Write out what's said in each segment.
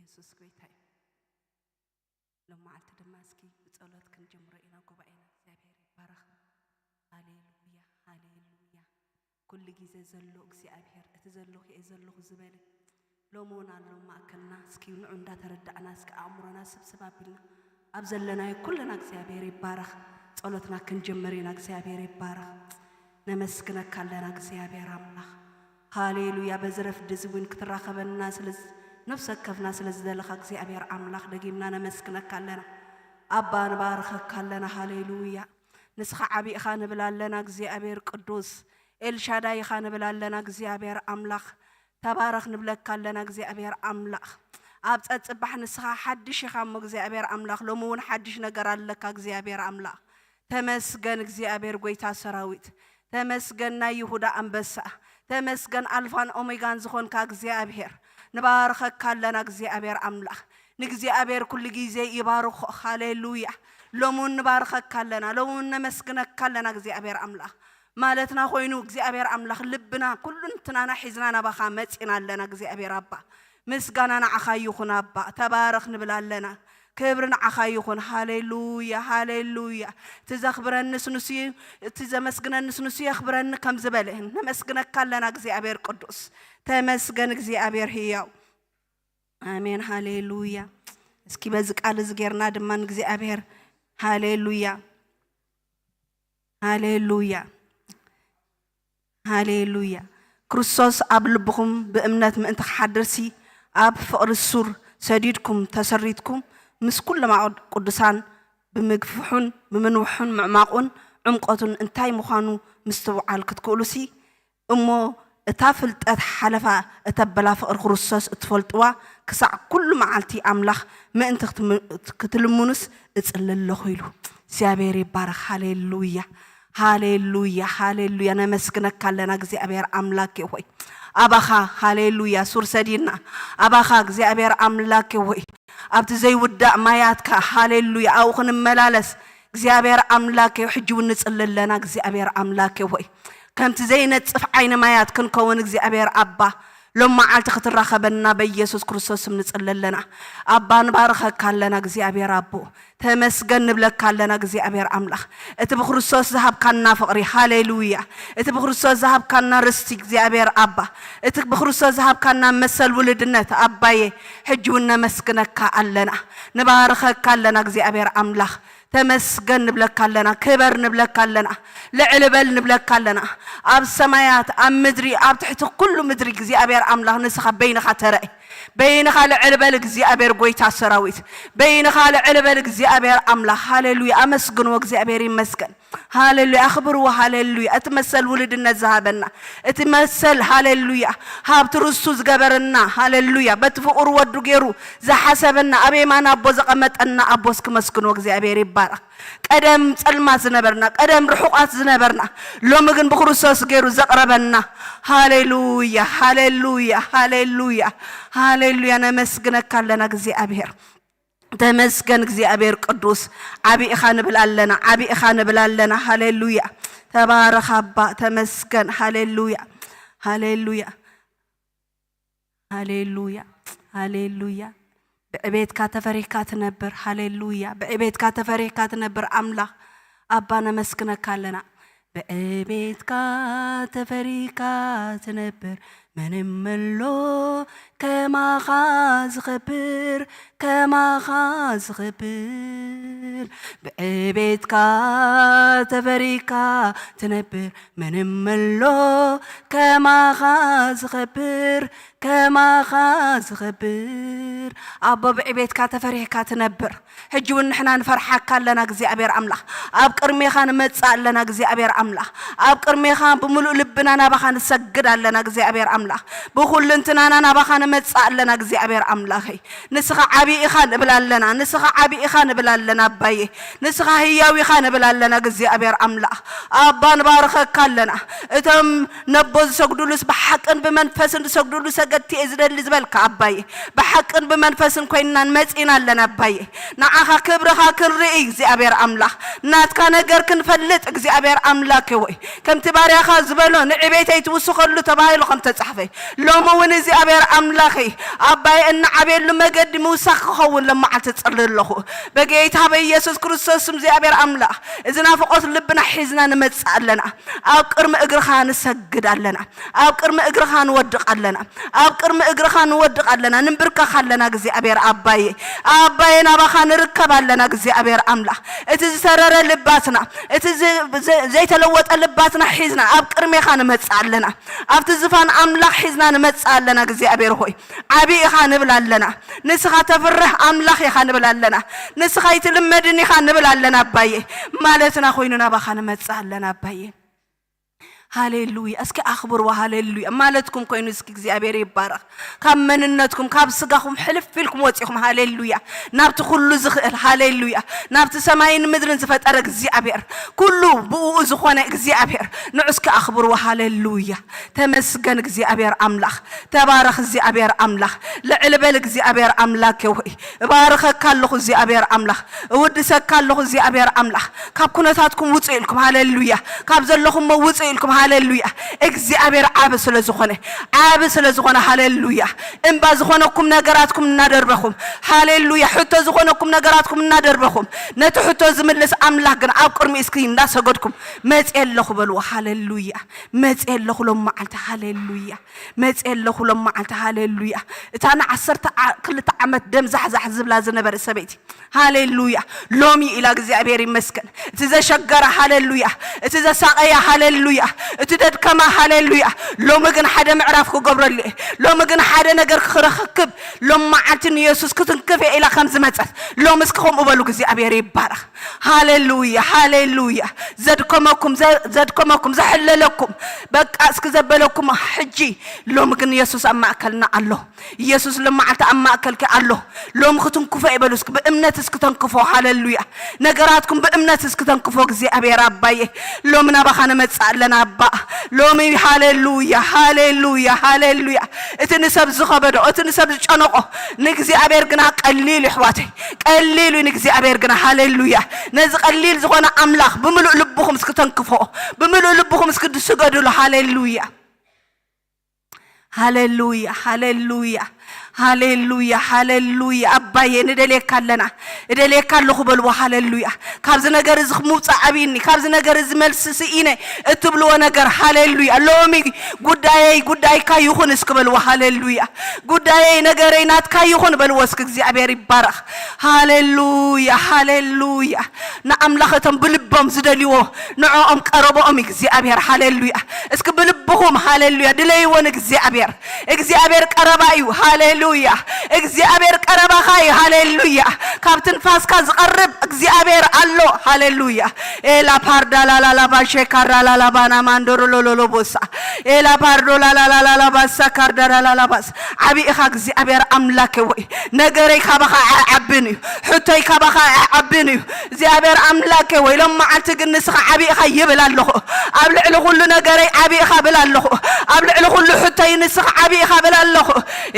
የሱስ ጎይታ እዩ። ሎም መዓልቲ ድማ እስኪ ብጸሎት ክንጅምሮ ኢና ጉባኤና። እግዚኣብሔር ይባረኽ። ሃሌሉያ፣ ሃሌሉያ። ኩሉ ግዜ ዘሎ እግዚኣብሔር፣ እቲ ዘለኹ እየ ዘለኹ ዝበለ ሎም እውን ኣሎ ማእከልና። እስኪ ንዑ እንዳተረዳዕና እስኪ ኣእምሮና ስብስብ ኣቢልና ኣብ ዘለናዮ ኩልና እግዚኣብሔር ይባረኽ። ጸሎትና ክንጅምር ኢና። እግዚኣብሔር ይባረኽ። ነመስግነካ ኣለና እግዚኣብሔር ኣምላኽ። ሃሌሉያ። በዚ ረፍዲ እዚ እውን ክትራኸበና ስለ ዝ-፣ ነፍሲ ወከፍና ስለ ዝደለኻ እግዚኣብሔር ኣምላኽ ደጊምና ነመስግነካ ኣለና። ኣባ ንባርኸካ ኣለና። ሃሌሉያ። ንስኻ ዓቢ ኢኻ ንብል ኣለና እግዚኣብሔር ቅዱስ። ኤልሻዳይ ኢኻ ንብል ኣለና እግዚኣብሔር ኣምላኽ። ተባረኽ ንብለካ ኣለና እግዚኣብሔር ኣምላኽ። ኣብ ጸጽባሕ ንስኻ ሓድሽ ኢኻ እሞ እግዚኣብሔር ኣምላኽ። ሎሚ እውን ሓድሽ ነገር ኣለካ እግዚኣብሔር ኣምላኽ። ተመስገን እግዚኣብሔር ጎይታ ሰራዊት። ተመስገን ናይ ይሁዳ ኣንበሳ። ተመስገን ኣልፋን ኦሜጋን ዝኾንካ እግዚኣብሔር። ንባርኸካ ኣለና እግዚኣብሔር ኣምላኽ። ንእግዚኣብሔር ኩሉ ግዜ ይባርኾ። ሃሌሉያ። ሎሚ እውን ንባርኸካ ኣለና። ሎሚ እውን ነመስግነካ ኣለና እግዚኣብሔር ኣምላኽ። ማለትና ኮይኑ እግዚኣብሔር ኣምላኽ ልብና ኩሉ እንትናና ሒዝና ናባኻ መጺና ኣለና እግዚኣብሔር ኣባ። ምስጋና ንዓኻ ይኹን ኣባ። ተባረኽ ንብል ኣለና። ክብሪ ንዓኻ ይኹን። ሃሌሉያ፣ ሃሌሉያ። እቲ ዘኽብረንስ ንሱ እዩ፣ እቲ ዘመስግነንስ ንሱ የኽብረኒ ከም ዝበለ ነመስግነካ ኣለና እግዚኣብሔር ቅዱስ። ተመስገን እግዚኣብሔር ህያው። ኣሜን፣ ሃሌሉያ። እስኪ በዚ ቃል እዚ ጌርና ድማ ንእግዚኣብሔር ሃሌሉያ፣ ሃሌሉያ፣ ሃሌሉያ። ክርስቶስ ኣብ ልብኹም ብእምነት ምእንቲ ክሓድርሲ ኣብ ፍቕሪ ሱር ሰዲድኩም ተሰሪትኩም ምስ ኩሎም ኣቕድ-፣ ቅዱሳን ብምግፍሑን ብምንውሑን ምዕማቑን ዕምቆቱን እንታይ ምዃኑ ምስትውዓል ክትክእሉሲ እሞ እታ ፍልጠት ሓለፋ እተበላ ፍቕሪ ክርስቶስ እትፈልጥዋ ክሳዕ ኩሉ መዓልቲ ኣምላኽ ምእንቲ ክትም-፣ ክትልምኑስ እጽሊ ኣለኹ ኢሉ። እግዚኣብሔር ይባረኽ። ሃሌሉያ፣ ሃሌሉያ፣ ሃሌሉያ። ነመስግነካ ኣለና እግዚኣብሔር ኣምላክ ሆይ። ኣባኻ ሃሌሉያ ሱር ሰዲድና። ኣባኻ እግዚኣብሔር ኣምላክ ሆይ ኣብቲ ዘይውዳእ ማያትካ ሃሌሉያ ኣብኡ ክንመላለስ እግዚኣብሔር ኣምላክ ሕጂ እውን ንጽሊ ኣለና እግዚኣብሔር ኣምላክ ሆይ ከምቲ ዘይነጽፍ ዓይኒ ማያት ክንከውን እግዚኣብሔር ኣባ ሎም መዓልቲ ክትራኸበና በኢየሱስ ክርስቶስ ስም ንጽሊ ኣለና። ኣባ ንባርኸካ ኣለና እግዚኣብሔር ኣቦ። ተመስገን ንብለካ ኣለና እግዚኣብሔር ኣምላኽ። እቲ ብክርስቶስ ዝሃብካና ፍቕሪ ሃሌሉያ። እቲ ብክርስቶስ ዝሃብካና ርስቲ እግዚኣብሔር ኣባ። እቲ ብክርስቶስ ዝሃብካና መሰል ውልድነት ኣባዬ ሕጂ እውን ነመስግነካ ኣለና። ንባርኸካ ኣለና እግዚኣብሔር ኣምላኽ። ተመስገን ንብለካ ኣለና። ክበር ንብለካ ኣለና። ልዕል በል ንብለካ ኣለና። ኣብ ሰማያት ኣብ ምድሪ ኣብ ትሕቲ ኩሉ ምድሪ እግዚኣብሔር ኣምላኽ ንስኻ በይንኻ ተረእ። በይንኻ ልዕል በል እግዚኣብሔር ጎይታ ሰራዊት። በይንኻ ልዕል በል እግዚኣብሔር ኣምላኽ። ሃሌሉያ ኣመስግንዎ እግዚኣብሔር ይመስገን። ሃሌሉያ ኣኽብርዎ። ሃሌሉያ እቲ መሰል ውልድነት ዝሃበና እቲ መሰል ሃሌሉያ ሃብቲ ርስቱ ዝገበረና ሃሌሉያ በቲ ፍቕሩ ወዱ ገይሩ ዝሓሰበና ኣብ የማን ኣቦ ዘቐመጠና ኣቦስ ክመስግንዎ እግዚኣብሔር ይባረኽ። ቀደም ጸልማት ዝነበርና ቀደም ርሑቓት ዝነበርና ሎሚ ግን ብክርስቶስ ገይሩ ዘቕረበና ሃሌሉያ ሃሌሉያ ሃሌሉያ ሃሌሉያ ነመስግነካ ኣለና እግዚኣብሔር። ተመስገን እግዚኣብሔር ቅዱስ። ዓቢ ኢኻ ንብል ኣለና ዓቢ ኢኻ ንብል ኣለና። ሃሌሉያ ተባረኽ ኣባ። ተመስገን። ሃሌሉያ ሃሌሉያ ሃሌሉያ ሃሌሉያ። ብዕቤትካ ተፈሪህካ ትነብር። ሃሌሉያ ብዕቤትካ ተፈሪህካ ትነብር ኣምላኽ ኣባ ነመስግነካ ኣለና። ብዕቤትካ ተፈሪህካ ትነብር መንም ኣሎ ከማኻ ዝኸብር ከማኻ ዝኸብር ብዕቤትካ ተፈሪህካ ትነብር መንም ኣሎ ከማኻ ዝኸብር ከማኻ ዝኸብር ኣቦ ብዕቤትካ ተፈሪህካ ትነብር። ሕጂ እውን ንሕና ንፈርሓካ ኣለና እግዚኣብሔር ኣምላኽ። ኣብ ቅድሜኻ ንመጽእ ኣለና እግዚኣብሔር ኣምላኽ። ኣብ ቅድሜኻ ብምሉእ ልብና ናባኻ ንሰግድ ኣለና እግዚኣብሔር ኣምላኽ። ብኹልንትናና ናባኻ ንመጽእ ኣለና እግዚኣብሔር ኣምላኸይ። ንስኻ ዓቢ ኢኻ ንብል ኣለና። ንስኻ ዓቢ ኢኻ ንብል ኣለና ኣባዬ። ንስኻ ህያው ኢኻ ንብል ኣለና እግዚኣብሔር ኣምላኽ። ኣባ ንባርኸካ ኣለና። እቶም ነቦ ዝሰግዱሉስ ብሓቅን ብመንፈስን ዝሰግዱሉ ሰገድቲ እየ ዝደሊ ዝበልካ ኣባዬ። ብሓቅን መንፈስን ኮይንና ንመጺና ኣለና ኣባዬ። ንዓኻ ክብርኻ ክንርኢ እግዚኣብሔር ኣምላኽ፣ ናትካ ነገር ክንፈልጥ እግዚኣብሔር ኣምላክ ወይ ከምቲ ባርያኻ ዝበሎ ንዕቤተይ ትውስኸሉ ተባሂሉ ከም ተጻሕፈ፣ ሎሚ እውን እግዚኣብሔር ኣምላኸይ ኣባዬ እናዓብየሉ መገዲ ምውሳኽ ክኸውን ለመዓልቲ ጸሊ ኣለኹ። በጌታ በኢየሱስ ክርስቶስ ስም እግዚኣብሔር ኣምላኽ፣ እዚ ናፍቆት ልብና ሒዝና ንመጽእ ኣለና። ኣብ ቅድሚ እግርኻ ንሰግድ ኣለና። ኣብ ቅድሚ እግርኻ ንወድቕ ኣለና። ኣብ ቅድሚ እግርኻ ንወድቕ ኣለና። ንንብርከኽ ኣለና እግዚኣብሔር ኣባዬ። ኣባዬ ናባኻ ንርከብ ኣለና እግዚኣብሔር ኣምላኽ። እቲ ዝተረረ ልባትና፣ እቲ ዝ-፣ ዘ-፣ ዘይተለወጠ ልባትና ሒዝና ኣብ ቅድሜኻ ንመጽእ ኣለና። ኣብቲ ዝፋን ኣምላኽ ሒዝና ንመጽእ ኣለና እግዚኣብሔር ሆይ። ዓቢ ኢኻ ንብል ኣለና። ንስኻ ተፍርህ ኣምላኽ ኢኻ ንብል ኣለና። ንስኻ ኣይትልመድን ኢኻ ንብል ኣለና ኣባዬ። ማለትና ኮይኑ ናባኻ ንመጽእ ኣለና ኣባዬ። ሃሌሉያ። እስኪ ኣኽብርዎ። ሃሌሉያ። ማለትኩም ኮይኑ እስኪ እግዚኣብሔር ይባረኽ። ካብ መንነትኩም፣ ካብ ስጋኹም ሕልፍ ኢልኩም ወጺኹም። ሃሌሉያ። ናብቲ ኩሉ ዝኽእል፣ ሃሌሉያ፣ ናብቲ ሰማይን ምድርን ዝፈጠረ እግዚኣብሔር፣ ኩሉ ብእኡ ዝኾነ እግዚኣብሔር ንዑ እስኪ ኣኽብርዎ። ሃሌሉያ። ተመስገን እግዚኣብሔር ኣምላኽ። ተባረኽ እግዚኣብሔር ኣምላኽ። ልዕል በል እግዚኣብሔር ኣምላክ ሆይ። እባርኸካ ኣለኹ እግዚኣብሔር ኣምላኽ። እውድሰካ ኣለኹ እግዚኣብሔር ኣምላኽ። ካብ ኩነታትኩም ውጹ ኢልኩም፣ ሃሌሉያ። ካብ ዘለኹሞ ውጹ ኢልኩም፣ ሃሌሉያ። እግዚኣብሔር ዓቢ ስለ ዝኾነ፣ ዓቢ ስለ ዝኾነ፣ ሃሌሉያ። እምባ ዝኾነኩም ነገራትኩም እናደርበኹም፣ ሃሌሉያ። ሕቶ ዝኾነኩም ነገራትኩም እናደርበኹም፣ ነቲ ሕቶ ዝምልስ ኣምላኽ ግን ኣብ ቅድሚ እስኪ እንዳሰገድኩም፣ መጽየ ኣለኹ በልዎ። ሃሌሉያ። መጽየ ኣለኹ ሎም መዓልቲ፣ ሃሌሉያ። መጽየ ኣለኹ ሎም መዓልቲ፣ ሃሌሉያ። እታ ንዓሰርተ ክልተ ዓመት ደም ዛሕዛሕ ዝብላ ዝነበረ ሰበይቲ፣ ሃሌሉያ፣ ሎሚ ኢላ እግዚኣብሔር ይመስገን። እቲ ዘሸገራ፣ ሃሌሉያ፣ እቲ ዘሳቐያ፣ ሃሌሉያ፣ እቲ ደድከማ፣ ሃሌሉያ። ሎሚ ግን ሓደ ምዕራፍ ክገብረሉ እየ። ሎሚ ግን ሓደ ነገር ክረክብ፣ ሎም መዓልቲ ንየሱስ ክትንክፍ እየ ኢላ ከም ዝመጸት፣ ሎሚ እስኪ ከምኡ በሉ፣ እግዚኣብሔር ይባረኽ። ሃሌሉያ፣ ሃሌሉያ። ዘድከመኩም፣ ዘ-፣ ዘድከመኩም፣ ዘሕለለኩም፣ በቃ እስኪ ዘበለኩም፣ ሕጂ ሎሚ ግን የሱስ ኣብ ማእከልና ኣሎ። ኢየሱስ ሎም መዓልቲ ኣብ ማእከልኪ ኣሎ። ሎም ክትንክፎ ይበሉ እስኪ፣ ብእምነት እስኪ ተንክፎ። ሃሌሉያ። ነገራትኩም ብእምነት እስኪ ተንክፎ። እግዚኣብሔር ኣባዬ፣ ሎሚ ናባኻ ንመጽእ ኣለና ኣባ። ሎሚ ሃሌሉያ፣ ሃሌሉያ፣ ሃሌሉያ። እቲ ንሰብ ዝኸበዶ፣ እቲ ንሰብ ዝጨነቆ፣ ንእግዚኣብሔር ግና ቀሊል እዩ ኣሕዋተይ። ቀሊል እዩ ንእግዚኣብሔር ግና። ሃሌሉያ። ነዚ ቀሊል ዝኾነ ኣምላኽ ብምሉእ ልብኹም እስኪ ተንክፎ። ብምሉእ ልብኹም እስኪ ስገዱሉ። ሃሌሉያ። ሃሌሉያ፣ ሃሌሉያ፣ ሃሌሉያ፣ ሃሌሉያ። ኣባዬ ንደልየካ ኣለና፣ እደልየካ ኣለኹ በልዎ። ሃሌሉያ። ካብዚ ነገር እዚ ምውፃእ ኣብይኒ፣ ካብዚ ነገር እዚ መልሲ ስኢነ እትብልዎ ነገር፣ ሃሌሉያ። ሎሚ ጉዳየይ ጉዳይካ ይኹን እስኪ በልዎ። ሃሌሉያ። ጉዳየይ ነገረይ ናትካ ይኹን በልዎ እስኪ። እግዚኣብሔር ይባረኽ። ሃሌሉያ፣ ሃሌሉያ። ንኣምላኽ እቶም ብልቦም ዝደልይዎ ንዕኦም ቀረብኦም እግዚኣብሔር። ሃሌሉያ። እስኪ ብልብኹም ሃሌሉያ ድለይዎ ንእግዚኣብሔር። እግዚኣብሔር ቀረባ እዩ። ሃሌሉያ። እግዚኣብሔር ቀረባኻ እዩ። ሃሌሉያ። ካብ ትንፋስካ ዝቐርብ እግዚኣብሔር ኣሎ። ሃሌሉያ። ኤላ ፓርዳ ላላላባ ሼካራ ላላባና ማንዶሮ ሎሎሎቦሳ ኤላ ፓርዶ ላላላላላባሳ ካርዳ ላላላባስ ዓቢ ኢኻ እግዚኣብሔር ኣምላክ ወይ። ነገረይ ካባኻ ኣይዓብን እዩ። ሕቶይ ካባኻ ኣይዓብን እዩ። እግዚኣብሔር ኣምላክ ወይ፣ ሎም መዓልቲ ግን ንስኻ ዓቢ ኢኻ ይብል ኣለኹ። ኣብ ልዕሊ ኩሉ ነገረይ ዓቢ ኢኻ ብል ኣለኹ። ኣብ ልዕሊ ኩሉ ሕቶይ ንስኻ ዓቢ ኢኻ ብል ኣለኹ።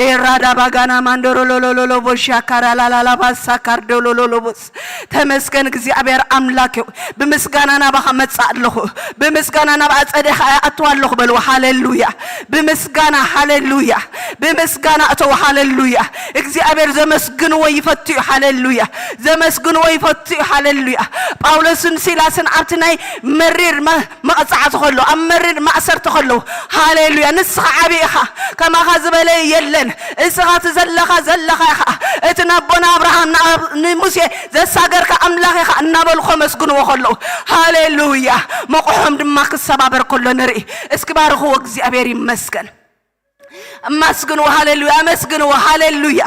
ኤራዳ ባጋና ማንዶሮ ሎሎሎሎ ቦሻ ካራ ላላላባሳ ካርዶ ሎሎሎቦስ ተመስገን እግዚኣብሔር ኣምላክ፣ ብምስጋና ናባኻ መጻእ ኣለኹ፣ ብምስጋና ናብ ኣጸደኻ ኣእትዋ ኣለኹ በልዎ። ሃሌሉያ። ብምስጋና፣ ሃሌሉያ። ብምስጋና እተው። ሃሌሉያ። እግዚኣብሔር ዘመስግንዎ ይፈቱ እዩ። ሃሌሉያ። ዘመስግንዎ ይፈቱ እዩ። ሃሌሉያ። ጳውሎስን ሲላስን ኣብቲ ናይ መሪር መ-፣ መቕጻዕቲ ከሎ፣ ኣብ መሪር ማእሰርቲ ከለዉ፣ ሃሌሉያ፣ ንስኻ ዓቢ ኢኻ፣ ከማኻ ዝበለ የለን፣ እስኻ እቲ ዘለኻ ዘለኻ ኢኻ፣ እቲ ናቦና ኣብርሃም ንኣብ-፣ ንሙሴ ዘሳገርካ ኣምላኽ ኢኻ እናበሉ ከመስግንዎ ከለዉ፣ ሃሌሉያ፣ መቑሖም ድማ ክሰባበር ከሎ ንርኢ። እስኪ ባርኽዎ፣ እግዚኣብሔር ይመስገን። ኣመስግንዎ፣ ሃሌሉያ፣ ኣመስግንዎ፣ ሃሌሉያ፣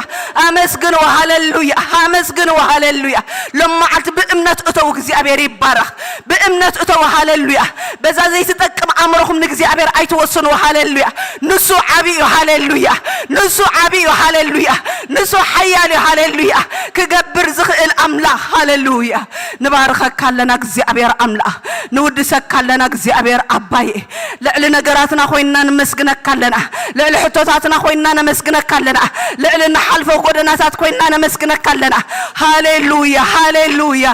ኣመስግንዎ፣ ሃሌሉያ፣ ኣመስግንዎ፣ ሃሌሉያ። ሎም መዓልቲ ብእምነት እተው፣ እግዚኣብሔር ይባረኽ። ብእምነት እተው፣ ሃሌሉያ። በዛ ዘይትጠቅም ኣእምሮኹም ንእግዚኣብሔር ኣይትወስንዎ፣ ሃሌሉያ። ንሱ ዓቢ እዩ፣ ሃሌሉያ። ንሱ ዓቢ እዩ፣ ሃሌሉያ። ንሱ ሓያል እዩ። ሃሌሉያ። ክገብር ዝኽእል ኣምላኽ። ሃሌሉያ። ንባርኸካ ኣለና እግዚኣብሔር ኣምላኽ፣ ንውድሰካ ኣለና እግዚኣብሔር ኣባዬ። ልዕሊ ነገራትና ኮይንና ንመስግነካ ኣለና። ልዕሊ ሕቶታትና ኮይንና ነመስግነካ ኣለና። ልዕሊ ንሓልፎ ጎደናታት ኮይንና ነመስግነካ ኣለና። ሃሌሉያ፣ ሃሌሉያ፣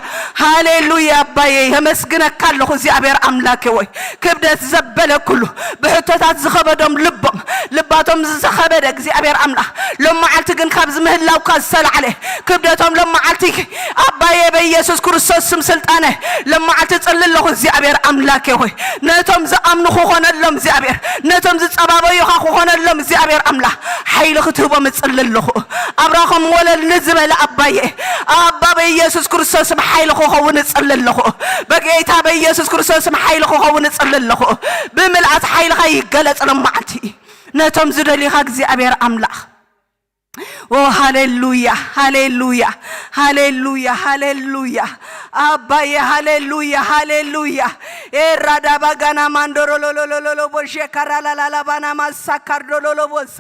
ሃሌሉያ። ኣባዬ የመስግነካ ኣለኹ እግዚኣብሔር ኣምላኬ ወይ ክብደት ዘበለ ኩሉ ብሕቶታት ዝኸበዶም ልቦም ልባቶም ዝኸበደ እግዚኣብሔር ኣምላኽ፣ ሎም መዓልቲ ግን ካብዚ ምህላውካ ዝተላዕለ ክብደቶም ሎም መዓልቲ ኣባዬ በኢየሱስ ክርስቶስ ስም ስልጣነ ሎም መዓልቲ ጽሊ ኣለኹ እግዚኣብሔር ኣምላኬ ሆይ፣ ነቶም ዝኣምኑ ክኾነሎም እግዚኣብሔር፣ ነቶም ዝጸባበዩኻ ክኾነሎም እግዚኣብሔር ኣምላኽ ሓይሊ ክትህቦም እጽሊ ኣለኹ። ኣብራኾም ወለል ንዝበለ ኣባዬ ኣባ በኢየሱስ ክርስቶስ ስም ሓይሊ ክኸውን እጽሊ ኣለኹ። በጌታ በኢየሱስ ክርስቶስ ስም ሓይሊ ክኸውን እጽሊ ኣለኹ። ብምልኣት ሓይልኻ ይገለጽ ሎም መዓልቲ ነቶም ዝደልዩኻ እግዚኣብሔር ኣምላኽ። ኦ ሃሌሉያ፣ ሃሌሉያ፣ ሃሌሉያ፣ ሃሌሉያ። ኣባዬ ሃሌሉያ፣ ሃሌሉያ። ኤራዳ ባጋና ማንዶሮ ሎሎሎሎሎ ቦሼ ካራላላላ ባና ማሳ ካርዶ ሎሎ ቦሳ።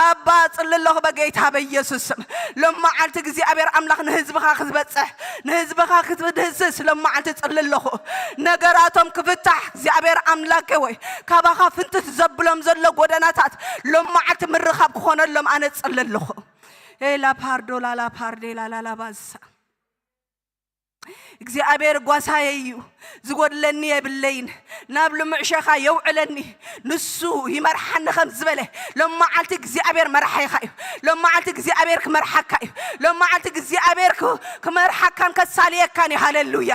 ኣባ ጽሊ ኣለኹ በጌታ በኢየሱስ ስም። ሎም መዓልቲ እግዚኣብሔር ኣምላኽ ንህዝብኻ ክትበጽሕ፣ ንህዝብኻ ክትድህስስ ሎም መዓልቲ ጽሊ ኣለኹ። ነገራቶም ክፍታሕ እግዚኣብሔር ኣምላኬ ወይ ካባኻ ፍንትት ዘብሎም ዘሎ ጎደናታት ሎም መዓልቲ ምርኻብ ክኾነሎም ኣነ ጽሊ ኣለኹ። ኤላ ፓርዶ ላላ ፓርዴ ላላላ ባሳ እግዚኣብሔር ጓሳየ እዩ፣ ዝጎድለኒ የብለይን። ናብ ልሙዕ ሸኻ የውዕለኒ፣ ንሱ ይመርሓኒ ከም ዝበለ ሎም መዓልቲ እግዚኣብሔር መርሓይኻ እዩ። ሎም መዓልቲ እግዚኣብሔር ክመርሓካ እዩ። ሎም መዓልቲ እግዚኣብሔር ክ- ክመርሓካን ከሳልየካን እዩ። ሃሌሉያ።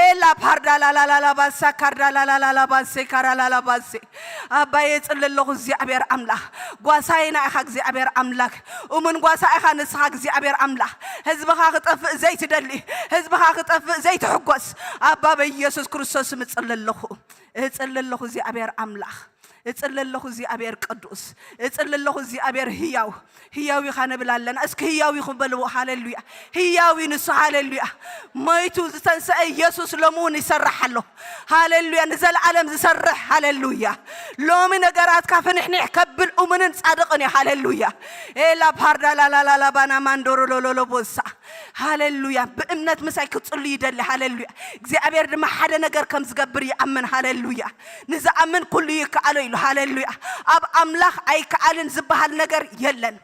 ኤላ ፓርዳ ላላላላ ባሳ ካርዳ ላላላላ ባሴ ካራ ላላ ባሴ ኣባዬ ጽሊ ኣለኹ እግዚኣብሔር ኣምላኽ፣ ጓሳይና ኢኻ እግዚኣብሔር ኣምላክ። እሙን ጓሳ ኢኻ ንስኻ እግዚኣብሔር ኣምላኽ። ህዝብኻ ክጠፍእ ዘይትደሊ፣ ህዝብኻ ክጠፍእ ዘይትሕጎስ ኣባ በኢየሱስ ክርስቶስ ስም እጽሊ ኣለኹ። እጽሊ ኣለኹ እግዚኣብሔር ኣምላኽ። እጽሊ ኣለኹ እግዚኣብሔር ቅዱስ። እጽሊ ኣለኹ እግዚኣብሔር ህያው። ህያው ኢኻ ንብል ኣለና። እስኪ ህያው ኢኹም በልዎ። ሃሌሉያ። ህያው እዩ ንሱ። ሃሌሉያ። ሞይቱ ዝተንሰአ ኢየሱስ ሎሚ እውን ይሰርሕ ኣሎ። ሃሌሉያ። ንዘለኣለም ዝሰርሕ። ሃሌሉያ። ሎሚ ነገራትካ ፍንሕንሕ ከብል እሙንን ጻድቕን እዩ። ሃሌሉያ። ኤላ ፓርዳ ላላላላ ባና ማንዶሮ ሎሎሎ ቦሳ። ሃሌሉያ። ብእምነት ምሳይ ክጽሉ ይደሊ። ሃሌሉያ። እግዚኣብሔር ድማ ሓደ ነገር ከም ዝገብር ይኣምን። ሃሌሉያ። ንዝኣምን ኩሉ ይከኣሎ ኢሉ። ሃሌሉያ። ኣብ ኣምላኽ ኣይከኣልን ዝበሃል ነገር የለን።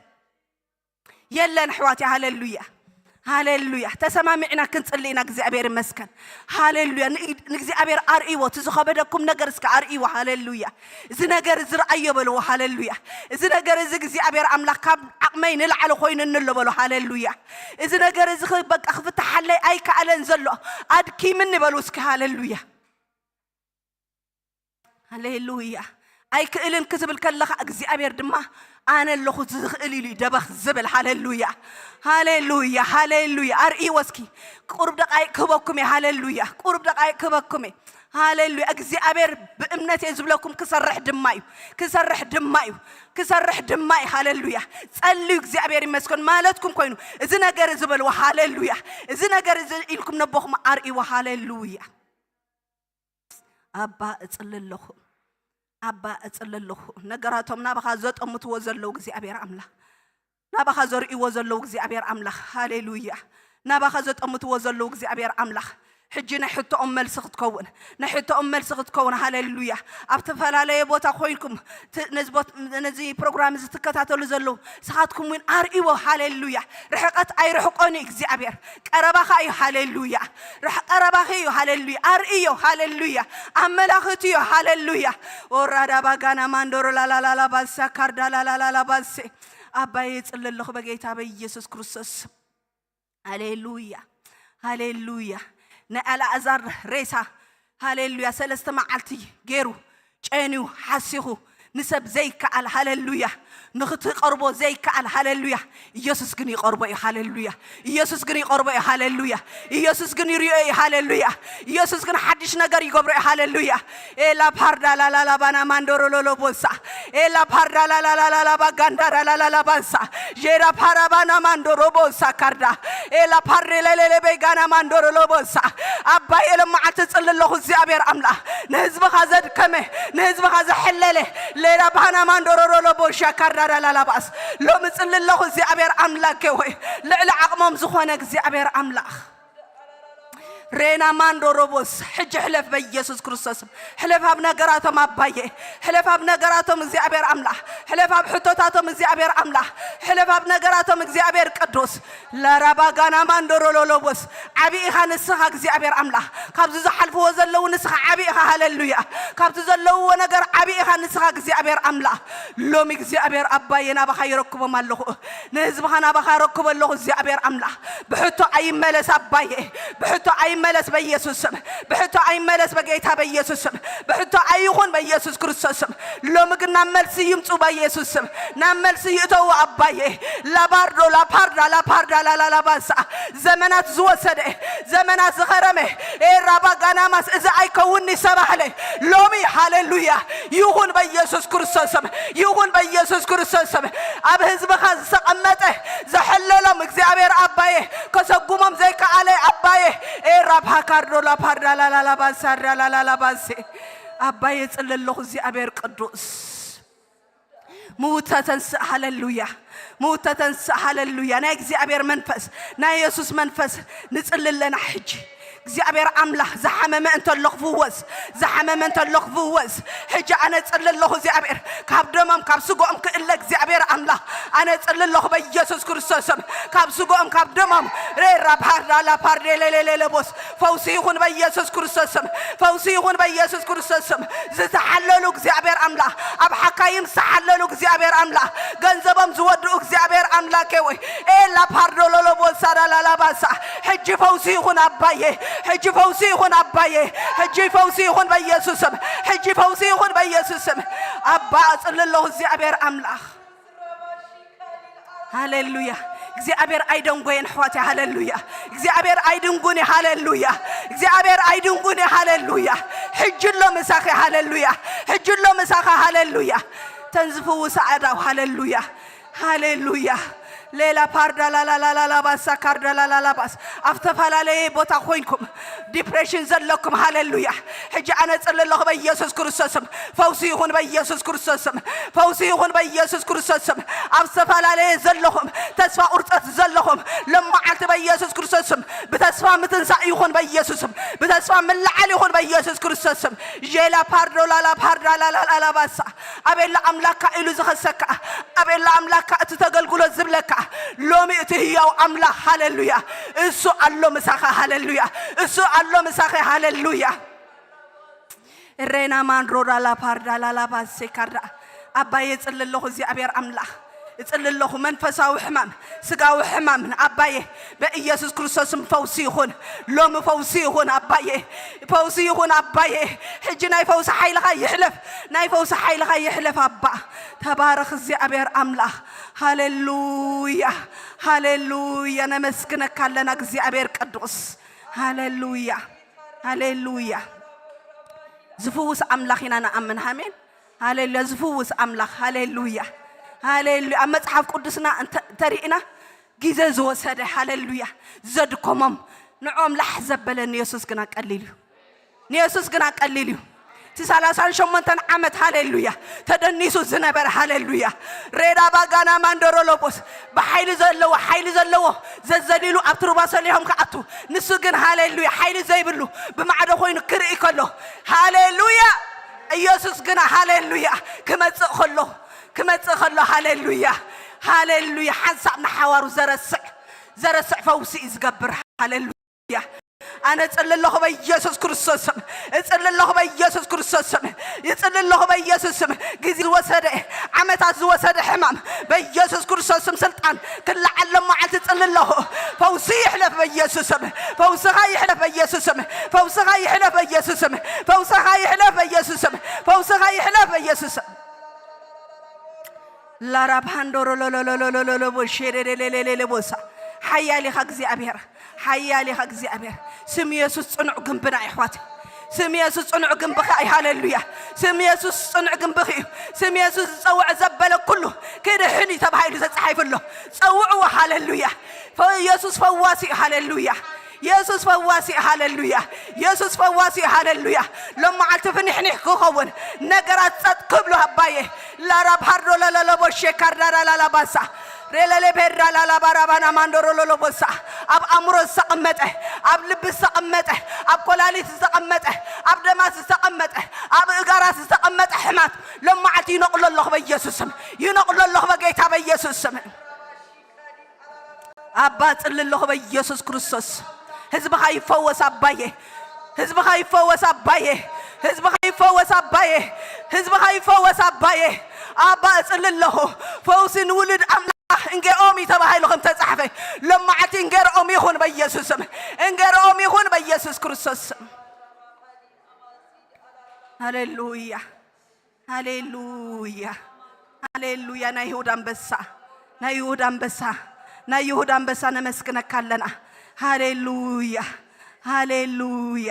የለን ኣሕዋትያ። ሃሌሉያ። ሃሌሉያ። ተሰማሚዕና ክንጽሊ ኢና። እግዚኣብሔር ይመስገን። ሃሌሉያ። ን- ንእግዚኣብሔር ኣርእይዎ። እቲ ዝኸበደኩም ነገር እስከ ኣርእይዎ። ሃሌሉያ። እዚ ነገር እዚ ረኣዮ በልዎ። ሃሌሉያ። እዚ ነገር እዚ እግዚኣብሔር ኣምላኽ ካብ ዓቕመይ ንላዕሊ ኮይኑኒ ኣሎ በሉ። ሃሌሉያ። እዚ ነገር እዚ ኽ- በቃ ክፍትሓለይ ኣይከኣለን ዘሎ፣ ኣድኪምኒ በሉ እስኪ። ሃሌሉያ። ሃሌሉያ። ኣይክእልን ክትብል ከለኻ እግዚኣብሔር ድማ ኣነ ኣለኹ ዝኽእል ኢሉ እዩ ደበኽ ዝብል። ሃሌሉያ። ሃሌሉያ። ሃሌሉያ። ኣርእይዎ እስኪ። ቁሩብ ደቃይቅ ክህበኩም እየ። ሃሌሉያ። ቁሩብ ደቃይቅ ክህበኩም እየ። ሃሌሉያ። እግዚኣብሔር ብእምነት እየ ዝብለኩም ክሰርሕ ድማ እዩ። ክሰርሕ ድማ እዩ። ክሰርሕ ድማ እዩ። ሃሌሉያ። ጸልዩ እግዚኣብሔር ይመስገን ማለትኩም ኮይኑ እዚ ነገር እዚ በልዎ። ሃሌሉያ። እዚ ነገር እዚ ኢልኩም ነቦኹም ኣርእይዎ። ሃሌሉያ። ኣባ እጽሊ ኣለኹ። ኣባ እጽሊ ኣለኹ። ነገራቶም ናባኻ ዘጠምትዎ ዘለዉ እግዚኣብሔር ኣምላኽ፣ ናባኻ ዘርእይዎ ዘለዉ እግዚኣብሔር ኣምላኽ። ሃሌሉያ። ናባኻ ዘጠምትዎ ዘለዉ እግዚኣብሔር ኣምላኽ፣ ሕጂ ናይ ሕቶኦም መልሲ ክትከውን፣ ናይ ሕቶኦም መልሲ ክትከውን። ሃሌሉያ። ኣብ ዝተፈላለየ ቦታ ኮይንኩም ት- ነዚ ቦት- ነዚ ፕሮግራም እዚ ትከታተሉ ዘለዉ ንስኻትኩም እውን ኣርእይዎ። ሃሌሉያ። ርሕቀት ኣይርሕቆን እዩ እግዚኣብሔር፣ ቀረባኻ እዩ። ሃሌሉያ። ርሕ- ቀረባኺ እዩ። ሃሌሉያ። ኣርእዮ። ሃሌሉያ። ኣመላኽትዮ። ሃሌሉያ። ኦራዳ ባጋና ማንዶሮ ላላላላ ባሳ ካርዳ ላላላላ ባሴ ኣባዬ እጽሊ ኣለኹ በጌታ በኢየሱስ ክርስቶስ። ሃሌሉያ። ሃሌሉያ። ናይ ኣልኣዛር ሬሳ ሃሌሉያ ሰለስተ መዓልቲ ገይሩ ጨንዩ ሓሲኹ ንሰብ ዘይከኣል። ሃሌሉያ። ንኽትቐርቦ ዘይከኣል። ሃሌሉያ። ኢየሱስ ግን ይቐርቦ እዩ። ሃሌሉያ። ኢየሱስ ግን ይቐርቦ እዩ። ሃሌሉያ። ኢየሱስ ግን ይሪኦ እዩ። ሃሌሉያ። ኢየሱስ ግን ሓድሽ ነገር ይገብሮ እዩ። ሃሌሉያ። ኤላ ፓርዳ ላላላ ባና ማንዶሮ ሎሎ ቦሳ። ኤላ ፓርዳ ላላላላ ባጋንዳ ላላላ ባሳ። ጄራ ፓራባና ማንዶሮ ቦሳ ካርዳ። ኤላ ፓሬ ለሌሌ ቤጋና ማንዶሮ ሎቦሳ። ኣባይ ኤሎም መዓልቲ ጽሊ ኣለኹ እግዚኣብሔር ኣምላኽ። ንህዝብኻ ዘድከመ፣ ንህዝብኻ ዘሐለለ፣ ሌላ ባሃና ማንዶሮሮሎ ቦሻ ካርዳዳ ላላባስ ሎሚ ጽሊ ኣለኹ እግዚኣብሔር ኣምላኬ ሆይ፣ ልዕሊ ዓቕሞም ዝኾነ እግዚኣብሔር ኣምላኽ። ሬና ማንዶ ሮቦስ፣ ሕጂ ሕለፍ በኢየሱስ ክርስቶስም። ሕለፍ ኣብ ነገራቶም ኣባዬ፣ ሕለፍ ኣብ ነገራቶም እግዚኣብሔር ኣምላኽ፣ ሕለፍ ኣብ ሕቶታቶም እግዚኣብሔር ኣምላኽ፣ ሕለፍ ኣብ ነገራቶም እግዚኣብሔር ቅዱስ። ላራባጋና ማንዶ ሮሎሎቦስ፣ ዓቢ ኢኻ ንስኻ እግዚኣብሔር ኣምላኽ። ካብዚ ዝሓልፍዎ ዘለዉ ንስኻ ዓቢ ኢኻ፣ ሃሌሉያ። ካብዚ ዘለውዎ ነገር ዓቢ ኢኻ ንስኻ እግዚኣብሔር ኣምላኽ። ሎሚ እግዚኣብሔር ኣባዬ ናባኻ ይረክቦም ኣለኹ። ንህዝብኻ ናባኻ ረክቦ ኣለኹ እግዚኣብሔር ኣምላኽ። ብሕቶ ኣይመለስ ኣባዬ፣ ብሕቶ ኣይመለስ በኢየሱስ ስም፣ ብሕቶ ኣይመለስ በጌታ በኢየሱስ ስም፣ ብሕቶ ኣይኹን በኢየሱስ ክርስቶስ ስም። ሎሚ ግን ናብ መልሲ ይምፁ በኢየሱስ ስም፣ ናብ መልሲ ይእተዉ ኣባዬ። ላባርዶ ላፓርዳ ላፓርዳ ላላላባሳ ዘመናት ዝወሰደ ዘመናት ዝኸረመ ኤራባ ጋናማስ እዚ ኣይከውን ይሰባህለ ሎሚ ሃሌሉያ ይኹን በኢየሱስ ክርስቶስ ስም፣ ይኹን በኢየሱስ ክርስቶስ ስም። ኣብ ህዝብኻ ዝተቐመጠ ዘሐለሎም እግዚኣብሔር ኣባዬ፣ ከሰጉሞም ዘይከኣለ ኣባዬ፣ ኤራብ ሃካርዶ ላፓርዳ ላላላባሳ ዳላላላባሴ ኣባዬ ጽሊ ኣለኹ እግዚኣብሔር ቅዱስ። ምውት ተተንስእ፣ ሃሌሉያ። ምውት ተተንስእ፣ ሃሌሉያ። ናይ እግዚኣብሔር መንፈስ፣ ናይ የሱስ መንፈስ ንጽሊ ኣለና ሕጂ። እግዚኣብሔር ኣምላኽ ዝሓመመ እንተሎ ክፍወስ፣ ዝሓመመ እንተሎ ክፍወስ። ሕጂ ኣነ ጽሊ ኣለኹ እግዚኣብሔር፣ ካብ ደሞም ካብ ስግኦም ክእለ እግዚኣብሔር ኣምላኽ ኣነ ጽሊ ኣለኹ በኢየሱስ ክርስቶስ ስም። ካብ ስግኦም ካብ ደሞም ሬራ ፓርዳ ላ ፓርዴ ሌሌሌሌቦስ ፈውሲ ይኹን በኢየሱስ ክርስቶስ ስም። ፈውሲ ይኹን በኢየሱስ ክርስቶስ ስም። ዝተሓለሉ እግዚኣብሔር ኣምላኽ፣ ኣብ ሓካይም ዝተሓለሉ እግዚኣብሔር ኣምላኽ፣ ገንዘቦም ዝወድኡ እግዚኣብሔር ኣምላኬ ወይ ኤላ ፓርዶ ሎሎ ቦልሳ ዳላላባሳ። ሕጂ ፈውሲ ይኹን ኣባዬ፣ ሕጂ ፈውሲ ይኹን ኣባዬ፣ ሕጂ ፈውሲ ይኹን በኢየሱስ ስም፣ ሕጂ ፈውሲ ይኹን በኢየሱስ ስም። ኣባ እጽሊ ኣለኹ እግዚኣብሔር ኣምላኽ። ሃሌሉያ። እግዚኣብሔር ኣይደንጎየን ኣሕዋትያ፣ ሃሌሉያ። እግዚኣብሔር ኣይድንጉን፣ ሃሌሉያ። እግዚኣብሔር ኣይድንጉን፣ ሃሌሉያ። ሕጂ ኣሎ ምሳኺ፣ ሃሌሉያ። ሕጂ ኣሎ ምሳኻ፣ ሃሌሉያ። ተን ዝፍውሳ ኣእዳው፣ ሃሌሉያ፣ ሃሌሉያ። ሌላ ፓርዳ ላላላላላባሳ ካርዳ ላላላባስ ኣብ ዝተፈላለየ ቦታ ኮይንኩም ዲፕሬሽን ዘለኩም፣ ሃሌሉያ። ሕጂ ኣነ ጽሊ ኣለኹ በኢየሱስ ክርስቶስም። ፈውሲ ይኹን በኢየሱስ ክርስቶስም። ፈውሲ ይኹን በኢየሱስ ክርስቶስም። ኣብ ዝተፈላለየ ዘለኹም ተስፋ ቁርጸት ዘለኹም ሎም መዓልቲ በኢየሱስ ክርስቶስም ብተስፋ ምትንሳእ ይኹን በኢየሱስም። ብተስፋ ምልዓል ይኹን በኢየሱስ ክርስቶስም። ዤላ ፓርዶ ላላ ፓርዳ ላላ ላላ ባሳ ኣቤላ ኣምላካ ኢሉ ዝኸሰካ ኣቤላ ኣምላካ እቲ ተገልግሎ ዝብለካ ሎሚ እቲ ህያው ኣምላኽ ሃሌሉያ እሱ ኣሎ ምሳኻ ሃሌሉያ እሱ ኣሎ ምሳኻ ሃሌሉያ። ሬና ማንድሮ ዳላ ፓርዳ ላላ ባሴ ካርዳ ኣባዬ እጽሊ ኣለኹ እግዚኣብሔር ኣምላኽ እጽሊ ኣለኹ መንፈሳዊ ሕማም ስጋዊ ሕማም ኣባዬ በኢየሱስ ክርስቶስም ፈውሲ ይኹን ሎሚ ፈውሲ ይኹን ኣባዬ ፈውሲ ይኹን ኣባዬ ሕጂ ናይ ፈውሲ ሓይልኻ ይሕለፍ ናይ ፈውሲ ሓይልኻ ይሕለፍ ኣባ ተባረኽ እግዚኣብሔር ኣምላኽ ሃሌሉያ ሃሌሉያ ነመስግነካ ኣለና እግዚኣብሔር ቅዱስ ሃሌሉያ ሃሌሉያ ዝፍውስ ኣምላኽ ኢና ንኣምን ሃሜን ሃሌሉያ ዝፍውስ ኣምላኽ ሃሌሉያ ሃሌሉያ ኣብ መጽሓፍ ቅዱስና እንተ- እንተሪእና ግዜ ዝወሰደ ሃሌሉያ ዘድከሞም ንዖም ላሕ ዘበለ ንየሱስ ግና ቀሊል እዩ ንየሱስ ግና ቀሊል እዩ እቲ ሰላሳን ሸሞንተን ዓመት ሃሌሉያ ተደኒሱ ዝነበረ ሃሌሉያ ሬዳ ባጋና ማንደሮ ሎቦስ ብሓይሊ ዘለዎ ሓይሊ ዘለዎ ዘዘሊሉ ኣብ ትሩባ ሰሊሆም ክኣቱ ንሱ ግን ሃሌሉያ ሓይሊ ዘይብሉ ብማዕዶ ኮይኑ ክርኢ ከሎ ሃሌሉያ ኢየሱስ ግና ሃሌሉያ ክመጽእ ከሎ ክመጽእ ከሎ ሃሌሉያ ሃሌሉያ ሓንሳብ ንሓዋሩ ዘረስዕ ዘረስዕ ፈውሲ እዩ ዝገብር ሃሌሉያ ኣነ ጽሊ ኣለኹ በኢየሱስ ክርስቶስ ስም እጽሊ ኣለኹ በኢየሱስ ክርስቶስ ስም ይጽሊ ኣለኹ በኢየሱስ ስም ግዜ ዝወሰደ ዓመታት ዝወሰደ ሕማም በኢየሱስ ክርስቶስ ስም ስልጣን ክለዓሎም መዓልቲ ጽሊ ኣለኹ ፈውሲ ይሕለፍ በኢየሱስ ስም ፈውስኻ ይሕለፍ በኢየሱስ ስም ፈውስኻ ይሕለፍ በኢየሱስ ስም ፈውስኻ ይሕለፍ በኢየሱስ ስም ፈውስኻ ይሕለፍ በኢየሱስ ስም ላራብ ሃንዶሮ ሎሎሎሎሎሎቦ ሼሬሬሌሌሌሌቦሳ ሓያል ኢኻ እግዚኣብሔር ሓያል ኢኻ እግዚኣብሔር ስም የሱስ ጽኑዕ ግንብና ይሕዋት ስም የሱስ ጽኑዕ ግንብኻ እዩ ሃሌሉያ ስም የሱስ ጽኑዕ ግንብኽ እዩ ስም የሱስ ዝጸውዐ ዘበለ ኩሉ ክድሕን እዩ ተባሂሉ ተጻሒፉ ኣሎ ጸውዕዎ ሃሌሉያ የሱስ ፈዋሲ እዩ ሃሌሉያ የሱስ ፈዋሲ፣ ሃሌሉያ። የሱስ ፈዋሲ፣ ሃሌሉያ። ሎም መዓልቲ ፍንሕኒሕ ክኸውን፣ ነገራት ጸጥ ክብሉ ኣባየ። ላራብ ሃርዶ ለለለቦ ሼካር ዳራ ላላባሳ። ሬለሌ ቤራ ላላባራባና ማንዶሮ ሎሎቦሳ። ኣብ ኣእምሮ ዝተቐመጠ፣ ኣብ ልቢ ዝተቐመጠ፣ ኣብ ኮላሊት ዝተቐመጠ፣ ኣብ ደማት ዝተቐመጠ፣ ኣብ እጋራት ዝተቐመጠ ሕማት ሎም መዓልቲ ይነቕሎ ኣለኹ በኢየሱስ ስም። ይነቕሎ ኣለኹ በጌታ በኢየሱስ ስም። ኣባ ጽሊ ኣለኹ በኢየሱስ ክርስቶስ። ህዝብኻ ይፈወስ ኣባየ። ህዝብኻ ይፈወስ ኣባየ። ህዝብኻ ይፈወስ ኣባየ። ህዝብኻ ይፈወስ ኣባየ። ኣባ እጽሊ ኣለኹ። ፈውሲ ንውሉድ ኣምላኽ እንጌኦም እዩ ተባሂሉ ከም ተጻሕፈ። ሎም መዓልቲ እንጌርኦም ይኹን በኢየሱስ ስም። እንጌርኦም ይኹን በኢየሱስ ክርስቶስ ስም። ሃሌሉያ። ሃሌሉያ፣ ሃሌሉያ። ናይ ይሁዳ ኣንበሳ፣ ናይ ይሁዳ ኣንበሳ፣ ናይ ይሁዳ ኣንበሳ ነመስግነካ ኣለና። ሃሌሉያ፣ ሃሌሉያ።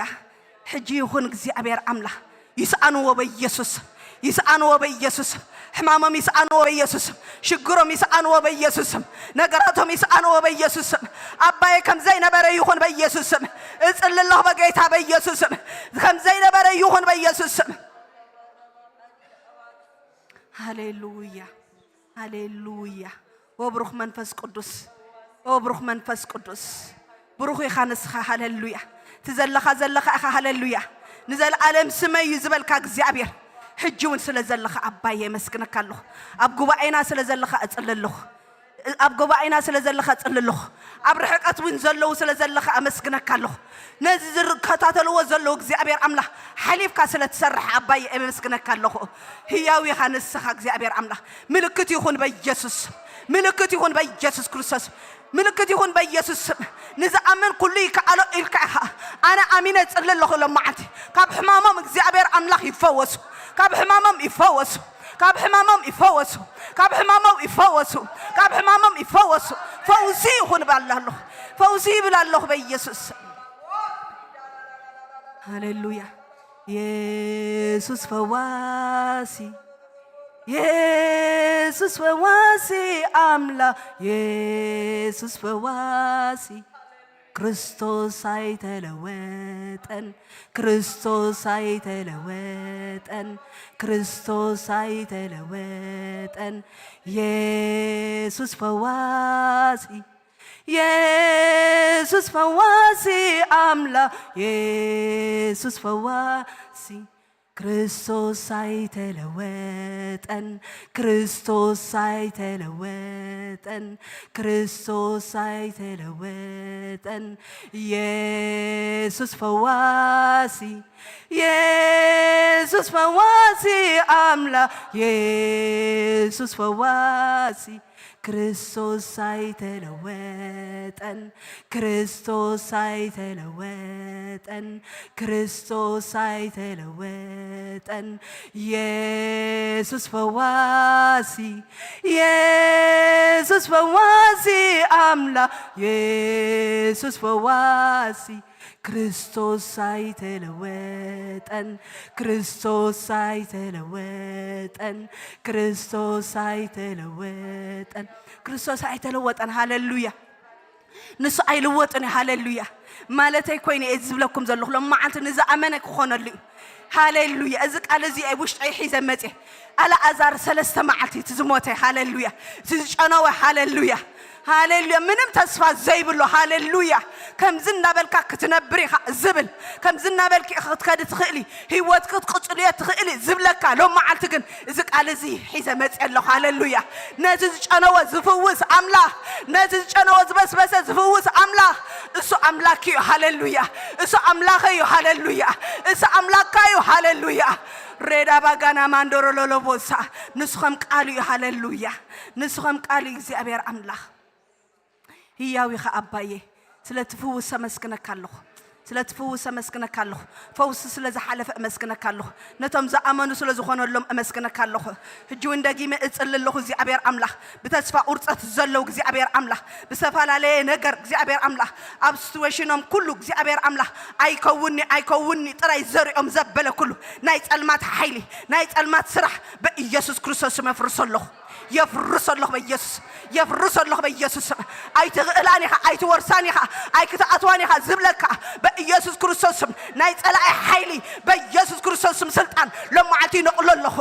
ሕጂ ይኹን እግዚኣብሔር ኣምላኽ። ይስኣንዎ በኢየሱስ፣ ይስኣንዎ በኢየሱስ። ሕማሞም ይስኣንዎ በኢየሱስ። ሽግሮም ይስኣንዎ በኢየሱስ። ነገራቶም ይስኣንዎ በኢየሱስ። ኣባየ ከም ዘይነበረ ይኹን በኢየሱስ። እጽሊ ኣለኹ በጌታ በኢየሱስ። ከም ዘይነበረ ይኹን በኢየሱስ። ሃሌሉያ፣ ሃሌሉያ። ኦ ብሩኽ መንፈስ ቅዱስ፣ ኦ ብሩኽ መንፈስ ቅዱስ፣ ብሩኽ ኢኻ ንስኻ። ሃሌሉያ። እቲ ዘለኻ ዘለኻ ኢኻ። ሃሌሉያ። ንዘለኣለም ስመይ እዩ ዝበልካ እግዚኣብሔር፣ ሕጂ እውን ስለ ዘለኻ ኣባይ የመስግነካ ኣለኹ። ኣብ ጉባኤና ስለ ዘለኻ እጽሊ ኣለኹ። ኣብ ጉባኤና ስለ ዘለኻ እጽሊ ኣለኹ። ኣብ ርሕቀት እውን ዘለዉ ስለ ዘለኻ ኣመስግነካ ኣለኹ። ነዚ ዝከታተልዎ ዘለዉ እግዚኣብሔር ኣምላኽ ሓሊፍካ ስለ ትሰርሕ ኣባይ የመስግነካ ኣለኹ። ህያው ኢኻ ንስኻ እግዚኣብሔር ኣምላኽ። ምልክት ይኹን በኢየሱስ ስም። ምልክት ይኹን በኢየሱስ ክርስቶስ። ምልክት ይኹን በኢየሱስ ስም። ንዝኣምን ኩሉ ይከኣሎ ኢልካ ኢኻ። ኣነ ኣሚነ እጽሊ ኣለኹ ሎም መዓልቲ። ካብ ሕማሞም እግዚኣብሔር ኣምላኽ ይፈወሱ። ካብ ሕማሞም ይፈወሱ። ካብ ሕማሞም ይፈወሱ። ካብ ሕማሞም ይፈወሱ። ካብ ሕማሞም ይፈወሱ። ፈውሲ ይኹን እብል ኣለኹ። ፈውሲ ይብል ኣለኹ በኢየሱስ ስም። ሃሌሉያ። የሱስ ፈዋሲ፣ የሱስ ፈዋሲ ኣምላኽ፣ የሱስ ፈዋሲ። ክርስቶስ ኣይተለወጠን፣ ክርስቶስ ኣይተለወጠን፣ ክርስቶስ ኣይተለወጠን። የሱስ ፈዋሲ፣ የሱስ ፈዋሲ ኣምላኽ፣ የሱስ ፈዋሲ። ክርስቶስ ኣይተለወጠን፣ ክርስቶስ ኣይተለወጠን፣ ክርስቶስ ኣይተለወጠን። የሱስ ፈዋሲ፣ የሱስ ፈዋሲ ኣምላኽ፣ የሱስ ፈዋሲ። ክርስቶስ ኣይተለወጠን፣ ክርስቶስ ኣይተለወጠን፣ ክርስቶስ ኣይተለወጠን። የሱስ ፈዋሲ፣ የሱስ ፈዋሲ ኣምላኽ፣ የሱስ ፈዋሲ። ክርስቶስ ኣይተለወጠን፣ ክርስቶስ ኣይተለወጠን፣ ክርስቶስ ኣይተለወጠን። ክርስቶስ ኣይተለወጠን። ሃሌሉያ። ንሱ ኣይልወጥን እዩ። ሃሌሉያ። ማለተይ ኮይነ እየ ዝብለኩም ዘለኹ። ሎም መዓልቲ ንዝኣመነ ክኾነሉ እዩ። ሃሌሉያ። እዚ ቃል እዚ ኣብ ውሽጠይ ሒዘ መፅየ። ኣልኣዛር ሰለስተ መዓልቲ እቲ ዝሞተ፣ ሃሌሉያ፣ እቲ ዝጨነወ፣ ሃሌሉያ፣ ሃሌሉያ፣ ምንም ተስፋ ዘይብሉ፣ ሃሌሉያ። ከምዚ እናበልካ ክትነብር ኢኻ ዝብል፣ ከምዚ እናበልኪ ኢኻ ክትከዲ ትኽእሊ፣ ህይወት ክትቅፅልዮ ትኽእሊ ዝብለካ፣ ሎም መዓልቲ ግን እዚ ቃል እዚ ሒዘ መፅየ ኣለኹ። ሃሌሉያ። ነዚ ዝጨነወ ዝፍውስ ኣምላኽ፣ ነዚ ዝጨነወ ዝበስበሰ ዝፍውስ ኣምላኽ፣ እሱ ኣምላክ እዩ። ሃሌሉያ። እሱ ኣምላኽ እዩ። ሃሌሉያ። እሱ ኣምላካ እዩ። ሃሌሉያ። ሬዳ ባጋና ማንዶሮ ሎሎቦሳ። ንሱ ከም ቃሉ እዩ። ሃሌሉያ። ንሱ ከም ቃሉ እዩ። እግዚኣብሔር ኣምላኽ ህያው ኢኻ ኣባዬ። ስለ እቲ ፍውስ ኣመስግነካ ኣለኹ። ስለ እቲ ፍውስ ኣመስግነካ ኣለኹ። ፈውሲ ስለ ዝሓለፈ ኣመስግነካ ኣለኹ። ነቶም ዝኣመኑ ስለ ዝኾነሎም ኣመስግነካ ኣለኹ። ሕጂ እውን ደጊመ እጽሊ ኣለኹ እግዚኣብሔር ኣምላኽ፣ ብተስፋ ቁርጸት ዘለዉ እግዚኣብሔር ኣምላኽ፣ ብዝተፈላለየ ነገር እግዚኣብሔር ኣምላኽ፣ ኣብ ሲትዌሽኖም ኩሉ እግዚኣብሔር ኣምላኽ ኣይከውንኒ ኣይከውንኒ ጥራይ ዘሪኦም ዘበለ ኩሉ ናይ ጸልማት ሓይሊ ናይ ጸልማት ስራሕ ብኢየሱስ ክርስቶስ ስም የፍርሶ ኣለኹ። የፍርሶ ኣለኹ በኢየሱስ። የፍርሶ ኣለኹ በኢየሱስ ስም። ኣይትኽእላን ኢኻ፣ ኣይትወርሳን ኢኻ፣ ኣይክትኣትዋ ፋን ኢኻ ዝብለካ በኢየሱስ ክርስቶስ ስም ናይ ጸላኢ ሓይሊ በኢየሱስ ክርስቶስ ስም ስልጣን ሎማዓልቲ ይነቕሎ ኣለኹ።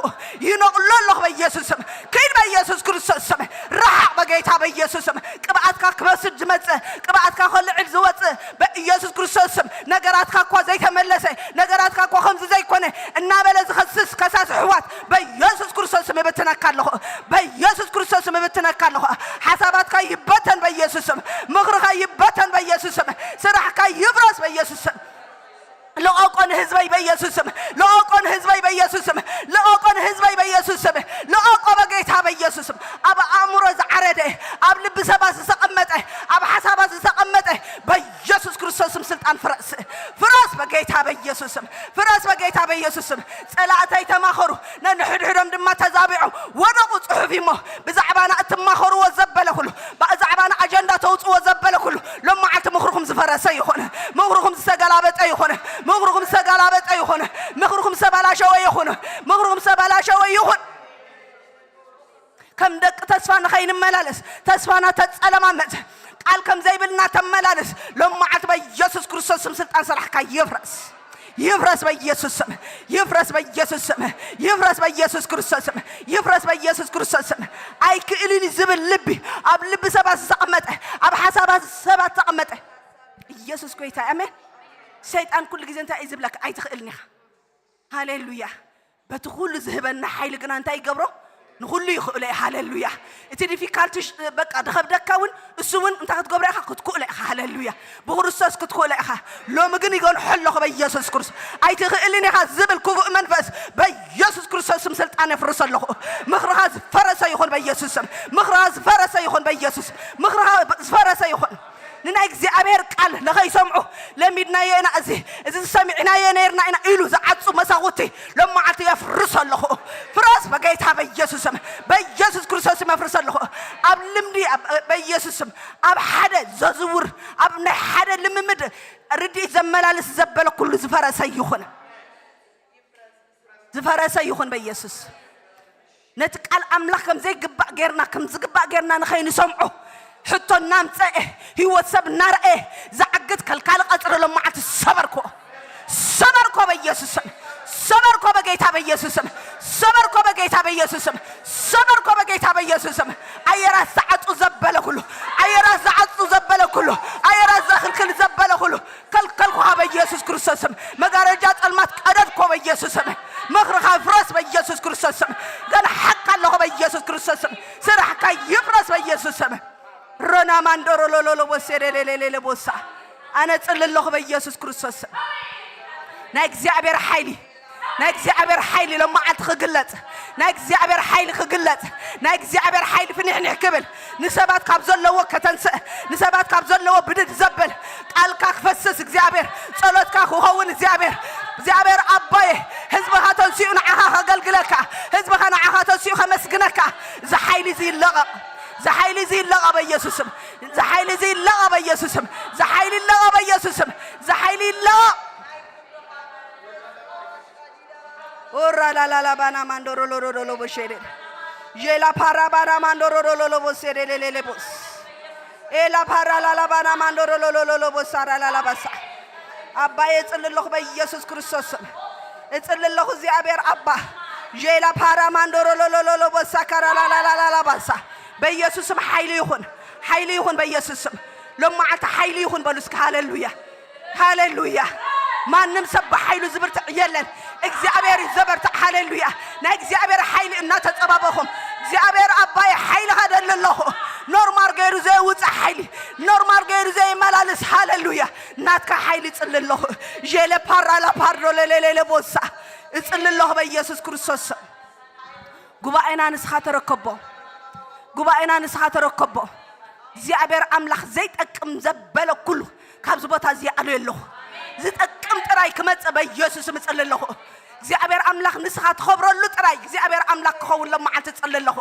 ይነቕሎ ኣለኹ በኢየሱስ ስም። ኪድ በኢየሱስ ክርስቶስ ስም። ረሓቕ በጌታ በኢየሱስ ስም። ቅብኣትካ ክበስድ ዝመጽእ፣ ቅብኣትካ ከልዕል ዝወጽእ በኢየሱስ ክርስቶስ ስም። ነገራትካ እኳ ዘይተመለሰ፣ ነገራትካ እኳ ከምዚ ዘይኮነ እናበለ ዝኸስስ ከሳሲ ኣሕዋት በኢየሱስ ክርስቶስ ስም እብትነካ ኣለኹ። በኢየሱስ ክርስቶስ ስም እብትነካ ኣለኹ። ሓሳባትካ ይበተን በኢየሱስ ስም። ምኽርኻ ይበተን በኢየሱስ ስም። ስራሕካ ይፍረስ በኢየሱስ ስም። ልቐቆ ንህዝበይ በኢየሱስ ስም። ልቐቆ ንህዝበይ በኢየሱስ ስም። ልቐቆ ንህዝበይ በኢየሱስ ስም። ልቐቆ በጌታ በኢየሱስ ስም። ኣብ ኣእምሮ ዝዓረደ፣ ኣብ ልቢ ሰባት ዝተቐመጠ፣ ኣብ ሓሳባት ዝተቐመጠ በኢየሱስ ክርስቶስ ስም ስልጣን ፍረስ። ፍረስ በጌታ በኢየሱስ ስም። ፍረስ በጌታ በኢየሱስ ስም። ጸላእተይ ተማኸሩ፣ ነንሕድሕዶም ድማ ተዛቢዖም ወደቑ። ጽሑፍ እሞ ብዛዕባና እትማኸርዎ ዘበለ ኩሉ፣ ብዛዕባና ኣጀንዳ ተውጽዎ ዘበለ ኩሉ ሎም መዓልቲ ምኽርኹም ዝፈረሰ ይኹን። ምኽርኹም ዝተገላበጠ ይኹን። ምኽርኹም ዝተገላበጠ ይኹን። ምኽርኹም ዝተበላሸወ ይኹን። ምኽርኹም ዝተበላሸወ ይኹን። ከም ደቂ ተስፋ ንኸይንመላለስ፣ ተስፋና ተጸለማመት፣ ቃል ከም ዘይብልና ተመላለስ። ሎም መዓልቲ በኢየሱስ ክርስቶስ ስም ስልጣን ስራሕካ ይፍረስ። ይፍረስ በኢየሱስ ስም። ይፍረስ በኢየሱስ ስም። ይፍረስ በኢየሱስ ክርስቶስ ስም። ይፍረስ በኢየሱስ ክርስቶስ ስም። ኣይክእልን እዩ ዝብል ልቢ፣ ኣብ ልቢ ሰባት ዝተቐመጠ፣ ኣብ ሓሳባት ሰባት ዝተቐመጠ ኢየሱስ ጎይታ። ኣሜን። ሰይጣን ኩሉ ግዜ እንታይ እዩ ዝብለካ? ኣይትኽእልን ኢኻ። ሃሌሉያ። በቲ ኩሉ ዝህበና ሓይሊ ግና እንታይ ይገብሮ? ንኹሉ ይኽእሎ እዩ። ሃሌሉያ። እቲ ዲፊካልቲ ሽ- በቃ ድኸብደካ እውን እሱ እውን እንታይ ክትገብሮ ኢኻ? ክትክእሎ ኢኻ። ሃሌሉያ። ብክርስቶስ ክትክእሎ ኢኻ። ሎሚ ግን ይገንሖ ኣለኹ በኢየሱስ ክርስቶስ። ኣይትኽእልን ኢኻ ዝብል ክፉእ መንፈስ በኢየሱስ ክርስቶስ ስም ስልጣን የፍርስ ኣለኹ። ምኽርኻ ዝፈረሰ ይኹን በኢየሱስ ስም። ምኽርኻ ዝፈረሰ ይኹን በኢየሱስ ስም። ምኽርኻ ዝፈረሰ ይኹን። ንናይ እግዚኣብሔር ቃል ንኸይሰምዑ ለሚድናዮ ኢና፣ እዚ እዚ ዝሰሚዕናዮ ነርና ኢና ኢሉ ዝዓጹ መሳኹቲ ሎም መዓልቲ የፍርስ ኣለኹ። ፍረስ በጌታ በኢየሱስ ስም። በኢየሱስ ክርስቶስ ስም የፍርስ ኣለኹ። ኣብ ልምዲ ኣብ- በኢየሱስ ስም ኣብ ሓደ ዘዝውር ኣብ ናይ ሓደ ልምምድ ርድኢት ዘመላልስ ዘበለ ኩሉ ዝፈረሰ ይኹን። ዝፈረሰ ይኹን በኢየሱስ። ነቲ ቃል ኣምላኽ ከም ዘይግባእ ጌርና ከም ዝግባእ ጌርና ንኸይንሰምዖ ሕቶ እናምፀአ ህይወት ሰብ እናረኣየ ዝዓግት ከልካሊ ቀፅሪ ሎም መዓልቲ ሰበርኮ። ሰበርኮ በኢየሱስ ስም። ሰበርኮ በጌታ በኢየሱስ ስም። ሰበርኮ በጌታ በኢየሱስ ስም። ሰበርኮ በጌታ በኢየሱስ ስም። ኣየራት ዝዓፁ ዘበለ ኩሉ ኣየራት ዝዓፁ ዘበለ ኩሉ ኣየራት ዘኽልክል ዘበለ ኩሉ ከልከልኩኻ በኢየሱስ ክርስቶስ ስም። መጋረጃ ጸልማት ቀደድኮ በኢየሱስ ስም። ምኽርኻ ይፍረስ በኢየሱስ ክርስቶስ ስም። ገና ሓቅ ኣለኹ በኢየሱስ ክርስቶስ ስም። ስራሕካ ይፍረስ በኢየሱስ ስም። ሮና ማንዶሮ ሎሎሎ ቦሴ ሌሌሌሌ ቦሳ ኣነ ጽሊ ኣለኹ በኢየሱስ ክርስቶስ ስም። ናይ እግዚኣብሔር ሓይሊ ናይ እግዚኣብሔር ሓይሊ ሎም መዓልቲ ክግለጽ ናይ እግዚኣብሔር ሓይሊ ክግለጽ ናይ እግዚኣብሔር ሓይሊ ፍንሕንሕ ክብል ንሰባት ካብ ዘለዎ ከተንስእ ንሰባት ካብ ዘለዎ ብድድ ዘብል ቃልካ ክፈስስ እግዚኣብሔር ጸሎትካ ክኸውን እግዚኣብሔር እግዚኣብሔር ኣባየ ህዝብኻ ተንስኡ ንዓኻ ከገልግለካ ህዝብኻ ንዓኻ ተንስኡ ከመስግነካ ዝሓይሊ እዚ ይለቐቕ ዝሓይሊ እዚ ይለቐቕ በኢየሱስም ዝሓይሊ እዚ ይለቐቕ በኢየሱስም ዝሓይሊ ይለቐቕ በኢየሱስም ዝሓይሊ ይለቐቕ ኦራ ላላላ ባና ማንዶሮ ሎሮዶሎ ቦሼዴ ጄላ ፓራ ባና ማንዶሮ ሎሎሎ ቦሴዴ ሌሌሌ ቦስ ኤላ ፓራ ላላ ባና ማንዶሮ ሎሎሎ ቦሳራ ላላ ባሳ ኣባዬ እጽሊ ኣለኹ በኢየሱስ ክርስቶስ ስም እጽሊ ኣለኹ እግዚኣብሔር ኣባ ጄላ ፓራ ማንዶሮ ሎሎሎ ቦሳ ካራ ላላ ላላ ባሳ በኢየሱስ ስም ሓይሊ ይኹን ሓይሊ ይኹን በኢየሱስ ስም ሎም መዓልቲ ሓይሊ ይኹን በሉ እስከ ሃሌሉያ ሃሌሉያ ማንም ሰብ ብሓይሉ ዝብርትዕ የለን እግዚኣብሔር እዩ ዘበርትዕ ሃሌሉያ ናይ እግዚኣብሔር ሓይሊ እናተፀባበኹም እግዚኣብሔር ኣባይ ሓይልኻ ደሊ ኣለኹ ኖርማል ገይሩ ዘይውፅእ ሓይሊ ኖርማል ገይሩ ዘይመላልስ ሃሌሉያ ናትካ ሓይሊ እፅሊ ኣለኹ ሌለ ፓራ ላፓርዶ ለሌሌለ ቦሳ እፅሊ ኣለኹ በኢየሱስ ክርስቶስ ስም ጉባኤና ንስኻ ተረከቦ ጉባኤና ንስኻ ተረከቦ እግዚኣብሔር ኣምላኽ ዘይጠቅም ዘበለ ኩሉ ካብዚ ቦታ እዚ ይኣልዮ ኣለኹ ዝጠቅም ጥራይ ክመፀ በኢየሱስ ምፅሊ ኣለኹ እግዚኣብሔር ኣምላኽ ንስኻ ትኸብረሉ ጥራይ እግዚኣብሔር ኣምላኽ ክኸውን ሎም መዓልቲ ፅሊ ኣለኹ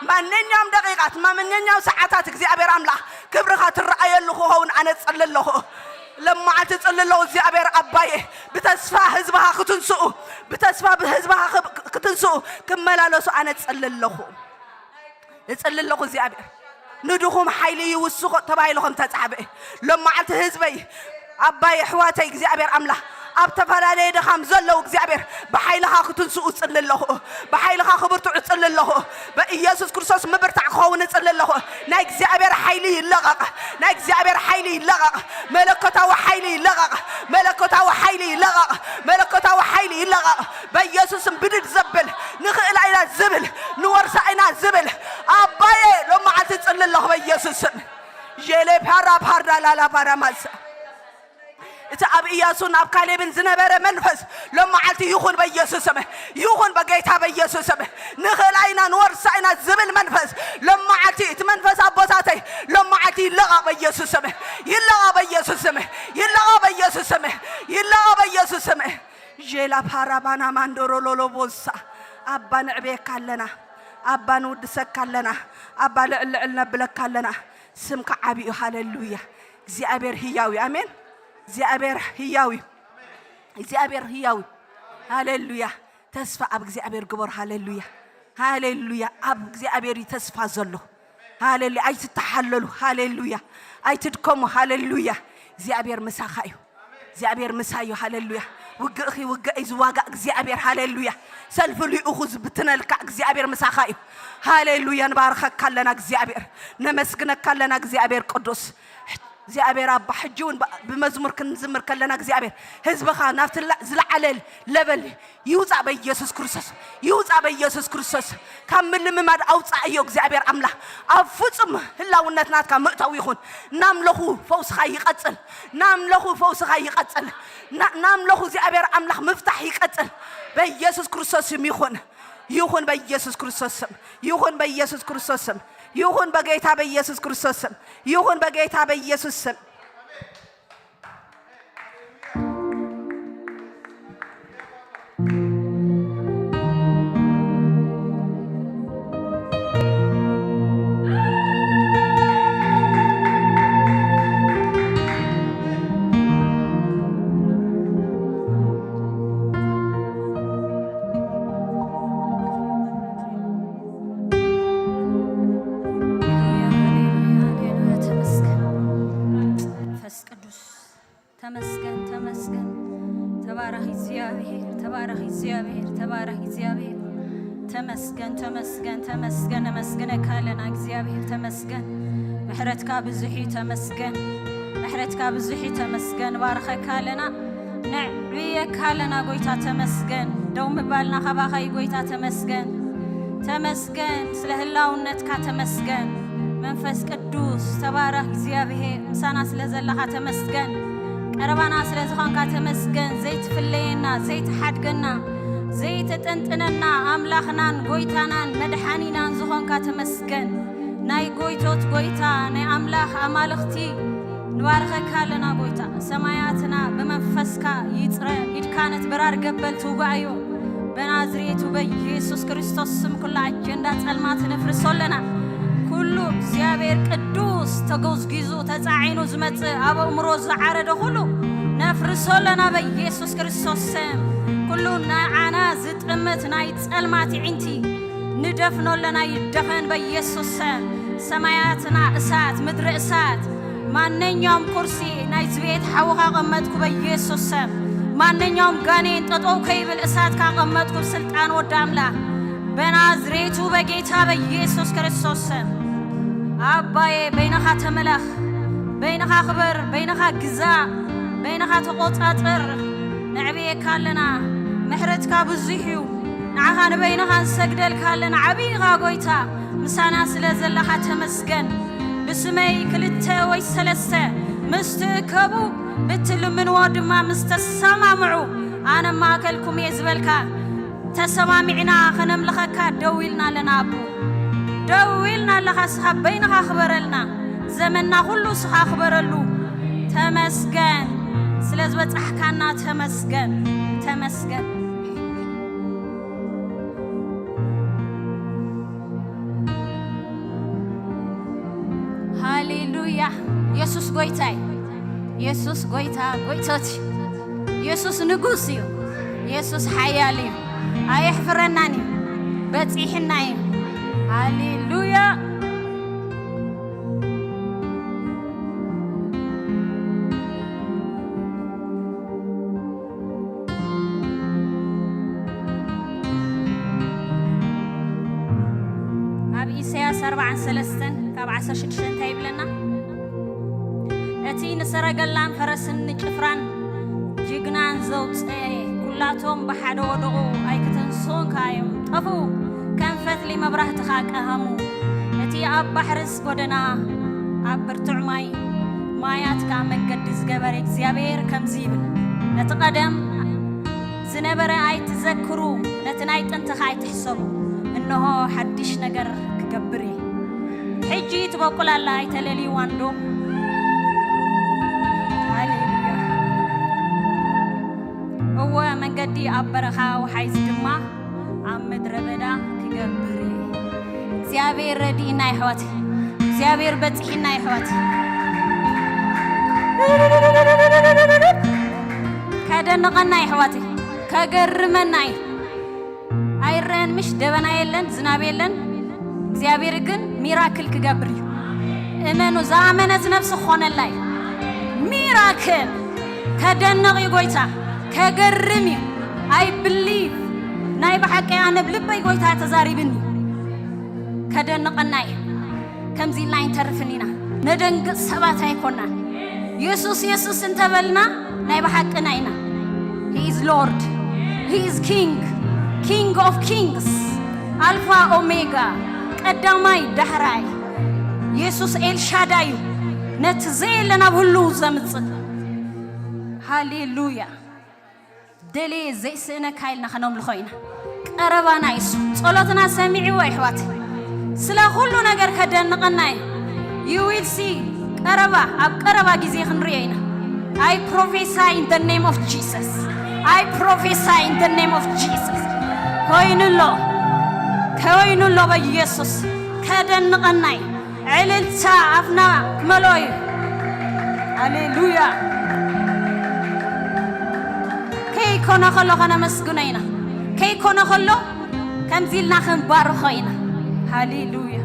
ማንኛውም ደቂቃት ማንኛውም ሰዓታት እግዚኣብሔር ኣምላኽ ክብርኻ ትረኣየሉ ክኸውን ኣነ ፅሊ ኣለኹ ሎም መዓልቲ ፅሊ ኣለኹ እግዚኣብሔር ኣባየ ብተስፋ ህዝብኻ ክትንስኡ ብተስፋ ብህዝብኻ ክትንስኡ ክመላለሱ ኣነ እጽሊ ኣለኹ እጽሊ ኣለኹ እግዚኣብሔር ንድኹም ሓይሊ ይውስኾ ተባሂሉ ከም ተጻሕፈ፣ ሎም መዓልቲ ህዝበይ፣ ኣባይ፣ ኣሕዋተይ እግዚኣብሔር ኣምላኽ ኣብ ተፈላለየ ድኻም ዘለዉ እግዚኣብሔር ብሓይልኻ ክትንስኡ ጽሊ ኣለኹ። ብሓይልኻ ክብርትዑ ጽሊ ኣለኹ። በኢየሱስ ክርስቶስ ምብርታዕ ክኸውን እጽሊ ኣለኹ። ናይ እግዚኣብሔር ሓይሊ ይለቐቕ። ናይ እግዚኣብሔር ሓይሊ ይለቐቕ። መለኮታዊ ሓይሊ ይለቐቕ። መለኮታዊ ሓይሊ ይለቐቕ። መለኮታዊ ሓይሊ ይለቐቕ። በኢየሱስም ብድድ ዘብል ንኽእላ ኢና ዝብል ንወርሳ ኢና ዝብል ኣባየ ሎም መዓልቲ ጽሊ ኣለኹ በኢየሱስም። ዤሌ ፓራ ፓርዳ ላላ ፓራ ማሳ እቲ ኣብ ኢያሱን ኣብ ካሌብን ዝነበረ መንፈስ ሎም መዓልቲ ይኹን በኢየሱስም። ይኹን በጌታ በኢየሱስም። ንኽእላ ኢና ንወርሳ ኢና ዝብል መንፈስ ሎም መዓልቲ እቲ መንፈስ ኣቦታተይ ሎም መዓልቲ ይለቐቕ በኢየሱስም። ይለቐቕ በኢየሱስም። ይለቐቕ በኢየሱስም። ይለቐቕ በኢየሱስም። ዤላ ፓራባና ማንዶሮ ሎሎ ቦሳ ኣባ ንዕብየካ ኣለና። ኣባ ንውድሰካ ኣለና። ኣባ ልዕል ልዕል ነብለካ ኣለና። ስምካ ዓብዩ። ሃሌሉያ። እግዚኣብሔር ህያው እዩ። ኣሜን። እግዚኣብሔር ህያው እዩ። እግዚኣብሔር ህያው እዩ። ሃሌሉያ። ተስፋ ኣብ እግዚኣብሔር ግበር። ሃሌሉያ። ሃሌሉያ። ኣብ እግዚኣብሔር እዩ ተስፋ ዘሎ። ሃሌሉያ። ኣይትተሓለሉ። ሃሌሉያ። ኣይትድከሙ። ሃሌሉያ። እግዚኣብሔር ምሳኻ እዩ። እግዚኣብሔር ምሳዩ። ሃሌሉያ። ውግእኺ ውግእ እዩ ዝዋጋእ እግዚኣብሔር። ሃሌሉያ። ሰልፊ ልኡኹ ዝብትነልካ እግዚኣብሔር ምሳኻ እዩ። ሃሌሉያ። ንባርኸካ ኣለና እግዚኣብሔር። ነመስግነካ ኣለና እግዚኣብሔር ቅዱስ። እግዚኣብሔር ኣባ ሕጂ እውን ብ- ብመዝሙር ክንዝምር ከለና እግዚኣብሔር ህዝብኻ ናብቲ ላ- ዝለዓለ ለበል ይውፃእ በኢየሱስ ክርስቶስ። ይውፃእ በኢየሱስ ክርስቶስ። ካብ ምልምማድ ኣውፃእ እዮ እግዚኣብሔር ኣምላኽ። ኣብ ፍጹም ህላውነት ናትካ ምእታው ይኹን። ናምለኹ ፈውስኻ ይቐጽል። ናምለኹ ፈውስኻ ይቐጽል። ና- ናምለኹ እግዚኣብሔር ኣምላኽ ምፍታሕ ይቐጽል። በኢየሱስ ክርስቶስ ስም ይኹን። ይኹን በኢየሱስ ክርስቶስ ስም። ይኹን በኢየሱስ ክርስቶስ ስም። ይኹን በጌታ በኢየሱስ ክርስቶስ ስም። ይኹን በጌታ በኢየሱስ ስም። ሃሌሉያ፣ ሃሌሉያ፣ ሃሌሉያ። ተመስገን መንፈስ ቅዱስ። ተመስገን፣ ተመስገን። ተባረኽ እግዚኣብሔር፣ ተባረኽ እግዚኣብሔር፣ ተባረኽ እግዚኣብሔር። ተመስገን፣ ተመስገን፣ ተመስገን። ነመስግነካ ኣለና እግዚኣብሔር፣ ተመስገን። ምሕረትካ ብዙሕ እዩ፣ ተመስገን። ምሕረትካ ብዙሕ እዩ፣ ተመስገን። ባርኸካ ኣለና፣ ነዕብየካ ኣለና ጎይታ፣ ተመስገን። ደው ምባልና ካባኻ እዩ ጎይታ፣ ተመስገን። ተመስገን፣ ስለ ህላውነትካ ተመስገን። መንፈስ ቅዱስ ተባረኽ እግዚኣብሔር፣ ምሳና ስለ ዘለኻ ተመስገን። ቀረባና ስለ ዝኾንካ ተመስገን። ዘይትፍለየና፣ ዘይትሓድገና፣ ዘይትጥንጥነና፣ ኣምላኽናን ጎይታናን መድሓኒናን ዝኾንካ ተመስገን። ናይ ጎይቶት ጎይታ፣ ናይ ኣምላኽ ኣማልኽቲ ንባርኸካ ኣለና ጎይታ። ሰማያትና ብመንፈስካ ይጽረ፣ ኢድካ ነቲ በራድ ገበል ትውጋኣዮ። በናዝሬቱ በኢየሱስ ክርስቶስ ስም ኩላ ኣጀንዳ ጸልማት ነፍርሶ ኣለና። ኩሉ እግዚኣብሔር ቅዱስ ተጎዝጊዙ ተጻዒኑ ዝመጽእ ኣብ ኣእምሮ ዝዓረደ ኩሉ ነፍርሶ ኣለና በኢየሱስ ክርስቶስ ስም። ኩሉ ንዓና ዝጥምት ናይ ጸልማት ይዒንቲ ንደፍኖ ኣለና፣ ይደፈን በኢየሱስ ስም። ሰማያትና እሳት፣ ምድሪ እሳት። ማንኛውም ኩርሲ ናይዚ ቤት ሓዊ ካቐመጥኩ በኢየሱስ ስም። ማንኛውም ጋኔን ጠጠው ከይብል እሳት ካቐመጥኩ ስልጣን ወዲ ኣምላኽ በናዝሬቱ በጌታ በኢየሱስ ክርስቶስ ስም። ኣባዬ በይንኻ ተመለኽ፣ በይንኻ ክበር፣ በይንኻ ግዛእ፣ በይንኻ ተቆጻጽር። ነዕብየካ ኣለና። ምሕረትካ ብዙሕ እዩ። ንዓኻ ንበይንኻ ንሰግደልካ ኣለና። ዓብዪ ኢኻ ጎይታ። ምሳና ስለ ዘለኻ ተመስገን። ብስመይ ክልተ ወይ ሰለስተ ምስ ትእከቡ ብትልምንዎ ድማ ምስ ተሰማምዑ ኣነ ኣብ ማእከልኩም እየ ዝበልካ። ተሰማሚዕና ከነምልኸካ ደው ኢልና ኣለና ኣቦ። ደው ኢልና ኣለኻ፣ እስኻ በይንኻ ክበረልና። ዘመንና ኩሉ እስኻ ክበረሉ። ተመስገን። ስለ ዝበጻሕካና ተመስገን። ተመስገን። ሃሌሉያ። የሱስ ጎይታይ። የሱስ ጎይታ ጎይቶት እዩ። የሱስ ንጉስ እዩ። የሱስ ሓያል እዩ። ኣየሕፍረናን እዩ። በጺሕና እዩ። ሃሌሉያ። ኣርባዓን ሰለስተን ካብ ዓሰርተ ሽዱሽተ እንታይ ይብለና? እቲ ንሰረገላን ፈረስን ንጭፍራን ጅግናን ዘውፀ፣ ኩላቶም ብሓደ ወደቑ፣ ኣይክተንስኡን ከኣ እዮም ጠፍኡ፣ ከም ፈትሊ መብራህትኻ ቀሃሙ። እቲ ኣብ ባሕርስ ጎደና፣ ኣብ ብርቱዕ ማይ ማያት ከኣ መንገዲ ዝገበረ እግዚኣብሔር ከምዚ ይብል፣ ነቲ ቀደም ዝነበረ ኣይትዘክሩ፣ ነቲ ናይ ጥንቲ ከኣ ኣይትሕሰቡ፣ እንሆ ሓድሽ ነገር ክገብር እየ። ሕጂ ትበቁል ኣላ፣ ኣይተለልይዋን ዶ? ሃሌሉያ። እወ፣ መንገዲ ኣብ በረኻ፣ ወሓይዝ ድማ ኣብ ምድረ በዳ ክገብር እየ። እግዚኣብሔር ረድኢና ይሕዋት፣ እግዚኣብሔር በጽሒና ይሕዋት። ከደንቐና ይሕዋት፣ ከገርመና እዩ። ኣይረአን ምሽ፣ ደበና የለን፣ ዝናብ የለን። እግዚኣብሔር ግን ሚራክል ክገብር እዩ። እመኑ፣ ዝኣመነት ነፍሲ ክኾነላ እዩ። ሚራክል ከደንቕ እዩ ጎይታ፣ ከገርም እዩ። I believe፣ ናይ ብሓቂ ኣነ ብልበይ ጎይታ ተዛሪብኒ። ከደንቐና እዩ። ከምዚ ኢልና ኣይንተርፍን ኢና። ነደንግጽ ሰባት ኣይኮናን። የሱስ የሱስ እንተበልና ናይ ብሓቅና ኢና። He is Lord, He is King, King of Kings, ኣልፋ ኦሜጋ፣ ቀዳማይ ዳሕራይ። የሱስ ኤልሻዳይ እዩ፣ ነቲ ዘየለ ናብ ህልው ዘምጽእ። ሃሌሉያ። ደልየ ዘይስእነካ ኢልና ከነምልኾ ኢና። ቀረባና እዩ እሱ። ጸሎትና ሰሚዕዎ ይሕዋት። ስለ ኩሉ ነገር ከደንቐና እዩ። You will see። ቀረባ፣ ኣብ ቀረባ ግዜ ክንሪኦ ኢና። I prophesy in the name of Jesus. I prophesy in the name of Jesus. ኮይኑ ኣሎ፣ ኮይኑ ኣሎ በኢየሱስ። ከደንቐና እዩ። ዕልልታ ኣፍና ክመልኦ እዩ። ሃሌሉያ። ከይኮነ ከሎ ከነመስግኖ ኢና። ከይኮነ ከሎ ከምዚ ኢልና ክንባርኾ ኢና። ሃሌሉያ።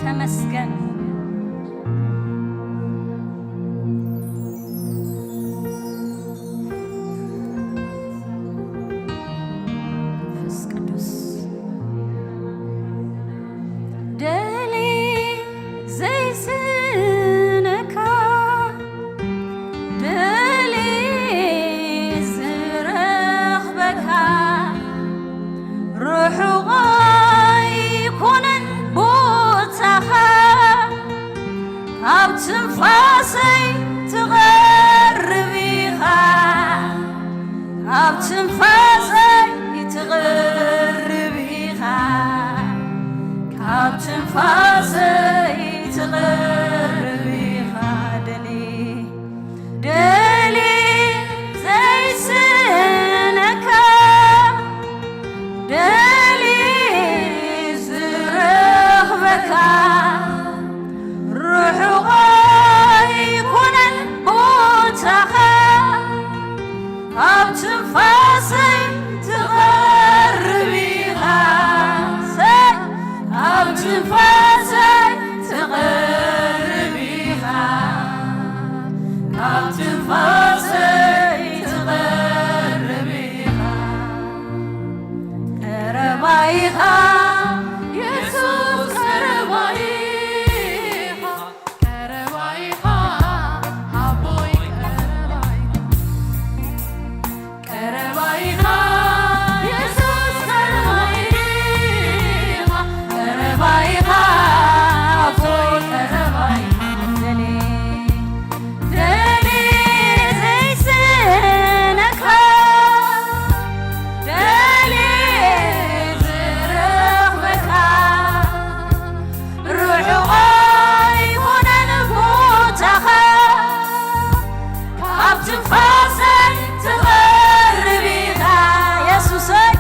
ተመስገን። መንፈስ ቅዱስ ደሊ ዘይስእነካ፣ ደሊ ዝረኽበካ፣ ርሑቕ ኣይኮነን ቦታኻ፣ ኣብ ትንፋሰይ ትቐርብ ኢኻ፣ ኣብ ትንፋሰይ ትቐርብ ኢኻ፣ ካብ ትንፋሰይ ትቐርብ ኢኻ። ደሊ ደሊ ዘይስእነካ፣ ደሊ ዝረኽበካ፣ ርሑቕ ኣይኮነን ቦታኻ፣ ኣብ ትንፋሰይ ትቐርብ ኢኻ። ሰይ፣ ኣብ ትንፋሰይ ትቐርብ ኢኻ፣ ካብ ትንፋሰይ ትቐርብ ኢኻ። ቀረባ ኢኻ የሱስ፣ ቀረባ ኢኻ፣ ቀረባ ኢኻ ኣቦይ፣ ቀረባ ኢኻ። ቀረባ ኢኻ የሱስ፣ ቀረባ ኢኻ፣ ቀረባ ኢኻ ኣቦይ፣ ቀረባ ኢኻ። ደሊ ደሊ ዘይስእነካ፣ ደሊ ዝረኽበካ፣ ርሑቕ ኣይኮነን ቦታኻ፣ ካብ ትንፋሰይ ትቐርብ ኢኻ። የሱሰይ፣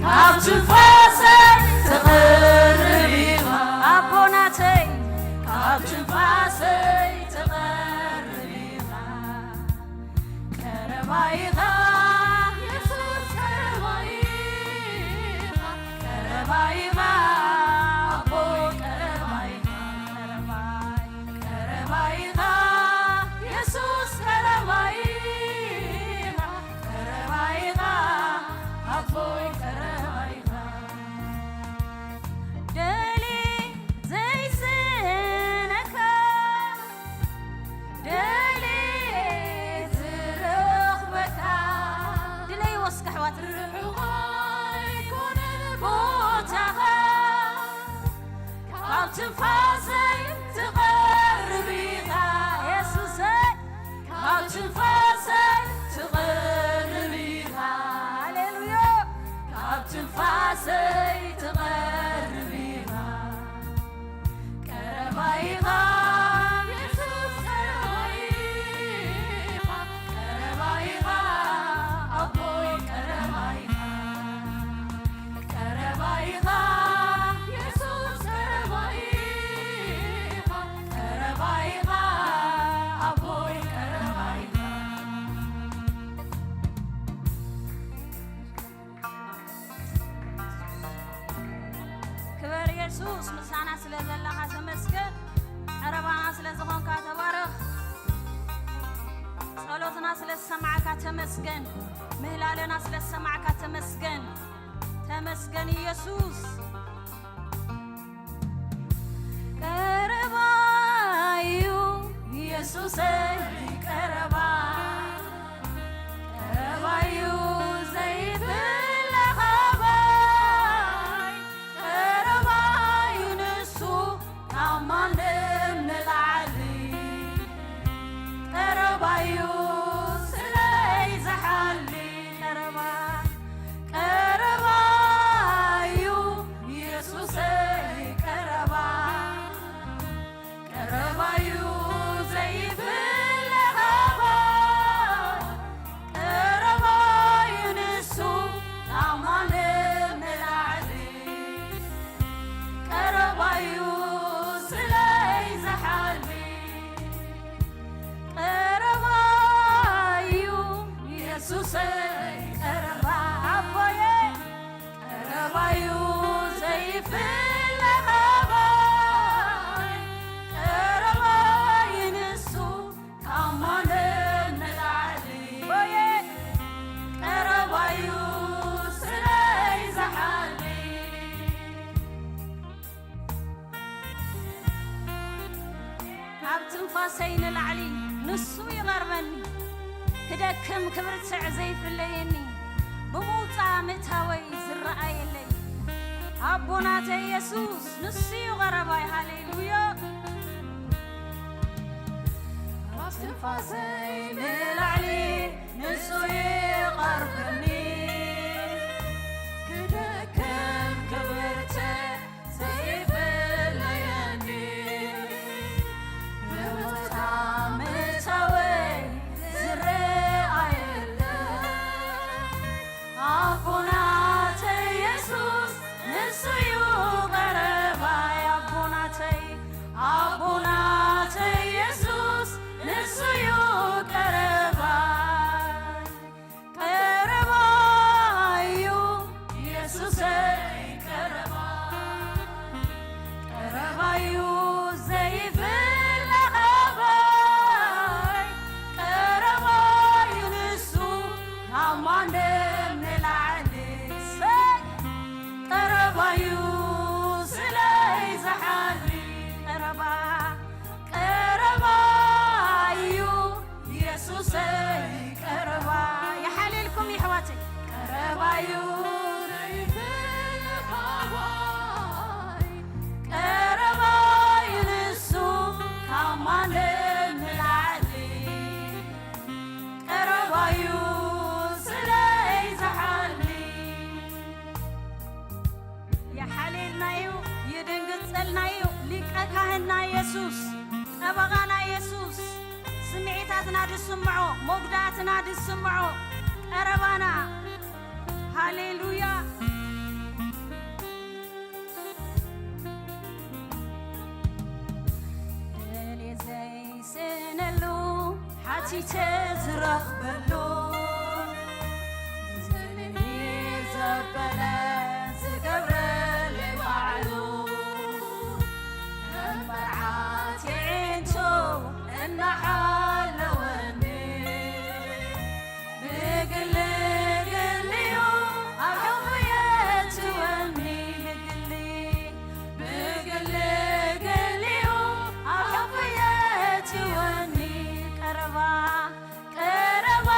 ካብ ትንፋሰይ ትቐርብ ኢኻ። ኣቦናተይ፣ ካብ ትንፋሰይ ትቐርብ ኢኻ። ቀረባ ኢኻ የሱስ፣ ቀረባ ኢኻ፣ ቀረባ ኢኻ ኣቦ፣ ቀረባ ኢኻ፣ ቀረባ፣ ቀረባ ኢኻ የሱስ፣ ቀረባ ኢኻ፣ ቀረባ ፋሰይ ትቐርብ ኢኻ፣ ቀረባ ኢኻ፣ የሱስ ቀረባ ኢኻ፣ ቀረባ ኢኻ፣ ኣቦይ ቀረባ ኢኻ፣ ቀረባ ኢኻ፣ የሱስ ቀረባ ኢኻ፣ ቀረባ ኢኻ፣ ኣቦይ ቀረባ ኢኻ። ክበር የሱስ፣ ምሳና ስለ ዘለኻ ተመስገን። ቀረባና ስለ ዝኾንካ ተባረኽ። ጸሎትና ስለ ዝሰማዕካ ተመስገን። ምህላለና ስለ ዝሰማዕካ ተመስገን። ተመስገን ኢየሱስ። ቀረባዩ ኢየሱሰይ ቀረባ፣ ቀረባዩ ዘይፍለ ካባይ፣ ቀረባዩ ንሱ ካብ ማንም ንላዕሊ፣ ቀረባዩ ስለይ ዝሓሊ፣ ቀረባ ቀረባዩ ኢየሱሰይ ቀረባ፣ ቀረባዩ ዘይፍለ ካባ፣ ቀረባዩ ንሱ ካብ ማንም ንላዕሊ፣ ቀረባዩ ስለይ ዝሓሊ፣ ቀረባዩ ኢየሱሰይ ቀረባ፣ ኣቦየ ቀረባዩ ዘይፍለ ካባይ፣ ቀረባዩ ንሱ ካብ ማንም ንላዕሊ፣ ኣቦየ ቀረባዩ ስለይ ዝሓሊ። ካብ ትንፋሰይ ንላዕሊ ንሱ ይቐርበኒ፣ ክደክም ክብርትዕ ዘይፍለየኒ፣ ብምውጻእ ምእታወይ ዝረኣየለይ፣ ኣቦ ናተይ የሱስ ንሱ እዩ ቀረባይ። ሃሌሉያ። ካብ ትንፋሰይ ንላዕሊ ንሱ ይቐርበኒ፣ ክደክም ክብርትዕ ዘይፍለየኒ፣ ብምውጻእ ምእታወይ ዝረኣየለይ፣ ኣቦ ናተይ የሱስ ንሱ እዩ ቀረባይ፣ ኣቦ ናተይ፣ ኣቦ ናተይ የሱስ ንሱ እዩ ቀረባይ። ቀረባዩ ኢየሱሰይ ቀረባ፣ ቀረባዩ ዘይፍለ ካባይ፣ ቀረባዩ ንሱ ካብ ማንም ንላዕሊ፣ ሰይ ቀረባዩ ስለይ ዝሓሊ፣ ቀረባ ቀረባዩ ኢየሱሰይ ቀረባ። ይሓልልኩም የሕዋተይ። ቀረባዩ ዘይፍለ ካባይ፣ ቀረባዩ ንሱ ካብ ማንም ንላዕሊ፣ ቀረባዩ ስለይ ዝሓሊ። የሓልየልና እዩ፣ ይድንግጸልና እዩ። ሊቀ ካህንና የሱስ፣ ጠበቓና የሱስ፣ ስምዒታትና ድስምዖ፣ መጉዳእትና ድስምዖ፣ ቀረባና። ሃሌሉያ። ደልየ ዘይስእነሉ፣ ሓቲተ ዝረኽበሉ፣ ዝንሂ ዘበለ ዝገብረለይ ባዕሉ፣ ከም መርዓት የዒንቱ እናሓለወኒ፣ ብግሊ ግሊኡ ኣብ ሕቑፉ የእትወኒ፣ ብግሊ ብግሊ ገሊኡ ኣብ ሕቑፉ የእትወኒ። ቀረባ፣ ቀረባ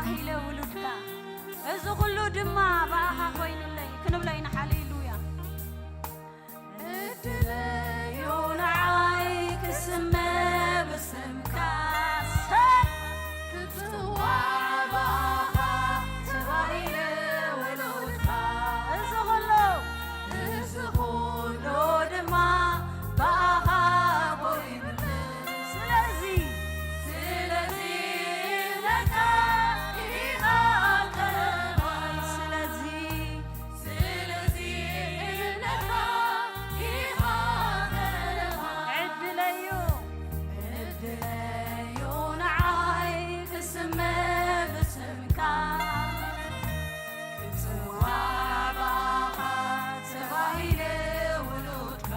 ኢለ ውሉድካ፣ እዚ ኹሉ ድማ ብኣኻ ኮይኑለይ ክንብሎ ኢና። ሃሌሉያ። እድለዮ ንዓይ ክስመ ብስምካ፣ ሰብ ክጽዋዕ ብኣኻ ተባሂለ ውሉድካ። እዚ ኹሉ፣ እዚ ኹሉ ድማ ብኣኻ ኮይኑ። ስለዚ፣ ስለዚ እብለካ ኢኻ ቀረባይ። ስለዚ፣ ስለዚ እብለካ ኢኻ ቀረባይ። ዕድለዮ፣ ዕድለዮ ንዓይ ክስመ ብስምካ። ክጽዋዕ ብኣኻ ተባሂለ ውሉድካ።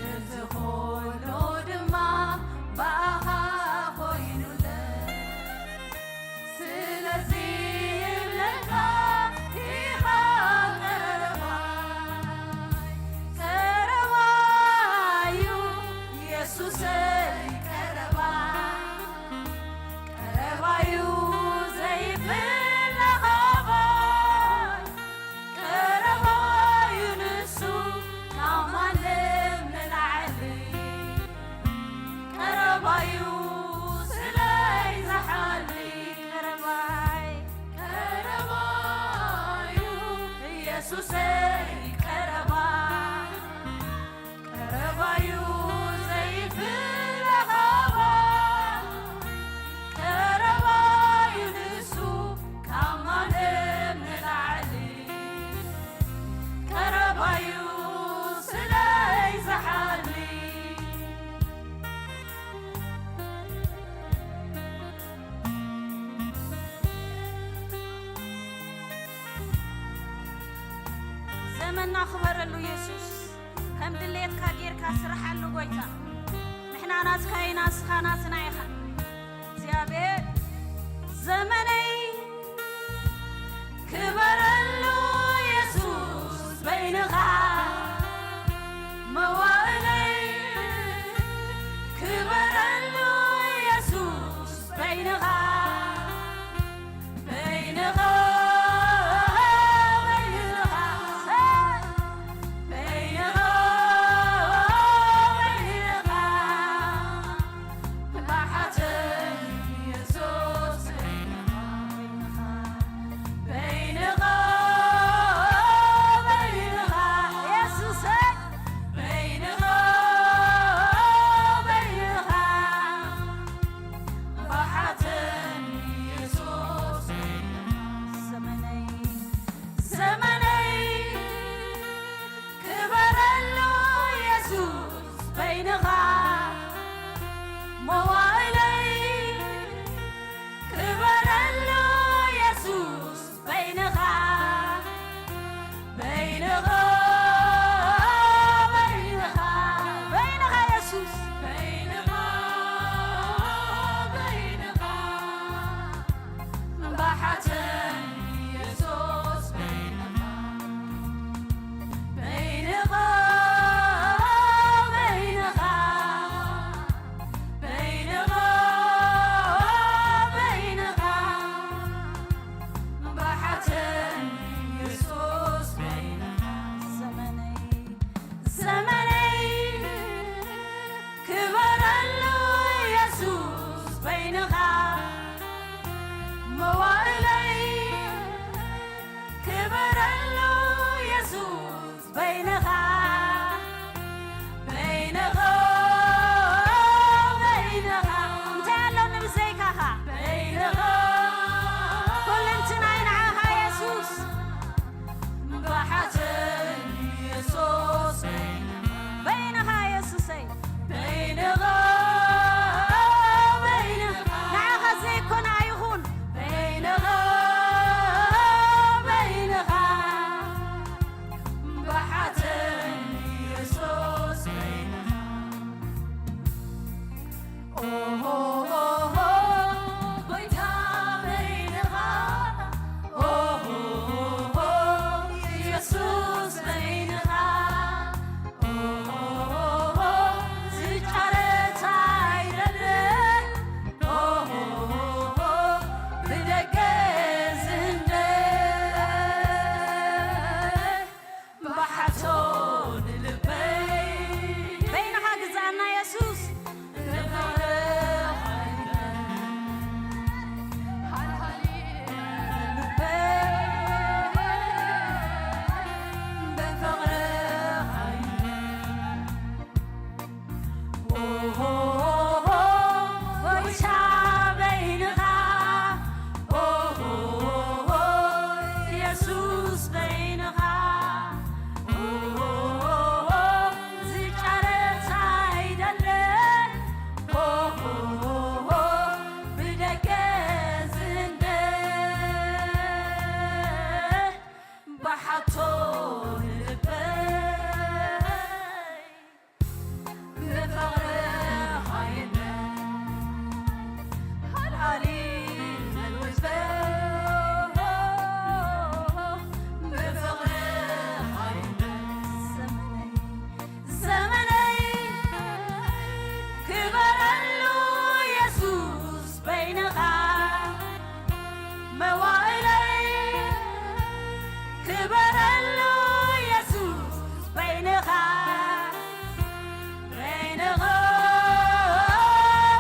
እዚ ኹሉ ድማ ብኣኻ ኮይኑለይ። ስለዚ ይብለካ ኢኻ ቀረባይ። ቀረባዩ የሱሰይ ቀረባይ። ቀረባዩ ዘይፍለኻባይ። ቀረባዩ ንሱ ካብ ማንም ንላዕሊ። ቀረባዩ ስለይ ዝሓሊ። ቀረባይ፣ ቀረባዩ የሱሰይ ቀረባይ። ቀረባዩ ዘይፍለኻባይ። ቀረባዩ ንሱ ካብ ማንም ንላዕሊ። ቀረባዩ ስለይ ዝሓሊ። ዘመንና ክበረሉ የሱስ። ከም ድሌትካ ጌርካ ስርሓሉ ጎይታ። ንሕና ናትካ ኢና፣ ንስኻ ናትና ኢኻ። እግዚኣብሔር ዘመነይ ክበረሉ የሱስ በይንኻ። መዋእለይ ክበረሉ የሱስ በይንኻ። በይንኻ፣ በይንኻ፣ በይንኻ፣ በይንኻ፣ ብሓተይ የሱስ በይንኻ። መዋእለይ ክበረሉ የሱስ በይንኻ በይንኻ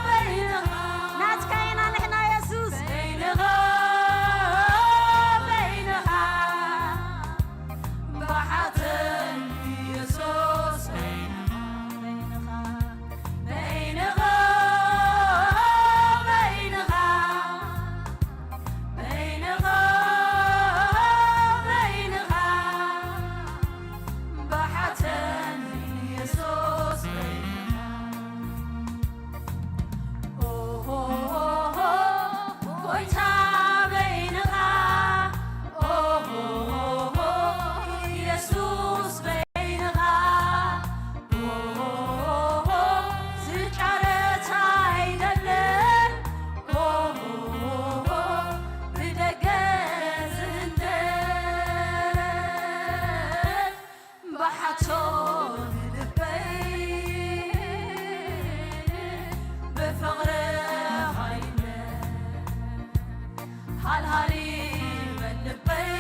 በይንኻ ናትካ ኢና ንሕና የሱስ በይንኻ በይንኻ ብሓተን የሱስ በይንኻ በይንኻ በይንኻ በይንኻ በይንኻ ብሓተን የሱስ በይንኻ ኦሆሆሆ ጎይታ በይንኻ ኦሆሆሆ የሱስ በይንኻ ኦሆሆሆ ዝጫረት ኣይደለን ኦሆሆሆ ብደገ ዝህንደል ብሓቶ ንልበይ ብፍቕርኻ ይለ ሃልሃሊ በል ልበይ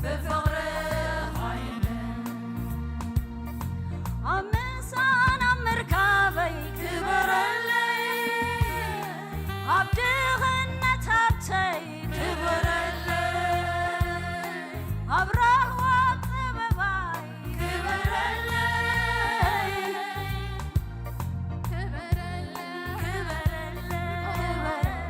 ብፍቕርኻ ይለ ኣብ ምሳን ኣብ ምርካበይ ክበረለይ ኣብ ድኽነት ሃብተይ ክበረለይ ኣብ ራህዋ ኣብ ጸበባይ ክበረለይ ክበረለይ ክበረለይ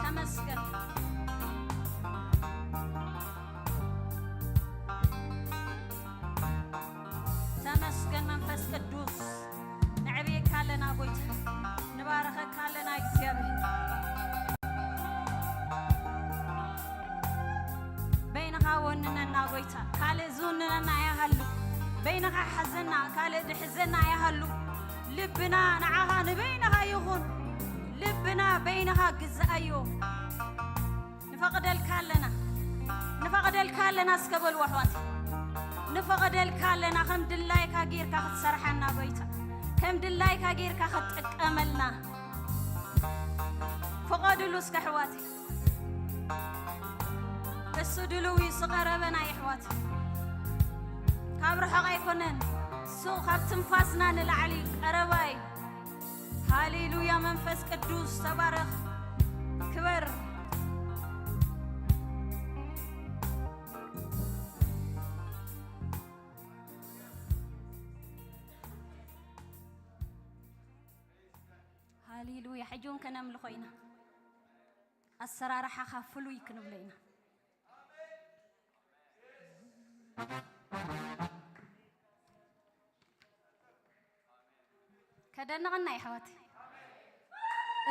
ተመስገን። ተመስገን መንፈስ ቅዱስ፣ ነዕብየካ ኣለና ጎይታ፣ ንባረኸካ ኣለና እግዚኣብሔር። በይንኻ ወንነና ጎይታ፣ ካልእ ዝውንነና ኣይሃሉ። በይንኻ ሓዘና፣ ካልእ ድሕዘና ኣይሃሉ። ልብና ንዓኻ ንበይንኻ ይኹን። ልብና በይንኻ ግዛኣዮ። ንፈቕደልካ ኣለና፣ ንፈቕደልካ ኣለና እስከ በልዎ ኣሕዋት። ንፈቕደልካ ኣለና ከም ድላይካ ጌርካ ክትሰርሓና ጎይታ፣ ከም ድላይካ ጌርካ ክትጥቀመልና። ፍቐድሉ እስከ ኣሕዋት። እሱ ድልው እዩ፣ እሱ ቀረበና እዩ ኣሕዋት። ካብ ርሑቕ ኣይኮነን፣ እሱ ካብ ትንፋስና ንላዕሊ ቀረባ እዩ። ሃሌሉያ መንፈስ ቅዱስ ተባረኽ፣ ክበር። ሃሌሉያ። ሕጂ እውን ከነምልኾ ኢና። ኣሰራርሓኻ ፍሉይ ክንብሎ ኢና። ከደንቕና የሕዋት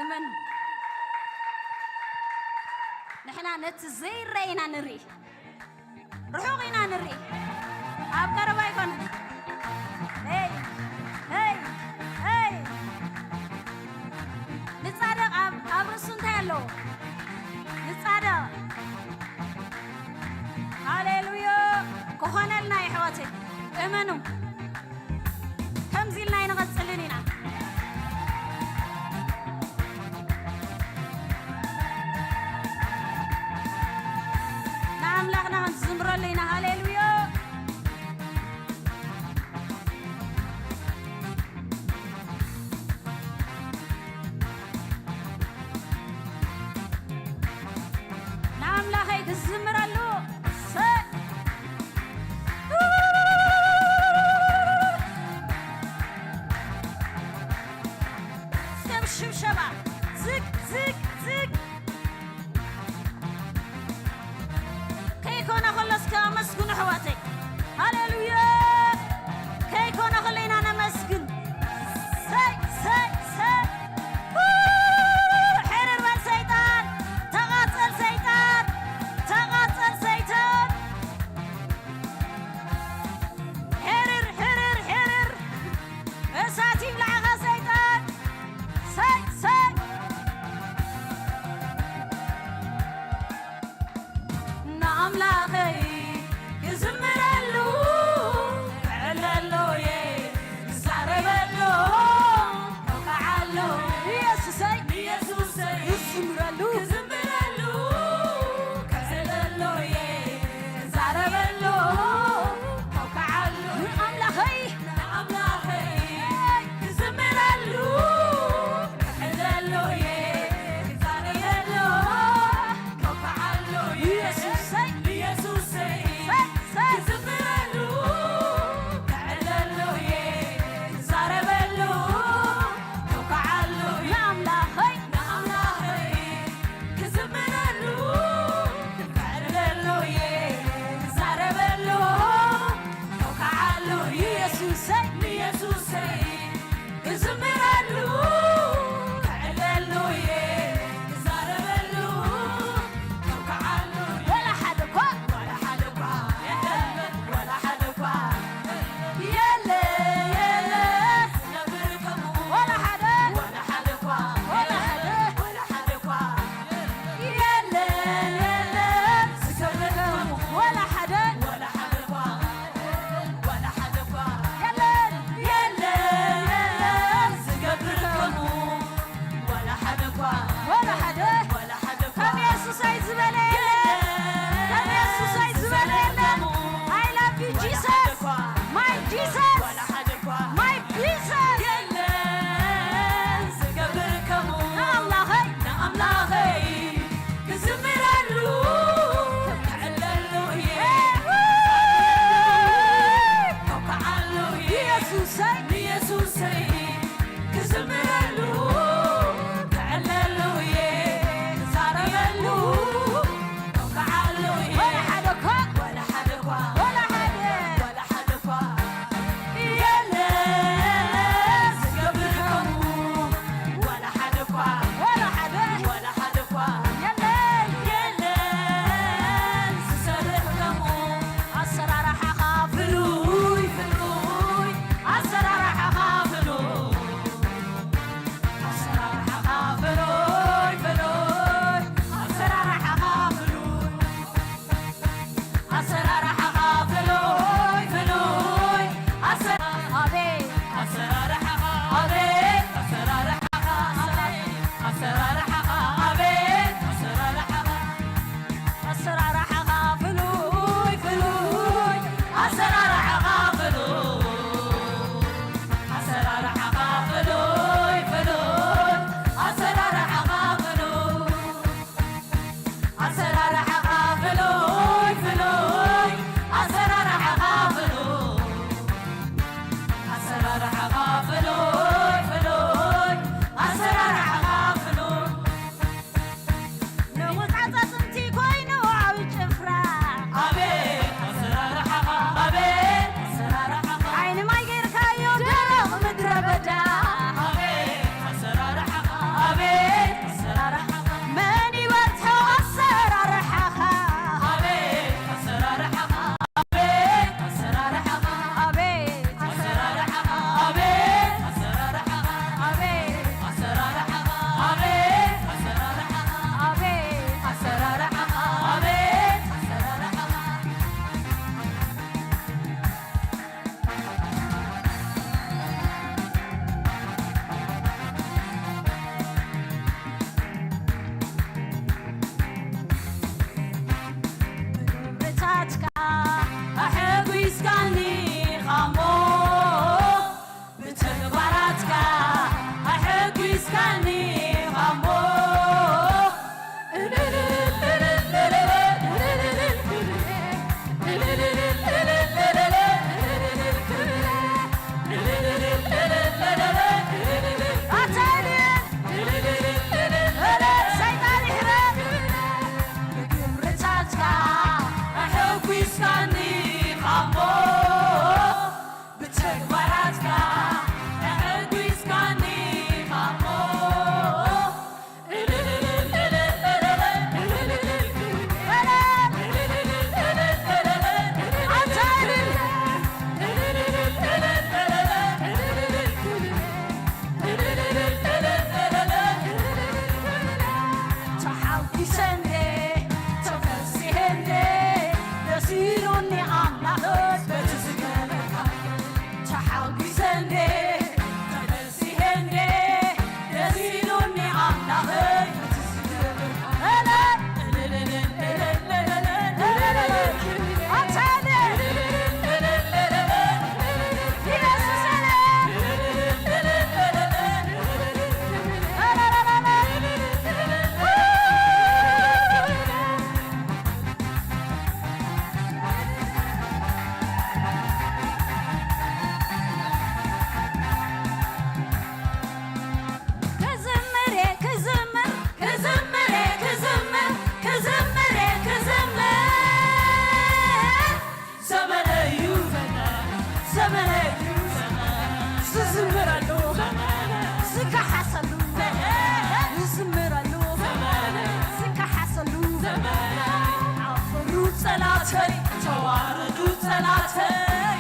እመን። ንሕና ነቲ ዘይረአ ኢና ንርኢ፣ ርሑቕ ኢና ንርኢ፣ ኣብ ቀረባ ኣይኮነን። ሄይ ሄይ ሄይ ንጻደቕ ኣብ ኣብ ርእሱ እንታይ ኣለዎ? ንጻደቕ። ሃሌሉያ። ክኾነልና የሕዋተይ እመኑ። ከምዚ ኢልና ኣይንቐጽልን ኢና። ንኣምላኽና ክንዝምረሉ ኢና። ሃሌሉያ። ንኣምላኸይ ክዝምረሉ ሰ ሰብ ሽብሸባ ዝግ ዝግ ዝግ ከይኮነ ከሎ እስከ ኣመስግኑ ኣሕዋተይ። ሃሌሉያ። ከይኮነ ከሎ ኢና ነመስግን። ሰይ ሰይ ሰይ። ው! ሕርር በል ሰይጣን፣ ተቓጸል ሰይጣን፣ ተቓጸል ሰይጣን። ሕርር ሕርር ሕርር። እሳት ይብላዕኻ ሰይጣን። ሰይ ሰይ። ንኣምላኸይ ክዝምረሉ፣ ክዕለሎ'የ፣ ክዛረበሉ፣ ከውካዓሉ። ኢየሱሰይ፣ ኢየሱሰይ፣ ክዝምረሉ፣ ክዝምረሉ፣ ክዕለሎ'የ፣ ክዛረበሉ፣ ከውካዓሉ። ንኣምላኸይ፣ ንኣምላኸይ ክዝምረሉ፣ ክዕለሎ'የ፣ ክዛረበሉ፣ ከውካዓሉ። ኢየሱሰይ፣ ኢየሱሰይ፣ ሰይ፣ ሰይ። ክዝምረሉ፣ ክዕለሎ'የ፣ ክዛረበሉ፣ ከውካዓሉ። ንኣምላኸይ፣ ንኣምላኸይ ክዝምረሉ፣ ክዕለሎ'የ፣ ክዛረበሉ፣ ከውካዓሉ። ኢየሱሰይ፣ ንኢየሱሰይ ክዝምረሉ፣ ክዕለሉ'የ፣ ክዛረበሉ፣ ከውካዓሉ። ወላ ሓደ እኳ፣ ወላ ሓደ እኳ፣ ወላ ሓደ እኳ የለ፣ የለ፣ ዝነብር ከምኡ። ወላ ሓደ፣ ወላ ሓደ እኳ፣ ወላ ሓደ፣ ወላ ሓደ እኳ የለን፣ የለን፣ ዝገብር ከምኡ። ወላ ሓደ፣ ወላ ሓደ እኳ፣ ወላ ሓደ እኳ የለን፣ የለን፣ የለን፣ ዝገብር ከምኡ። ወላ ሓደ እኳ፣ ወላ ሓደ፣ ወላ ሓደ እኳ ከም የሱሰይ ዝበለ የለን፣ ከም የሱሰይ ዝበለ የለን። I love you Jesus, my Jesus, my Jesus። የለን ዝገብር ከምኡ ንኣምላኸይ፣ ንኣምላኸይ ክዝምረሉ፣ ክዕለሉ እየ። ከውክዓሉ እየ። ኢየሱሰይ፣ ንኢየሱሰይ ክዝምረሉ፣ ክዕለሉ እየ። ክዛረበ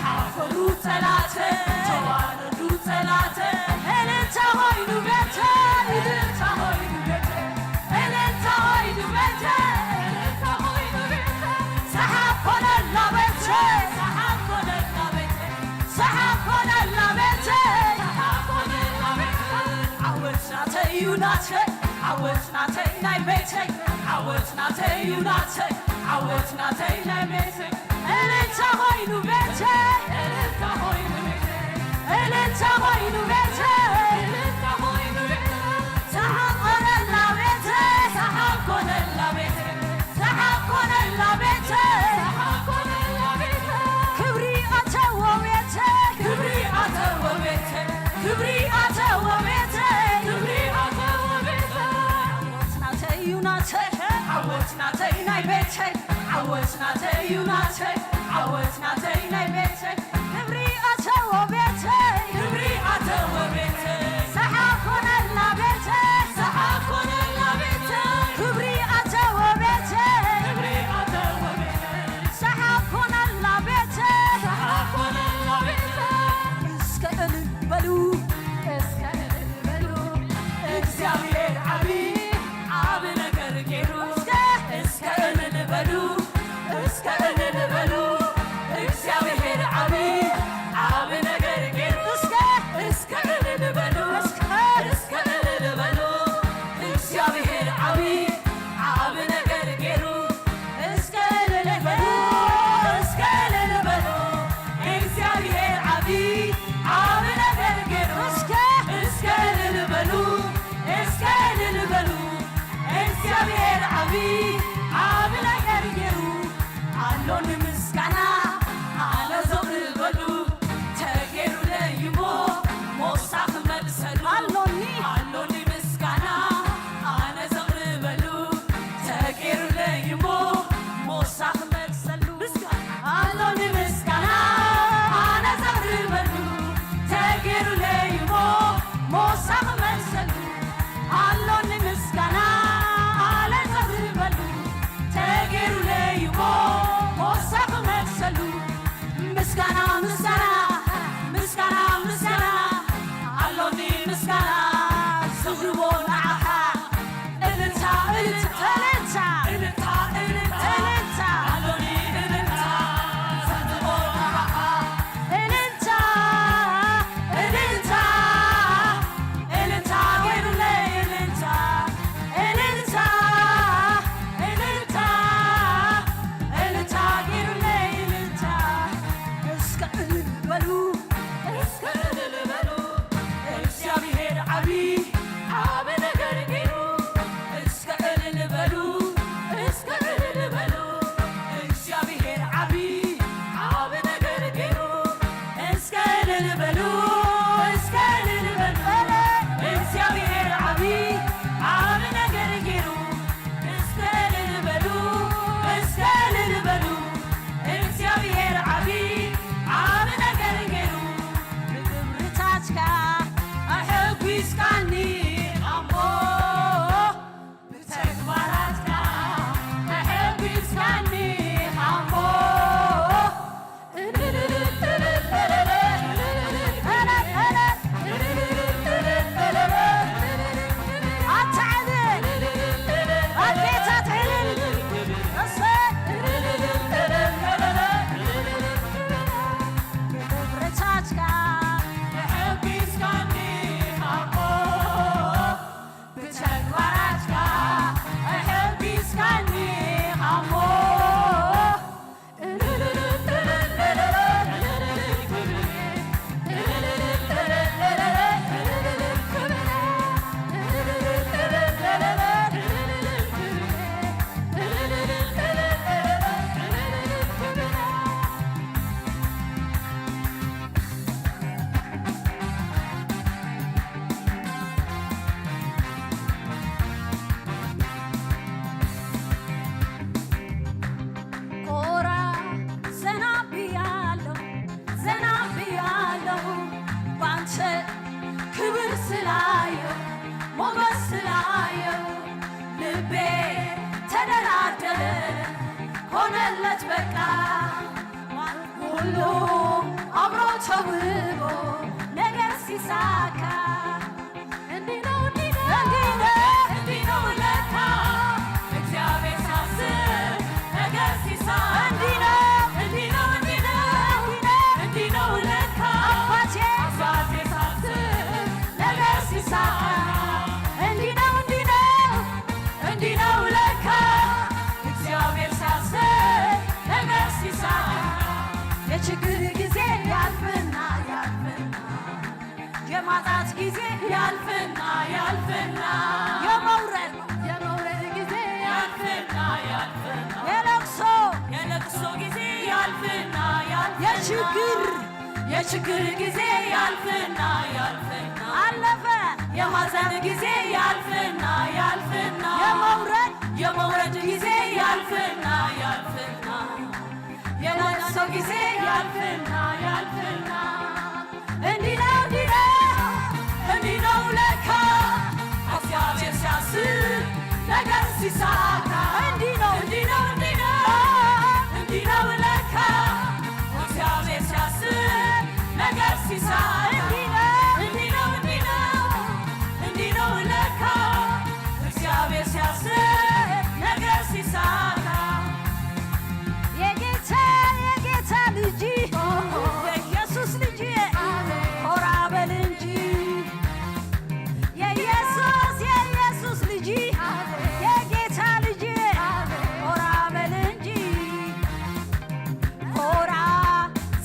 ሓፈሩ ጸላተ፣ ተዋረዱ ጸላተ፣ እልልታ ሆይኑ ቤተ፣ እልልታ ሆይኑ ቤተ፣ እልልታ ሆይኑ ቤተ፣ እልልታ ሆይኑ ቤተ፣ ሰሓብ ኮነላ ቤተ፣ ሰሓብ ኮነላ ቤተ፣ ሰሓብ ኮነላ ቤተ፣ ሰሓብ ኮነላ ቤተ፣ ዓወት ናተይ እዩ ናተይ፣ ዓወት ናተይ ናይ ቤተይ፣ ዓወት ናተይ እዩ ናተይ፣ ዓወት ናተይ ናይ ቤተይ። እልልታ ኾይኑ ቤተ፣ እልልታ ኾይኑ ቤተ፣ እልልታ ኾይኑ ቤተ፣ እልልታ ኾይኑ ቤተ። ሰሓብ ኮነላ ቤተ፣ ሰሓብ ኮነላ ቤተ፣ ሰሓብ ኮነላ ቤተ፣ ሰሓብ ኮነላ ቤተ። ክብሪ ኣተዎ ቤተ፣ ክብሪ ኣተዎ ቤተ፣ ክብሪ ኣተዎ ቤተ፣ ክብሪ ኣተዎ ቤተ። ናተይ እዩ ናተይ፣ ዓወት ናተይ ናይ ቤተይ፣ ዓወት ናተይ እዩ ናተይ፣ ዓወት ናተይ ናይ ቤተይ። ክብሪ ኣተዎ ቤተይ፣ ክብሪ ኣተዎ ቤተይ፣ ሰሓብ ኮነላ ቤተይ፣ ሰሓብ ኮነላ ቤተይ። ክብሪ ኣተዎ ቤተይ፣ ክብሪ ኣተዎ ቤተይ፣ ሰሓብ ኮነላ ቤተይ፣ ሰሓብ ኮነላ ቤተይ። እስከ እልል በሉ፣ እስከ እልል በሉ፣ እግዚኣብሔር ዓቢ፣ ዓቢ ነገር ገይሩ። እስከ፣ እስከ እልል በሉ፣ እስከ እልል በሉ፣ እግዚኣብሔር ዓቢ፣ ዓቢ ነገር ገይሩ። እስከ፣ እስከ እልል በሉ፣ እስከ፣ እስከ እልል በሉ፣ እግዚኣብሔር ዓቢ፣ ዓቢ ነገር ገይሩ። እስከ እልል በሉ፣ እስከ እልል በሉ፣ እግዚኣብሔር ዓቢ፣ ዓቢ ነገር ገይሩ። እስከ፣ እስከ እልል በሉ፣ እስከ እልል በሉ፣ እግዚኣብሔር ዓቢ፣ ዓቢ ነገር ገይሩ። ኣሎኒ ምስጋና ኣነ ዘቕርበሉ፣ ተገይሩለይ እሞ ሞሳ ክመልሰሉ። ኣሎኒ፣ ኣሎኒ ምስጋና ኣነ ዘቕርበሉ፣ ተገይሩለይ እሞ ሞሳ ክመልሰሉ። ኣሎኒ ምስጋና ኣነ ዘቕርበሉ፣ ተገይሩለይ እሞ ሞሳ ክመልሰሉ። ኣሎኒ ምስጋና ኣነ ዘቕርበሉ፣ ተገይሩለይ እሞ ሞሳ ክመልሰሉ። ምስጋና፣ ምስጋና፣ ምስጋና፣ ምስጋና፣ ኣሎኒ ምስጋና ዘቕርቦ ንዓኻ። እልልታ፣ እልልታ፣ እልልታ፣ እልልታ፣ እልልታ፣ እልልታ። ኣሎኒ እልልታ ዘቕርቦ ንዓኻ። እልልታ፣ እልልታ፣ እልልታ ገይሩለይ እልልታ፣ እልልታ፣ እልልታ፣ እልልታ ገይሩለይ እልልታ። እስከ እልል በሉ፣ እስከ እልል በሉ፣ እግዚኣብሔር ዓቢ፣ ዓቢ ነገር ገይሩ። እስከ እልል በሉ፣ እስከ እልል በሉ፣ እግዚኣብሔር ዓቢ፣ ዓቢ ነገር ገይሩ። እስከ እልል በሉ፣ እስከ እልል በሉ፣ እግዚኣብሔር ዓቢ፣ ዓቢ ነገር ገይሩ። እስከ እልል በሉ፣ እስከ እልል በሉ፣ እግዚኣብሔር ዓቢ፣ ዓቢ ነገር ገይሩ። ብግብርታትካ ኣሐጒስካኒ እሞ፣ ብተግባራትካ ኣሐጒስካኒ እሞ። ኣታ ዕልል፣ ኣዴታት ዕልል፣ እሰይ። ብግብርታትካ ኣሐጒስካኒ እሞ፣ ብተግባራትካ ኣሐጒስካኒ እሞ። ኮራ ዘና ብያለሁ፣ ዘና ብያለሁ ባንተ ክብር ስላየው፣ ሞገስ ስላየው ልቤ ተደላደለ፣ ሆነለት በቃ። ሁሉ አምሮ ተውቦ ነገር ሲሳካ እንዲህ ነው፣ እንዲህ ነው፣ እንዲህ ነው፣ እንዲህ ነው ለካ እግዚአብሔር ሲያስብ ነገር ሲሳካ። እንዲህ ነው፣ እንዲህ ነው፣ እንዲህ ነው፣ እንዲህ ነው ለካ አባቴ አባቴ ሲያስብ ነገር ሲሳካ። እንዲህ ነው፣ እንዲህ ነው፣ እንዲህ ነው ለካ እግዚአብሔር ሲያስብ ነገር ሲሳካ። የችግር ጊዜ ያልፍና ያልፍና፣ የማጣት ጊዜ ያልፍና ያልፍና፣ የመውረድ የመውረድ ጊዜ ያልፍና ያልፍና፣ የለቅሶ የለቅሶ ጊዜ ያልፍና ያልፍና፣ የችግር የችግር ጊዜ ያልፍና ያልፍና፣ አለፈ። የማዘን ጊዜ ያልፍና ያልፍና፣ የመውረድ የመውረድ ጊዜ ያልፍና ያልፍና፣ የለቅሶ ጊዜ ያልፍና ያልፍና። እንዲህ ነው፣ እንዲህ ነው፣ እንዲህ ነው ለካ እግዚአብሔር ሲያስብ ነገር ሲሳካ። እንዲህ ነው፣ እንዲህ ነው፣ እንዲህ ነው፣ እንዲህ ነው ለካ እግዚአብሔር ሲያስብ ነገር ሲሳካ። እንዲህ ነው፣ እንዲህ ነው፣ እንዲህ ነው፣ እንዲህ ነው ለካ እግዚአብሔር ሲያስብ ነገር ሲሳካ። የጌታ የጌታ ልጅ የኢየሱስ ልጅ ኮራ በል እንጂ፣ የኢየሱስ የኢየሱስ ልጅ የጌታ ልጅ ኮራ በል እንጂ። ኮራ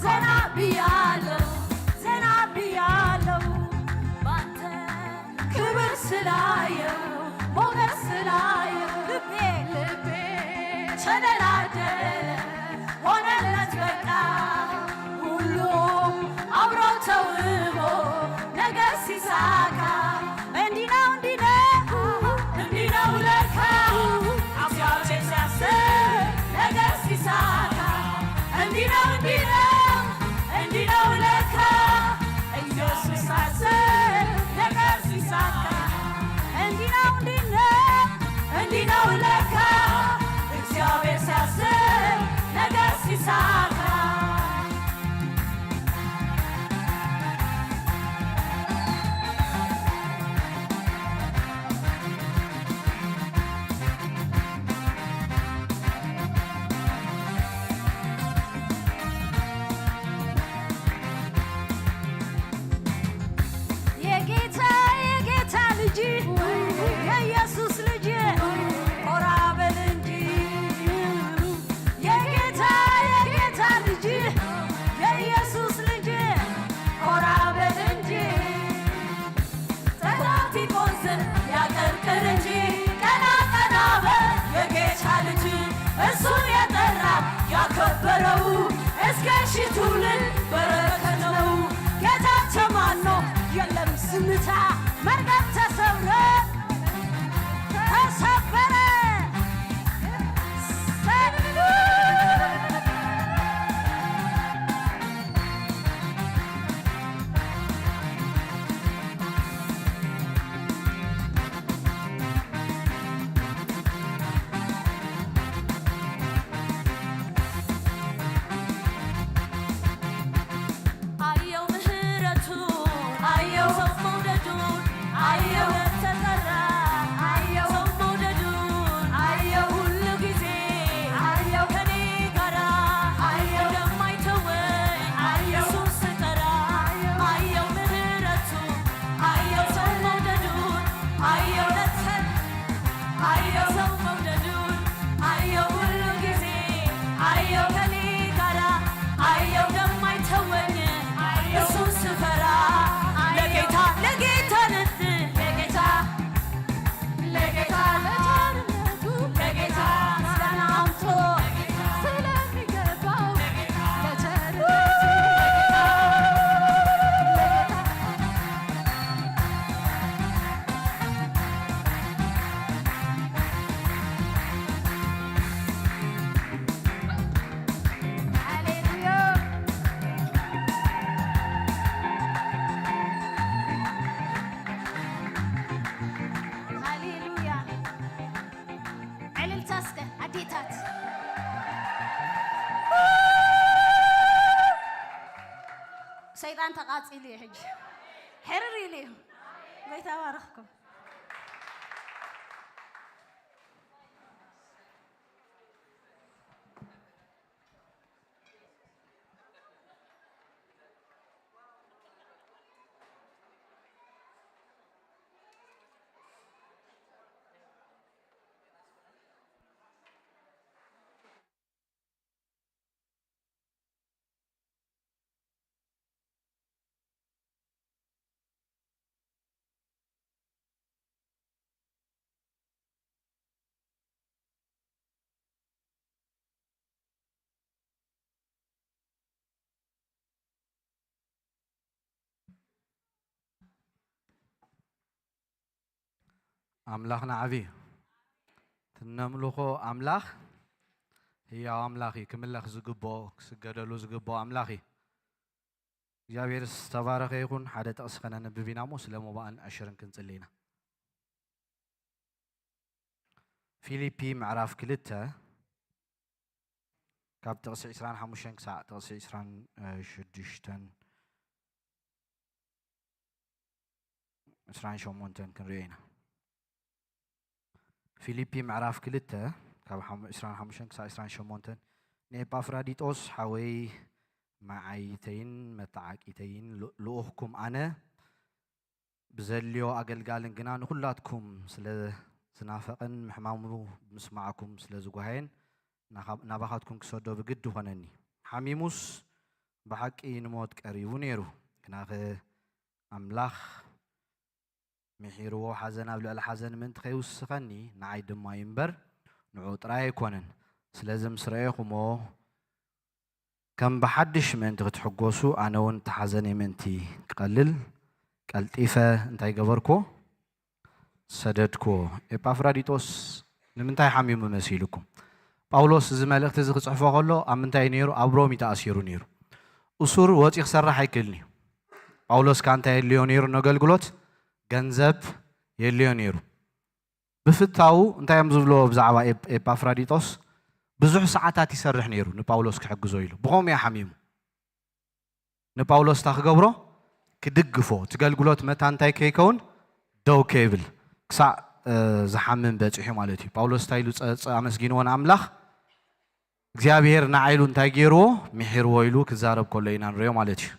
ዘና ብያለው፣ ዘና ብያለው ባንተ ክብር ስላየው፣ ሞገስ ስላየው ልቤ ልቤ ተደላደለ፣ ሆነለት በቃ። ሁሉም አምሮ ተውቦ ነገር ሲሳካ። እንዲህ ነው፣ እንዲህ ነው፣ እንዲህ ነው ለካ እግዚአብሔር ሲያስብ ነገር ሲሳካ። እንዲህ ነው፣ እንዲህ ነው፣ እንዲህ ነው ለካ ኢየሱስ ሲያስብ ነገር ሲሳካ። እንዲህ ነው፣ እንዲህ ነው፣ እንዲህ ነው ለካ እግዚአብሔር ሲያስብ ነገር ሲሳካ። የጌታ የጌታ ልጅ የኢየሱስ ልጅ ኮራ በል እንጂ። የጌታ የጌታ ልጅ የኢየሱስ ልጅ ኮራ በል እንጂ። ጠላት ይቆዝም ያቀርቅር እንጂ ቀና ቀና በል የጌታ ልጅ። እሱን የጠራ ያከበረው እስከ ሺህ ትውልድ በረከት ነው። ጌታ ተማኖ የለም ዝምታ። መርገም ተሰብረ ተሰበረ። አየው ምህረቱ አየው ሰው መውደዱን አየው ተጠራ አየው ሰው መውደዱን አየው ሁሉ ጊዜ አየው ከኔ ጋራ አየው እንደማይተወኝ አየው እሱን ስጠራ አየው ምህረቱ አየው ሰው መውደዱን አየው ለተ አየው ሰው መውደዱን አየው ሁሉ ጊዜ አየው ከኔ ጋራ አየው እንደማይተወኝ እሱን ስፈራ ለጌታ ለጌታ ልት ለጌታ ለጌታ ለቸርነቱ ለጌታ ምስጋና አምጡ ስለሚገባው ለቸርነቱ ለጌታ ሃሌሉያ። ሃሌሉያ። ዕልልታ እስከ ኣዴታት። ኣጽኢሉ እዩ ሕጂ። ሕርር ኢሉ እዩ። ጎይታ ባርኽኩም። ኣምላኽና ዓብዪ እዩ። እቲ እነምልኾ ኣምላኽ ህያው ኣምላኽ እዩ። ክምለኽ ዝግብኦ፣ ክስገደሉ ዝግብኦ ኣምላኽ እዩ። እግዚኣብሔር ዝተባረኸ ይኹን። ሓደ ጥቕሲ ከነንብብ ኢና እሞ ስለ መባእን ዕሽርን ክንጽሊ ኢና። ፊልፒ ምዕራፍ ክልተ ካብ ጥቕሲ ዕስራን ሓሙሽተን ክሳዕ ጥቕሲ ዕስራን ሽዱሽተን፣ ዕስራን ሸሞንተን ክንሪኦ ኢና። ፊልፒ ምዕራፍ ክልተ ካብ ሓሙ-፣ ዕስራን ሓሙሽተን ክሳዕ ዕስራን ሸሞንተን። ንኤጳፍራዲጦስ ሓወይ መዓይተይን መተዓቂተይን ል-፣ ልኡኽኩም ኣነ ብዘልዮ ኣገልጋልን ግና ንኹላትኩም ስለ ዝናፈቐን ምሕማሙ ብምስማዕኩም ስለ ዝጓሃየን ናኻ-፣ ናባኻትኩም ክሰዶ ብግዲ ኾነኒ። ሓሚሙስ ብሓቂ ንሞት ቀሪቡ ነይሩ። ግናኸ ኣምላኽ ምሒርዎ ሓዘን ኣብ ልዕሊ ሓዘን ምእንቲ ከይውስኸኒ ንዓይ ድማ እዩ እምበር ንዕኡ ጥራይ ኣይኮነን። ስለዚ ምስ ረኤኹሞ ከም ብሓድሽ ምእንቲ ክትሕጎሱ ኣነ እውን እቲ ሓዘነይ ምእንቲ ክቐልል ቀልጢፈ እንታይ ገበርኩዎ? ሰደድኩዎ። ኤጳፍራዲጦስ ንምንታይ ሓሚሙ መሲልኩም? ጳውሎስ እዚ መልእኽቲ እዚ ክጽሕፎ ከሎ ኣብ ምንታይ ነይሩ? ኣብ ሮም እዩ ተኣሲሩ ነይሩ። እሱር ወጺኡ ክሰርሕ ኣይክእልን እዩ። ጳውሎስ ከኣ እንታይ የድልዮ ነይሩ? ነገልግሎት ገንዘብ የድልዮ ነይሩ። ብፍታዉ እንታይ እዮም ዝብልዎ ብዛዕባ ኤፕ-፣ ኤጳፍራዲጦስ? ብዙሕ ሰዓታት ይሰርሕ ነይሩ ንጳውሎስ ክሕግዞ ኢሉ። ብኸምኡ እዩ ሓሚሙ። ንጳውሎስ እንታይ ክገብሮ? ክድግፎ። እቲ ገልግሎት መታን እንታይ ከይከውን? ደው ከይብል። ክሳዕ፣ እ፣ ዝሓምም በጺሑ ማለት እዩ። ጳውሎስ እንታይ ኢሉ ጸ-፣ ጸ-፣ ኣመስጊንዎ ንኣምላኽ? እግዚኣብሔር ንዓይ ኢሉ እንታይ ገይርዎ? ምሒርዎ ኢሉ ክዛረብ ከሎ ኢና ንሪኦ ማለት እዩ።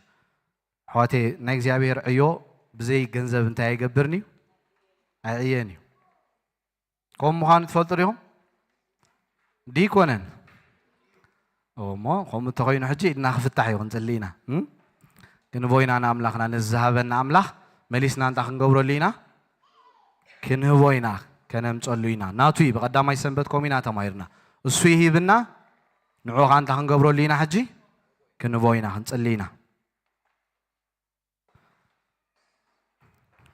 ኣሕዋተይ፣ ናይ እግዚኣብሔር ዕዮ ብዘይ ገንዘብ እንታይ ኣይገብርን እዩ? ኣይዕየን እዩ። ከምኡ ምዃኑ ትፈልጡ ዲኹም? ዲኮነን? እሞ ከምኡ እንተኾይኑ ሕጂ ኢድና ክፍታሕ እዩ፣ ክንጽሊ ኢና። እም? ክንቦ ኢና ንኣምላኽና፣ ነዚ ዝሃበና ኣምላኽ መሊስና እንታይ ክንገብረሉ ኢና? ክንህቦ ኢና፣ ከነምጸሉ ኢና። ናቱ እዩ፣ ብቐዳማይ ሰንበት ከምኡ ኢና ተማሂርና። እሱ ይሂብና፣ ንዕኡ ኸኣ እንታይ ክንገብረሉ ኢና ሕጂ? ክንቦ ኢና፣ ክንጽሊ ኢና።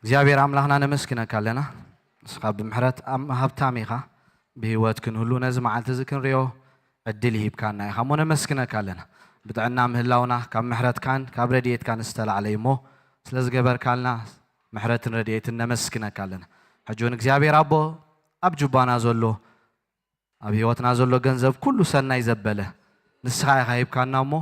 እግዚኣብሔር ኣምላኽና ነመስግነካ ኣለና። ንስኻ ብምሕረት ኣም-፣ ሃብታም ኢኻ። ብህይወት ክንህሉ ነዚ መዓልቲ እዚ ክንሪኦ ዕድል ይሂብካና ኢኻ እሞ ነመስግነካ ኣለና። ብጥዕና ምህላውና ካብ ምሕረትካን ካብ ረድኤትካን ዝተላዕለ እዩ እሞ ስለ ዝገበርካልና ምሕረትን ረድኤትን ነመስግነካ ኣለና። ሕጂ እውን እግዚኣብሔር ኣቦ ኣብ ጁባና ዘሎ ኣብ ህይወትና ዘሎ ገንዘብ ኩሉ ሰናይ ዘበለ ንስኻ ኢኻ ሂብካና እሞ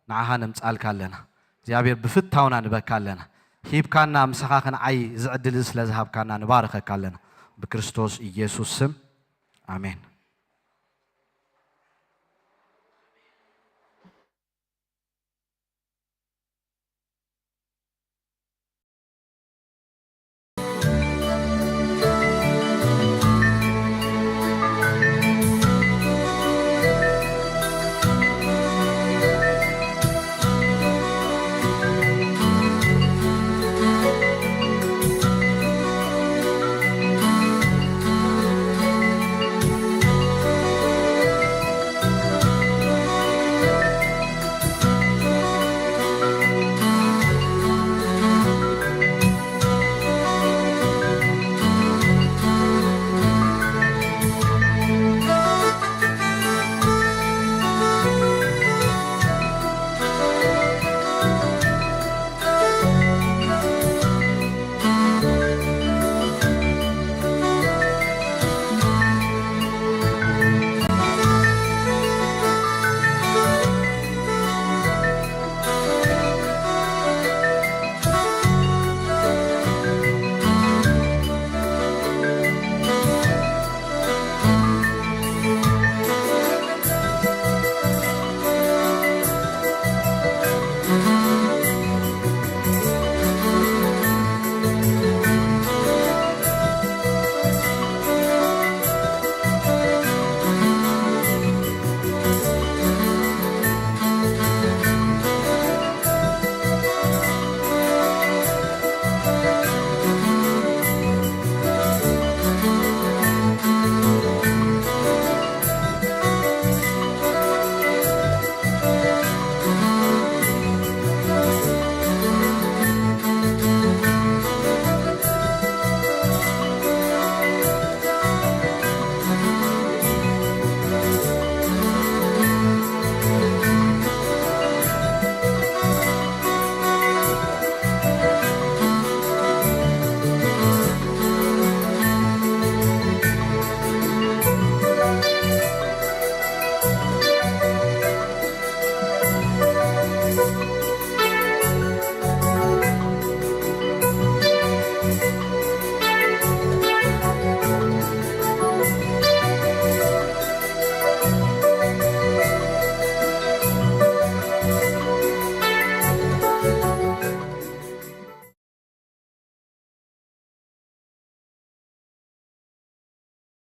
ንዓኻ ነምጻልካ ኣለና። እግዚኣብሔር ብፍታውና ንበካ ኣለና። ሂብካና ምሳኻ ክንዓይ እዚ ዕድል እዚ ስለ ዝሃብካና ንባርኸካ ኣለና። ብክርስቶስ ኢየሱስ ስም ኣሜን።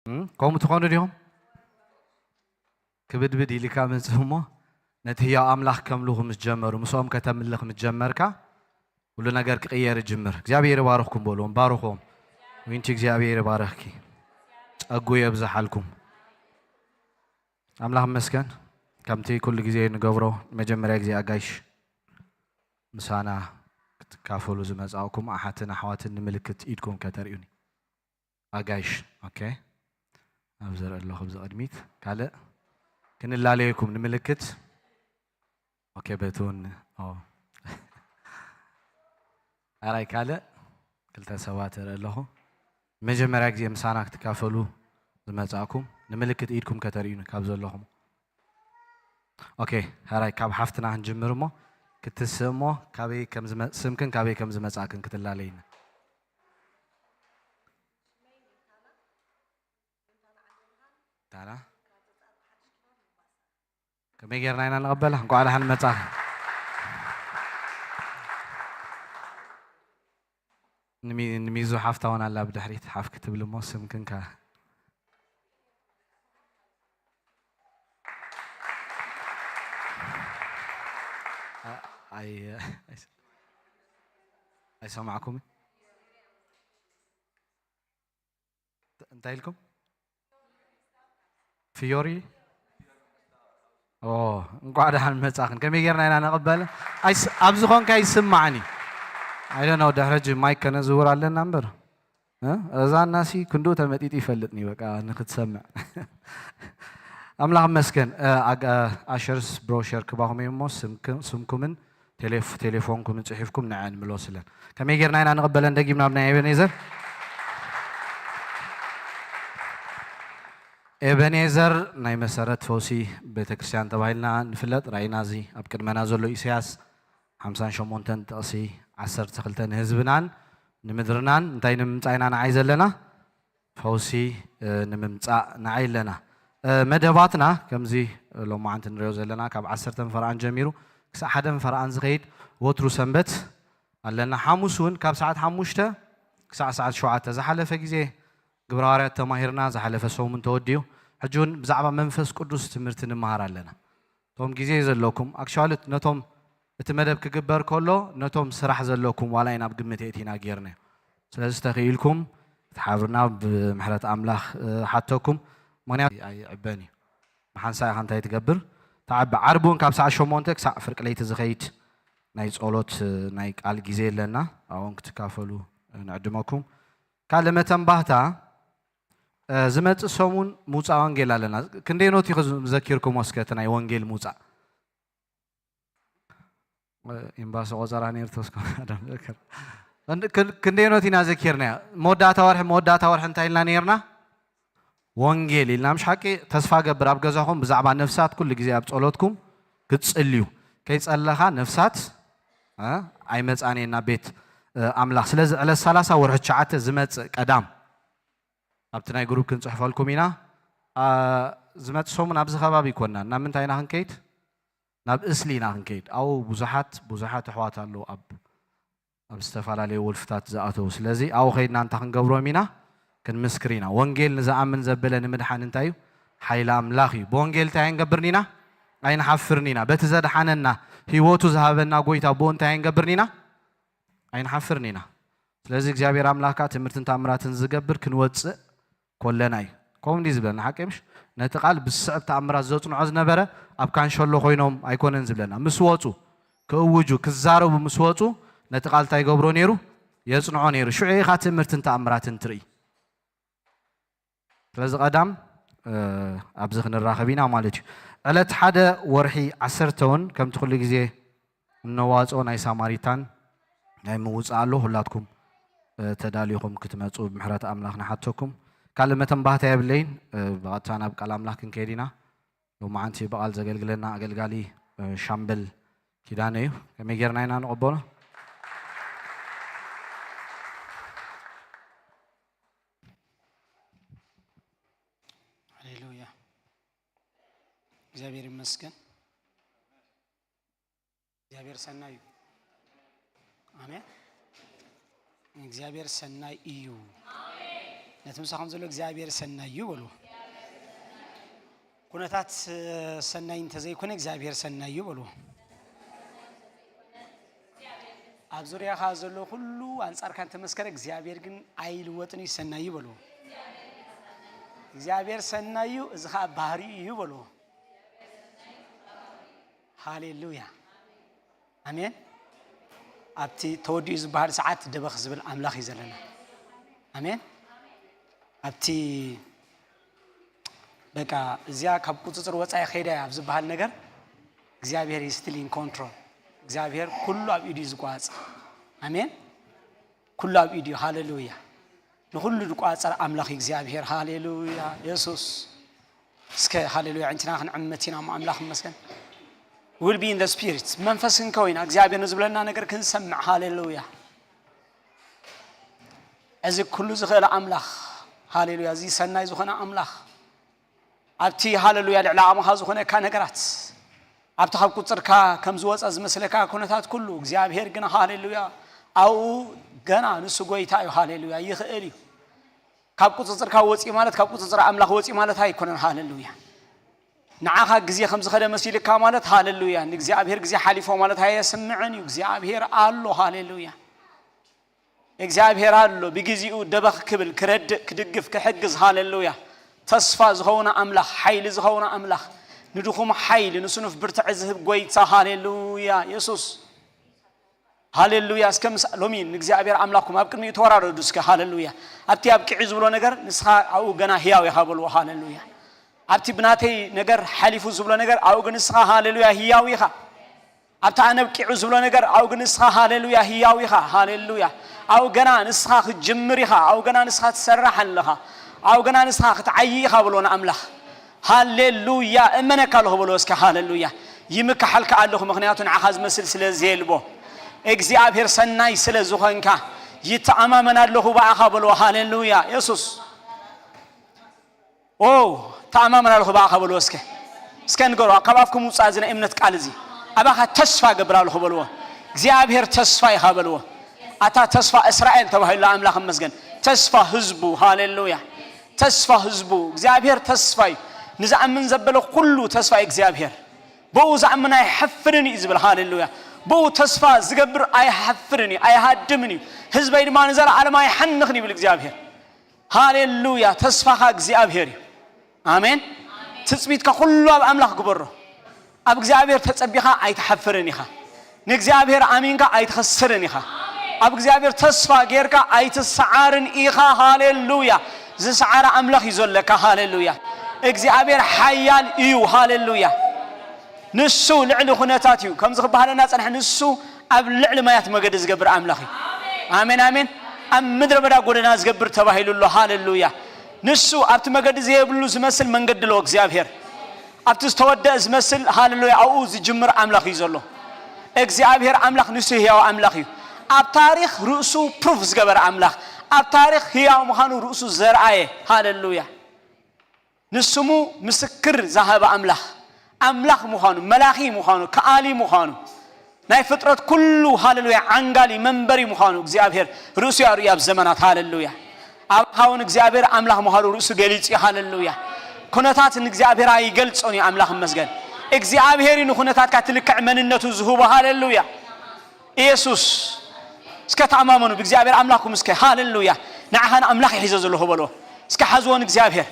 እም? ከምኡ ትኾኑ ዲኹም? ክብድብድ ኢልካ መጽእ እሞ ነቲ ህያው ኣምላኽ ከምልኹ ምስ ጀመሩ፣ ምስኦም ከተምልኽ ምስ ጀመርካ፣ ኩሉ ነገር ክቕየር ይጅምር። እግዚኣብሔር ይባርኽኩም በልዎም፣ ባርኽዎም። ዊንቲ እግዚኣብሔር ይባርኽኪ፣ ጸጉ የብዝሓልኩም። ኣምላኽ ይመስገን። ከምቲ ኩሉ ግዜ ንገብሮ፣ መጀመርያ ግዜ ኣጋይሽ ምሳና ክትካፈሉ ዝመጻእኩም ኣሓትን ኣሕዋትን ንምልክት ኢድኩም ከተርእዩኒ። ኣጋይሽ፣ ኦኬ። ኣብ ዘርኢ ኣለኹ፣ ኣብዚ ቅድሚት። ካልእ ክንላለየኩም ንምልክት። ኦኬ፣ በትውን። ኦ። ኣራይ ካልእ ክልተ ሰባት እርኢ ኣለኹ። መጀመርያ ግዜ ምሳና ክትካፈሉ ዝመጻእኩም ንምልክት ኢድኩም ከተርእዩኒ ካብ ዘለኹም። ኦኬ፣ ሕራይ ካብ ሓፍትና ክንጅምር እሞ ክትስእ እሞ ካበይ ከም ዝመ-፣ ስምክን ካበይ ከም ዝመጻእክን ክትላለይና። ታና ከመይ ጌርና ኢና ንቐበላ? እንኳዕ ደሓን መጻኺ። ንሚ-፣ ንሚዙ ሓፍታ እውን ኣላ ብድሕሪት ሓፍ ክትብል እሞ ስምክን ከ ኣይ-፣ ኣይሰማዕኩምን? እንታይ ኢልኩም? ፍዮሪ? ኦ፣ እንኳዕ ደሓን መጻኽን። ከመይ ጌርና ኢና ንቕበል? ኣይስ-፣ ኣብ ዝኾንካ ይስማዕኒ። I don't know፣ ድሕሪ ሕጂ ማይክ ከነዝውር ኣለና እምበር። እ? እዛ እናሲ ክንዱ ተመጢጡ ይፈልጥኒ፣ በቃ ንክትሰምዕ። ኣምላኽ መስገን። እ፣ ኣግ-፣ እ፣ ኣሸርስ ብሮሸር ክባኹም እዮም እሞ ስምክ-፣ ስምኩምን ቴሌፍ-፣ ቴሌፎንኩም ጽሒፍኩም ንዐን ምለሱለን። ከመይ ጌርና ኢና ንቕበለን? ደጊምና ብናይ ኤቤኔዘር። ኤቤኔዘር ናይ መሰረት ፈውሲ ቤተክርስትያን ተባሂልና ንፍለጥ። ራእይና እዚ ኣብ ቅድመና ዘሎ ኢሳያስ ሓምሳን ሸሞንተን ጥቕሲ ዓሰርተ ክልተ ንህዝብናን ንምድርናን እንታይ ንምምጻእ ኢና ንዓይ ዘለና? ፈውሲ፣ እ፣ ንምምጻእ ንዓይ ኣለና። እ፣ መደባትና ከምዚ ሎማዓንቲ ንሪኦ ዘለና ካብ ዓሰርተ ፈርቓን ጀሚሩ ክሳዕ ሓደ ፈርቓን ዝኸይድ ወትሩ ሰንበት ኣለና። ሓሙስ እውን ካብ ሰዓት ሓሙሽተ ክሳዕ ሰዓት ሸውዓተ ዝሓለፈ ግዜ ግብረ ሃዋርያት ተማሂርና፣ ዝሓለፈ ሰሙን ተወዲኡ። ሕጂ እውን ብዛዕባ መንፈስ ቅዱስ ትምህርቲ ንምሃር ኣለና። እቶም ግዜ ዘለኩም፣ ኣክቹዋሊ ነቶም እቲ መደብ ክግበር ከሎ ነቶም ስራሕ ዘለኩም ዋላ ኢና ኣብ ግምት የእቲና ጌርናዮ። ስለዚ ተኽኢልኩም ክትሓብርና ብምሕረት ኣምላኽ፣ እ፣ ሓተኩም። ምኽንያቱ ኣይዕበን እዩ። ብሓንሳእ ኢኻ እንታይ ትገብር? ተዓቢ። ዓርቢ እውን ካብ ሰዓት ሸሞንተ ክሳዕ ፍርቂ ለይቲ ዝኸይድ ናይ ጸሎት፣ እ፣ ናይ ቃል ግዜ ኣለና። ኣብኦም ክትካፈሉ ንዕድመኩም። ካልእ መተንባህታ፣ እ፣ ዝመጽእ ሰሙን ምውጻእ ወንጌል ኣለና። ክንደይ ኖት ኢኹ ዘኪርኩም እስከ እቲ ናይ ወንጌል ምውጻእ? እ፣ ኤምባሲ ቆጸራ ነይሩ ተስኮ። ክንድ-፣ ክን-፣ ክንደይ ኖት ኢና ዘኪርናዮ? መወዳእታ ወርሒ፣ መወዳእታ ወርሒ እንታይ ኢልና ነይርና? ወንጌል ኢልና፣ ምሽ ሓቂ? ተስፋ ገብር ኣብ ገዛኹም ብዛዕባ ነፍሳት ኩሉ ግዜ ኣብ ጸሎትኩም ክትጽልዩ። ከይጸለኻ ነፍሳት፣ እ፣ ኣይመጻን እየን ናብ ቤት፣ እ፣ ኣምላኽ። ስለዚ ዕለት ሰላሳ ወርሒ ትሽዓተ ዝመጽእ ቀዳም ኣብቲ ናይ ግሩፕ ክንጽሕፈልኩም ኢና። ኣ፣ ዝመጽእ ሰሙን ኣብዚ ከባቢ ይኮንና። ናብ ምንታይ ኢና ክንከይድ? ናብ እስሊ ኢና ክንከይድ። ኣብኡ ብዙሓት፣ ብዙሓት ኣሕዋት ኣለዉ ኣብ፣ ኣብ ዝተፈላለዩ ወልፍታት ዝኣተዉ። ስለዚ ኣብኡ ከይድና እንታይ ክንገብሮም ኢና? ክንምስክር ኢና። ወንጌል ንዝኣምን ዘበለ ንምድሓን እንታይ እዩ? ሓይሊ ኣምላኽ እዩ። ብወንጌል እንታይ ኣይንገብርን ኢና? ኣይንሓፍርን ኢና። በቲ ዘድሓነና፣ ህይወቱ ዝሃበና ጎይታ ብኡ እንታይ ኣይንገብርን ኢና? ኣይንሓፍርን ኢና። ስለዚ እግዚኣብሔር ኣምላኽ ከኣ ትምህርትን ተኣምራትን ዝገብር ክንወጽእ ኮለና እዩ። ከምኡ እንዲዩ ዝብለና፣ ሓቂ ምሽ? ነቲ ቃል ብስዕብ ተኣምራት ዘጽንዖ ዝነበረ ኣብ ካንሸሎ ኮይኖም ኣይኮነን ዝብለና። ምስ ወጹ፣ ክእውጁ፣ ክዛረቡ ምስ ወጹ፣ ነቲ ቃል እንታይ ይገብሮ ነይሩ? የጽንዖ ነይሩ። ሽዑ ኢኻ ትምህርትን ተኣምራትን ትርኢ። ስለዚ ቀዳም፣ እ፣ ኣብዚ ክንራኸብ ኢና ማለት እዩ። ዕለት ሓደ ወርሒ ዓሰርተ እውን ከምቲ ኩሉ ግዜ እነዋጽኦ ናይ ሳማሪታን ናይ ምውጻእ ኣሎ። ሁላትኩም፣ እ፣ ተዳሊኹም ክትመጹ ብምሕረት ኣምላኽ ንሓተኩም። ካልእ መተንባህታ የብለይን። እ፣ ብቐጥታ ናብ ቃል ኣምላኽ ክንከይድ ኢና። ሎማዓንቲ ብቓል ዘገልግለና ኣገልጋሊ፣ እ፣ ሻምበል ኪዳነ እዩ። ከመይ ጌርና ኢና ንቕበሎ? ሃሌሉያ። እግዚኣብሔር ይመስገን። እግዚኣብሔር ሰናይ እዩ። ኣሜን። እግዚኣብሔር ሰናይ እዩ። ነቲ ምሳኹም ዘሎ እግዚኣብሔር ሰናይ እዩ በልዎ። ኩነታት ሰናይ እንተዘይኮነ እግዚኣብሔር ሰናይ እዩ በልዎ። ኣብ ዙርያኻ ዘሎ ኩሉ ኣንጻርካ እንተመስከረ እግዚኣብሔር ግን ኣይልወጥን እዩ፣ ሰናይ እዩ በልዎ። እግዚኣብሔር ሰናይ እዩ፣ እዚ ኸኣ ባህሪኡ እዩ በልዎ። ሃሌሉያ። ኣሜን። ኣብቲ ተወዲኡ ዝበሃል ሰዓት ደበኽ ዝብል ኣምላኽ እዩ ዘለና። ኣሜን። ኣብቲ በቃ እዚኣ ካብ ቁፅፅር ወፃኢ ከይዳ እያ ኣብ ዝበሃል ነገር እግዚኣብሔር is still in control። እግዚኣብሔር ኩሉ ኣብ ኢዱ እዩ ዝቋጽ። ኣሜን። ኩሉ ኣብ ኢዱ እዩ። ሃሌሉያ። ንኹሉ ዝቋጸር ኣምላኽ እዩ እግዚኣብሔር። ሃሌሉያ። የሱስ እስከ ሃሌሉያ። ዕንትና ክንዕመት ኢና እሞ ኣምላኽ ይመስገን። Will be in the spirit። መንፈስ ክንከው ኢና እግዚኣብሔር ንዝብለና ነገር ክንሰምዕ። ሃሌሉያ። እዚ ኩሉ ዝኽእል ኣምላኽ፣ ሃሌሉያ፣ እዚ ሰናይ ዝኾነ ኣምላኽ ኣብቲ ሃሌሉያ ልዕሊ ዓቕምኻ ዝኾነካ ነገራት፣ ኣብቲ ካብ ቁጽርካ ከም ዝወጸ ዝመስለካ ኩነታት ኩሉ እግዚኣብሔር ግን ሃሌሉያ ኣብኡ ገና ንሱ ጎይታ እዩ። ሃሌሉያ ይኽእል እዩ። ካብ ቁጽጽርካ ወጺኡ ማለት ካብ ቁጽጽር ኣምላኽ ወጺኡ ማለት ኣይኮነን። ሃሌሉያ ንዓኻ ግዜ ከም ዝኸደ መሲልካ ማለት ሃሌሉያ ንእግዚኣብሔር ግዜ ሓሊፎ ማለት ኣየስምዕን እዩ። እግዚኣብሔር ኣሎ። ሃሌሉያ እግዚኣብሔር ኣሎ። ብግዜኡ ደበኽ ክብል፣ ክረድእ፣ ክድግፍ፣ ክሕግዝ። ሃሌሉያ ተስፋ ዝኸውን ኣምላኽ፣ ሓይሊ ዝኸውን ኣምላኽ፣ ንድኹም ሓይሊ፣ ንስኑፍ ብርትዐ ዝህብ ጎይታ። ሃሌሉያ የሱስ። ሃሌሉያ እስከ ምስ ሎሚ ንእግዚኣብሔር ኣምላኽኩም ኣብ ቅድሚኡ ተወራረዱ እስከ። ሃሌሉያ ኣብቲ ኣብቂዑ ዝብሎ ነገር ንስኻ ኣብኡ ገና ህያው ኢኻ በልዎ። ሃሌሉያ ኣብቲ ብናተይ ነገር ሓሊፉ ዝብሎ ነገር ኣብኡ ግን ንስኻ ሃሌሉያ ህያው ኢኻ። ኣብቲ ኣነ ኣብቂዑ ዝብሎ ነገር ኣብኡ ግን ንስኻ ሃሌሉያ ህያው ኢኻ። ሃሌሉያ ኣብኡ ገና ንስኻ ክትጅምር ኢኻ። ኣብኡ ገና ንስኻ ትሰርሕ ኣለኻ። ኣብኡ ገና ንስኻ ክትዓዪ ኢኻ በልዎ ንኣምላኽ። ሃሌሉያ እመነካ ኣለኹ በልዎ እስከ። ሃሌሉያ ይምክሓልካ ኣለኹ ምኽንያቱ ንዓኻ ዝመስል ስለ ዘየልቦ። እግዚኣብሔር ሰናይ ስለ ዝኾንካ ይተኣማመን ኣለኹ ብኣኻ በልዎ። ሃሌሉያ የሱስ። ኦ ተኣማመን ኣለኹ ብኣኻ በልዎ እስከ። እስከ ንገሮ ካብ ኣፍኩም ውፃእ እዚ ናይ እምነት ቃል እዚ። ኣባኻ ተስፋ ገብር ኣለኹ በልዎ። እግዚኣብሔር ተስፋ ኢኻ በልዎ። ኣታ ተስፋ እስራኤል ተባሂሉ ኣምላኽ ይመስገን። ተስፋ ህዝቡ። ሃሌሉያ ተስፋ ህዝቡ። እግዚኣብሔር ተስፋ እዩ። ንዝኣምን ዘበለ ኩሉ ተስፋ እዩ እግዚኣብሔር። ብኡ ዝኣምን ኣይሓፍርን እዩ ዝብል። ሃሌሉያ ብኡ ተስፋ ዝገብር ኣይሓፍርን እዩ ኣይሃድምን እዩ። ህዝበይ ድማ ንዘለኣለም ኣይሓንኽን ይብል እግዚኣብሔር። ሃሌሉያ ተስፋኻ እግዚኣብሔር እዩ። ኣሜን። ትጽቢትካ ኩሉ ኣብ ኣምላኽ ግበሮ። ኣብ እግዚኣብሔር ተጸቢኻ ኣይትሓፍርን ኢኻ። ንእግዚኣብሔር ኣሚንካ ኣይትኸስርን ኢኻ። ኣብ እግዚኣብሔር ተስፋ ጌርካ ኣይትሰዓርን ኢኻ። ሃሌሉያ ዝሰዓረ ኣምላኽ እዩ ዘለካ። ሃሌሉያ እግዚኣብሔር ሓያል እዩ። ሃሌሉያ ንሱ ልዕሊ ኩነታት እዩ። ከምዚ ክበሃለና ጸንሐ ንሱ ኣብ ልዕሊ ማያት መገዲ ዝገብር ኣምላኽ እዩ። ኣሜን ኣሜን። ኣብ ምድረ በዳ ጎደና ዝገብር ተባሂሉ ኣሎ። ሃሌሉያ ንሱ ኣብቲ መገዲ ዘየብሉ ዝመስል መንገዲ ኣለዎ እግዚኣብሔር። ኣብቲ ዝተወደአ ዝመስል ሃሌሉያ ኣብኡ ዝጅምር ኣምላኽ እዩ ዘሎ። እግዚኣብሔር ኣምላኽ ንሱ ህያው ኣምላኽ እዩ። ኣብ ታሪኽ ርእሱ ፕሩፍ ዝገበረ ኣምላኽ፣ ኣብ ታሪኽ ህያው ምዃኑ ርእሱ ዘርኣየ። ሃሌሉያ ንስሙ ምስክር ዝሃበ ኣምላኽ፣ ኣምላኽ ምዃኑ፣ መላኺ ምዃኑ፣ ከኣሊ ምዃኑ፣ ናይ ፍጥረት ኩሉ ሃሌሉያ ዓንጋሊ መንበሪ ምዃኑ እግዚኣብሔር ርእሱ ያርእዩ ኣብ ዘመናት። ሃሌሉያ ኣባኻ እውን እግዚኣብሔር ኣምላኽ ምዃኑ ርእሱ ገሊጹ እዩ። ሃሌሉያ ኩነታት ንእግዚኣብሔር ኣይገልጾን እዩ። ኣምላኽ ይመስገን። እግዚኣብሔር እዩ ንኩነታትካ ትልክዕ መንነቱ ዝህቦ። ሃሌሉያ ኢየሱስ እስከ ተኣማመኑ ብእግዚኣብሔር ኣምላኽኩም እስከ። ሃሌሉያ ንዓኻ ንኣምላኽ ይሒዘ ዘለኹ በሎ። እስከ ሓዝዎ ንእግዚኣብሔር።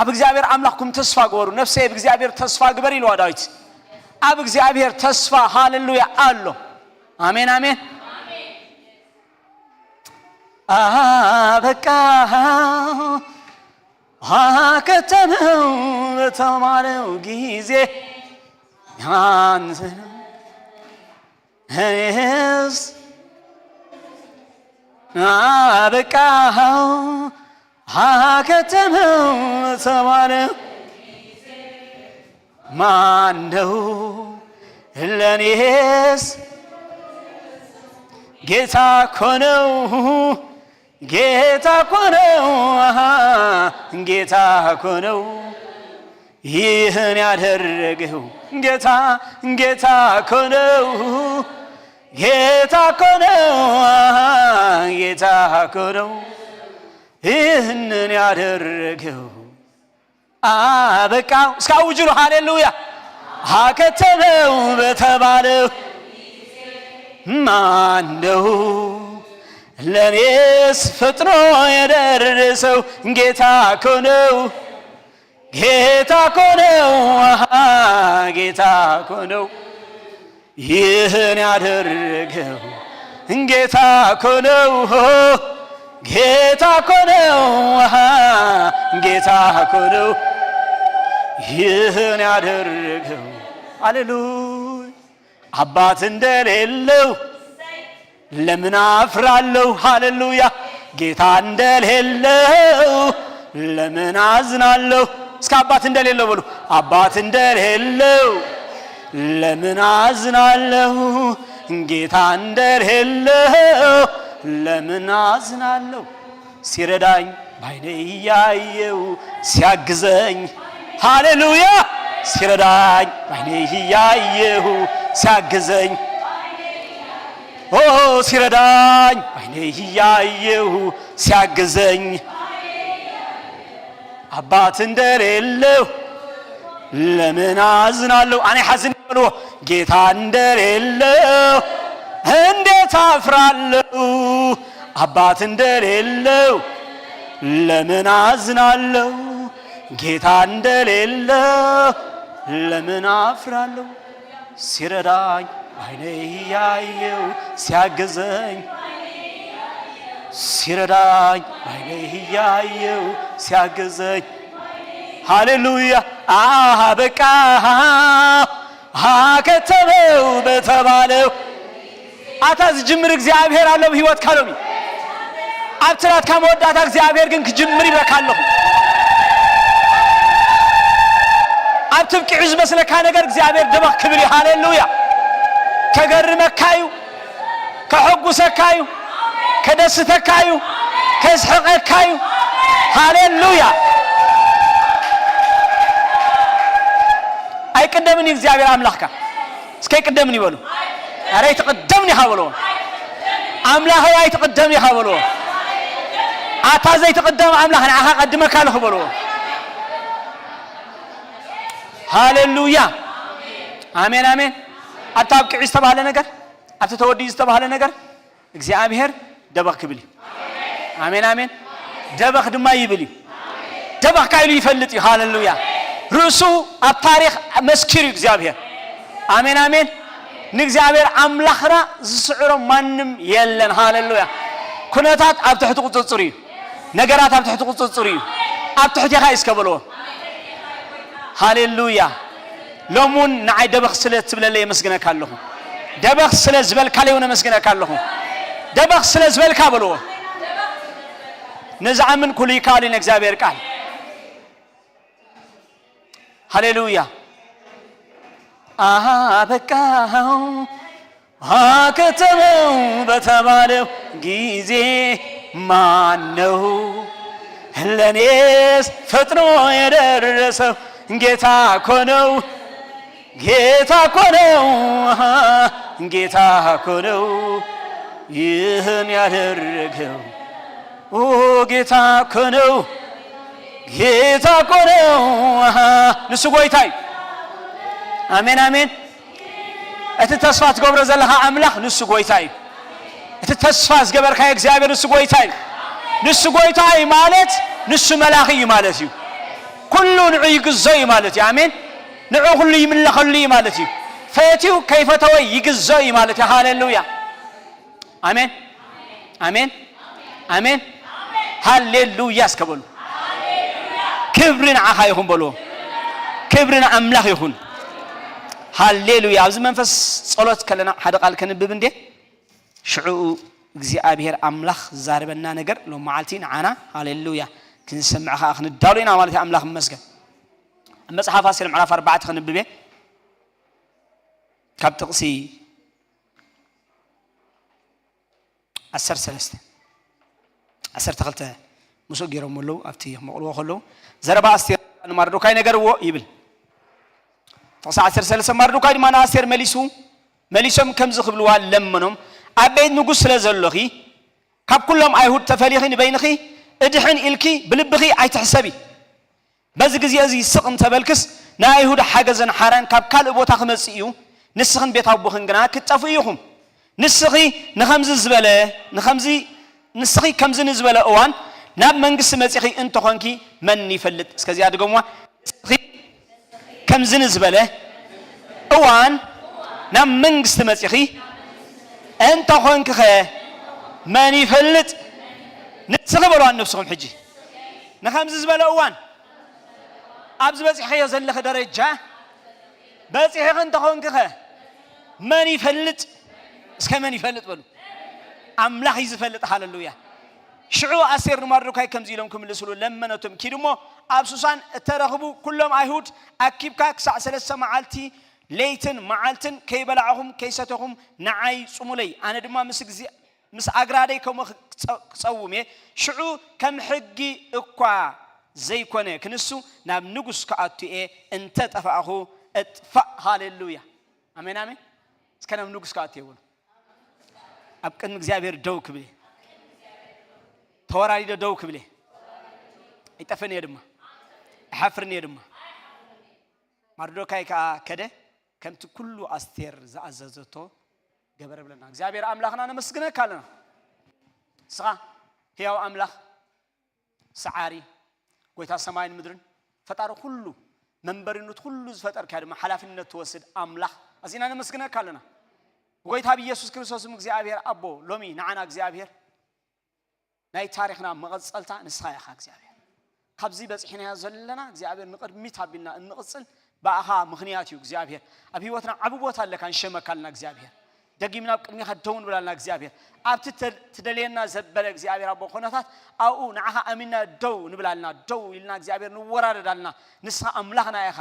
ኣብ እግዚኣብሔር ኣምላኽኩም ተስፋ ግበሩ። ነፍሰይ ብእግዚኣብሔር ተስፋ ግበር ኢልዋ ዳዊት። ኣብ እግዚኣብሔር ተስፋ ሃሌሉያ ኣሎ። ኣሜን ኣሜን። ኣበቃ አከተመው በተባለው ጊዜ ያን እኔስ አበቃ አከተመው በተባለው ማነው ለኔስ ጌታ እኮ ነው ጌታ እኮ ነው አሃ ጌታ እኮ ነው ይህን ያደረገው ጌታ ጌታ እኮ ነው ጌታ እኮ ነው አሃ ጌታ እኮ ነው ይህንን ያደረገው አበቃ። እስከ አውጅሉ ሃሌሉያ። አከተመው በተባለው ማን ነው ለእኔስ ፈጥኖ የደረሰው? ጌታ እኮ ነው፣ ጌታ እኮ ነው፣ አሃ፣ ጌታ እኮ ነው ይህን ያደረገው። ጌታ እኮ ነው፣ ጌታ እኮ ነው፣ አሃ፣ ጌታ እኮ ነው ይህን ያደረገው። ሃሌሉያ። አባት እንደሌለው ለምን አፍራለሁ? ሃሌሉያ። ጌታ እንደሌለው ለምን አዝናለሁ? እስከ አባት እንደሌለው በሉ። አባት እንደሌለው ለምን አዝናለሁ? ጌታ እንደሌለው ለምን አዝናለሁ? ሲረዳኝ ባይኔ እያየሁ ሲያግዘኝ፣ ሃሌሉያ። ሲረዳኝ ባይኔ እያየሁ ሲያግዘኝ፣ ኦ፣ ሲረዳኝ ባይኔ እያየሁ ሲያግዘኝ፣ አባት እንደሌለው ለምን አዝናለሁ? አነ ሓዝን በልዎ። ጌታ እንደሌለው እንዴት አፍራለሁ? አባት እንደሌለው ለምን አዝናለሁ? ጌታ እንደሌለው ለምን አፍራለሁ? ሲረዳኝ ባይኔ እያየው ሲያግዘኝ፣ ሲረዳኝ ባይኔ እያየው ሲያግዘኝ፣ ሃሌሉያ። አሃ በቃ አከተመው በተባለው፣ ኣታ ዝጅምር እግዚኣብሔር ኣሎ ብህይወትካ ሎሚ። ኣብቲ ናትካ መወዳእታ እግዚኣብሔር ግን ክጅምር ይብለካ ኣለኹ። ኣብቲ ብቂዑ ዝመስለካ ነገር እግዚኣብሔር ደበኽ ክብል እዩ። ሃሌሉያ። ከገርመካ እዩ፣ ከሐጉሰካ እዩ፣ ከደስተካ እዩ፣ ከስሕቐካ እዩ። ሃሌሉያ። ኣይቅደምን እዩ እግዚኣብሔር ኣምላኽካ። እስከ ኣይቅደምን ይበሉ። ኧረ ኣይትቕደምን ኢኻ በልዎ። ኣምላኸይ ኣይትቕደም ኢኻ በልዎ። ኣታ ዘይትቕደም ኣምላኽ ንዓኻ ቀድመካ ኣለኹ በልዎ። ሃሌሉያ። ኣሜን፣ ኣሜን። ኣብቲ ኣብቅዒ ዝተባህለ ነገር፣ ኣብቲ ተወዲኡ ዝተባህለ ነገር እግዚኣብሔር ደበኽ ክብል እዩ። ኣሜን፣ ኣሜን። ደበኽ ድማ ይብል እዩ። ደበኽካ ኢሉ ይፈልጥ እዩ። ሃሌሉያ። ርእሱ ኣብ ታሪኽ መስኪሩ እዩ እግዚኣብሔር። ኣሜን፣ ኣሜን። ንእግዚኣብሔር ኣምላኽና ዝስዕሮ ማንም የለን። ሃሌሉያ። ኩነታት ኣብ ትሕቲ ቁጽጽር እዩ። ነገራት ኣብ ትሕቲ ቁጽጽር እዩ። ኣብ ትሕቴኻ እዩ እስከ በልዎ። ሃሌሉያ። ሎሚ እውን ንዓይ ደበኽ ስለ ትብለለይ የመስግነካ ኣለኹ። ደበኽ ስለ ዝበልካለይ እውን የመስግነካ ኣለኹ። ደበኽ ስለ ዝበልካ በልዎ። ንዝኣምን ኩሉ ይከኣል እዩ ንእግዚኣብሔር ቃል። ሃሌሉያ። ኣበቃ አከተመው በተባለው ጊዜ ማን ነው ለኔስ ፈጥኖ የደረሰው? ጌታ እኮ ነው፣ ጌታ እኮ ነው፣ ጌታ እኮ ነው ይህን ያደረገው። ኦ ጌታ እኮ ነው፣ ጌታ እኮ ነው። ንሱ ጎይታ እዩ። ኣሜን፣ ኣሜን። እቲ ተስፋ ትገብሮ ዘለኻ ኣምላኽ ንሱ ጎይታ እዩ። እቲ ተስፋ ዝገበርካዮ እግዚኣብሔር ንሱ ጎይታ እዩ። ንሱ ጎይታ እዩ ማለት ንሱ መላኺ እዩ ማለት እዩ። ኩሉ ንዑ ይግዞ እዩ ማለት እዩ። ኣሜን። ንዑ ኩሉ ይምለኸሉ እዩ ማለት እዩ። ፈትዩ ከይፈተወ ይግዞ እዩ ማለት እዩ። ሃሌሉያ። ኣሜን፣ ኣሜን፣ ኣሜን። ሃሌሉያ እስከ በሉ። ክብሪ ንዓኻ ይኹን በልዎ። ክብሪ ንኣምላኽ ይኹን። ሃሌሉያ። ኣብዚ መንፈስ ጸሎት ከለና ሓደ ቃል ከንብብ እንዴ? ሽዑ እግዚኣብሔር ኣምላኽ ዝዛረበና ነገር ሎም መዓልቲ ንዓና፣ ሃሌሉያ፣ ክንሰምዕ ኸኣ ክንዳሎ ኢና ማለት እዩ። ኣምላኽ ይመስገን። ኣብ መጽሓፍ ኣስቴር ምዕራፍ ኣርባዕተ ከንብብ እየ። ካብ ጥቕሲ ዓሰርተ ሰለስተ፣ ዓሰርተ ክልተ ምስኡ ገይሮም ኣለዉ። ኣብቲ መቕርቦ ከለዉ፣ ዘረባ ኣስቴር ንማርዶካይ ነገርዎ ይብል። ጥቕሲ ዓሰርተ ሰለስተ፣ ማርዶካይ ድማ ንኣስቴር መሊሱ፣ መሊሶም ከምዚ ክብልዋ ለመኖም፣ ኣብ ቤት ንጉስ ስለ ዘሎኺ፣ ካብ ኩሎም ኣይሁድ ተፈሊኺ ንበይንኺ እድሕን ኢልኪ ብልብኺ ኣይትሕሰቢ። በዚ ግዜ እዚ ስቕ እንተበልክስ፣ ንኣይሁድ ሓገዘን ሓራን ካብ ካልእ ቦታ ክመጽእ እዩ፣ ንስኽን ቤት ኣቦኽን ግና ክትጠፍኡ ኢኹም። ንስኺ ንኸምዚ ዝበለ ንኸምዚ ንስኺ ከምዚ ንዝበለ እዋን ናብ መንግስቲ መጺኺ እንተኾንኪ፣ መን ይፈልጥ? እስከዚኣ ድገምዋ። ንስኺ ከምዚ ንዝበለ እዋን ናብ መንግስቲ መጺኺ እንተኾንክኸ፣ መን ይፈልጥ? ንስኺ በልዋ ንነብስኹም ሕጂ። ንኸምዚ ዝበለ እዋን፣ ኣብዚ በጺሕኽዮ ዘለኺ ደረጃ በጺሕኺ እንተኾንክኸ፣ መን ይፈልጥ? እስከ መን ይፈልጥ በሉ። ኣምላኽ እዩ ዝፈልጥ። ሃለሉያ። ሽዑ ኣስቴር ንማርዶካይ ከምዚ ኢሎም ክምልስሉ ለመነቶም። ኪድ እሞ ኣብ ሱሳን እተረኽቡ ኩሎም ኣይሁድ ኣኪብካ፣ ክሳዕ ሰለስተ መዓልቲ ለይትን መዓልትን ከይበላዕኹም ከይሰተኹም ንዓይ ጽሙለይ። ኣነ ድማ ምስ ኣግራደይ ከምኡ ክጸውም እየ። ሽዑ ከም ሕጊ እኳ ዘይኮነ ክንሱ፣ ናብ ንጉስ ክኣቱ እየ። እንተ ጠፋእኹ እጥፋእ። ሃሌሉያ። ኣሜን፣ ኣሜን። እስከ ናብ ንጉስ ክኣቱ እየ በሉ። ኣብ ቅድሚ እግዚኣብሔር ደው ክብል እየ። ተወራሪደ ደው ክብል እየ። ኣይጠፍእን እየ ድማ። ኣይሓፍርን እየ ድማ። ማርዶካይ ከኣ ከደ፣ ከምቲ ኩሉ ኣስቴር ዝኣዘዘቶ ገበረ ብለና። እግዚኣብሔር ኣምላኽና ነመስግነካ ኣለና። ንስኻ ህያው ኣምላኽ፣ ሰዓሪ፣ ጎይታ ሰማይን ምድርን፣ ፈጣሪ ኩሉ፣ መንበሪነት ኩሉ ዝፈጠርካ ድማ ሓላፍነት ትወስድ ኣምላኽ፣ ኣዚና ነመስግነካ ኣለና። ብጎይታ ብኢየሱስ ክርስቶስ እግዚኣብሔር ኣቦ፣ ሎሚ ንዓና እግዚኣብሔር ናይ ታሪኽና መቐጸልታ ንስኻ ኢኻ እግዚኣብሔር። ካብዚ በጺሕናዮ ዘለና እግዚኣብሔር ንቕድሚት ኣቢልና እንቕጽል ብኣኻ ምኽንያት እዩ እግዚኣብሔር። ኣብ ህይወትና ዓቢ ቦታ ኣለካ፣ ንሸመካ ኣለና እግዚኣብሔር። ደጊምና ኣብ ቅድሚኻ ደው ንብላልና እግዚኣብሔር። ኣብቲ ተ-፣ ትደልየና ዘበለ እግዚኣብሔር ኣቦ ኩነታት ኣብኡ ንዓኻ ኣሚንና ደው ንብላልና፣ ደው ኢልና እግዚኣብሔር ንወራረዳልና። ንስኻ ኣምላኽና ኢኻ።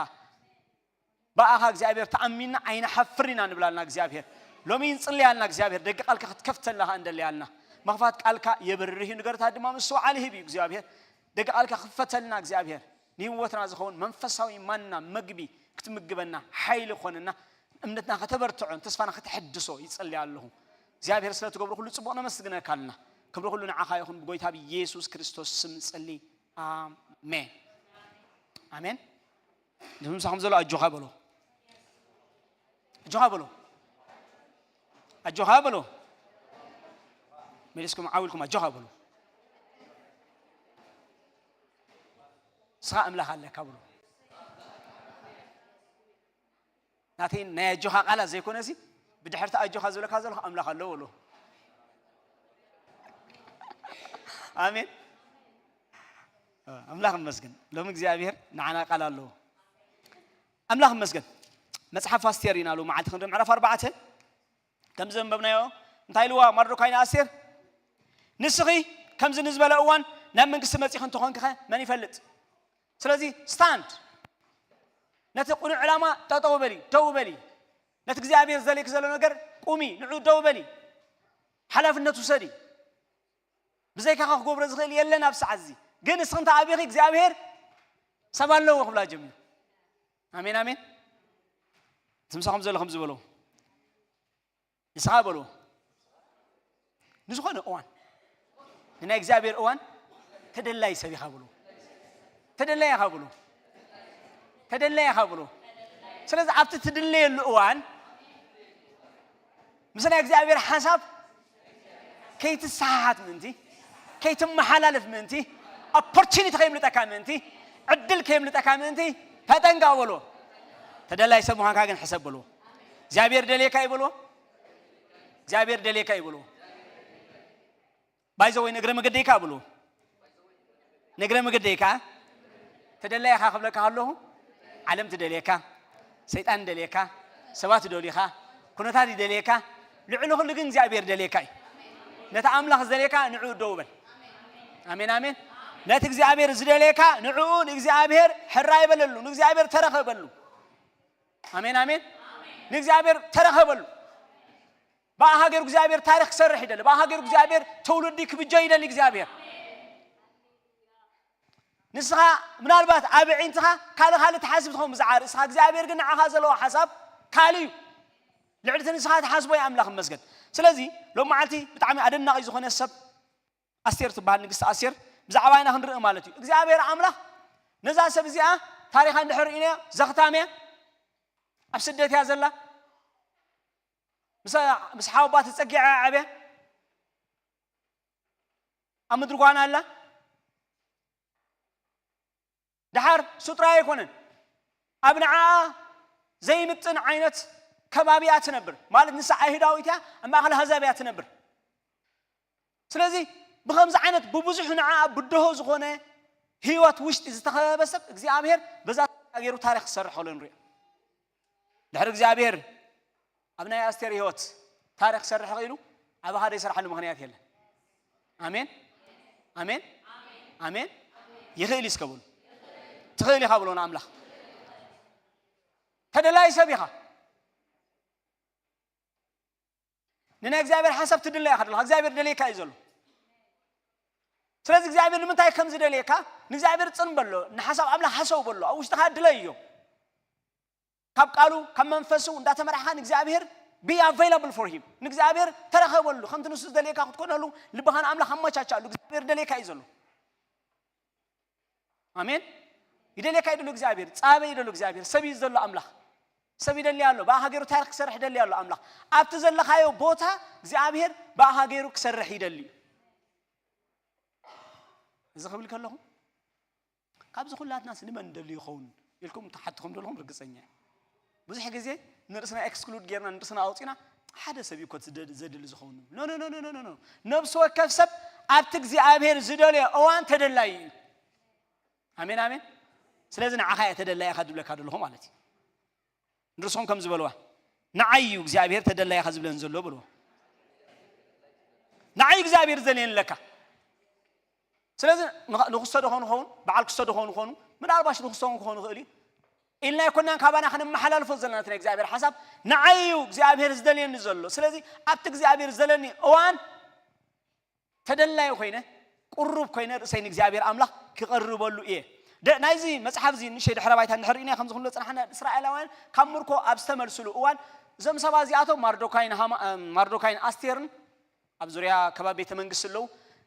ብኣኻ እግዚኣብሔር ተኣሚንና ኣይንሓፍር ኢና ንብላልና እግዚኣብሔር። ሎሚ ንጽልያልና እግዚኣብሔር፣ ደቂ ቃልካ ክትከፍተልና ኸኣ እንደልያልና። ምኽፋት ቃልካ የብርህ እዩ፣ ንገርታት ድማ ምስትውዓል ይህብ እዩ እግዚኣብሔር። ደቂ ቃልካ ክፈተልና እግዚኣብሔር፣ ንህይወትና ዝኸውን መንፈሳዊ ማና መግቢ ክትምግበና፣ ሓይሊ ኾነና፣ እምነትና ከተበርትዖን ተስፋና ከተሐድሶ ይጸልይ ኣለኹ። እግዚኣብሔር ስለ ትገብሮ ኩሉ ጽቡቕ ነመስግነካ ኣለና። ክብሪ ኩሉ ንዓኻ ይኹን ብጎይታ ብኢየሱስ ክርስቶስ ስም ጸሊ። ኣሜን። ኣሜን። እዚ ምሳኹም ዘሎ ኣጆኻ በሎ። ኣጆኻ በሎ። ኣጆኻ በሎ። መሊስኩም ዓው ኢልኩም ኣጆኻ በሎ። ንስኻ ኣምላኽ ኣለካ በሎ። ናተይ ናይ ኣጆኻ ቃላት ዘይኮነሲ፣ ብድሕርቲ ኣጆኻ ዝብለካ ዘለኹ ኣምላኽ ኣሎ በሎ። ኣሜን። ኣምላኽ ይመስገን። ሎሚ እግዚኣብሔር ንዓና ቃል ኣለዎ። ኣምላኽ ይመስገን። መጽሓፍ ኣስቴር ኢና ሎሚ መዓልቲ ክንርኢ፣ ምዕራፍ ኣርባዕተ። ከም ዘንበብናዮ እንታይ ኢልዋ ማርዶካይ ንኣስቴር? ንስኺ ከምዚ ንዝበለ እዋን ናብ መንግስቲ መጺኺ እንተኾንኪኸ መን ይፈልጥ? ስለዚ ስታንድ፣ ነቲ ቅኑዕ ዕላማ ጠጠው በሊ፣ ደው በሊ። ነቲ እግዚኣብሔር ዝደልየኪ ዘሎ ነገር ቁሚ፣ ንዑ ደው በሊ። ሓላፍነት ውሰዲ። ብዘይካኻ ክገብሮ ዝኽእል የለን ኣብ ሰዓት እዚ። ግን እስኺ እንተ ኣቢኺ እግዚኣብሔር ሰብ ኣለዎ ክብላ ጀሚሩ። ኣሜን፣ ኣሜን። እቲ ምሳኹም ዘሎ ከምዚ በሎ። ንስኻ በሎ። ንዝኾነ እዋን፣ ንናይ እግዚኣብሔር እዋን ተደላይ ሰብ ኢኻ በሎ። ተደላይ ኢኻ በሎ። ተደላይ ኢኻ በሎ። ስለዚ ኣብቲ ትድለየሉ እዋን ምስ ናይ እግዚኣብሔር ሓሳብ ከይትሰሓሓት ምእንቲ፣ ከይትመሓላለፍ ምእንቲ፣ ኦፖርቹኒቲ ከየምልጠካ ምእንቲ፣ ዕድል ከየምልጠካ ምእንቲ ተጠንቀቕ በሎ። ተደላይ ሰብ ምዃንካ ግን ሕሰብ በሎ። እግዚኣብሔር ደልየካ እዩ በሎ። እግዚኣብሔር ደልየካ እዩ በሎ። ባይ ዘ ወይ ንእግረ መገደይካ በሎ። ንእግረ መገደይካ ተደላይ ኢኻ ክብለካ ከለኹ፣ ዓለም ትደልየካ፣ ሰይጣን ይደልየካ፣ ሰባት ይደልዩኻ፣ ኩነታት ይደልየካ፣ ልዕሊ ኩሉ ግን እግዚኣብሔር ይደልየካ እዩ። ነቲ ኣምላኽ ዝደልየካ ንዕኡ ደው በል። ኣሜን፣ ኣሜን። ነቲ እግዚኣብሔር ዝደልየካ ንዕኡ ንእግዚኣብሔር ሕራይ በለሉ፣ ንእግዚኣብሔር ተረኸበሉ። ኣሜን፣ ኣሜን። ንእግዚኣብሔር ተረኸበሉ። ብኣኻ ገይሩ እግዚኣብሔር ታሪኽ ክሰርሕ ይደሊ። ብኣኻ ገይሩ እግዚኣብሔር ትውልዲ ክብጆ ይደሊ እግዚኣብሔር። ንስኻ ምናልባት ኣብ ኣዒንትኻ ካልእ ካልእ ትሓስብ ትኸውን ብዛዕባ ርእስኻ፣ እግዚኣብሔር ግን ንዓኻ ዘለዎ ሓሳብ ካልእ እዩ። ልዕሊ እቲ ንስኻ ትሓስቦ እዩ ኣምላኽ ይመስገን። ስለዚ ሎም መዓልቲ ብጣዕሚ ኣደናቒ ዝኾነ ሰብ ኣስቴር ትበሃል፣ ንግስቲ ኣስቴር ብዛዕባ ኢና ክንርኢ ማለት እዩ። እግዚኣብሔር ኣምላኽ ነዛ ሰብ እዚኣ ታሪኻ እንድሕር ርኢናዮ፣ ዘኽታም እያ፣ ኣብ ስደት እያ ዘላ፣ ምስ ሓወባ ተጸጊዓ እያ ዓብያ፣ ኣብ ምድሪ ጓና ኣላ። ደሓር ስድራ ኣይኮነን፣ ኣብ ንዓኣ ዘይምጥን ዓይነት ከባቢ እያ ትነብር። ማለት ንሳ ኣይሁዳዊት እያ፣ ኣብ ማእኸል ኣህዛብ እያ ትነብር። ስለዚ ብኸምዚ ዓይነት ብብዙሕ ንዓኣ ብድሆ ዝኾነ ህይወት ውሽጢ ዝተኸበበ ሰብ እግዚኣብሔር በዛ ገይሩ ታሪኽ ክሰርሕ ከሎ ንሪኦ። ድሕሪ እግዚኣብሔር ኣብ ናይ ኣስቴር ህይወት ታሪኽ ክሰርሕ ኽኢሉ፣ ኣባኻ ዘይሰርሓሉ ምኽንያት የለን። ኣሜን፣ ኣሜን፣ ኣሜን። ይኽእል እዩ እስከ በሉ። ትኽእል ኢኻ በሎ ንኣምላኽ። ተደላይ ሰብ ኢኻ። ንናይ እግዚኣብሔር ሓሳብ ትድለ ኢኻ ዘለኻ። እግዚኣብሔር ደልየካ እዩ ዘሎ። ስለዚ እግዚኣብሔር ንምንታይ ከም ዝደልየካ ንእግዚኣብሔር ጽን በሎ፣ ንሓሳብ ኣምላኽ ሃሰው በሎ፣ ኣብ ውሽጥኻ ድለዮ። ካብ ቃሉ ካብ መንፈሱ እንዳተመራሕኻ ንእግዚኣብሔር be available for him። ንእግዚኣብሔር ተረኸበሉ። ከምቲ ንሱ ዝደልየካ ክትኮነሉ ልብኻ ንኣምላኽ ኣመቻቻሉ። እግዚኣብሔር ደልየካ እዩ ዘሎ። ኣሜን። ይደልየካ ይደሉ እግዚኣብሔር፣ ጻበ ይደሉ እግዚኣብሔር። ሰብ እዩ ዘሎ ኣምላኽ። ሰብ ይደሊ ኣሎ። ብኣኻ ገይሩ ታሪኽ ክሰርሕ ይደሊ ኣሎ ኣምላኽ። ኣብቲ ዘለኻዮ ቦታ እግዚኣብሔር ብኣኻ ገይሩ ክሰርሕ ይደሊ እዩ። እዚ ክብል ከለኹ፣ ካብዚ ኩላትናስ ንመን ደልዩ ይኸውን ኢልኩም ትሓትኹም ዘለኹም ርግጸኛ እየ። ብዙሕ ግዜ ንርእስና ኤክስክሉድ ጌርና ንርእስና ኣውጺና፣ ሓደ ሰብ እዩ እኮ ዝደ-፣ ዘድሊ ዝኸውን። ኖ፣ ኖ፣ ኖ፣ ኖ፣ ኖ፣ ኖ። ነብሲ ወከፍ ሰብ ኣብቲ እግዚኣብሔር ዝደልዮ እዋን ተደላዩ እዩ። ኣሜን፣ ኣሜን። ስለዚ ንዓኻ እየ ተደላይኻ ዝብለካ ዘለኹ ማለት እዩ። ንርስኹም ከም ዝበልዋ፣ ንዓይ እዩ እግዚኣብሔር ተደላይኻ ዝብለን ዘሎ በልዎ። ንዓይ እግዚኣብሔር ዝደልየን ኣለካ። ስለዚ ንኽ-፣ ንኽሶ ዶ ኾኑ ኾኑ፣ በዓል ክሶ ዶ ኾኑ ኾኑ፣ ምናልባሽ ንኽሶ እውን ክኾኑ ይኽእል እዩ። ኢልና ኣይኮናን ካባና ክንመሓላልፎ ዘለና እቲ ናይ እግዚኣብሔር ሓሳብ፣ ንዓይ እዩ እግዚኣብሔር ዝደልየኒ ዘሎ። ስለዚ ኣብቲ እግዚኣብሔር ዘለኒ እዋን ተደላዩ ኮይነ፣ ቁሩብ ኮይነ ርእሰይ ንእግዚኣብሔር ኣምላኽ ክቐርበሉ እየ። ደ-፣ ናይዚ መጽሓፍ እዚ ንእሽተይ ድሕረ ባይታ እንድሕር ርኢና ከምዚ ክንብሎ ጽናሕና፣ እስራኤላውያን ካብ ምርኮ ኣብ ዝተመልስሉ እዋን፣ እዞም ሰባት እዚኣቶም ማርዶካይን ሃማ-፣ እ፣ ማርዶካይን ኣስቴርን ኣብ ዙርያ ከባቢ ቤተ መንግስቲ ኣለዉ።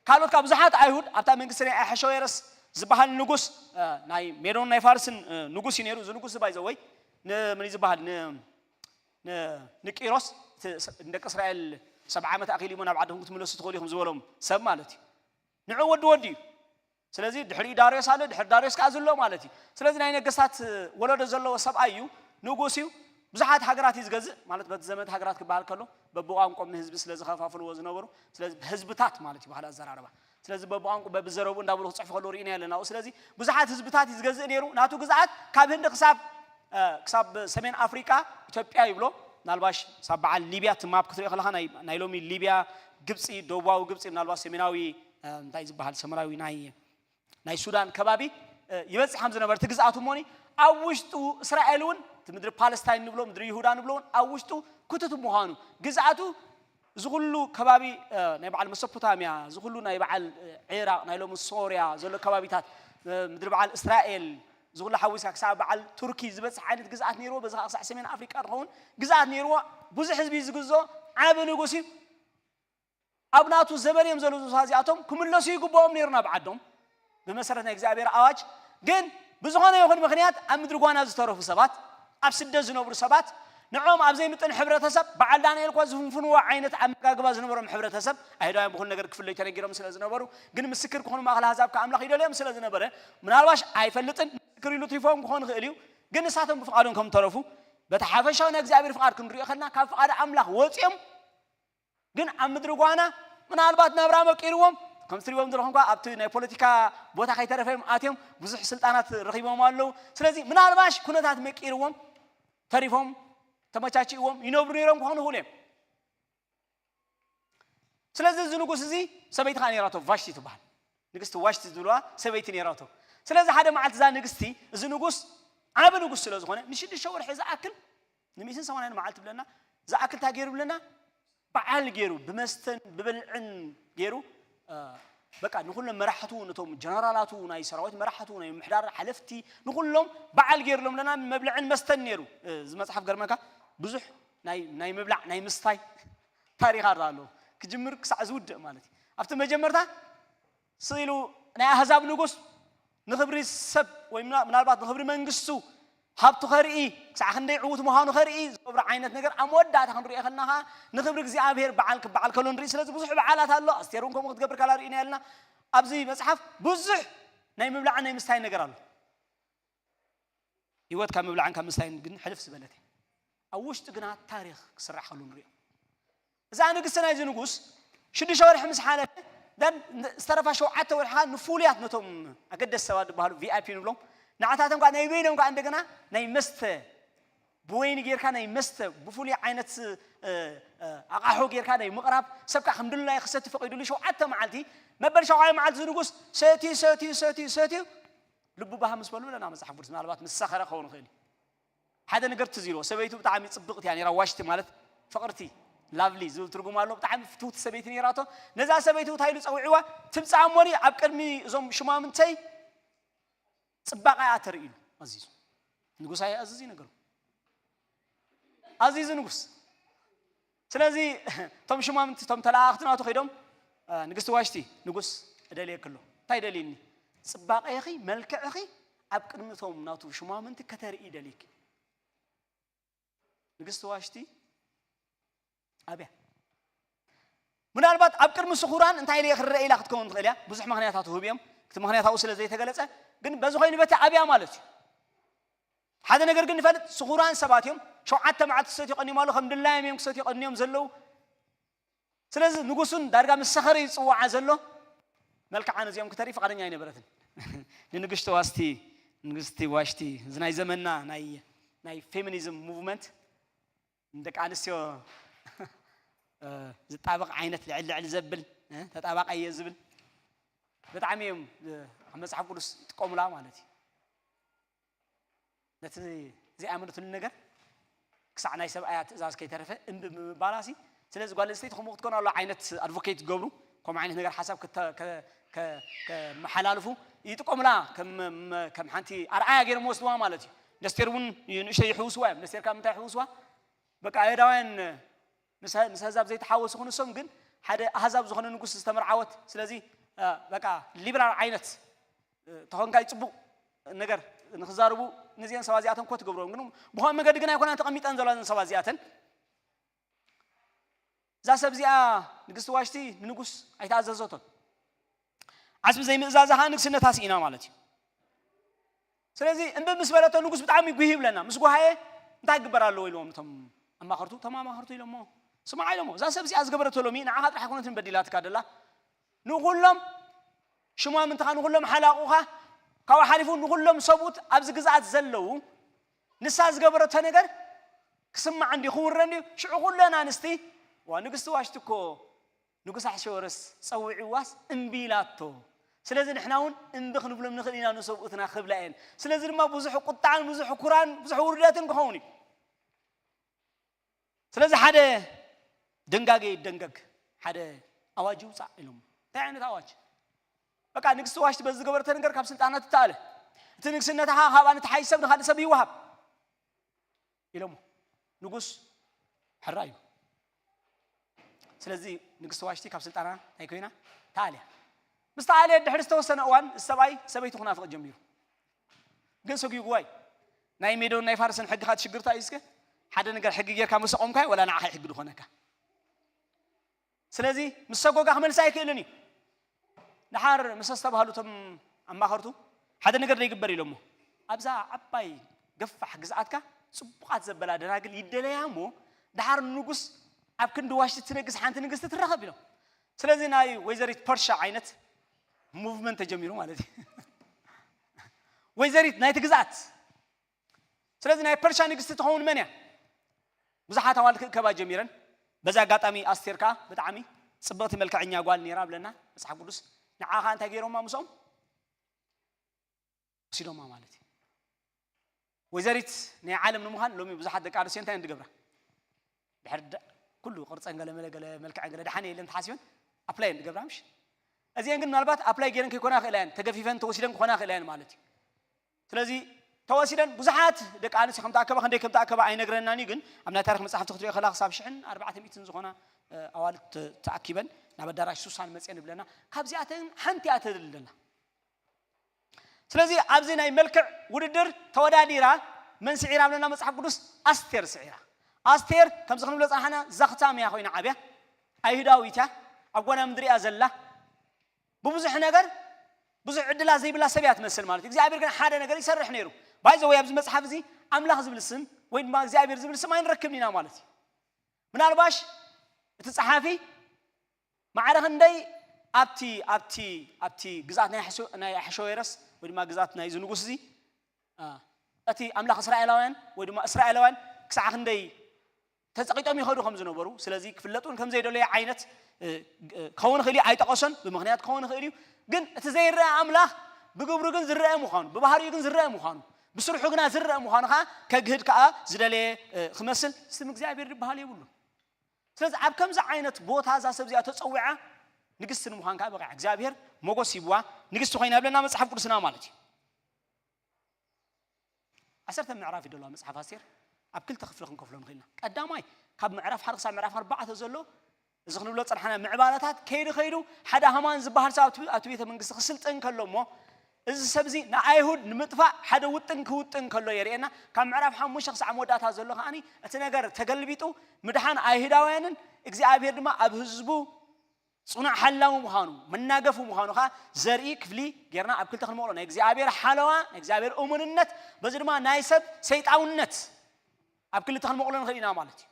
ካልኦት ካብ ብዙሓት ኣይሁድ ኣብታ መንግስቲ ናይ ኣሕሸዌረስ ዝበሃል ንጉስ፣ እ፣ ናይ ሜዶን ናይ ፋርስን፣ እ፣ ንጉስ እዩ ነይሩ። እዚ ንጉስ እዚ ባይዘወይ ን-፣ መን እዩ ዝበሃል? ን-፣ ን-፣ ንቂሮስ እቲ ስ-፣ ንደቂ እስራኤል ሰብዓ ዓመት ኣኺልሞ ናብ ዓድኹም ክትምለሱ ትኽእሉ ኢኹም ዝበሎም ሰብ ማለት እዩ። ንዑ ወዲ ወዲ እዩ። ስለዚ ድሕሪኡ ዳርዮስ ኣሎ፣ ድሕሪ ዳርዮስ ከኣ ዘሎ ማለት እዩ። ስለዚ ናይ ነገስታት ወለዶ ዘለዎ ሰብኣይ እዩ፣ ንጉስ እዩ። ብዙሓት ሃገራት እዩ ዝገዝእ፣ ማለት በቲ ዘመት ሃገራት ክበሃል ከሎ በብቋንቋኦም ንህዝቢ ስለ ዝኸፋፍልዎ ዝነበሩ፣ ስለዚ ህዝብታት ማለት እዩ ባህሊ ኣዘራርባ። ስለዚ በብቋንቋ በብዘረቡ እንዳበሉ ክጽሕፉ ከለዉ ርኢና ኣለና። ስለዚ ብዙሓት ህዝብታት እዩ ዝገዝእ ነይሩ። ናቱ ግዝኣት ካብ ህንዲ ክሳብ፣ እ፣ ክሳብ ሰሜን ኣፍሪቃ ኢትዮጵያ ይብሎ። ምናልባሽ ክሳብ በዓል ሊብያ እቲ ማፕ ክትሪኦ ከለኻ ናይ፣ ናይ ሎሚ ሊብያ፣ ግብጺ፣ ደቡባዊ ግብጺ፣ ምናልባት ሰሜናዊ፣ እ፣ እንታይ ዝበሃል ሰመራዊ ናይ ናይ ሱዳን ከባቢ፣ እ፣ ይበጽሕ ከም ዝነበረ እቲ ግዝኣቱ እሞኒ ኣብ ውሽጡ እስራኤል እውን እቲ ምድሪ ፓለስታይን ንብሎ ምድሪ ይሁዳ ንብሎ እውን ኣብ ውሽጡ ክቱት ምዃኑ ግዝኣቱ እዚ ኩሉ ከባቢ፣ እ፣ ናይ በዓል መሶፖታምያ፣ እዚ ኩሉ ናይ በዓል፣ እ፣ ዒራቕ፣ ናይ ሎሚ ሶርያ ዘሎ ከባቢታት፣ እ፣ ምድሪ በዓል እስራኤል፣ እዚ ኩሉ ሓዊስካ ክሳብ በዓል ቱርኪ ዝበጽሕ ዓይነት ግዝኣት ነይርዎ። በዚ ከዓ ክሳዕ ሰሜን ኣፍሪቃ ዝኸውን ግዝኣት ነይርዎ። ብዙሕ ህዝቢ ዝግዝኦ ዓቢ ንጉስ እዩ። ኣብ ናቱ ዘመን እዮም ዘለዉ እዚኣቶም ክምለሱ ይግብኦም ነይሩ ናብ ዓዶም ብመሰረት ናይ እግዚኣብሔር ኣዋጅ። ግን ብዝኾነ ይኹን ምኽንያት ኣብ ምድሪ ጓና ዝተረፉ ሰባት፣ ኣብ ስደት ዝነብሩ ሰባት፣ ንዕኦም ኣብ ዘይምጥን ሕብረተሰብ፣ በዓል ዳንኤል እኳ ዝፍንፍንዎ ዓይነት ኣመጋግባ ዝነበሮም ሕብረተሰብ፣ ኣይሁዳውያን ብኹሉ ነገር ክፍለዩ ተነጊሮም ስለ ዝነበሩ፣ ግን ምስክር ክኾኑ ማእኸል ኣህዛብ ከኣ ኣምላኽ ይደልዮም ስለ ዝነበረ፣ ምናልባሽ ኣይፈልጥን፣ ምስክር ኢሉ ትሪፎም ክኾኑ ይኽእል እዩ። ግን ንሳቶም ብፍቓዶም ከም ተረፉ፣ በቲ ሓፈሻዊ ናይ እግዚኣብሔር ፍቓድ ክንሪኦ ከለና፣ ካብ ፍቓድ ኣምላኽ ወፂኦም ግን ኣብ ምድሪ ጓና ምናልባት ናብራ መቂርዎም፣ ከም ትሪዎም ዘለኹም እኳ ኣብቲ ናይ ፖለቲካ ቦታ ከይተረፈ እዮም ኣትዮም፣ ብዙሕ ስልጣናት ረኺቦም ኣለዉ። ስለዚ ምናልባሽ ኩነታት መቂርዎም፣ ተሪፎም፣ ተመቻችእዎም ይነብሩ ነይሮም ክኾኑ ይኽእሉ እዮም። ስለዚ እዚ ንጉስ እዚ ሰበይቲ ከዓ ነይራቶ፣ ቫሽቲ ትበሃል። ንግስቲ ዋሽቲ ዝብልዋ ሰበይቲ ነይራቶ። ስለዚ ሓደ መዓልቲ እዛ ንግስቲ፣ እዚ ንጉስ ዓቢ ንጉስ ስለ ዝኾነ፣ ንሽዱሽተ ወርሒ ዝኣክል፣ ንሚእትን ሰማንያን መዓልቲ ብለና፣ ዝኣክል እንታይ ገይሩ ብለና? በዓል ገይሩ፣ ብመስተን ብብልዕን ገይሩ፣ እ፣ በቃ ንኹሎም መራሕቱ፣ ነቶም ጀነራላቱ፣ ናይ ሰራዊት መራሕቱ፣ ናይ ምምሕዳር ሓለፍቲ፣ ንኹሎም በዓል ገይሩሎም ብለና፣ መብልዕን መስተን ነይሩ። እ፣ እዚ መጽሓፍ ገርመካ፣ ብዙሕ ናይ፣ ናይ ምብላዕ፣ ናይ ምስታይ ታሪኻት ኣሎ። ክጅምር ክሳዕ ዝውድእ ማለት እዩ። ኣብቲ መጀመርታ ስኢሉ ናይ ኣህዛብ ንጉስ ንኽብሪ ሰብ ወይ ምና- ምናልባት ንኽብሪ መንግስቱ ሃብቱ ከርኢ ክሳዕ ክንደይ ዕዉት ምዃኑ ከርኢ ዝገብሮ ዓይነት ነገር ኣብ መወዳእታ ክንሪኦ ከለና ከዓ ንኽብሪ እግዚኣብሔር በዓል ክበዓል ከሎ ንርኢ። ስለዚ ብዙሕ በዓላት ኣሎ። ኣስቴር እውን ከምኡ ክትገብር ከላ ርኢና ኣለና። ኣብዚ መጽሓፍ ብዙሕ ናይ ምብላዕን ናይ ምስታይ ነገር ኣሎ። ህይወት ካብ ምብላዕን ካብ ምስታይን ግን ሕልፍ ዝበለት እያ። ኣብ ውሽጢ ግና ታሪኽ ክስራሕ ከሎ ንሪኦ። እዛ ንግስቲ ናይዚ ንጉስ ሽዱሽተ ወርሒ ምስ ሓለፈ ደን ዝተረፋ ሸውዓተ ወርሒ ከዓ ንፍሉያት ነቶም ኣገደስ ሰባት ዝበሃሉ ቪኣይፒ ንብሎም ንዓታቶም ከዓ ናይ በይኖም ከዓ እንደገና ናይ መስተ ብወይኒ ጌርካ ናይ መስተ ብፍሉይ ዓይነት እ፣ እ፣ ኣቓሑ ጌርካ ናይ ምቕራብ ሰብ ከዓ ከም ድልናዮ ክሰቲ ፈቒዱሉ ሸውዓተ መዓልቲ መበል ሸውዓይ መዓልቲ እዚ ንጉስ ሰትዩ ሰትዩ ሰትዩ ሰትዩ ልቡ ባህ ምስ በሉ ለና መጽሓፍ ቅዱስ ምናልባት ምስ ሰኸረ ክኸውን ይኽእል እዩ ሓደ ነገር ትዝ ኢልዎ ሰበይቱ ብጣዕሚ ጽብቕቲ እያ ነራ ዋሽቲ ማለት ፍቕርቲ ላቭሊ ዝብል ትርጉም ኣሎ ብጣዕሚ ፍትውቲ ሰበይቲ ነራቶ ነዛ ሰበይቱ እንታይ ኢሉ ጸዊዕዋ ትምጻእ እሞኒ ኣብ ቅድሚ እዞም ሽማምንተይ ጽባቐ እያ ተርኢ ኢሉ ኣዚዙ ንጉስ ኣየ ኣዝዝ እዩ ነገሩ ኣዚዙ ንጉስ ስለዚ እቶም ሽማምንቲ እቶም ተለኣኽቲ ናቱ ከይዶም ንግስቲ ዋሽቲ ንጉስ እደልየክሎ እንታይ ደልይኒ ጽባቐኺ መልክዕኺ ኣብ ቅድሚ እቶም ናቱ ሽማምንቲ ከተርኢ ይደልየኪ ንግስቲ ዋሽቲ ኣብያ ምናልባት ኣብ ቅድሚ ስኹራን እንታይ ኢለ ክረአ ኢላ ክትከውን ትኽእል እያ ብዙሕ ምክንያታት ህብ እዮም እቲ ምክንያታዊ ስለ ዘይተገለፀ ግን በዚ ኮይኑ በቲ ኣብያ ማለት እዩ ሓደ ነገር ግን ንፈልጥ ስኹራን ሰባት እዮም ሸውዓተ መዓልቲ ክሰትዩ ቀኒዮም ኣለዉ ከም ድላዮም እዮም ክሰትዩ ቀኒዮም ዘለዉ ስለዚ ንጉሱን ዳርጋ ምስ ሰኸረ ይፅዋዓ ዘሎ መልክዓ ነዚኦም ክተርኢ ፍቃደኛ ኣይነበረትን ንንግስቲ ዋስቲ ንግስቲ ዋሽቲ እዚ ናይ ዘመና ናይ ናይ ፌሚኒዝም ሙቭመንት ንደቂ ኣንስትዮ ዝጣበቕ ዓይነት ልዕል ልዕል ዘብል ተጣባቃየ ዝብል ብጣዕሚ እዮም ኣብ መፅሓፍ ቅዱስ ይጥቀሙላ ማለት እዩ ነቲ ዘይኣመነትሉ ነገር ክሳዕ ናይ ሰብኣያ ትእዛዝ ከይተረፈ እምቢ ብምባላሲ ስለዚ ጓል ኣንስተይቲ ከምኡ ክትኮን ኣሎ ዓይነት ኣድቮኬት ዝገብሩ ከምኡ ዓይነት ነገር ሓሳብ ከመሓላልፉ ይጥቀሙላ ከም ሓንቲ ኣርኣያ ገይሮም ወስድዋ ማለት እዩ ኢንዱስትሪ እውን ንእሽተይ ይሕውስዋ እዮም ኢንዱስትሪ ካብ ምንታይ ይሕውስዋ በቃ ኣይሁዳውያን ምስ ኣህዛብ ዘይተሓወሱ ክኑ እሶም ግን ሓደ ኣህዛብ ዝኾነ ንጉስ ዝተመርዓወት ስለዚ በቃ ሊበራል ዓይነት ተኾንካ ይፅቡቕ ነገር ንክዛርቡ ነዚአን ሰባት እዚኣተን ኮ ትገብሮም ግን ብኾን መገዲ ግን ኣይኮና ተቐሚጠን ዘሎ እዘን ሰባት እዚኣተን እዛ ሰብ እዚኣ ንግስቲ ዋሽቲ ንንጉስ ኣይተኣዘዘቶን ዓስቢ ዘይምእዛዛ ከዓ ንግስነታ ስኢና ማለት እዩ ስለዚ እምቢ ምስ በለቶ ንጉስ ብጣዕሚ ጉሂ ይብለና ምስ ጉሃየ እንታይ ክግበር ኣለዎ ኢልዎም እቶም ኣማኸርቱ እቶም ኣማኸርቱ ኢሎሞ ስማዓ ኢሎሞ እዛ ሰብ እዚኣ ዝገበረቶ ሎሚ ንዓኻ ጥራሕ ኣይኮነትን በዲላትካ ደላ ንኩሎም ሽማምንትኻ ንኩሎም ሓላቑኻ ካብኡ ሓሊፉ ንኩሎም ሰብኡት ኣብዚ ግዝኣት ዘለዉ ንሳ ዝገበረቶ ነገር ክስማዕ እንዲ ክውረ እንዲ ሽዑ ኩለን ኣንስቲ ዋ ንግስቲ ዋሽቲ እኮ ንጉስ ኣሕሸወረስ ጸዊዕዋስ እምቢ ኢላቶ ስለዚ ንሕና እውን እምቢ ክንብሎም ንኽእል ኢና ንሰብኡትና ክብላ እየን ስለዚ ድማ ብዙሕ ቁጣዕን ብዙሕ ኩራን ብዙሕ ውርደትን ክኸውን እዩ ስለዚ ሓደ ድንጋጌ ይደንገግ ሓደ ኣዋጅ ይውፃእ ኢሎም እንታይ ዓይነት ኣዋጅ በቃ ንግስቲ ዋሽቲ በዚ ዝገበረተ ነገር ካብ ስልጣና ትተኣለ እቲ ንግስነታ ከዓ ካብኣ ንተሓይ ሰብ ንካልእ ሰብ ይወሃብ ኢሎሞ ንጉስ ሕራዩ ስለዚ ንግስቲ ዋሽቲ ካብ ስልጣና እንታይ ኮይና ተኣልያ ምስ ተኣልየ ድሕሪ ዝተወሰነ እዋን ሰብኣይ ሰበይቱ ክናፍቕ ጀሚሩ ግን ሰጉጉዋይ ናይ ሜዶን ናይ ፋርስን ሕግኻ ትሽግርታ እዩ እስከ ሓደ ነገር ሕጊ ጌርካ መሰቆምካይ ወላ ንዓኻ ሕጊ ዝኾነካ ስለዚ ምስ ሰጎጋ ክመልሳ ኣይክእልን እዩ ድሓር ምስ ኣስተባሃሉ እቶም ኣማኸርቱ ሓደ ነገር ዘይግበር ኢሎሞ ኣብዛ ዓባይ ገፋሕ ግዝኣትካ ፅቡቓት ዘበላ ደናግል ይደለያ እሞ ድሓር ንጉስ ኣብ ክንዲ ዋሽቲ ትነግስ ሓንቲ ንግስቲ ትረኸብ ኢሎም ስለዚ ናይ ወይዘሪት ፐርሻ ዓይነት ሙቭመንት ተጀሚሩ ማለት እዩ ወይዘሪት ናይቲ ግዝኣት ስለዚ ናይ ፐርሻ ንግስቲ ትኸውን መን እያ ብዙሓት ኣዋልድ ክእከባ ጀሚረን በዚ ኣጋጣሚ ኣስቴር ከዓ ብጣዕሚ ፅብቕቲ መልክዐኛ ጓል ነይራ ብለና መፅሓፍ ቅዱስ ንዓኻ እንታይ ገይሮማ ምስኦም ወሲዶማ ማለት እዩ ወይዘሪት ናይ ዓለም ንምዃን ሎሚ ብዙሓት ደቂ ኣንስትዮ እንታይ ዝገብራ ድሕር ኩሉ ቅርፀን ገለ መለ ገለ መልክዐን ገለ ድሓን የለን ተሓሲበን ኣፕላይ ዝገብራ ምሽ እዚአን ግን ምናልባት ኣፕላይ ገይረን ከይኮና ክእላ እየን ተገፊፈን ተወሲደን ክኾና ክእላ እየን ማለት እዩ ስለዚ ተወሲደን ብዙሓት ደቂ ኣንስትዮ ከምተኣከባ ክንደይ ከምተኣከባ ኣይነግረናን እዩ ግን ኣብ ናይ ታሪክ መፅሓፍቲ ክትሪኦ ከላ ክሳብ ሽሕን ኣርባዕተ ሚእትን ዝኾና ኣዋልድ ተኣኪበን ናብ ኣዳራሽ ሱሳን መፅየን ይብለና ካብዚኣተን ሓንቲ እያ ተድልደላ ስለዚ ኣብዚ ናይ መልክዕ ውድድር ተወዳዲራ መን ስዒራ ብለና መጽሓፍ ቅዱስ? ኣስቴር ስዒራ። ኣስቴር ከምዚ ክንብሎ ጸናሕና ዘኽታም እያ ኮይና ዓብያ፣ ኣይሁዳዊት እያ፣ ኣብ ጓና ምድሪ እያ ዘላ። ብብዙሕ ነገር ብዙሕ ዕድላት ዘይብላ ሰብ እያ ትመስል ማለት እዩ። እግዚኣብሔር ግን ሓደ ነገር ይሰርሕ ነይሩ። ባይዘ ወይ ኣብዚ መጽሓፍ እዚ ኣምላኽ ዝብል ስም ወይ ድማ እግዚኣብሔር ዝብል ስም ኣይንረክብን ኢና ማለት እዩ። ምናልባሽ እቲ ጸሓፊ ማዕረ ክንደይ ኣብቲ ኣብቲ ኣብቲ ግዝኣት ናይ ኣሕሾ- ናይ ኣሕሾዌረስ ወይ ድማ ግዝኣት ናይዚ ንጉስ እዚ አ፣ እቲ ኣምላኽ እስራኤላውያን ወይ ድማ እስራኤላውያን ክሳዕ ክንደይ ተጸቒጦም ይኸዱ ከም ዝነበሩ፣ ስለዚ ክፍለጡን ከም ዘይደለየ ዓይነት እ፣ እ፣ ክኸውን ይኽእል እዩ። ኣይጠቐሶን፣ ብምኽንያት ክኸውን ይኽእል እዩ። ግን እቲ ዘይረአ ኣምላኽ ብግብሩ ግን ዝረአ ምዃኑ፣ ብባህሪኡ ግን ዝረአ ምዃኑ፣ ብስርሑ ግና ዝረአ ምዃኑ ከዓ ከግህድ ከዓ ዝደለየ እ፣ ክመስል ስም እግዚኣብሔር ዝበሃል የብሉን። ስለዚ ኣብ ከምዚ ዓይነት ቦታ እዛ ሰብ እዚኣ ተጸዊዓ ንግስቲ ንምዃን ከዓ በቂዓ። እግዚኣብሔር ሞጎስ ሂብዋ ንግስቲ ኮይና ይብለና መጽሓፍ ቅዱስና ማለት እዩ። ዓሰርተ ምዕራፍ እዩ ዘለዋ መጽሓፍ ኣስቴር። ኣብ ክልተ ክፍሊ ክንከፍሎ ንኽእል ኢና። ቀዳማይ ካብ ምዕራፍ ሓደ ክሳብ ምዕራፍ ኣርባዕተ ዘሎ እዚ ክንብሎ ጸናሕና ምዕባለታት ከይዱ ከይዱ ሓደ ሃማን ዝበሃል ሰብ ኣብቲ ኣብቲ ቤተ መንግስቲ ክስልጥን ከሎ እሞ እዚ ሰብ እዚ ንኣይሁድ ንምጥፋእ ሓደ ውጥን ክውጥን ከሎ የርእየና። ካብ ምዕራፍ ሓሙሽተ ክሳዕ መወዳእታ ዘሎ ከዓኒ እቲ ነገር ተገልቢጡ ምድሓን ኣይሁዳውያንን እግዚኣብሔር ድማ ኣብ ህዝቡ ጽኑዕ ሓላዊ ምዃኑ መናገፉ ምዃኑ ከዓ ዘርኢ ክፍሊ ጌርና ኣብ ክልተ ክንመቕሎ ናይ እግዚኣብሔር ሓለዋ ናይ እግዚኣብሔር እሙንነት በዚ ድማ ናይ ሰብ ሰይጣውነት ኣብ ክልተ ክንመቕሎ ንኽእል ኢና ማለት እዩ።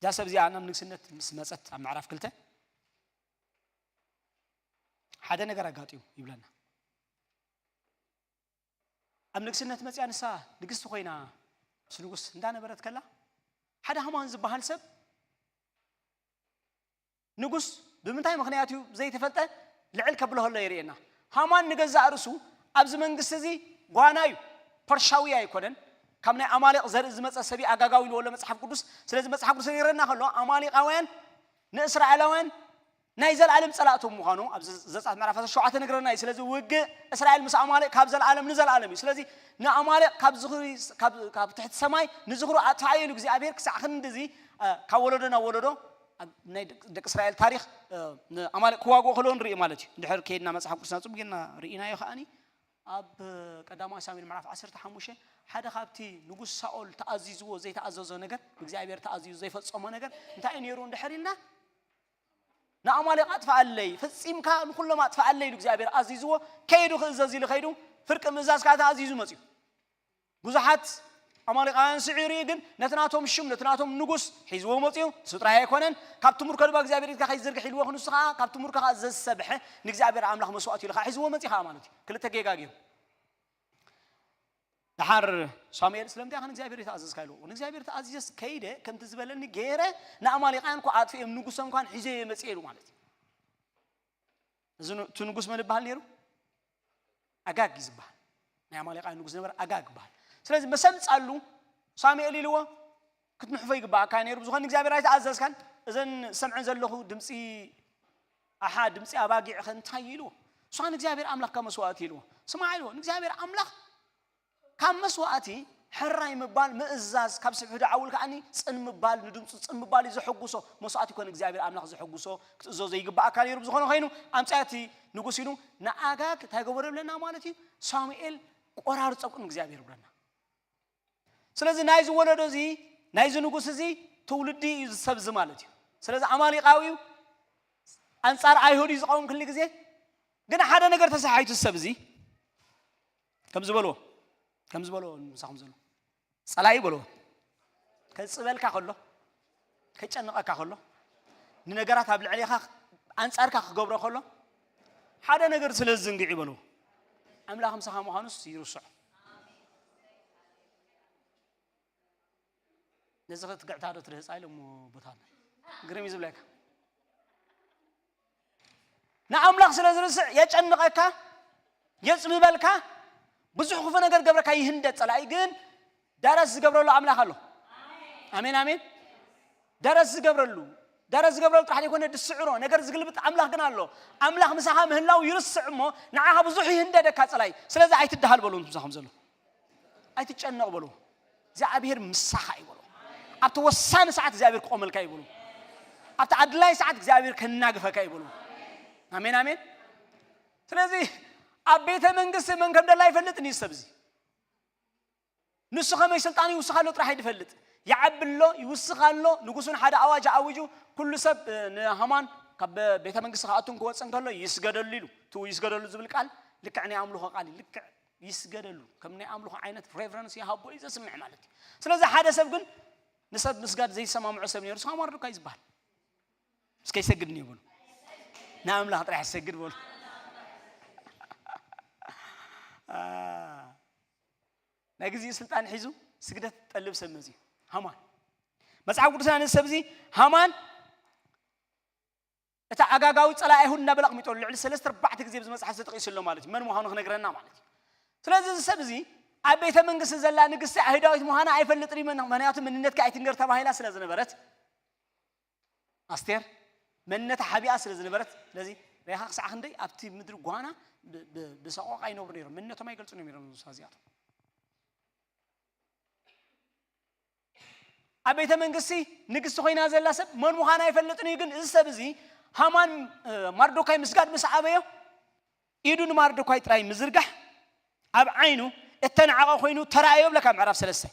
እዛ ሰብ እዚኣ ናብ ንግስነት ምስ መፀት ኣብ ምዕራፍ ክልተ ሓደ ነገር ኣጋጢሙ ይብለና። ኣብ ንግስነት መፅያ ንሳ ንግስቲ ኮይና ምስ ንጉስ እንዳነበረት ከላ ሓደ ሃማን ዝበሃል ሰብ ንጉስ ብምንታይ ምኽንያት እዩ ዘይተፈልጠ ልዕል ከብሎ ከሎ የርእየና። ሃማን ንገዛእ ርእሱ ኣብዚ መንግስቲ እዚ ጓና እዩ፣ ፐርሻዊ ኣይኮነን፣ ካብ ናይ ኣማሌቕ ዘርኢ ዝመፀ ሰብ እዩ፣ ኣጋጋዊ ኢልዎ ኣሎ መፅሓፍ ቅዱስ። ስለዚ መፅሓፍ ቅዱስ ይነግረና ከሎ ኣማሌቃውያን ንእስራኤላውያን ናይ ዘለኣለም ጸላእቶም ምዃኑ ኣብ ዘ- ዘጸኣት ምዕራፍ ዓሰርተ ሸውዓተ ነግረና እዩ። ስለዚ ውግእ እስራኤል ምስ ኣማሌቅ ካብ ዘለኣለም ንዘለኣለም እዩ። ስለዚ ንኣማሌቅ ካብ ዝኽሪ ካብ ካብ ትሕቲ ሰማይ ንዝኽሩ ኣጥፍኣዮ ኢሉ እግዚኣብሔር ክሳዕ ክንድዚ እ፣ ካብ ወለዶ ናብ ወለዶ ኣብ ናይ ደቂ ደቂ እስራኤል ታሪኽ እ፣ ንኣማሌቅ ክዋግኡ ከለዉ ንርኢ ማለት እዩ። እንድሕር ከይድና መጽሓፍ ቅዱስና ጽቡቅ ጌርና ርኢናዮ ከኣኒ ኣብ ቀዳማዊ ሳሙኤል ምዕራፍ ዓሰርተ ሓሙሽተ ሓደ ካብቲ ንጉስ ሳኦል ተኣዚዝዎ ዘይተኣዘዞ ነገር ብእግዚኣብሔር ተኣዚዙ ዘይፈጸሞ ነገር እንታይ እዩ ነይሩ እንድሕር ኢልና ንኣማሌቅ ኣጥፍኣለይ፣ ፈጺምካ ንኹሎም ኣጥፍኣለይ ኢሉ እግዚኣብሔር ኣዚዝዎ፣ ከይዱ ክእዘዝ ኢሉ ከይዱ፣ ፍርቂ ምእዛዝ ከዓ ተኣዚዙ መፅዩ። ብዙሓት ኣማሌቃውያን ስዒሩ እዩ፣ ግን ነቲ ናቶም ሽም፣ ነቲ ናቶም ንጉስ ሒዝዎ መፅዩ። ንሱ ጥራይ ኣይኮነን፣ ካብቲ ምርኮ ድማ እግዚኣብሔር ኢድካ ከይትዝርግሕ ኢልዎ፣ ንሱ ከዓ ካብቲ ምርኮ ከዓ ዘዝሰብሐ ንእግዚኣብሔር ኣምላኽ መስዋእቲ ኢሉ ከዓ ሒዝዎ መፅዩ ከዓ ማለት እዩ። ክልተ ጌጋ ገይሩ። ደሓር ሳሙኤል ስለምንታይ ኢኻ ንእግዚኣብሔር ተኣዘዝካ ኢልዎ። ንእግዚኣብሔር ተኣዚዘስ ከይደ ከምቲ ዝበለኒ ገይረ ንኣማሌቃውያን እኮ ኣጥፊኦም ንጉሶም እንኳን ሒዘዮ መፅየ ኢሉ ማለት እዩ። እዚ ን- እቲ ንጉስ መን ይበሃል ነይሩ? ኣጋግ እዩ ዝበሃል። ናይ ኣማሌቃውያን ንጉስ ዝነበረ ኣጋግ ይበሃል። ስለዚ መሰምፃሉ ሳሙኤል ኢልዎ ክትንሕፎ ይግባኣካ ነይሩ። ብዝኾነ እግዚኣብሔር ኣይተኣዘዝካን። እዘን ሰምዐን ዘለኹ ድምፂ ኣሓ ድምፂ ኣባጊዕ ከ እንታይ እዩ ኢልዎ። እሷን እግዚኣብሔር ኣምላኽ ካብ መስዋእቲ ኢልዎ። ስማዕ ኢልዎ። ንእግዚኣብሔር ኣምላኽ ካብ መስዋእቲ ሕራይ ምባል ምእዛዝ ካብ ስብሒ ደዓውል ከዓኒ ፅን ምባል ንድምፁ ፅን ምባል እዩ ዘሐጉሶ። መስዋእቲ ይኮን እግዚኣብሔር ኣምላኽ ዘሐጉሶ ክትእዘዞ ይግባኣካ ነይሩ። ብዝኾነ ኮይኑ ኣምፃያ እቲ ንጉስ ኢሉ ንኣጋግ እንታይ ገበሮ ይብለና ማለት እዩ። ሳሙኤል ቆራርፆ ቅድሚ እግዚኣብሔር ይብለና። ስለዚ ናይዚ ወለዶ እዚ ናይዚ ንጉስ እዚ ትውልዲ እዩ ዝሰብዚ ማለት እዩ። ስለዚ ኣማሊቃዊ እዩ፣ ኣንጻር ኣይሁድ እዩ ዝቐውም ክሊ ግዜ። ግን ሓደ ነገር ተሰሓይቱ ሰብ እዚ ከም ዝበልዎ ከም ዝበልዎ ምሳኹም ዘሎ ጸላኢ በልዎ ከጽበልካ ከሎ ከጨንቐካ ከሎ ንነገራት ኣብ ልዕሌኻ ኣንጻርካ ክገብሮ ከሎ ሓደ ነገር ስለ ዝዝንግዕ ይበልዎ ኣምላኽ ምሳኻ ምዃኑስ ይርስዖ። ነዚ ክትግዕታ ዶ ትርህፃ ኢለ እሞ ቦታ ግርም እዩ ዝብለካ። ንኣምላኽ ስለ ዝርስዕ የጨንቐካ፣ የፅብበልካ፣ ብዙሕ ክፉ ነገር ገብረካ ይህንደት ፀላኢ። ግን ደረስ ዝገብረሉ ኣምላኽ ኣሎ። ኣሜን ኣሜን። ደረስ ዝገብረሉ ደረስ ዝገብረሉ ጥራሕ ዘይኮነ ዝስዕሮ ነገር ዝግልብጥ ኣምላኽ ግን ኣሎ። ኣምላኽ ምሳኻ ምህላው ይርስዕ እሞ ንዓኻ ብዙሕ ይህንደደካ ፀላኢ። ስለዚ ኣይትደሃል በሉ ምሳኹም ዘሎ ኣይትጨነቕ በሉ። እግዚኣብሔር ምሳኻ እዩ በሉ። ኣብቲ ወሳኒ ሰዓት እግዚኣብሔር ክቆመልካ እዩ በሉ። ኣብቲ ኣድላይ ሰዓት እግዚኣብሔር ከናግፈካ እዩ በሉ። ኣሜን ኣሜን። ስለዚ ኣብ ቤተ መንግስቲ መን ከም ደላ ኣይፈልጥን እዩ ሰብ እዚ። ንሱ ከመይ ስልጣን ይውስኽ ኣሎ ጥራሕ እዩ ዝፈልጥ። ይዓቢ ኣሎ፣ ይውስኽ ኣሎ። ንጉሱን ሓደ ኣዋጅ ኣዊጁ፣ ኩሉ ሰብ ንሃማን ካብ ቤተ መንግስቲ ክኣቱን ክወፅን ከሎ ይስገደሉ ኢሉ። እቲ ይስገደሉ ዝብል ቃል ልክዕ ናይ ኣምልኾ ቃል እዩ። ልክዕ ይስገደሉ፣ ከም ናይ ኣምልኾ ዓይነት ሬቨረንስ ይሃቦ እዩ ዘስምዕ ማለት እዩ። ስለዚ ሓደ ሰብ ግን ንሰብ ምስጋድ ዘይሰማምዖ ሰብ ነይሩ፣ ስኻ ማርዶካይ ዝበሃል እስከ ይሰግድ ንዩ በሉ። ንኣምላኽ ጥራሕ ይሰግድ በሉ። ናይ ግዜኡ ስልጣን ሒዙ ስግደት ጠልብ ሰብ መፅዩ ሃማን። መጽሓፍ ቅዱስና ነዚ ሰብ እዚ ሃማን እቲ ኣጋጋዊ ጸላኢ ኣይሁድ እናበለ ኣቕሚጦ ልዕሊ ሰለስተ ኣርባዕተ ግዜ ብዝመጽሓፍ ተጠቒሱ ኣሎ ማለት እዩ። መን ምዃኑ ክነግረና ማለት እዩ። ስለዚ እዚ ሰብ እዚ ኣብ ቤተ መንግስቲ ዘላ ንግስቲ ኣይሁዳዊት ምዃና ኣይፈልጥን እዩ። ምኽንያቱ መንነትካ ኣይትንገር ተባሂላ ስለ ዝነበረት ኣስቴር መንነታ ሓቢኣ ስለ ዝነበረት፣ ስለዚ ሬኻ ክሳዕ ክንደይ ኣብቲ ምድሪ ጓና ብ- ብ- ብሰቆቃ ይነብሩ ነይሮም። መንነቶም ኣይገልጹን እዮም ነይሮም እዚኣቶም። ኣብ ቤተ መንግስቲ ንግስቲ ኮይና ዘላ ሰብ መን ምዃና ኣይፈልጥን እዩ። ግን እዚ ሰብ እዚ ሃማን ማርዶካይ ምስጋድ ምስ ኣበዮ ኢዱ ንማርዶካይ ጥራይ ምዝርጋሕ ኣብ ዓይኑ እተናዓቐ ኮይኑ ተራእዮ ብለካ ምዕራፍ ሰለስተ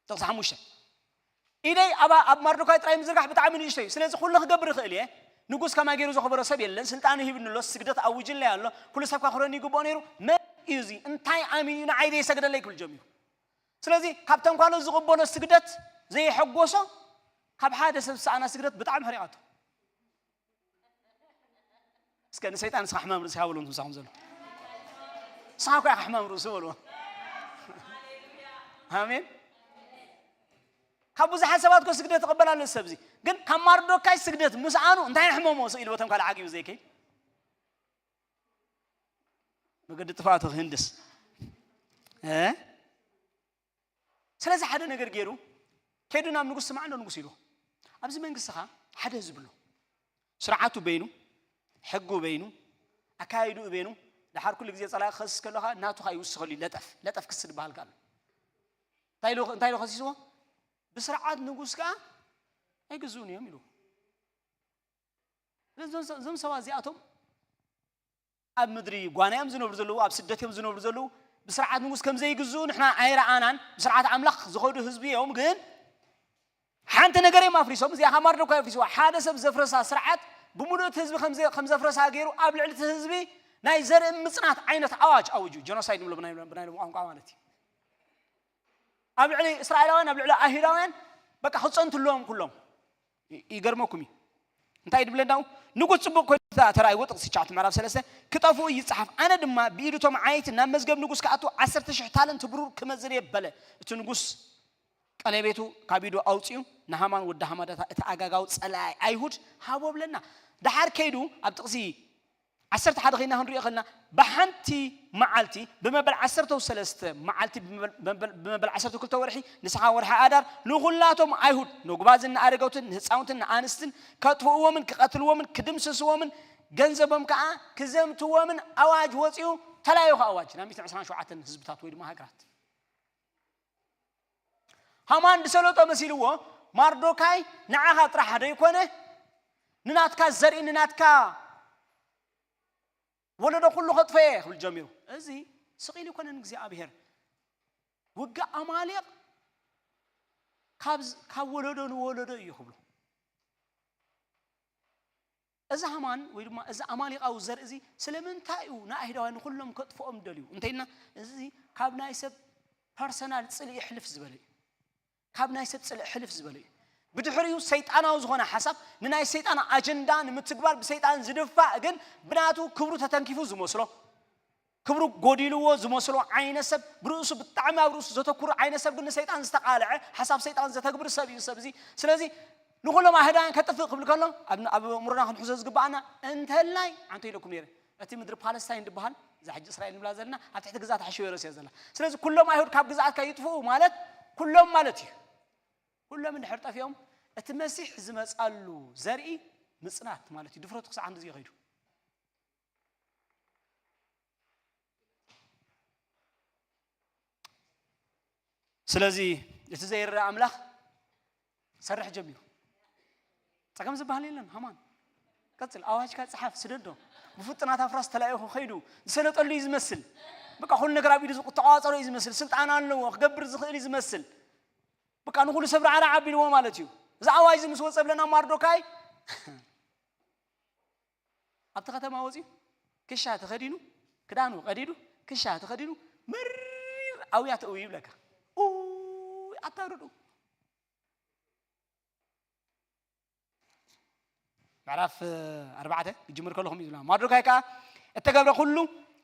ጥቕሲ ሓሙሽተ። ኢደይ ኣብ ኣብ ማርዶካይ ጥራይ ምዝርጋሕ ብጣዕሚ ንእሽቶ እዩ። ስለዚ ኩሉ ክገብር ይኽእል እየ። ንጉስ ከማይ ገይሩ ዘኽበሮ ሰብ የለን። ስልጣኑ ሂብኒ ኣሎ፣ ስግደት ኣውጅለይ ኣሎ። ኩሉ ሰብ ከኽብረኒ ይግብኦ ነይሩ። መን እዩ እዚ? እንታይ ኣሚን እዩ ንዓይ ዘይሰግደለይ ክብል ጀሚሩ። ስለዚ ካብ ተንኳሎ ዝቕበሎ ስግደት ዘየሐጎሶ ካብ ሓደ ሰብ ዝሰኣና ስግደት ብጣዕሚ ሕሪቓቶ። እስከ ንሰይጣን ንስኻ ሕማም ርእሲ ሃበሉ ምሳኹም ዘሎ። ንስኻ እኮ ኢኻ ሕማም ርእሱ በልዎ። ኣሜን። ካብ ብዙሓት ሰባት እኮ ስግደት ይቕበል ኣሎ ሰብ እዚ። ግን ካብ ማርዶካይ ስግደት ምስኣኑ እንታይ ሕመሞ ስኢል ቦቶም ካልእ ዓጊቡ ዘይከይ መገዲ ጥፋቱ ክህንድስ እ ስለዚ ሓደ ነገር ገይሩ ከይዱ ናብ ንጉስ ስማዕ እንዶ ንጉስ ኢሉ ኣብዚ መንግስትኻ ሓደ ህዝቢ ኣሎ። ስርዓቱ በይኑ፣ ሕጉ በይኑ፣ ኣካይዱ በይኑ። ድሓር ኩሉ ግዜ ጸላኢ ክኸስስ ከሎ ኸኣ ናቱ ኸኣ ይውስኸሉ እዩ። ለጠፍ ለጠፍ ክሲ ዝበሃል ከኣ ኣሎ። እንታይ ኢሉ እንታይ ኢሉ ከሲስዎ? ብስርዓት ንጉስ ከኣ ኣይግዝኡን እዮም ኢሉ። ስለዚ እዞም እዞም ሰባት እዚኣቶም ኣብ ምድሪ ጓና እዮም ዝነብሩ ዘለዉ፣ ኣብ ስደት እዮም ዝነብሩ ዘለዉ። ብስርዓት ንጉስ ከም ዘይግዝኡ ንሕና ኣይረኣናን። ብስርዓት ኣምላኽ ዝኸዱ ህዝቢ እዮም። ግን ሓንቲ ነገር እዮም ኣፍሪሶም። እዚኣ ካብ ማርዶካይ ኣፍሪስዋ። ሓደ ሰብ ዘፍረሳ ስርዓት ብምሉእ እቲ ህዝቢ ከም ዘ- ከም ዘፍረሳ ገይሩ ኣብ ልዕሊ እቲ ህዝቢ ናይ ዘርኢ ምጽናት ዓይነት ኣዋጅ ኣውጁ። ጀኖሳይድ ንብሎ ብናይ ብናይ ቋንቋ ማለት እዩ። ኣብ ልዕሊ እስራኤላውያን ኣብ ልዕሊ ኣይሁዳውያን በቃ ክጸንትሎም ኩሎም ይ- ይገርመኩም እዩ። እንታይ ድብለና ንጉስ ጽቡቅ ኮይኑ ተራእይዎ ጥቕሲ ትሽዓተ ምዕራፍ ሰለስተ ክጠፍኡ ይጽሓፍ። ኣነ ድማ ብኢድቶም ዓይት ናብ መዝገብ ንጉስ ክኣቱ ዓሰርተ ሽሕ ታለንት ብሩር ክመዝን እየ በለ። እቲ ንጉስ ቀለቤቱ ካብ ኢዱ ኣውጺኡ ንሃማን ወዲ ሃማዳታ እቲ ኣጋጋዊ ጸላኢ ኣይሁድ ሃቦ ብለና። ደሓር ከይዱ ኣብ ጥቕሲ ዓሰርተ ሓደ ኸይና ክንሪኦ ከለና ብሓንቲ መዓልቲ ብመበል ዓሰርተ ሰለስተ መዓልቲ ብመበል ዓሰርተ ክልተ ወርሒ ንስኻ ወርሒ ኣዳር ንኹላቶም ኣይሁድ ነጉባዝን ንኣረገውትን ንህፃውንትን ንኣንስትን ከጥፍእዎምን ክቐትልዎምን ክድምስስዎምን ገንዘቦም ከዓ ክዘምትዎምን ኣዋጅ ወፂኡ። ተላየኹ ኣዋጅ ናይ ሚእትን ዕስራን ሸውዓተን ህዝብታት ወይ ድማ ሃገራት ሃማን ዝሰለጦ መሲልዎ ማርዶካይ ንዓኻ ጥራሕ ዶ ይኮነ ንናትካ ዘርኢ ንናትካ ወለዶ ኩሉ ከጥፈየ ክብል ጀሚሩ። እዚ ስቕ ኢሉ ይኮነ ንእግዚኣብሔር። ውግእ ኣማሌቕ ካብ ወለዶ ንወለዶ እዩ ክብሉ። እዚ ሃማን ወይ ድማ እዚ ኣማሌቃዊ ዘርኢ እዚ ስለምንታይ እዩ ንኣይሁዳውያን ንኩሎም ከጥፍኦም ደልዩ እንተይልና፣ እዚ ካብ ናይ ሰብ ፐርሰናል ጽልኢ ሕልፍ ዝበለ እዩ። ካብ ናይ ሰብ ጽልኢ ሕልፍ ዝበለ እዩ። ብድሕሪኡ ሰይጣናዊ ዝኾነ ሓሳብ ንናይ ሰይጣን ኣጀንዳ ንምትግባር ብሰይጣን ዝድፋእ ግን ብናቱ ክብሩ ተተንኪፉ ዝመስሎ ክብሩ ጎዲልዎ ዝመስሎ ዓይነት ሰብ ብርእሱ ብጣዕሚ ኣብ ርእሱ ዘተኩር ዓይነት ሰብ ግን ንሰይጣን ዝተቃልዐ ሓሳብ ሰይጣን ዘተግብር ሰብ እዩ ሰብ እዚ። ስለዚ ንኩሎም ኣህዳን ከጥፍእ ክብል ከሎ ኣብ ኣብ እምሮና ክንሕዞ ዝግባኣና እንተላይ ኣንተ ኢለኩም ነይረ እቲ ምድሪ ፓለስታይን ዝበሃል እዛ ሕጂ እስራኤል ንብላ ዘለና ኣብ ትሕቲ ግዛት ኣሕሽወሮስ እያ ዘላ። ስለዚ ኩሎም ኣይሁድ ካብ ግዛትካ ይጥፍኡ ማለት ኩሎም ማለት እዩ። ኩሎም እንድሕር ጠፊኦም እቲ መሲሕ ዝመፃሉ ዘርኢ ምፅናት ማለት እዩ። ድፍረቱ ክሳዕ ክንድዚ ይኸይዱ። ስለዚ እቲ ዘይረኣ ኣምላኽ ሰርሕ ጀሚሩ። ጸገም ዝበሃል የለን ሃማን። ቀጽል፣ ኣዋጅካ ጽሓፍ፣ ስደዶ። ብፍጥናት ኣፍራስ ተላኢኹ ኸይዱ ዝሰለጠሉ እዩ ዝመስል። በቃ ኩሉ ነገር ኣብ ኢዱ ዝቁ-፣ ተቋጸሮ እዩ ዝመስል። ስልጣን ኣለዎ፣ ክገብር ዝኽእል እዩ ዝመስል። በቃ ንኹሉ ሰብ ራዕራዕ ኣቢልዎ ማለት እዩ። እዚ ኣዋጅ እዚ ምስ ወጸ ብለና ማርዶካይ ኣብቲ ከተማ ወጺኡ ክሻ ተኸዲኑ፣ ክዳኑ ቀዲዱ፣ ክሻ ተኸዲኑ፣ መሪር ኣውያት እዩ ይብለካ። ኡይ፣ ኣታ ርዱ። ምዕራፍ ኣርባዕተ ክጅምር ከለኹም እዩ ዝብላ። ማርዶካይ ከኣ እተገብረ ኩሉ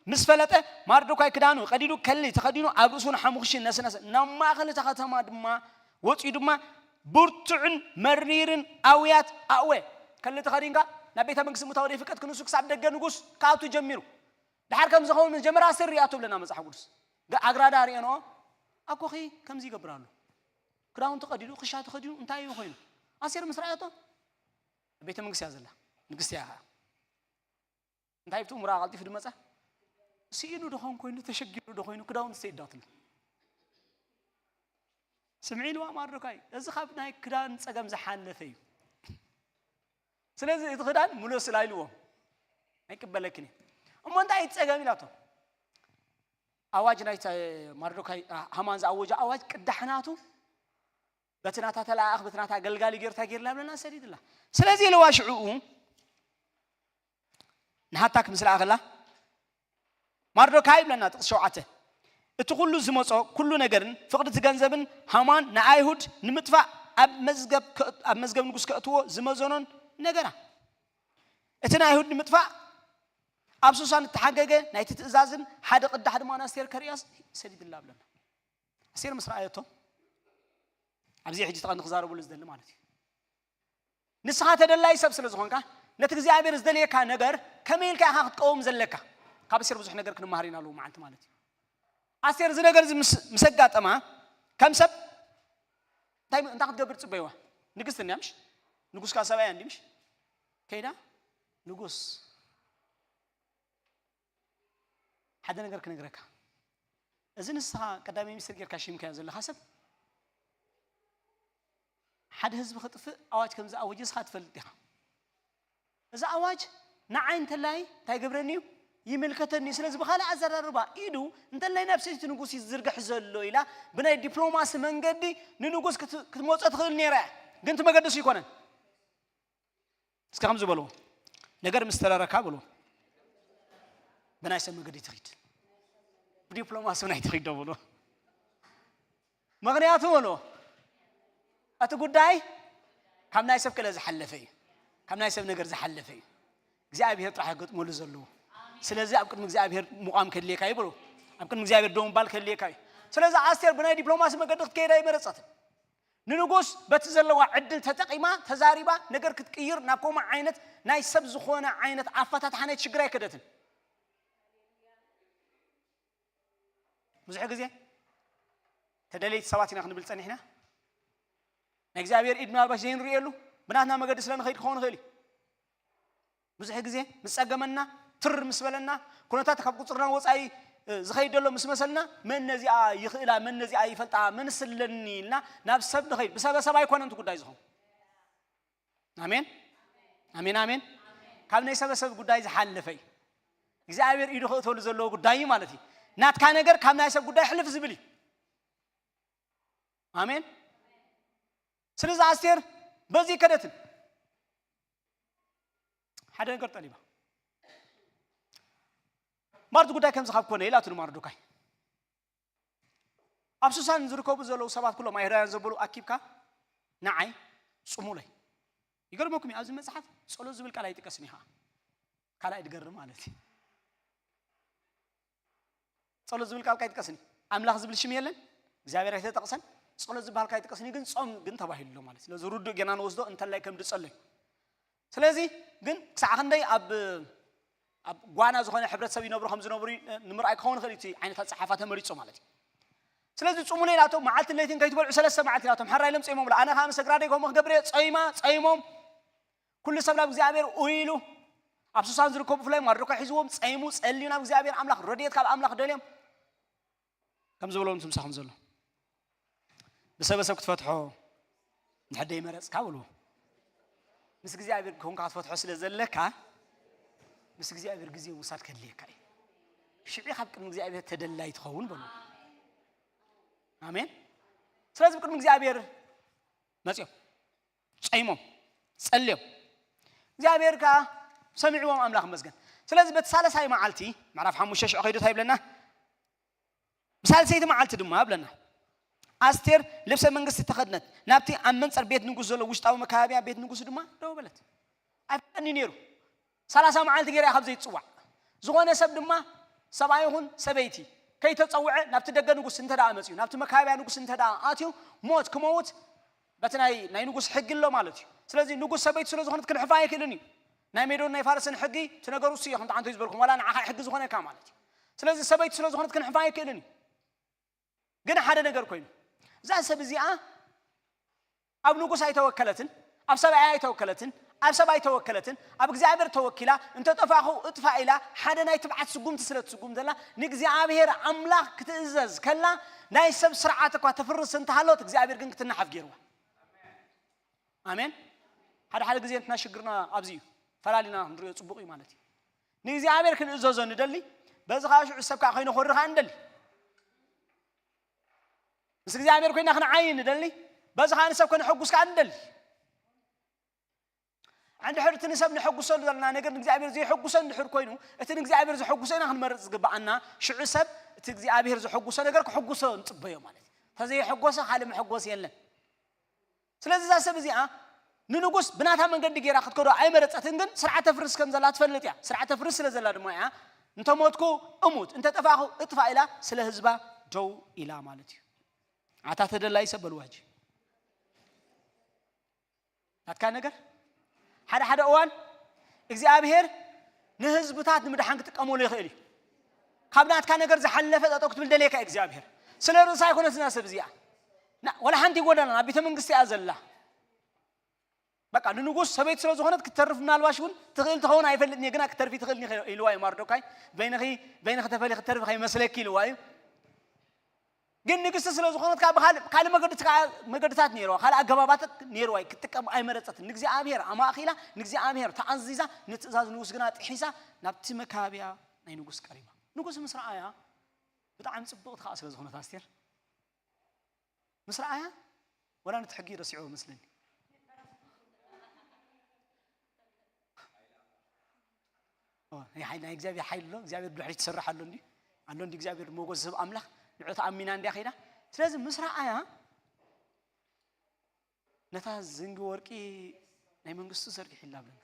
ምስ ፈለጠ፣ ማርዶካይ ክዳኑ ቀዲዱ፣ ከሊ ተኸዲኑ፣ ኣብ ርእሱ ንሓሙኽሽን ነስነሰ። ናብ ማእከል እታ ከተማ ድማ ወጺኡ ድማ ብርቱዕን መሪርን ኣውያት ኣእወ። ከሊ ተኸዲንካ ናብ ቤተ መንግስቲ ምእታው ዘይፍቀድ ክንሱ ክሳብ ደገ ንጉስ ክኣቱ ጀሚሩ። ድሓር ከም ዝኸውን ምስ ጀመረ ኣስቴር ርኣቶ ብለና መጽሓፍ ቅዱስ። ገ-፣ ኣግራዳ ርኤንኦ፣ ኣኮኺ ከምዚ ይገብር ኣሎ። ክዳውንቱ ቀዲዱ፣ ክሻ ተኸዲኑ፣ እንታይ እዩ ኮይኑ? ኣስቴር ምስ ረኣየቶ፣ ቤተ መንግስቲ እያ ዘላ፣ ንግስቲ እያ ኸዓ። እንታይ ብቲ እምሮኣ ቀልጢፉ ድመጻ? ስኢኑ ዶ ኾን ኮይኑ፣ ተሸጊሩ ዶ ኮይኑ፣ ክዳውንቱ ሰይዳትሉ። ስምዒ ኢልዋ ማርዶካይ፣ እዚ ካብ ናይ ክዳን ጸገም ዝሓለፈ እዩ። ስለዚ እቲ ክዳን ምለሱላ ኢልዎም። ኣይቅበለክን እየ። እሞ እንታይ እዩ ጸገም ኢላቶ? ኣዋጅ ናይ ተ-፣ ማርዶካይ፣ ሃማን ዝኣወጀ ኣዋጅ ቅዳሕ ናቱ በቲ ናታ ተለኣኣኽ፣ በቲ ናታ ኣገልጋሊ ገይሩ እንታይ ገይርላ ብለና ሰዲድላ። ስለዚ ኢልዋ ሽዑኡ ንሃታክ ምስ ለኣኸላ ማርዶካይ ይብለና ጥቕሲ ሸውዓተ። እቲ ኩሉ ዝመጾ ኩሉ ነገርን ፍቕዲ እቲ ገንዘብን ሃማን ንኣይሁድ ንምጥፋእ ኣብ መዝገብ ከ-፣ ኣብ መዝገብ ንጉስ ከእትዎ ዝመዘኖን ነገራ። እቲ ንኣይሁድ ንምጥፋእ ኣብ ሱሳን እተሓገገ ናይቲ ትእዛዝን ሓደ ቅዳሕ ድማ ንኣስቴር ከርእያስ ሰዲድላ ብለና። ኣስቴር ምስ ረኣየቶ፣ ኣብዚ ሕጂ ተቐንዲ ክዛረበሉ ዝደሊ ማለት እዩ። ንስኻ ተደላይ ሰብ ስለ ዝኾንካ፣ ነቲ እግዚኣብሔር ዝደልየካ ነገር ከመይ ኢልካ ኢኻ ክትቀውም ዘለካ? ካብ ኣስቴር ብዙሕ ነገር ክንመሃር ኢና ኣለዉ መዓልቲ ማለት እዩ። ኣስቴር እዚ ነገር እዚ ምስ፣ ምስ ኣጋጠማ፣ ከም ሰብ እንታይ፣ እንታይ ክትገብር ትጽበይዋ? ንግስቲ እንድያ ምሽ? ንጉስ ከኣ ሰብኣያ እንዲ ምሽ? ከይዳ ንጉስ ሓደ ነገር ክነግረካ። እዚ ንስኻ ቀዳማይ ሚኒስትር ጌርካ ሺምካዮ ዘለኻ ሰብ፣ ሓደ ህዝቢ ክጥፍእ ኣዋጅ ከም ዝኣወጀ ንስኻ ትፈልጥ ዲኻ? እዚ ኣዋጅ ንዓይ እንተላይ እንታይ ገብረኒ እዩ? ይምልከተኒ እዩ። ስለዚ ብኻልእ ኣዘራርባ ኢዱ እንተላይ ናብ ሰይቲ ንጉስ እዩ ዝዝርግሕ ዘሎ ኢላ ብናይ ዲፕሎማሲ መንገዲ ንንጉስ ክት-፣ ክትመጾ ትኽእል ነይራ እያ። ግን እቲ መገዲ እሱ ኣይኮነን። እስከ ከምዚ በልዎ፣ ነገር ምስ ተረረካ በልዎ፣ ብናይ ሰብ መገዲ ትኺድ፣ ብዲፕሎማሲ ናይ ትኺድ ዶ በልዎ። ምኽንያቱ በልዎ፣ እቲ ጉዳይ ካብ ናይ ሰብ ክእለት ዝሓለፈ እዩ፣ ካብ ናይ ሰብ ነገር ዝሓለፈ እዩ። እግዚኣብሔር ጥራሕ ገጥመሉ ዘለዎ። ስለዚ ኣብ ቅድሚ እግዚኣብሔር ምቋም ከድልየካ እዩ በልዎ፣ ኣብ ቅድሚ እግዚኣብሔር ደው ምባል ከድልየካ እዩ። ስለዚ ኣስቴር ብናይ ዲፕሎማሲ መገዲ ክትከይድ ኣይመረጸትን። ንንጉስ በቲ ዘለዋ ዕድል ተጠቒማ ተዛሪባ ነገር ክትቅይር ናብ ከምኡ ዓይነት ናይ ሰብ ዝኾነ ዓይነት ኣፈታትሓ ናይ ሽግር ኣይከደትን። ብዙሕ ግዜ ተደለይቲ ሰባት ኢና ክንብል ጸኒሕና። ናይ እግዚኣብሔር ኢድ ምናልባሽ ዘይንርእየሉ ብናትና መገዲ ስለ ንኸይድ ክኸውን ይኽእል እዩ። ብዙሕ ግዜ ምስ ጸገመና፣ ትር ምስ በለና፣ ኩነታት ካብ ቁጽርና ወጻኢ፣ እ፣ ዝኸይድ ዘሎ ምስ መሰልና፣ መን ነዚኣ ይኽእላ፣ መን ነዚኣ ይፈልጣ፣ መን ስለኒ ኢልና ናብ ሰብ ንኸይድ። ብሰበሰብ ኣይኮነን እቲ ጉዳይ ዝኸውን። ኣሜን፣ ኣሜን፣ ኣሜን። ካብ ናይ ሰበሰብ ጉዳይ ዝሓለፈ እዩ። እግዚኣብሔር ኢዱ ከእተሉ ዘለዎ ጉዳይ እዩ ማለት እዩ። ናትካ ነገር ካብ ናይ ሰብ ጉዳይ ሕልፍ ዝብል እዩ። ኣሜን። ስለዚ ኣስቴር በዚ ከደትን ሓደ ነገር ጠሊባ። ማርቲ ጉዳይ ከምዚ ካብ ኮነ ኢላቱ ንማርዶካይ። ኣብ ሱሳን ዝርከቡ ዘለዉ ሰባት ኩሎም ኣይሁዳውያን ዘበሉ ኣኪብካ ንዓይ ጽሙለይ። ይገርመኩም እዩ፣ ኣብዚ መጽሓፍ ጸሎት ዝብል ቃል ኣይጥቀስን እዩ። ካልኣይ ድገርም ማለት እዩ። ጸሎት ዝብል ቃል ኣይጥቀስን እዩ። ኣምላኽ ዝብል ሽም የለን፣ እግዚኣብሔር ኣይተጠቕሰን። ጸሎት ዝበሃል ኣይጥቀስን እዩ፣ ግን ጾም ግን ተባሂሉ ኣሎ ማለት እዩ። ስለዚ ርዱእ ጌና ንወስዶ እንተላይ ከም ድጸለዩ። ስለዚ ግን ክሳዕ ክንደይ ኣብ፣ ኣብ ጓና ዝኾነ ሕብረተሰብ ይነብሩ ከም ዝነብሩ ንምርኣይ ክኸውን ይኽእል እዩ፣ እቲ ዓይነት ኣጸሓሕፋ ተመሪጹ ማለት እዩ። ስለዚ ጽሙሉ ኢላቶም መዓልትን ለይትን ከይትበልዑ ሰለስተ መዓልቲ ኢላቶም። ሕራይ ኢሎም ጸይሞም። ኣነ ከኣ ምስ ኣግራደይ ከምኡ ክገብር እየ። ጸይማ፣ ጸይሞም። ኩሉ ሰብ ናብ እግዚኣብሔር ኡይ ኢሉ። ኣብ ሱሳን ዝርከቡ ብፍላይ ማርዶካይ ሒዝዎም ጸይሙ፣ ጸልዩ ናብ እግዚኣብሔር ኣምላኽ ረድኤት ካብ ኣምላኽ ደልዮም። ከም ዝበሎ ምስ ምሳኹም ዘሎ። ብሰበሰብ ክትፈትሖ እንድሕር ደይመረጽካ በልዎ። ምስ እግዚኣብሔር ኮንካ ክትፈትሖ ስለ ዘለካ፣ ምስ እግዚኣብሔር ግዜ ምውሳድ ከድልየካ እዩ። ሽዑ ካብ ቅድሚ እግዚኣብሔር ተደላይ ትኸውን በሉ። ኣሜን። ስለዚ ቅድሚ እግዚኣብሔር መጽዮም፣ ጸይሞም፣ ጸልዮም፣ እግዚኣብሔር ከኣ ሰሚዕዎም፣ ኣምላኽ ይመስገን። ስለዚ በቲ ሳልሳይ መዓልቲ፣ ምዕራፍ ሓሙሽተ ሽዑ ከይዱ እንታይ ይብለና? ብሳልሰይቲ መዓልቲ ድማ ይብለና፣ ኣስቴር ልብሰ መንግስቲ ተኸድነት፣ ናብቲ ኣብ መንጸር ቤት ንጉስ ዘሎ ውሽጣዊ መካበብያ ቤት ንጉስ ድማ ደው በለት። ኣይፍለጥን እዩ ነይሩ። ሰላሳ መዓልቲ ገይራ እያ ካብ ዘይትጽዋዕ። ዝኾነ ሰብ ድማ፣ ሰብኣይ ይኹን ሰበይቲ፣ ከይተጸውዐ ናብቲ ደገ ንጉስ እንተ ደኣ መጺኡ፣ ናብቲ መካበብያ ንጉስ እንተ ደኣ ኣትዩ፣ ሞት ክመውት በቲ ናይ፣ ናይ ንጉስ ሕጊ ኣሎ ማለት እዩ። ስለዚ ንጉስ ሰበይቲ ስለ ዝኾነት ክንሕፋ ኣይክእልን እዩ። ናይ ሜዶን ናይ ፋርስን ሕጊ እቲ ነገሩ እሱ እዩ፣ ከምቲ ዓንቶ እዩ ዝበልኩም፣ ዋላ ንዓኻ ሕጊ ዝኾነካ ማለት እዩ። ስለዚ ሰበይቲ ስለ ዝኾነት ክንሕፋ ኣይክእልን እዩ። ግን ሓደ ነገር ኮይኑ፣ እዛ ሰብ እዚኣ ኣብ ንጉስ ኣይተወከለትን፣ ኣብ ሰብኣይ ኣይተወከለትን፣ ኣብ ሰብ ኣይተወከለትን፣ ኣብ እግዚኣብሔር ተወኪላ፣ እንተ ጠፋኹ እጥፋ ኢላ ሓደ ናይ ትብዓት ስጉምቲ ስለ ትስጉም ዘላ፣ ንእግዚኣብሔር ኣምላኽ ክትእዘዝ ከላ፣ ናይ ሰብ ስርዓት እኳ ተፍርስ እንተሃለወት፣ እግዚኣብሔር ግን ክትናሓፍ ገይርዋ። ኣሜን። ሓደ ሓደ ግዜ እንትና ሽግርና ኣብዚ እዩ፣ ፈላሊና ክንሪኦ ጽቡቕ እዩ ማለት እዩ። ንእግዚኣብሔር ክንእዘዞ ንደሊ፣ በዚ ኸዓ ሽዑ ሰብ ከኣ ከይነኾሪ ኸዓ ንደሊ። ምስ እግዚኣብሔር ኮይና ክንዓይ ንደሊ፣ በዚ ኸዓ ንሰብ ከነሐጉስ ከኣ ንደሊ። እንድሕር እቲ ንሰብ ነሐጉሰሉ ዘለና ነገር ንእግዚኣብሔር ዘይሐጉሶ እንድሕር ኮይኑ፣ እቲ ንእግዚኣብሔር ዘሐጉሶ ኢና ክንመርጽ ዝግብኣና። ሽዑ ሰብ እቲ እግዚኣብሔር ዘሐጉሶ ነገር ክሕጉሶ ንጽበዮ ማለት እዩ። እንተዘይሐጎሰ ካልእ መሐጎስ የለን። ስለዚ እዛ ሰብ እዚኣ ንንጉስ ብናታ መንገዲ ገይራ ክትከዶ ኣይመረጸትን፣ ግን ስርዓተ ፍርስ ከም ዘላ ትፈልጥ እያ። ስርዓተ ፍርስ ስለ ዘላ ድማ እያ፣ "እንተ ሞትኩ እሙት፣ እንተ ጠፋኹ እጥፋ" ኢላ ስለ ህዝባ ደው ኢላ ማለት እዩ። ኣታ ተደላይ ሰብ በልዋ ሕጂ። ናትካ ነገር ሓደ ሓደ እዋን እግዚኣብሔር ንህዝብታት ንምድሓን ክጥቀመሉ ይኽእል እዩ። ካብ ናትካ ነገር ዝሓለፈ ጠጠው ክትብል ደልየካ እዩ እግዚኣብሔር። ስለ ርእሳ ኣይኮነትን እዛ ሰብ እዚኣ። ና-፣ ወላ ሓንቲ ይጎደላ፣ ኣብ ቤተ መንግስቲ እያ ዘላ። በቃ ንንጉስ ሰበይቲ ስለ ዝኾነት ክትተርፍ ምናልባሽ እውን ትኽእል ትኸውን ኣይፈልጥን እየ፣ ግና ክትተርፊ ትኽእል ኢኺ ኢልዋ እዩ ማርዶካይ። በይንኺ፣ በይንኺ ተፈሊ ክትተርፊ ከይመስለኪ ኢልዋ እዩ። ግን ንግስቲ ስለ ዝኾነት ካብ ካልእ፣ ካልእ መገዲ፣ መገድታት ነይርዋ፣ ካልእ ኣገባባት ነይርዋ እዩ፣ ክትጥቀም ኣይመረጸትን። ንእግዚኣብሔር ኣማእኺላ፣ ንእግዚኣብሔር ተኣዚዛ፣ ንትእዛዝ ንጉስ ግና ጥሒሳ ናብቲ መካብያ ናይ ንጉስ ቀሪባ። ንጉስ ምስ ረኣያ ብጣዕሚ ጽብቕቲ ከኣ ስለ ዝኾነት ኣስቴር፣ ምስ ረኣያ፣ ወላ ነቲ ሕጊ ረሲዕዎ መስለኒ። ኦ፣ ናይ ሓይ-፣ ናይ እግዚኣብሔር ሓይሊ ኣሎ፣ እግዚኣብሔር ብድሕሪት ትሰርሕ ኣሎ እንዲ፣ ኣሎ እንዲ እግዚኣብሔር ሞገስ ዝህብ ኣምላኽ፣ ንዑ ተኣሚና እንዲያ ከይዳ። ስለዚ ምስ ረኣያ፣ ነታ ዘንጊ ወርቂ ናይ መንግስቱ ዘርጊሕላ ብለና።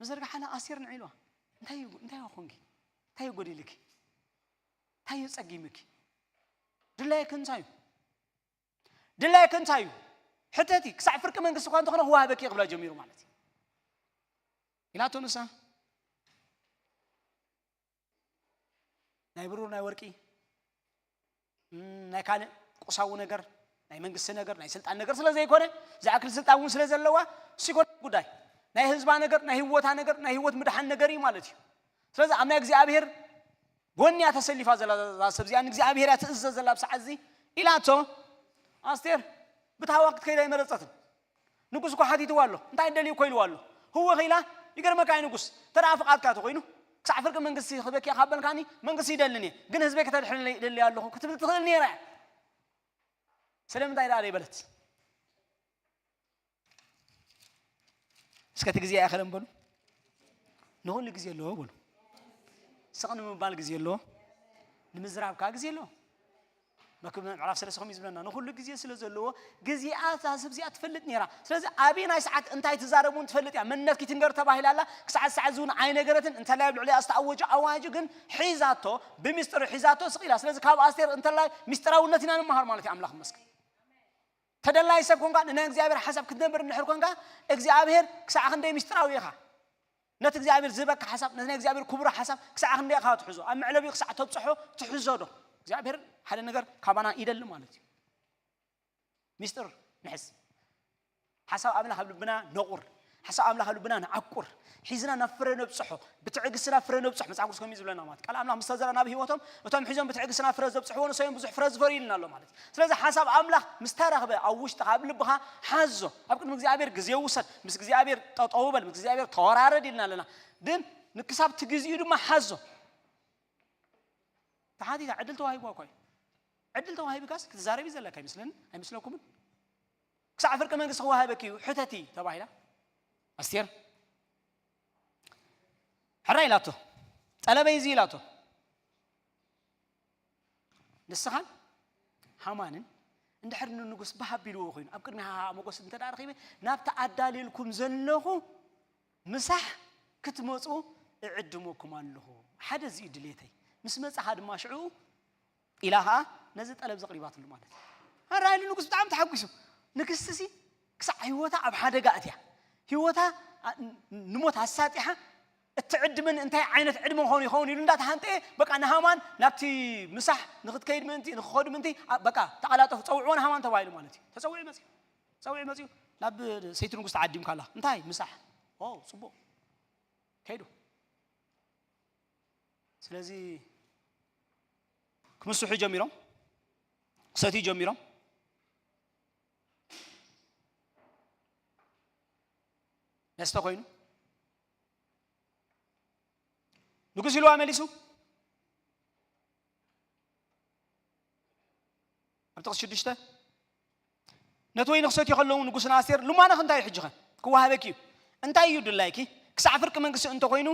ምስ ዘርግሓላ ኣስቴር ንዒልዋ። እንታይ እዩ፣ እንታይ እዩ ኾንኪ? እንታይ እዩ ጎዲልኪ? እንታይ እዩ ጸጊምኪ? ድላይኪ እንታይ እዩ? ድላይኪ እንታይ እዩ? ሕተቲ፣ ክሳዕ ፍርቂ መንግስቲ እኳ እንተኾነ ክወሃበኪ እዩ ክብላ ጀሚሩ ማለት እዩ። ኢላቶ ንሳ፣ ናይ ብሩር ናይ ወርቂ፣ እም፣ ናይ ካልእ ቁሳዊ ነገር፣ ናይ መንግስቲ ነገር፣ ናይ ስልጣን ነገር ስለ ዘይኮነ፣ ዝኣክል ስልጣን እውን ስለ ዘለዋ፣ እሱ ይኮነ ጉዳይ። ናይ ህዝባ ነገር፣ ናይ ህይወታ ነገር፣ ናይ ህይወት ምድሓን ነገር እዩ ማለት እዩ። ስለዚ ኣብ ናይ እግዚኣብሔር ጎንያ ተሰሊፋ ዘላ እዛ ሰብ እዚኣ ንእግዚኣብሔር እያ ትእዘዝ ዘላ ኣብ ሰዓት እዚ ኢላቶ፣ ኣስቴር ብታህዋ ክትከይድ ኣይመረጸትን። ንጉስ እኮ ሓቲትዋ ኣሎ፣ እንታይ ደልዩ እኮ ኢልዋ ኣሎ። ህወኽ ኢላ፣ ይገርመካ እዩ ንጉስ፣ ተደኣ ፍቓድካ ተኾይኑ፣ ክሳዕ ፍርቂ መንግስቲ ክበኪ ካብ በልካኒ፣ መንግስቲ ይደልን እየ፣ ግን ህዝበይ ከተድሕነለይ ይደሊ ኣለኹ ክትብል ትኽእል ነይራ እያ። ስለምንታይ ደኣ ዘይበለት? እስከ እቲ ግዜ ኣይኸለን በሉ። ንኹሉ ግዜ ኣለዎ በሉ። ስቕ ንምባል ግዜ ኣለዎ። ንምዝራብ ከኣ ግዜ ኣለዎ። መክብብ ምዕራፍ ሰለስተ ከምኡ እዩ ዝብለና፣ ንኹሉ ግዜ ስለ ዘለዎ፣ ግዜኣ እዛ ሰብ እዚኣ ትፈልጥ ነይራ። ስለዚ ኣበየናይ ሰዓት እንታይ ትዛረብ እውን ትፈልጥ እያ። መንነትኪ ትንገር ተባሂላ ኣላ፣ ክሳዕ ሰዓት እዚ እውን ኣይነገረትን። እንተላይ ኣብ ልዕሊኣ ዝተኣወጀ ኣዋጅ ግን ሒዛቶ፣ ብምስጢር ሒዛቶ ስቕ ኢላ። ስለዚ ካብ ኣስቴር እንተላይ ምስጢራውነት ኢና ንመሃር ማለት እዩ። ኣምላኽ ይመስገን። ተደላይ ሰብ ኮንካ፣ ንናይ እግዚኣብሔር ሓሳብ ክትነብር እንድሕር ኮንካ፣ እግዚኣብሔር ክሳዕ ክንደይ ምስጢራዊ ኢኻ። ነቲ እግዚኣብሔር ዝህበካ ሓሳብ፣ ነቲ ናይ እግዚኣብሔር ክቡር ሓሳብ ክሳዕ ክንደይ ኢኻ ትሕዞ? ኣብ መዕለቢኡ ክሳዕ ተብጽሖ ትሕዞ ዶ? እግዚኣብሔር ሓደ ነገር ካባና ይደሊ ማለት እዩ። ምስጢር ንሕዝ። ሓሳብ ኣምላኽ ኣብ ልብና ነቑር። ሓሳብ ኣምላኽ ኣብ ልብና ንዓቁር፣ ሒዝና ናብ ፍረ ነብጽሖ፣ ብትዕግስቲ ናብ ፍረ ነብጽሖ። መጽሓፍ ቅዱስ ከምኡ እዩ ዝብለና። ማለት ቃል ኣምላኽ ምስ ተዘራ ናብ ህይወቶም፣ እቶም ሒዞም ብትዕግስቲ ናብ ፍረ ዘብጽሕዎ ንሶም ብዙሕ ፍረ ዝፈርዩ ኢልና ኣሎ። ማለት ስለዚ ሓሳብ ኣምላኽ ምስ ተረኽበ ኣብ ውሽጥኻ ኣብ ልብኻ ሓዞ። ኣብ ቅድሚ እግዚኣብሔር ግዜ ውሰድ፣ ምስ እግዚኣብሔር ጠጠው በል፣ ምስ እግዚኣብሔር ተወራረድ ኢልና ኣለና። ግን ንክሳብ እቲ ግዜኡ ድማ ሓዞ። ተሓቲታ ዕድል ተዋሂብዋ እኳ እዩ። ዕድል ተዋሂብካስ ክትዛረቢ ዘለካ ኣይመስለኒ ኣይመስለኩምን? ክሳዕ ፍርቂ መንግስቲ ክወሃበኪ እዩ ሕተቲ ተባሂላ። ኣስቴር ሕራይ ኢላቶ፣ ጠለበይ እዚ ኢላቶ። ንስኻን ሃማንን እንድሕር ንንጉስ ባህ ኣቢልዎ ኮይኑ ኣብ ቅድሚ ሃሃ መጎስ እንተ ደኣ ረኺበ፣ ናብቲ ኣዳልየልኩም ዘለኹ ምሳሕ ክትመጹ እዕድመኩም ኣለኹ። ሓደ እዚ እዩ ድሌተይ። ምስ መጻኻ ድማ ሽዑ ኢላ ኸዓ ነዚ ጠለብ ዘቕሪባትሉ ማለት እዩ። ሕራይ ኢሉ ንጉስ ብጣዕሚ ተሓጒሱ። ንግስቲ ሲ ክሳዕ ህይወታ ኣብ ሓደጋ ኣትያ፣ ህይወታ ኣ- ንሞት ኣሳጢሓ፣ እቲ ዕድመን እንታይ ዓይነት ዕድመ ኾን ይኸውን ኢሉ እንዳተሃንጠየ፣ በቃ ንሃማን ናብቲ ምሳሕ ንኽትከይድ ምእንቲ ንኽኸዱ ምእንቲ ኣ- በቃ ተቐላጠፉ፣ ጸውዕዎ ንሃማን ተባሂሉ ማለት እዩ። ተጸዊዑ መጽዩ፣ ጸዊዑ መጽዩ ናብ ሰይቲ ንጉስ ተዓዲምካ ኣላ። እንታይ ምሳሕ? ኦ ጽቡቕ። ከይዱ። ስለዚ ክምስሑ ጀሚሮም፣ ክሰትዩ ጀሚሮም። መስተ ኮይኑ ንጉስ ኢልዋ መሊሱ። ኣብ ጥቕሲ ሽዱሽተ ነቲ ወይኒ ክሰትዩ ከለዉ ንጉስ ንኣስቴር፣ ልማኖኺ እንታይ እዩ ሕጂ ኸ? ክወሃበኪ እዩ። እንታይ እዩ ድላይኪ? ክሳዕ ፍርቂ መንግስቲ እንተኾይኑ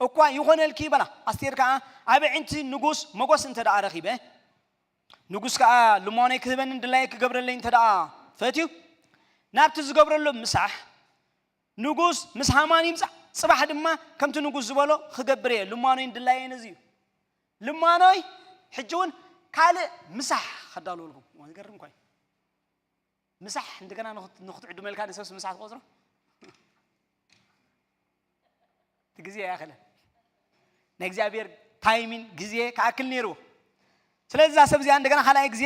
እኳ ይኾነልኪ በላ። ኣስቴር ከኣ ኣብ ኣዒንቲ ንጉስ መጎስ እንተ ደኣ ረኺበ፣ ንጉስ ከኣ ልማኖይ ክህበንን ድላየ ክገብረለይ እንተ ደኣ ፈትዩ፣ ናብቲ ዝገብረሉ ምሳሕ ንጉስ ምስ ሃማን ይምጻእ፣ ጽባሕ ድማ ከምቲ ንጉስ ዝበሎ ክገብር እየ። ልማኖይን ድላየይን እዚ እዩ። ልማኖይ ሕጂ እውን ካልእ ምሳሕ ከዳልወልኩም። ዝገርም እኳ እዩ። ምሳሕ እንደገና ንኽት- ንኽትዕድመልካ ንሰብስ ምሳሕ ትቆጽሮ? እቲ ግዜ ኣይኣኸለን። ናይ እግዚኣብሔር ታይሚን ግዜ ክኣክል ነይርዎ። ስለዚ እዛ ሰብ እዚኣ እንደገና ካልኣይ ግዜ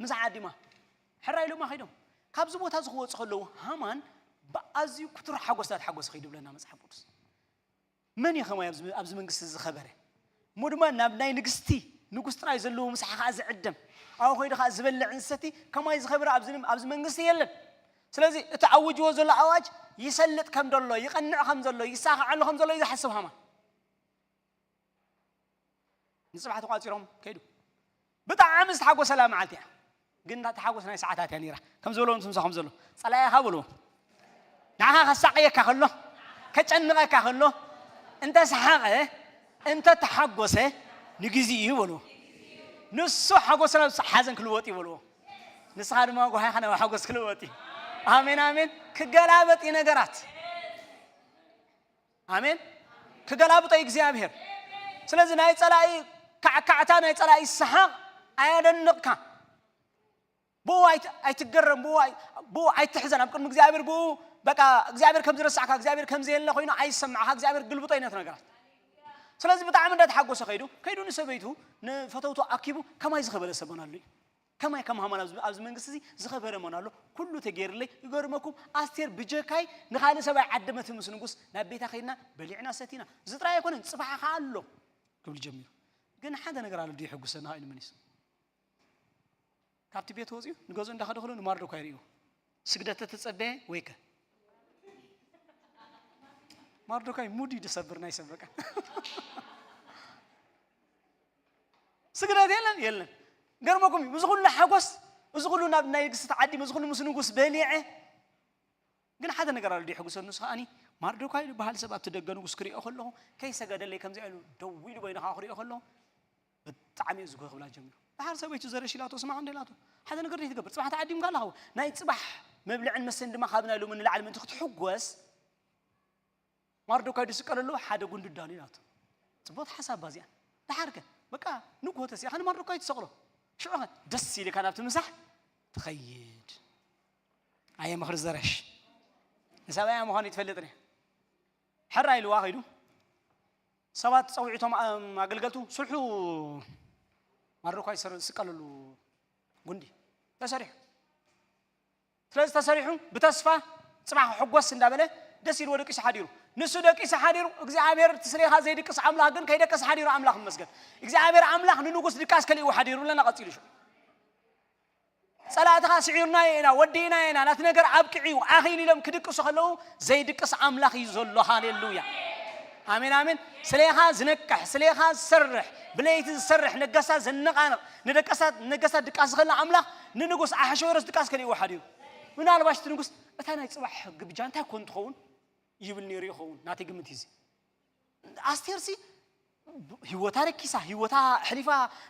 ምሳሕ ዓዲማ ሕራይ ኢሎማ ከይዶም። ካብዚ ቦታ እዚ ክወፁ ከለዉ ሃማን ብኣዝዩ ክቱር ሓጎስ እናተሓጎሰ ከይዱ ብለና መፅሓፍ ቅዱስ። መን እዩ ከማይ ኣብዚ ኣብዚ መንግስቲ ዝኸበረ? እሞ ድማ ናብ ናይ ንግስቲ ንጉስ ጥራይ ዘለዎ ምሳሕ ከዓ ዝዕደም፣ ኣብኡ ከይዱ ከዓ ዝበልዕ ዝሰቲ ከማይ ዝኸበረ ኣብዚ ኣብዚ መንግስቲ የለን። ስለዚ እቲ ኣውጅዎ ዘሎ ኣዋጅ ይሰልጥ ከም ዘሎ፣ ይቐንዕ ከም ዘሎ፣ ይሳኸዓሉ ከም ዘሎ እዩ ዝሓስብ ሃማን። ንፅባሕ ተቋፂሮም ከይዱ። ብጣዕሚ ዝተሓጎሰላ መዓልቲ እያ። ግን እታ ተሓጎስ ናይ ሰዓታት እያ ነይራ። ከም ዝበሎ ምስ ምሳኹም ዘሎ ጸላኢኻ በልዎ። ንዓኻ ከሳቕየካ ከሎ፣ ከጨንቐካ ከሎ፣ እንተ ሰሓቐ፣ እንተ ተሓጎሰ ንግዜ እዩ በልዎ። ንሱ ሓጎስ ናብ ሓዘን ክልወጥ እዩ በልዎ። ንስኻ ድማ ጓሃኻ ናብ ሓጎስ ክልወጥ እዩ። ኣሜን ኣሜን። ክገላበጥ እዩ ነገራት። ኣሜን። ክገላብጦ እዩ እግዚኣብሔር። ስለዚ ናይ ጸላኢ ካዕካዕታ፣ ናይ ጸላኢ ሰሓቕ ኣየደንቕካ። ብኡ ኣይት- ኣይትገረም፣ ብኡ ኣይ- ብኡ ኣይትሕዘን። ኣብ ቅድሚ እግዚኣብሔር ብኡ በቃ እግዚኣብሔር ከም ዝረሳዕካ፣ እግዚኣብሔር ከም ዘየለ ኮይኑ ኣይሰማዕካ። እግዚኣብሔር ግልብጦ እዩ ነቲ ነገራት። ስለዚ ብጣዕሚ እንዳተሓጎሰ ከይዱ ከይዱ ንሰበይቱ ንፈተውቱ ኣኪቡ ከማይ ዝኸበለ ሰብ መን ኣሎ እዩ? ከማይ ከም ሃማን ኣብዚ ኣብዚ መንግስቲ እዚ ዝኸበረ መን ኣሎ? ኩሉ ተገይርለይ። ይገርመኩም ኣስቴር ብጀካይ ንኻልእ ሰብ ኣይዓደመትን ምስ ንጉስ። ናብ ቤታ ከይድና በሊዕና ሰቲና። እዚ ጥራይ ኣይኮነን፣ ጽባሕ ከኣ ኣሎ ክብል ጀሚሩ። ግን ሓደ ነገር ኣሎ ድዩ የሐጉሰና ኢሉ መሊሱ። ካብቲ ቤት ወጺኡ ንገዝኡ እንዳኸደ ከሎ ንማርዶካይ ርእዩ። ስግደት ተተጸበየ ወይከ ማርዶካይ ሙድ እዩ ዝሰብር ናይ ሰብ በቃ። ስግደት የለን የለን። ገርመኩም እዩ። እዚ ኩሉ ሓጎስ፣ እዚ ኩሉ ናብ ናይ ንግስቲ ተዓዲመ፣ እዚ ኩሉ ምስ ንጉስ በሊዐ። ግን ሓደ ነገር ኣሎ ድዩ ሕጉሰኒ ንሱ ከኣኒ ማርዶካይ ዝበሃል ሰብ ኣብቲ ደገ ንጉስ ክሪኦ ከለኹ ከይሰገደለይ ከምዚ ኢሉ ደው ኢሉ በይኑ ከዓ ክሪኦ ከለኹ ብጣዕሚ እዩ ዝጉህ ክብላ ጀሚሩ። ድሓር ሰበይቱ ዘረሽ ኢላቶ ስማዕ እንደ ኢላቶ ሓደ ነገር ዘይትገብር ጽባሕ ተዓዲምካ ኣለኻ። ናይ ጽባሕ መብልዕን መስተን ድማ ካብ ናይ ሎሚ ንላዕሊ ምእንቲ ክትሕጎስ ማርዶካይ ድስቀለሉ ሓደ ጉንዲ ዳሉ ኢላቶ። ጽቡቕቲ ሓሳብ እባ እዚኣ። ደሓርከ በቃ ንግሆ ተሲእኻ ንማርዶካይ ትሰቕሎ። ሽዑኸ ደስ ኢልካ ናብቲ ምሳሕ ትኸይድ። ኣየ ምኽሪ ዘረሽ ንሰብኣያ ምዃኑ ይትፈልጥን እያ። ሕራ ኢልዋ ኸይዱ ሰባት ጸዊዑቶም ኣገልገልቱ ስርሑ ማርዶካይ ዝስቀለሉ ጉንዲ ተሰሪሑ። ስለዚ ተሰሪሑ ብተስፋ ጽባሕ ክሕጎስ እንዳበለ ደስ ኢልዎ ደቂሱ ሓዲሩ። ንሱ ደቂሱ ሓዲሩ፣ እግዚኣብሔር እቲ ስሌኻ ዘይድቅስ ኣምላኽ ግን ከይደቀሰ ሓዲሩ ኣምላኽ ይመስገን። እግዚኣብሔር ኣምላኽ ንንጉስ ድቃስ ከሊእዎ ሓዲሩ ኣለና። ቀጺሉ ሽዑ ጸላእትኻ ስዒርናዮ ኢና፣ ወዲእናዮ ኢና፣ ናቲ ነገር ኣብቂዑ እዩ፣ ኣኺሉ ኢሎም ክድቅሱ ከለዉ ዘይድቅስ ኣምላኽ እዩ ዘሎ። ሃሌሉያ። ኣሜን፣ ኣሜን። ስሌኻ ዝነቅሕ፣ ስሌኻ ዝሰርሕ፣ ብለይቲ ዝሰርሕ፣ ነገስታት ዘነቓንቕ፣ ንደቀሳት፣ ነገስታት ድቃስ ዝኸልእ ኣምላኽ ንንጉስ ኣሕሸወሮስ ድቃስ ከሊእዎ ሓዲሩ። ምናልባሽ እቲ ንጉስ፣ "እታ ናይ ጽባሕ ግብጃ እንታይ ኮን ትኸውን?" ይብል ነይሩ ይኸውን፣ ናተይ ግምት እዩ እዚ። ኣስቴርሲ ህይወታ ረኪሳ፣ ህይወታ ኣሕሊፋ፣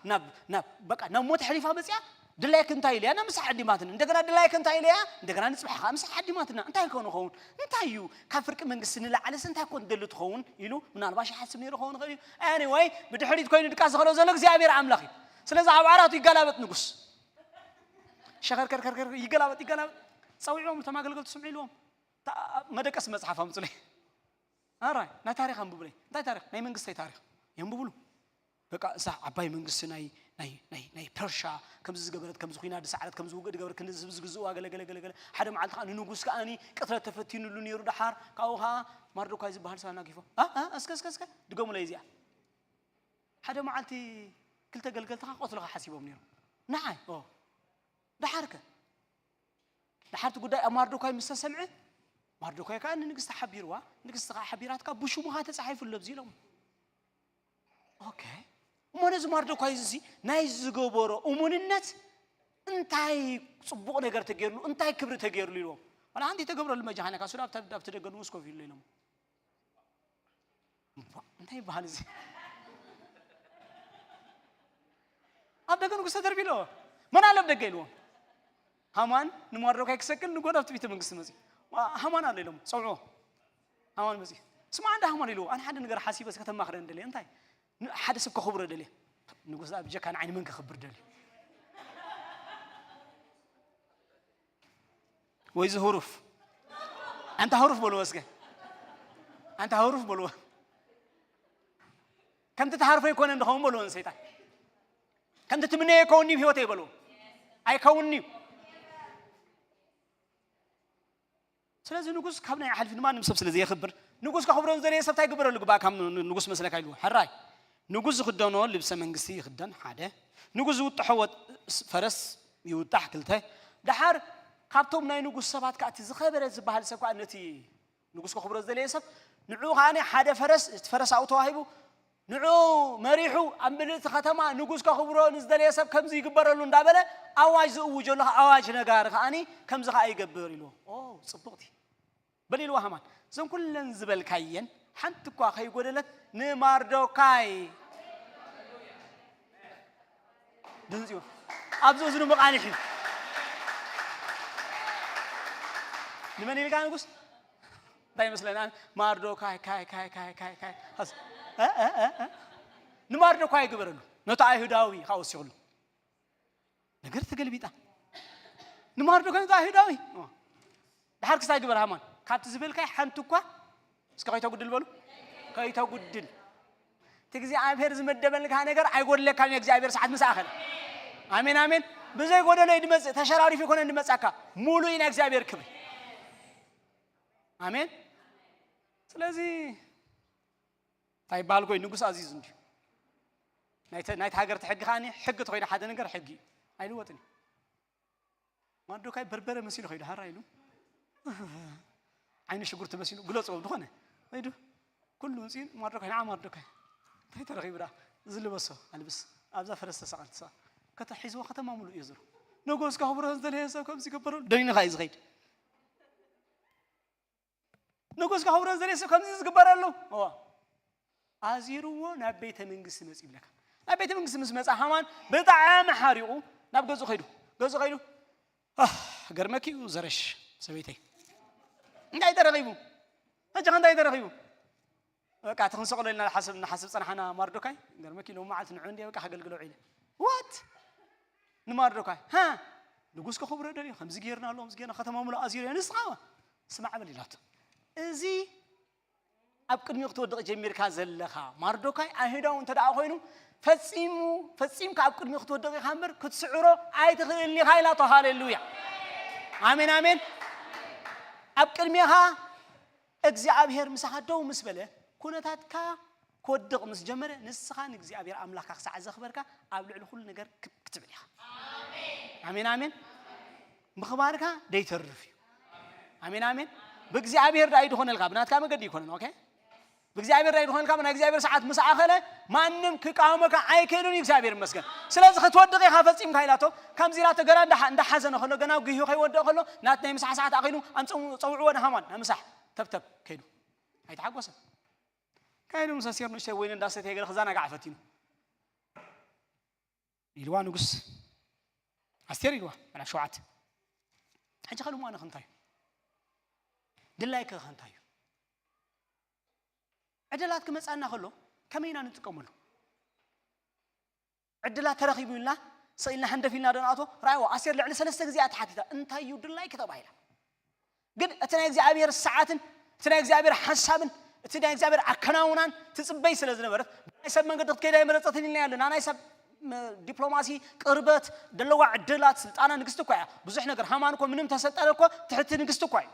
ናብ፣ ናብ፣ በቃ፣ ናብ ሞት ኣሕሊፋ መጽያ፣ ድላይክ እንታይ ኢለያ? ናብ ምሳሕ ዓዲማትና። እንደገና ድላይክ እንታይ ኢለያ? እንደገና ንጽባሕ ከኣ ምሳሕ ዓዲማትና። እንታይ ኮን ይኸውን? እንታይ እዩ? ካብ ፍርቂ መንግስቲ ንላዕልስ እንታይ ኮን ትደሊ ትኸውን? ኢሉ ምናልባሽ ይሓስብ ነይሩ ክኸውን ይኽእል እዩ። Anyway፣ ብድሕሪት ኮይኑ ድቃስ ዝኸሎ ዘሎ እግዚኣብሔር ኣምላኽ እዩ። ስለዚ ኣብ ዓራቱ ይገላበጥ ንጉስ። ሸኸርከርከርከር ይገላበጥ፣ ይገላበጥ። ጸዊዕዎም እቶም ኣገልገልቱ ስምዑ ኢልዎም። ታ-፣ መደቀሲ መጽሓፍ ኣምጹለይ። ኣራይ፣ ናይ ታሪኽ ኣንብቡለይ። እንታይ ታሪኽ? ናይ መንግስተይ ታሪኽ። የንብቡሉ። በቃ እዛ ዓባይ መንግስቲ ናይ፣ ናይ፣ ናይ፣ ናይ ፐርሻ ከምዚ ዝገበረት፣ ከምዚ ኹይና ዝሰዓረት፣ ከምዚ ውግእ ዝገበረት፣ ክንዲ ዝህብ ዝግዝእዋ ገለ፣ ገለ፣ ገለ፣ ገለ። ሓደ መዓልቲ ከኣ ንንጉስ ከኣኒ ቅትለት ተፈቲኑሉ ነይሩ። ደሓር ካብኡ ከኣ ማርዶካይ ዝበሃል ሰብ ኣናጊፎ። ኣ፣ ኣ፣ እስከ፣ እስከ፣ እስከ፣ ድገሙለይ እዚኣ። ሓደ መዓልቲ ክልተ ገልገልትኻ ክቐትሉኻ ሓሲቦም ነይሮም። ንዓይ፣ ኦ። ደሓርከ? ደሓር እቲ ጉዳይ ኣብ ማርዶካይ ምስ ተሰምዐ፣ ማርዶካይ ከኣ ንንግስቲ ሓቢርዋ፣ ንግስቲ ከኣ ሓቢራትካ ብሽሙ ከኣ ተጻሒፉ ኣሎ ኣብዚ ኢሎም። ኦኬ። እሞ ነዚ ማርዶካይ እዚ ናይ ዝገበሮ እሙንነት እንታይ ጽቡቕ ነገር ተገይርሉ፣ እንታይ ክብሪ ተገይርሉ ኢልዎም። ዋላ ሓንቲ ተገብረሉ መጃኻና፣ ካብ ሱዳ ኣብቲ፣ ኣብቲ ደገ ንኡስ ኮፍ ኢሉ ኢሎም። እምቧ፣ እንታይ ይበሃል እዚ? ኣብ ደገ ንጉስ ተደርቢሎ። መን ኣሎ ኣብ ደገ ኢልዎም። ሃማን ንማርዶካይ ክሰቅል ንጎ ናብቲ ቤተ መንግስቲ መጺኡ። ዋ፣ ሃማን ኣሎ ኢሎም፣ ጸውዕዎ። ሃማን መጺኡ። ስማዕ እንዳ ሃማን ኢልዎ፣ ኣነ ሓደ ነገር ሓሲበ እስከ ተማኽረኒ ደልየ። እንታይ? ን-፣ ሓደ ሰብ ከኽብሮ ደልየ። ንጉስ ኣብ ጀካ ንዓይ ንመን ከኽብር ደልዩ? ወይ እዚ ህሩፍ። ኣንታ ህሩፍ በልዎ እስከ። ኣንታ ህሩፍ በልዎ። ከምቲ ትሃርፎ ኣይኮነን ዝኸውን በልዎ ንሰይጣን። ከምቲ ትምነዮ ኣይከውን'ዩ ህይወተይ በልዎ። ኣይከውን'ዩ። ስለዚ ንጉስ ካብ ናይ ሓልፊ ንማንም ሰብ ስለ ዘየኽብር፣ ንጉስ ከኽብሮ ዝደለየ ሰብ እንታይ ይግበረሉ ግባእ ካብ ን-፣ ንጉስ መስለካ ኢልዎ። ሕራይ። ንጉስ ዝኽደኖ ልብሰ መንግስቲ ይኽደን፣ ሓደ። ንጉስ ዝውጥሖ ወጥ-፣ ፈረስ ይውጣሕ፣ ክልተ። ደሓር ካብቶም ናይ ንጉስ ሰባት ከኣ እቲ ዝኸበረ ዝበሃል ሰብ ከኣ ነቲ ንጉስ ከኽብሮ ዝደለየ ሰብ፣ ንዕኡ ከኣ ሓደ ፈረስ፣ እቲ ፈረስ ኣብኡ ተዋሂቡ፣ ንዕኡ መሪሑ ኣብ ምልእቲ ከተማ ንጉስ ከኽብሮ ንዝደለየ ሰብ ከምዚ ይግበረሉ እንዳበለ ኣዋጅ ዝእውጀሉ ኣዋጅ ነጋሪ ከኣ ከምዚ ከኣ ይገብር ኢልዎ። ኦ፣ ጽቡቕቲ። በል ኢልዎ ሃማን፣ እዘን ኩለን ዝበልካየን ሓንቲ እኳ ከይጎደለት ንማርዶካይ ድምፂ ኣብዚ እዝኑ መቓንሒ እዩ። ንመን ኢልካ ንጉስ? እንታይ ይመስለና? ማርዶካይ፣ ካይ፣ ካይ፣ ካይ፣ ካይ፣ ካይ። ሃስ-፣ እ፣ እ፣ እ፣ እ። ንማርዶካይ ግበረሉ። ነቲ ኣይሁዳዊ ኢኻ ወሲኹሉ። ነገር ተገልቢጣ። ንማርዶካይ ነቲ ኣይሁዳዊ። ኦ። ደሓር ክሳይ ግበር ሃማን። ካብቲ ዝበልካይ ሓንቲ እኳ እስከ ከይተጉድል በሉ። ከይተጉድል። እቲ እግዚኣብሔር ዝመደበልካ ነገር ኣይጎድለካን እዩ። እግዚኣብሔር ሰዓት ምስ ኣኸለ። ኣሜን፣ ኣሜን። ብዘይ ጎደሎ እዩ ድመጽእ። ተሸራሪፉ ይኮነ ድመጻካ። ሙሉ ኢና እግዚኣብሔር ክብር። ኣሜን። ስለዚ እንታይ ይበሃል? ኮይ ንጉስ ኣዚዙ እንድዩ። ናይተ-፣ ናይቲ ሃገር እቲ ሕጊ ከኣ ሕጊ ተኾይኑ ሓደ ነገር ሕጊ እዩ። ኣይልወጥን እዩ። ማርዶካይ በርበረ መሲሉ ኸይዱ፣ ሃራ ኢሉ። ዓይኒ ሽጉርቲ መሲሉ፣ ግለጾ ዝኾነ። ኸይዱ፣ ኩሉ ውፅኡ፣ ማርዶካይ፣ ንዓ ማርዶካይ። እንታይ ተረኺቡ ደኣ? ዝልበሶ ኣልብስ። ኣብዛ ፈረስ ተሰቐል፣ ተሰቐል። ከተ-፣ ሒዝዎ ከተማ ሙሉእ እዩ ዞሩ። ንጉስ ከኽብሮ ዝደለየ ሰብ ከምዚ ይግበረሉ። ደኒኑ ኸኣ እዩ ዝኸይድ። ንጉስ ከኽብሮ ዝደለየ ሰብ ከምዚ ዝግበረሉ። እዋ። ኣዚርዎ ናብ ቤተ መንግስቲ መጽእ ይብለካ። ናብ ቤተ መንግስቲ ምስ መጻ ሃማን ብጣዕሚ ሓሪቑ ናብ ገጹ ኸይዱ። ገጹ ኸይዱ፣ "ኣህ፣ ገርመኪ እዩ ዘረሽ ሰበይተይ። እንታይ ተረኺቡ? ሕጂ ኸ እንታይ ተረኺቡ?" በቃ፣ እቲ ክንሰቕሎ ኢልና ንሓስብ፣ ንሓስብ ጸናሕና ማርዶካይ። ገርመኪ ሎሚ መዓልቲ ንዑ እንድየ በቃ ከገልግሎ ዒለ። ዋት? ንማርዶካይ? ሃ? ንጉስ ከኽብሮ ደልዩ፣ ከምዚ ጌርና ኣሎ፣ ከምዚ ጌርና ከተማ ሙሉእ ኣዚሩ፣ ንስኻ ስማዕ በል ኢላቶ። እዚ ኣብ ቅድሚኡ ክትወድቕ ጀሚርካ ዘለኻ ማርዶካይ ኣይሁዳዊ እንተ ደኣ ኮይኑ፣ ፈጺሙ፣ ፈጺምካ ኣብ ቅድሚኡ ክትወድቕ ኢኻ እምበር፣ ክትስዕሮ ኣይትኽእልን ኢኻ ኢላቶ። ሃሌሉያ። ኣሜን፣ ኣሜን። ኣብ ቅድሜኻ እግዚኣብሔር ምሳኻ ደው ምስ በለ፣ ኩነታትካ ክወድቕ ምስ ጀመረ፣ ንስኻ ንእግዚኣብሔር ኣምላኽካ ክሳዕ ዘኽበርካ፣ ኣብ ልዕሊ ኩሉ ነገር ክብ ክትብል ኢኻ። ኣሜን፣ ኣሜን። ምኽባርካ ደይተርፍ እዩ። ኣሜን፣ ኣሜን። ብእግዚኣብሔር ዳኣ ይድኾነልካ፣ ብናትካ መገዲ ይኮነን። ኦኬ፣ ብእግዚኣብሔር ዳኣ ይድኾነልካ። ናይ እግዚኣብሔር ሰዓት ምስ ኣኸለ፣ ማንም ክቃወመካ ኣይክእልን እዩ። እግዚኣብሔር ይመስገን። ስለዚ ክትወድቕ ኢኻ ፈጺምካ ኢላቶ። ከምዚ ኢላቶ፣ ገና እንዳ- እንዳሓዘነ ከሎ፣ ገና ጉህዩ ከይወድቕ ከሎ፣ ናት ናይ ምሳሕ ሰዓት ኣኺሉ፣ ኣምጽኡ፣ ጸውዕዎ ንሃማን፣ ንምሳሕ ተብተብ ከይዱ። ኣይተሓጎሰን። ከይዱ ምስ ኣስቴር ንእሽተይ ወይኒ እንዳሰተየ ገለ ክዘናጋዕ ፈቲኑ። ኢልዋ ንጉስ፣ ኣስቴር ኢልዋ፣ ምዕራፍ ሸውዓተ። ሕጂ ከ ልምዋንኺ እንታይ እዩ? ድላይኪ ከ እንታይ እዩ? ዕድላት ክመጻና ከሎ ከመይ ኢና ንጥቀመሉ? ዕድላት ተረኺቡ ኢልና ስቕ ኢልና ሃንደፍ ኢልና ዶ ንኣቶ? ረኣይዋ፣ ኣስቴር ልዕሊ ሰለስተ ግዜ እያ ተሓቲታ። እንታይ እዩ ድላይኪ ተባሂላ። ግን እቲ ናይ እግዚኣብሔር ሰዓትን እቲ ናይ እግዚኣብሔር ሓሳብን እቲ ናይ እግዚኣብሔር ኣከናውናን ትጽበይ ስለ ዝነበረት፣ ብናይ ሰብ መንገዲ ክትከይድ ኣይመረጸትን ኢልና ኣለና። ናይ ሰብ ም- ዲፕሎማሲ፣ ቅርበት፣ ደለዋ ዕድላት፣ ስልጣና ንግስቲ እኳ እያ። ብዙሕ ነገር ሃማን እኮ ምንም ተሰልጠነ እኮ ትሕቲ ንግስቲ እኳ እዩ።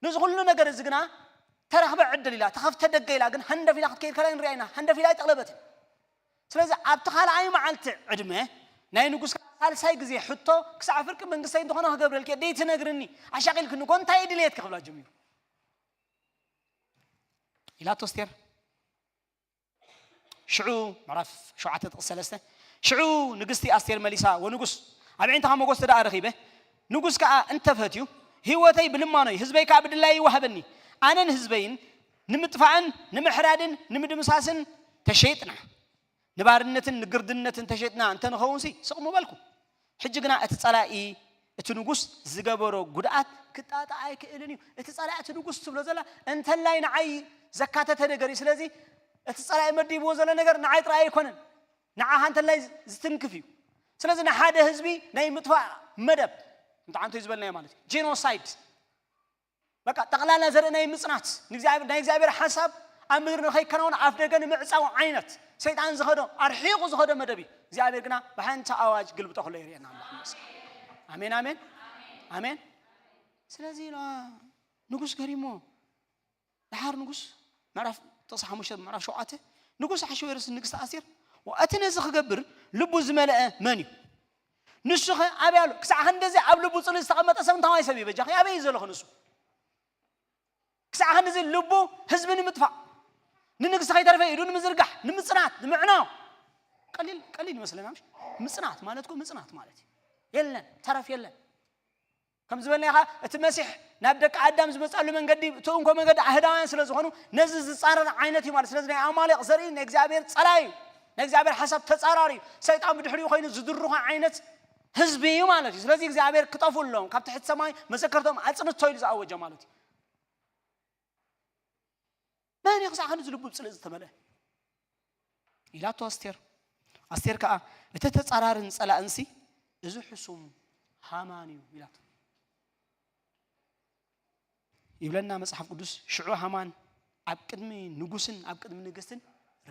ነዚ ኩሉ ነገር እዚ ግና ተረኽበ ዕድል ኢላ፣ ተኸፍተ ደገ ኢላ፣ ግን ሃንደፍ ኢላ ክትከይድ ከላ ንሪኣ ኢና። ሃንደፍ ኢላ ኣይጠቕለበትን። ስለዚ ኣብቲ ካልኣይ መዓልቲ ዕድመ ናይ ንጉስ ሳልሳይ ግዜ ሕቶ፣ ክሳዕ ፍርቂ መንግስተይ እንተኾነ ክገብረልኪ እየ፣ ደይትነግርኒ፣ ኣሻቒልክኒ እኮ፣ እንታይ እዩ ድልየትኪ ክብላ ጀሚሩ። ኢላቶ ኣስቴር። ሽዑ ምዕራፍ ሸውዓተ ጥቕሲ ሰለስተ፣ ሽዑ ንግስቲ ኣስቴር መሊሳ፣ ወንጉስ፣ ኣብ ኣዒንትኻ ሞገስ ደኣ ረኺበ፣ ንጉስ ከኣ እንተፈትዩ፣ ህይወተይ ብልማኖይ ህዝበይ ከኣ ብድላይ ይወሃበኒ። ኣነን ህዝበይን ንምጥፋእን ንምሕራድን ንምድምሳስን ተሸይጥና፣ ንባርነትን ንግርድነትን ተሸይጥና እንተንኸውንሲ ስቕ ምበልኩ። ሕጂ ግና እቲ ጸላኢ፣ እቲ ንጉስ ዝገበሮ ጉድኣት ክጣጣ ኣይክእልን እዩ። እቲ ጸላኢ፣ እቲ ንጉስ ትብሎ ዘላ እንተላይ ንዓይ ዘካተተ ነገር እዩ። ስለዚ እቲ ጸላኢ መዲብዎ ዘሎ ነገር ንዓይ ጥራይ ኣይኮነን፣ ንዓኻ እንተላይ ዝትንክፍ እዩ። ስለዚ ንሓደ ህዝቢ ናይ ምጥፋእ መደብ፣ እንተዓንቶ ዝበልናዮ ማለት እዩ፣ ጄኖሳይድ፣ በቃ ጠቕላላ ዘርኢ ናይ ምጽናት፣ ንእግዚኣብሔር፣ ናይ እግዚኣብሔር ሓሳብ ኣብ ምድሪ ንኸይከናወን ኣፍ ደገ ንምዕጻው ዓይነት ሰይጣን ዝኸዶ፣ ኣርሒቑ ዝኸዶ መደብ እዩ። እግዚኣብሔር ግና ብሓንቲ ኣዋጅ ግልብጦ ከሎ ይርእየና ኣምላኽ ይመስገን። ኣሜን፣ ኣሜን፣ ኣሜን። ስለዚ ኢልዋ ንጉስ ገሪሞ፣ ደሓር ንጉስ፣ ምዕራፍ ጥቕሲ ሓሙሽተ፣ ምዕራፍ ሸውዓተ፣ ንጉስ ኣሕሽወሮስ ንግስቲ ኣስቴር፣ እቲ ነዚ ክገብር ልቡ ዝመልአ መን እዩ? ንሱ ኸ ኣበይ ኣሎ? ክሳዕ ክንድዚ ኣብ ልቡ ጽሉእ ዝተቐመጠ ሰብ እንታዋይ ሰብ እዩ? በጃኺ ኣበይ እዩ ዘሎ ንሱ? ክሳዕ ክንድዚ ልቡ ህዝቢ ንምጥፋእ፣ ንንግስቲ ከይተረፈ ኢዱ ንምዝርጋሕ፣ ንምጽናት፣ ንምዕናው። ቀሊል፣ ቀሊል ይመስለና፣ ምሽ? ምጽናት ማለት እኮ ምጽናት ማለት እዩ። የለን፣ ተረፍ የለን። ከም ዝበልናኻ፣ እቲ መሲሕ ናብ ደቂ ኣዳም ዝመጻሉ መንገዲ፣ እቲ እንኮ መንገዲ ኣህዳውያን ስለ ዝኾኑ፣ ነዚ ዝጻረር ዓይነት እዩ ማለት። ስለዚ ናይ ኣማሌቕ ዘርኢ ናይ እግዚኣብሔር ጸላኢ እዩ። ናይ እግዚኣብሔር ሓሳብ ተጻራሪ እዩ። ሰይጣን ብድሕሪኡ ኮይኑ ዝድርኾ ዓይነት ህዝቢ እዩ ማለት እዩ። ስለዚ እግዚኣብሔር ክጠፍኡ ኣለዎም፣ ካብ ትሕቲ ሰማይ መዘከርቶም ኣጽንቶ ኢሉ ዝኣወጀ ማለት እዩ። መን እዩ ክሳዕ ክንድዚ ልቡ ብጽልኢ ዝተመልአ? ኢላቶ ኣስቴር። ኣስቴር ከኣ፣ እቲ ተጻራርን ጸላእንሲ እዚ ሕሱም ሃማን እዩ ኢላቶ። ይብለና መጽሓፍ ቅዱስ፣ ሽዑ ሃማን ኣብ ቅድሚ ንጉስን ኣብ ቅድሚ ንግስትን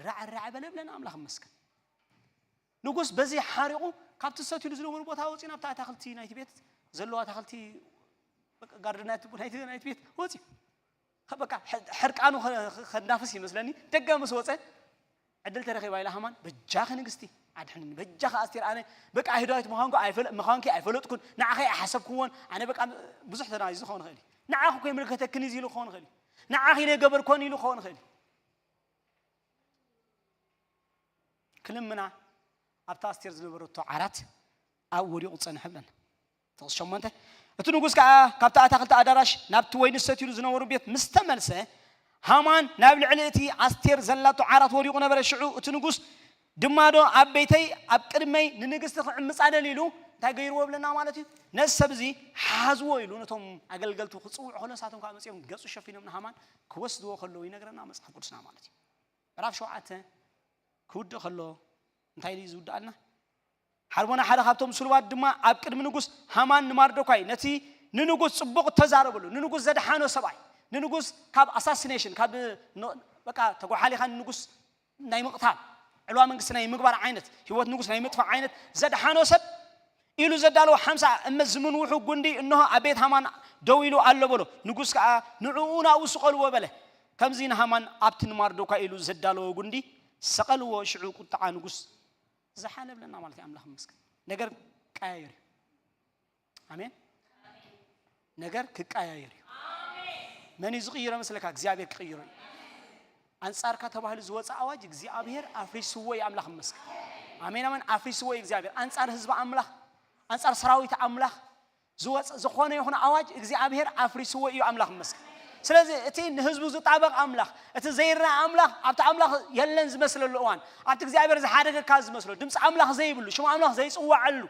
ራዕራዕ በለ ብለና። ኣምላኽ ይመስገን። ንጉስ በዚ ሓሪቑ ካብቲ ዝሰትዩሉ ዝነበሩ ቦታ ወፂኡ ናብቲ ኣታኽልቲ ናይቲ ቤት፣ ዘለዎ ኣታኽልቲ፣ በቃ ጋርደን ናይቲ ናይቲ ናይቲ ቤት ወፂኡ። ከ-፣ በቃ ሕ-፣ ሕርቃኑ ከ-፣ ከ-፣ ከናፍስ ይመስለኒ። ደገ ምስ ወፀ፣ ዕድል ተረኺባ ኢላ ሃማን፣ በጃኺ ንግስቲ ኣድሕንኒ፣ በጃኺ ኣስቴር፣ ኣነ በቃ ኣይሁዳዊት ምዃንኩ ኣይፈለ-፣ ምዃንኪ ኣይፈለጥኩን፣ ንዓኺ ኣይሓሰብኩዎን፣ ኣነ በቃ ብዙሕ ተናዚዙ ክኸውን ይኽእል እዩ። ንዓኺ እኮ ይምልከተክን እዩ ኢሉ ክኸውን ይኽእል እዩ። ንዓኺ እየ ገበርኮን ኢሉ ክኸውን ይኽእል እዩ። ክልምና ኣብታ ኣስቴር ዝነበረቶ ዓራት ኣብ ወዲቑ ጸንሐ ብለና። ጥቕሲ ሸሞንተ፣ እቲ ንጉስ ከኣ ካብቲ ኣታኽልቲ ኣዳራሽ ናብቲ ወይኒ ዝሰትዩሉ ዝነበሩ ቤት ምስ ተመልሰ፣ ሃማን ናብ ልዕሊ እቲ ኣስቴር ዘላቶ ዓራት ወዲቑ ነበረ። ሽዑ እቲ ንጉስ ድማ፣ ዶ ኣብ ቤተይ ኣብ ቅድመይ ንንግስቲ ክዕምጻ ደልዩ ኢሉ እንታይ ገይርዎ ብለና ማለት እዩ? ነዚ ሰብ እዚ ሓዝዎ ኢሉ ነቶም ኣገልገልቱ ክጽውዕ ከሎ፣ ንሳቶም ከኣ መጺኦም ገጹ ሸፊኖም ንሃማን ክወስድዎ ከለዉ ይነግረና መጽሓፍ ቅዱስና ማለት እዩ። ምዕራፍ ሸውዓተ ክውድእ ከሎ እንታይ ኢሉ እዩ ዝውድኣልና? ሓርቦና ሓደ ካብቶም ስሉባት ድማ ኣብ ቅድሚ ንጉስ ሃማን ንማርዶካይ፣ ነቲ ንንጉስ ጽቡቕ እተዛረበሉ፣ ንንጉስ ዘድሓኖ ሰብኣይ፣ ንንጉስ ካብ ኣሳሲኔሽን፣ ካብ ን-፣ በቃ ተጓሓሊኻ ንንጉስ ናይ ምቕታል፣ ዕልዋ መንግስቲ ናይ ምግባር ዓይነት፣ ህይወት ንጉስ ናይ ምጥፋእ ዓይነት ዘድሓኖ ሰብ ኢሉ ዘዳለዎ ሓምሳ እመት ዝምንውሑ ጉንዲ እንሆ ኣብ ቤት ሃማን ደው ኢሉ ኣሎ በሎ። ንጉስ ከኣ ንዕኡ ናብኡ ስቐልዎ በለ። ከምዚ ንሃማን ኣብቲ ንማርዶካይ ኢሉ ዘዳለዎ ጉንዲ ሰቐልዎ። ሽዑ ቁጥዓ ንጉስ ዝሓለ ብለና ማለት እዩ። ኣምላኽ ይመስገን። ነገር ቀያየር እዩ። ኣሜን። ነገር ክቀያየር እዩ። መን እዩ ዝቕይሮ መስለካ? እግዚኣብሔር ክቕይሮ እዩ። ኣንጻርካ ተባሂሉ ዝወፀ ኣዋጅ እግዚኣብሔር ኣፍሪስዎ እዩ። ኣምላኽ ይመስገን። ኣሜን ኣሜን። ኣፍሪስዎ እዩ እግዚኣብሔር። ኣንጻር ህዝቢ ኣምላኽ፣ ኣንጻር ሰራዊት ኣምላኽ ዝወፀ ዝኾነ ይኹን ኣዋጅ እግዚኣብሔር ኣፍሪስዎ እዩ። ኣምላኽ ይመስገን። ስለዚ እቲ ንህዝቡ ዝጣበቕ ኣምላኽ፣ እቲ ዘይረኣ ኣምላኽ፣ ኣብቲ ኣምላኽ የለን ዝመስለሉ እዋን፣ ኣብቲ እግዚኣብሔር ዝሓደገካ ዝመስሎ፣ ድምፂ ኣምላኽ ዘይብሉ፣ ሽም ኣምላኽ ዘይፅዋዐሉ፣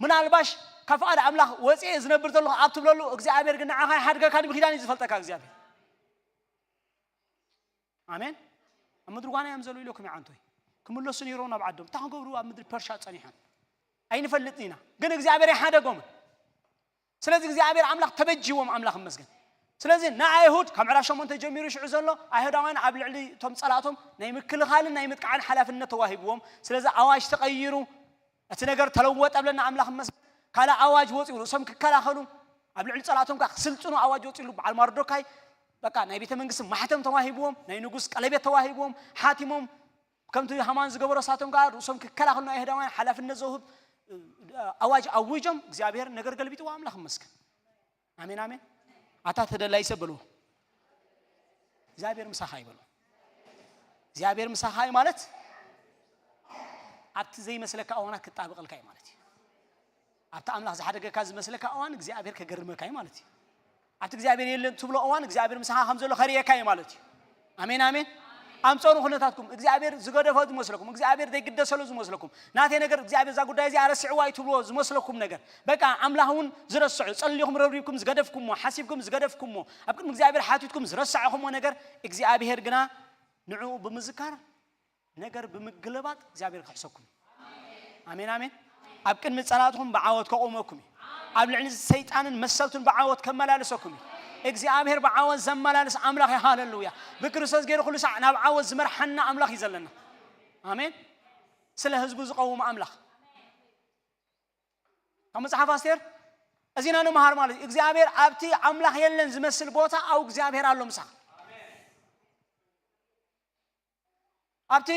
ምናልባሽ ካብ ፍቓድ ኣምላኽ ወፂኤ ዝነብር ዘለኹ ኣብ ትብለሉ እግዚኣብሔር ግን ንዓኻ ይሓድገካ ድዩ? ብኪዳን እዩ ዝፈልጠካ እግዚኣብሔር። ኣሜን። ኣብ ምድሪ ጓና እዮም ዘለዉ ኢለኩም ይዓንቶይ ክምለሱ ነይሮም ናብ ዓዶም። እንታይ ክገብሩ ኣብ ምድሪ ፐርሻ ጸኒሖም? ኣይንፈልጥን ኢና። ግን እግዚኣብሔር ኣይሓደጎምን። ስለዚ እግዚኣብሔር ኣምላኽ ተበጅዎም፣ ኣምላኽ ይመስገን። ስለዚ ንኣይሁድ ካብ ምዕራፍ ሸሞንተ ጀሚሩ ሽዑ ዘሎ ኣይሁዳውያን ኣብ ልዕሊ እቶም ጸላእቶም ናይ ምክልኻልን ናይ ምጥቃዕን ሓላፍነት ተዋሂብዎም። ስለዚ ኣዋጅ ተቐይሩ፣ እቲ ነገር ተለወጠ ብለና ኣምላኽ ይመስገን። ካልእ ኣዋጅ ወፂኡ ርእሶም ክከላኸሉ ኣብ ልዕሊ ጸላእቶም ከዓ ክስልጥኑ ኣዋጅ ወፂሉ። በዓል ማርዶካይ በቃ ናይ ቤተ መንግስቲ ማሕተም ተዋሂብዎም፣ ናይ ንጉስ ቀለቤት ተዋሂብዎም፣ ሓቲሞም ከምቲ ሃማን ዝገበሮ ሳቶም ከዓ ርእሶም ክከላኸሉ ናይ ኣይሁዳውያን ሓላፍነት ዘውህብ ኣዋጅ ኣዊጆም። እግዚኣብሔር ነገር ገልቢጥዎ። ኣምላኽ ይመስገን። ኣሜን ኣሜን። ኣታ ተደላይ ሰብ በልዎ፣ እግዚኣብሔር ምሳኻ ይበሉ። እግዚኣብሔር ምሳኻ እዩ ማለት ኣብቲ ዘይመስለካ እዋናት ክጣበቐልካ እዩ ማለት እዩ። ኣብቲ ኣምላኽ ዝሓደገካ ዝመስለካ እዋን እግዚኣብሔር ከገርመካ እዩ ማለት እዩ። ኣብቲ እግዚኣብሔር የለን ትብሎ እዋን እግዚኣብሔር ምሳኻ ከም ዘሎ ከርእየካ እዩ ማለት እዩ። ኣሜን ኣሜን። ኣምፀሩ ኩነታትኩም። እግዚኣብሔር ዝገደፎ ዝመስለኩም፣ እግዚኣብሔር ዘይግደሰሉ ዝመስለኩም፣ ናተይ ነገር እግዚኣብሔር እዛ ጉዳይ እዚኣ ረሲዕዋ እዩ ትብልዎ ዝመስለኩም ነገር፣ በቃ ኣምላኽ እውን ዝረስዖ፣ ጸሊኹም ረብሪብኩም ዝገደፍኩሞ፣ ሓሲብኩም ዝገደፍኩሞ፣ ኣብ ቅድሚ እግዚኣብሔር ሓቲትኩም ዝረሳዕኹሞ ነገር እግዚኣብሔር ግና ንዕኡ ብምዝካር ነገር ብምግልባጥ እግዚኣብሔር ክሕሰኩም እዩ። ኣሜን ኣሜን። ኣብ ቅድሚ ጸላትኹም ብዓወት ከቑመኩም እዩ። ኣብ ልዕሊ ሰይጣንን መሰልቱን ብዓወት ከመላልሰኩም እዩ። እግዚኣብሔር ብዓወት ዘመላልስ ኣምላኽ እዩ። ሃለሉያ። ብክርስቶስ ገይሩ ኩሉ ሳዕ ናብ ዓወት ዝመርሓና ኣምላኽ እዩ ዘለና። ኣሜን። ስለ ህዝቡ ዝቐውም ኣምላኽ። ካብ መጽሓፍ ኣስቴር እዚና ንምሃር ማለት እዩ። እግዚኣብሔር ኣብቲ ኣምላኽ የለን ዝመስል ቦታ ኣብኡ እግዚኣብሔር ኣሎ ምሳኻ። ኣብቲ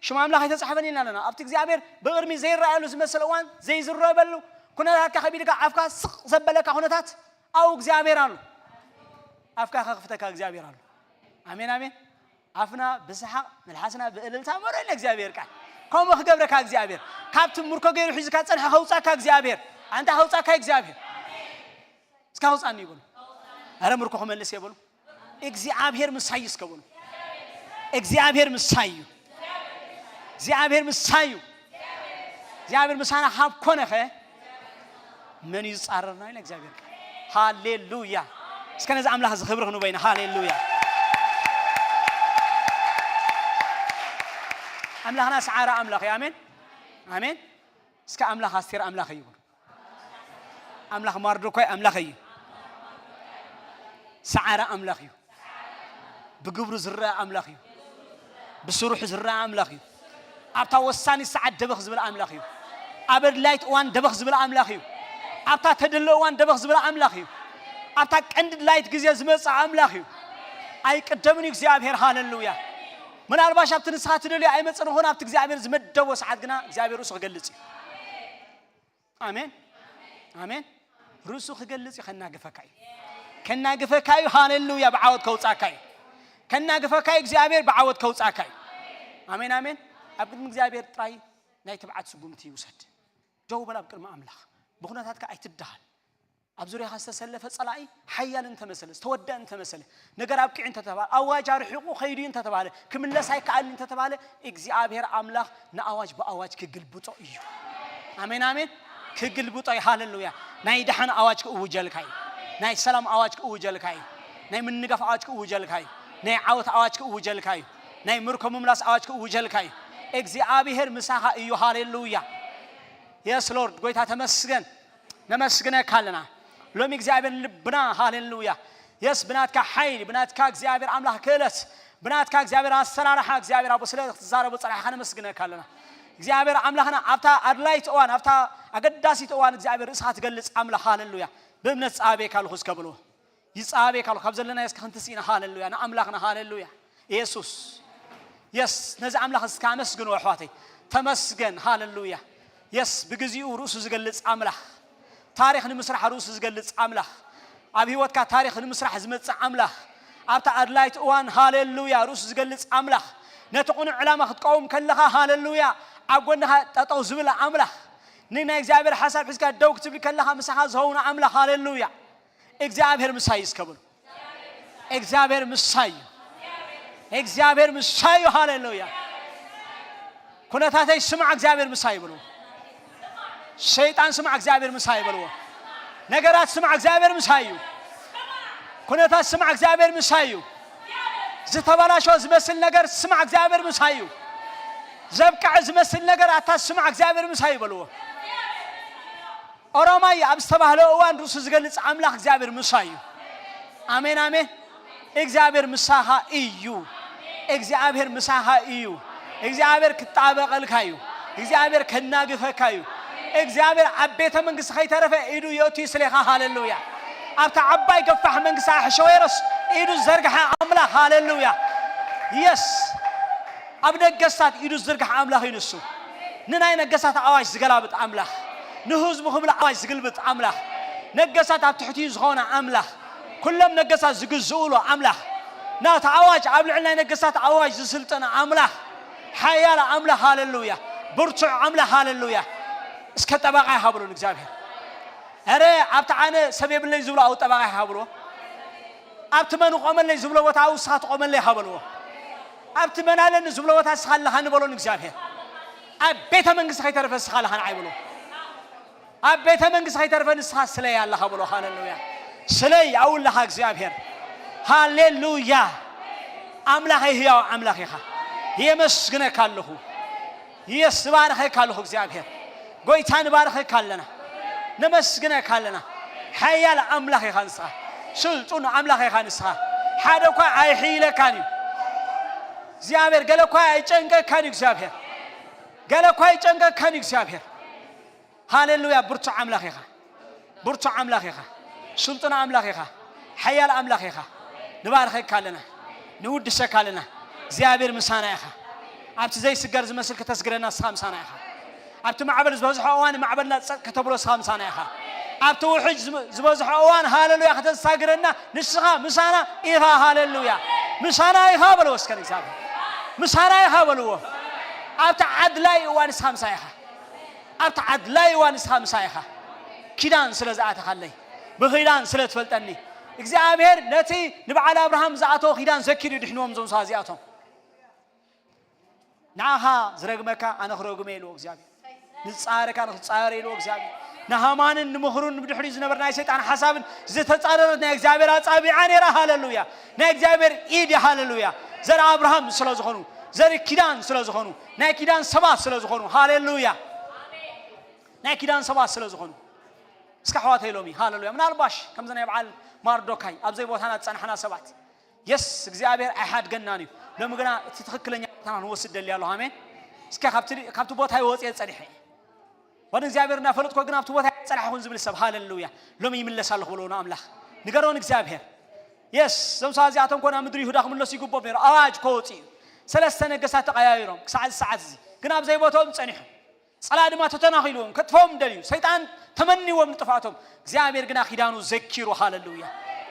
ሽም ኣምላኽ ኣይተጻሕፈን ኢልና ኣለና። ኣብቲ እግዚኣብሔር ብቕድሚ ዘይረኣየሉ ዝመስል እዋን ዘይዝረበሉ ኩነታትካ ከቢድካ ኣፍካ ስቕ ዘበለካ ኩነታት ኣብኡ እግዚኣብሔር ኣሎ። ኣፍካ ከኽፍተካ እግዚኣብሔር ኣሎ። ኣሜን ኣሜን። ኣፍና ብሰሓቕ መልሓስና ብእልልታ መርዕና እግዚኣብሔር ቃል ከምኡ ክገብረካ እግዚኣብሔር ካብቲ ምርኮ ገይሩ ሒዝካ ጸንሐ ከውጻካ እግዚኣብሔር ኣንታ ከውጻካ እግዚኣብሔር እስካ ውጻኒ ይበሉ። ኣረ ምርኮ ክመልስ የበሉ። እግዚኣብሔር ምሳይ እስከ በሉ። እግዚኣብሔር ምሳይ እዩ። እግዚኣብሔር ምሳይ እዩ። እግዚኣብሔር ምሳና ካብ ኮነኸ መን እዩ ዝጻረርና? ኢለ እግዚኣብሔር ቃል። ሃሌሉያ። እስከ ነዚ ኣምላኽ እዚ ክብሪ ክንበይና። ሃሌሉያ። ኣምላኽና ሰዓራ ኣምላኽ እዩ። ኣሜን ኣሜን። እስከ ኣምላኽ ኣስቴር ኣምላኽ እዩ ይበሉ። ኣምላኽ ማርዶኳይ ኣምላኽ እዩ። ሰዓራ ኣምላኽ እዩ። ብግብሩ ዝረኣ ኣምላኽ እዩ። ብስሩሑ ዝረኣ ኣምላኽ እዩ። ኣብታ ወሳኒት ሰዓት ደበኽ ዝብል ኣምላኽ እዩ። ኣብ ኣድላይት እዋን ደበኽ ዝብል ኣምላኽ እዩ። ኣብታ ተድሎ እዋን ደበኽ ዝብል ኣምላኽ እዩ። ኣብታ ቀንዲ ድላይት ግዜ ዝመጽእ ኣምላኽ እዩ። ኣይቅደምን እዩ እግዚኣብሔር። ሃለሉያ። ምናልባሽ ኣብቲ ንስኻ ትደልዮ ኣይመጽን ይኾን ኣብቲ እግዚኣብሔር ዝመደቦ ሰዓት ግና እግዚኣብሔር ርእሱ ክገልጽ እዩ። ኣሜን ኣሜን። ርእሱ ክገልጽ እዩ። ከናግፈካ እዩ። ከናግፈካ እዩ። ሃሌሉያ። ብዓወት ከውጻካ እዩ። ከናግፈካ እዩ። እግዚኣብሔር ብዓወት ከውጻካ እዩ። ኣሜን ኣሜን። ኣብ ቅድሚ እግዚኣብሔር ጥራይ ናይ ትብዓት ስጉምቲ ይውሰድ። ደው በል ኣብ ቅድሚ ኣምላኽ። ብኹነታትካ ኣይትደሃል። ኣብ ዙርያኻ ዝተሰለፈ ጸላኢ ሓያል እንተመሰለ ዝተወደአ እንተመሰለ ነገር ኣብቂዑ እንተተባለ ኣዋጅ ኣርሒቑ ከይዱ እዩ እንተተባለ ክምለስ ኣይከኣልን እንተተባለ እግዚኣብሔር ኣምላኽ ንኣዋጅ ብኣዋጅ ክግልብጦ እዩ። ኣሜን ኣሜን። ክግልብጦ እዩ። ሃለሉያ። ናይ ደሓን ኣዋጅ ክእውጀልካ እዩ። ናይ ሰላም ኣዋጅ ክእውጀልካ እዩ። ናይ ምንጋፍ ኣዋጅ ክእውጀልካ እዩ። ናይ ዓወት ኣዋጅ ክእውጀልካ እዩ። ናይ ምርኮ ምምላስ ኣዋጅ ክእውጀልካ እዩ። እግዚኣብሔር ምሳኻ እዩ። ሃሌሉያ። የስ ሎርድ። ጎይታ ተመስገን። ነመስግነካ ኣለና ሎሚ እግዚኣብሔር ልብና። ሃሌሉያ። የስ ብናትካ ሓይሊ ብናትካ እግዚኣብሔር ኣምላኽ ክእለት ብናትካ እግዚኣብሔር ኣሰራርሓ እግዚኣብሔር ኣቦ ስለ ክትዛረቡ ጸናሕካ ነመስግነካ ኣለና። እግዚኣብሔር ኣምላኽና ኣብታ ኣድላይት እዋን ኣብታ ኣገዳሲት እዋን እግዚኣብሔር ርእስኻ ትገልጽ ኣምላኽ። ሃለሉያ። ብእምነት ጻበየካ ኣለኹ እስከ ብሎ። ይጻበየካ ኣለኹ። ካብ ዘለና እስከ ክንትስኢና። ሃለሉያ። ንኣምላኽና። ሃለሉያ። ኢየሱስ። የስ ነዚ ኣምላኽ እስከ ኣመስግንዎ ኣሕዋተይ። ተመስገን። ሃለሉያ። የስ ብግዚኡ ርእሱ ዝገልጽ ኣምላኽ፣ ታሪኽ ንምስራሕ ርእሱ ዝገልጽ ኣምላኽ፣ ኣብ ህይወትካ ታሪኽ ንምስራሕ ዝመጽእ ኣምላኽ፣ ኣብታ ኣድላይት እዋን ሃለሉያ ርእሱ ዝገልጽ ኣምላኽ፣ ነቲ ቅኑዕ ዕላማ ክትቀውም ከለኻ ሃለሉያ ኣብ ጎንኻ ጠጠው ዝብል ኣምላኽ፣ ንናይ እግዚኣብሔር ሓሳብ ሒዝካ ደው ክትብል ከለኻ ምሳኻ ዝኸውን ኣምላኽ። ሃለሉያ። እግዚኣብሔር ምሳይ እስከ በሉ። እግዚኣብሔር ምሳይ እዩ። እግዚኣብሔር ምሳይ እዩ። ሃሌሉያ። ኩነታተይ ስማዕ እግዚኣብሔር ምሳይ ይበልዎ። ሰይጣን ስማዕ እግዚኣብሔር ምሳይ ይበልዎ። ነገራት ስማዕ እግዚኣብሔር ምሳይ እዩ። ኩነታት ስማዕ እግዚኣብሔር ምሳይ እዩ። ዝተበላሸወ ዝመስል ነገር ስማዕ እግዚኣብሔር ምሳይ እዩ። ዘብቅዐ ዝመስል ነገር ኣታ ስማዕ እግዚኣብሔር ምሳይ ይበልዎ። ኦሮማይ ኣብ ዝተባህለ እዋን ርእሱ ዝገልጽ ኣምላኽ እግዚኣብሔር ምሳይ እዩ። ኣሜን ኣሜን። እግዚኣብሔር ምሳኻ እዩ። እግዚኣብሔር ምሳኻ እዩ። እግዚኣብሔር ክጣበቐልካ እዩ። እግዚኣብሔር ከናግፈካ እዩ። እግዚኣብሔር ኣብ ቤተ መንግስቲ ከይተረፈ ኢዱ የእቱ ይስሌኻ። ሃሌሉያ። ኣብታ ዓባይ ገፋሕ መንግስቲ ኣሕሸዌሮስ ኢዱ ዘርግሐ ኣምላኽ። ሃሌሉያ። የስ ኣብ ነገስታት ኢዱ ዝዝርግሕ ኣምላኽ እዩ ንሱ። ንናይ ነገስታት ኣዋጅ ዝገላብጥ ኣምላኽ፣ ንህዝቡ ክብል ኣዋጅ ዝግልብጥ ኣምላኽ፣ ነገስታት ኣብ ትሕቲኡ ዝኾነ ኣምላኽ፣ ኩሎም ነገስታት ዝግዝኡሉ ኣምላኽ፣ ናቲ ኣዋጅ ኣብ ልዕሊ ናይ ነገስታት ኣዋጅ ዝስልጥን ኣምላኽ፣ ሓያል ኣምላኽ። ሃሌሉያ። ብርቱዕ ኣምላኽ። ሃሌሉያ። እስከ ጠበቓ ይሃብሉን እግዚኣብሔር። ኧረ ኣብቲ ኣነ ሰብ የብለይ ዝብሎ ኣብኡ ጠበቓ ይሃብልዎ። ኣብቲ መን ቆመለይ ዝብሎ ቦታ ኣብኡ ንስኻ ትቆመለይ ሃበልዎ። ኣብቲ መን ኣለኒ ዝብሎ ቦታ ንስኻ ኣለኻኒ በሎ ንእግዚኣብሔር። ኣብ ቤተ መንግስቲ ከይተረፈ ንስኻ ኣለኻ ንዓይ በሎ። ኣብ ቤተ መንግስቲ ከይተረፈ ንስኻ ስለይ ኣለኻ በሎ። ሃሌሉያ። ስለይ ኣብኡ ኣለኻ እግዚኣብሔር። ሃሌሉያ። ኣምላኸይ ህያው ኣምላኽ ኢኻ። የመስግነካ ኣለኹ። የስ እባርኸካ ኣለኹ እግዚኣብሔር። ጎይታ ንባርኸካ ኣለና። ነመስግነካ ኣለና። ሓያል ኣምላኽ ኢኻ ንስኻ። ስልጡን ኣምላኽ ኢኻ ንስኻ። ሓደ እኳ ኣይሕይለካን እዩ እግዚኣብሔር። ገለ እኳ ኣይጨንቀካን እዩ እግዚኣብሔር። ገለ እኳ ኣይጨንቀካን እዩ እግዚኣብሔር። ሃሌሉያ። ብርቱዕ ኣምላኽ ኢኻ። ብርቱዕ ኣምላኽ ኢኻ። ስልጡን ኣምላኽ ኢኻ። ሓያል ኣምላኽ ኢኻ። ንባርኸካ ኣለና። ንውድሰካ ኣለና። እግዚኣብሔር ምሳና ኢኻ። ኣብቲ ዘይስገር ዝመስል ከተስግረና ንስኻ ምሳና ኢኻ። ኣብቲ ማዕበል ዝበዝሖ እዋን ማዕበልና ጸጥ ከተብሎ ንስኻ ምሳና ኢኻ። ኣብቲ ውሕጅ ዝም- ዝበዝሖ እዋን ሃሌሉያ ከተሳግረና ንስኻ ምሳና ኢኻ። ሃሌሉያ። ምሳና ኢኻ በልዎ እስከ ንእግዚኣብሔር። ምሳና ኢኻ በልዎ። ኣብቲ ኣድላይ እዋን ንስኻ ምሳይ ኢኻ። ኣብቲ ኣድላይ እዋን ንስኻ ምሳይ ኢኻ። ኪዳን ስለ ዝኣተኻለይ፣ ብኺዳን ስለ ትፈልጠኒ፣ እግዚኣብሔር ነቲ ንበዓል ኣብርሃም ዝኣተዎ ኪዳን ዘኪሩ ድሕንዎም እዞም ሰባት እዚኣቶም። ንዓኻ ዝረግመካ ኣነ ክረግመ ኢልዎ እግዚኣብሔር። ንዝጻረካ ኣነ ክጻረ ኢልዎ እግዚኣብሔር። ንሃማንን ንምኽሩን ብድሕሪኡ ዝነበረ ናይ ሰይጣን ሓሳብን ዝተጻረረት ናይ እግዚኣብሔር ኣጻብዓ ነይራ። ሃሌሉያ። ናይ እግዚኣብሔር ኢድ። ሃሌሉያ። ዘር ኣብርሃም ስለ ዝኾኑ፣ ዘር ኪዳን ስለ ዝኾኑ፣ ናይ ኪዳን ሰባት ስለ ዝኾኑ። ሃሌሉያ። ናይ ኪዳን ሰባት ስለ ዝኾኑ። እስከ ኣሕዋተይ ሎሚ ሃሌሉያ። ምናልባሽ ከምዚ ናይ በዓል ማርዶካይ ኣብ ዘይቦታና ዝጸናሕና ሰባት፣ የስ እግዚኣብሔር ኣይሓድገናን እዩ። ሎሚ ግና እቲ ትኽክለኛ ቦታና ንወስድ ደሊ ኣለኹ። ኣሜን። እስከ ካብቲ ካብቲ ቦታ ይወፅየ ጸኒሐ እየ። ወን እግዚኣብሔር እናፈለጥኮ ግን ኣብቲ ቦታ ኣይጸናሕኹን ዝብል ሰብ ሃሌሉያ። ሎሚ ይምለስ ኣለኹ ብሎ ንኣምላኽ ንገሮን እግዚኣብሔር። የስ እዞም ሰባት እዚኣቶም ኮና ምድሪ ይሁዳ ክምለሱ ይግቦም ነይሩ። ኣዋጅ ከወፁ እዩ። ሰለስተ ነገስታት ተቐያይሮም ክሳዕ እዚ ሰዓት እዚ ግን ኣብ ዘይቦታኦም ጸኒሖም። ጸላኢ ድማ ተተናኺልዎም ከጥፍኦም ደልዩ። ሰይጣን ተመንይዎም ንጥፍኣቶም። እግዚኣብሔር ግና ኪዳኑ ዘኪሩ። ሃሌሉያ።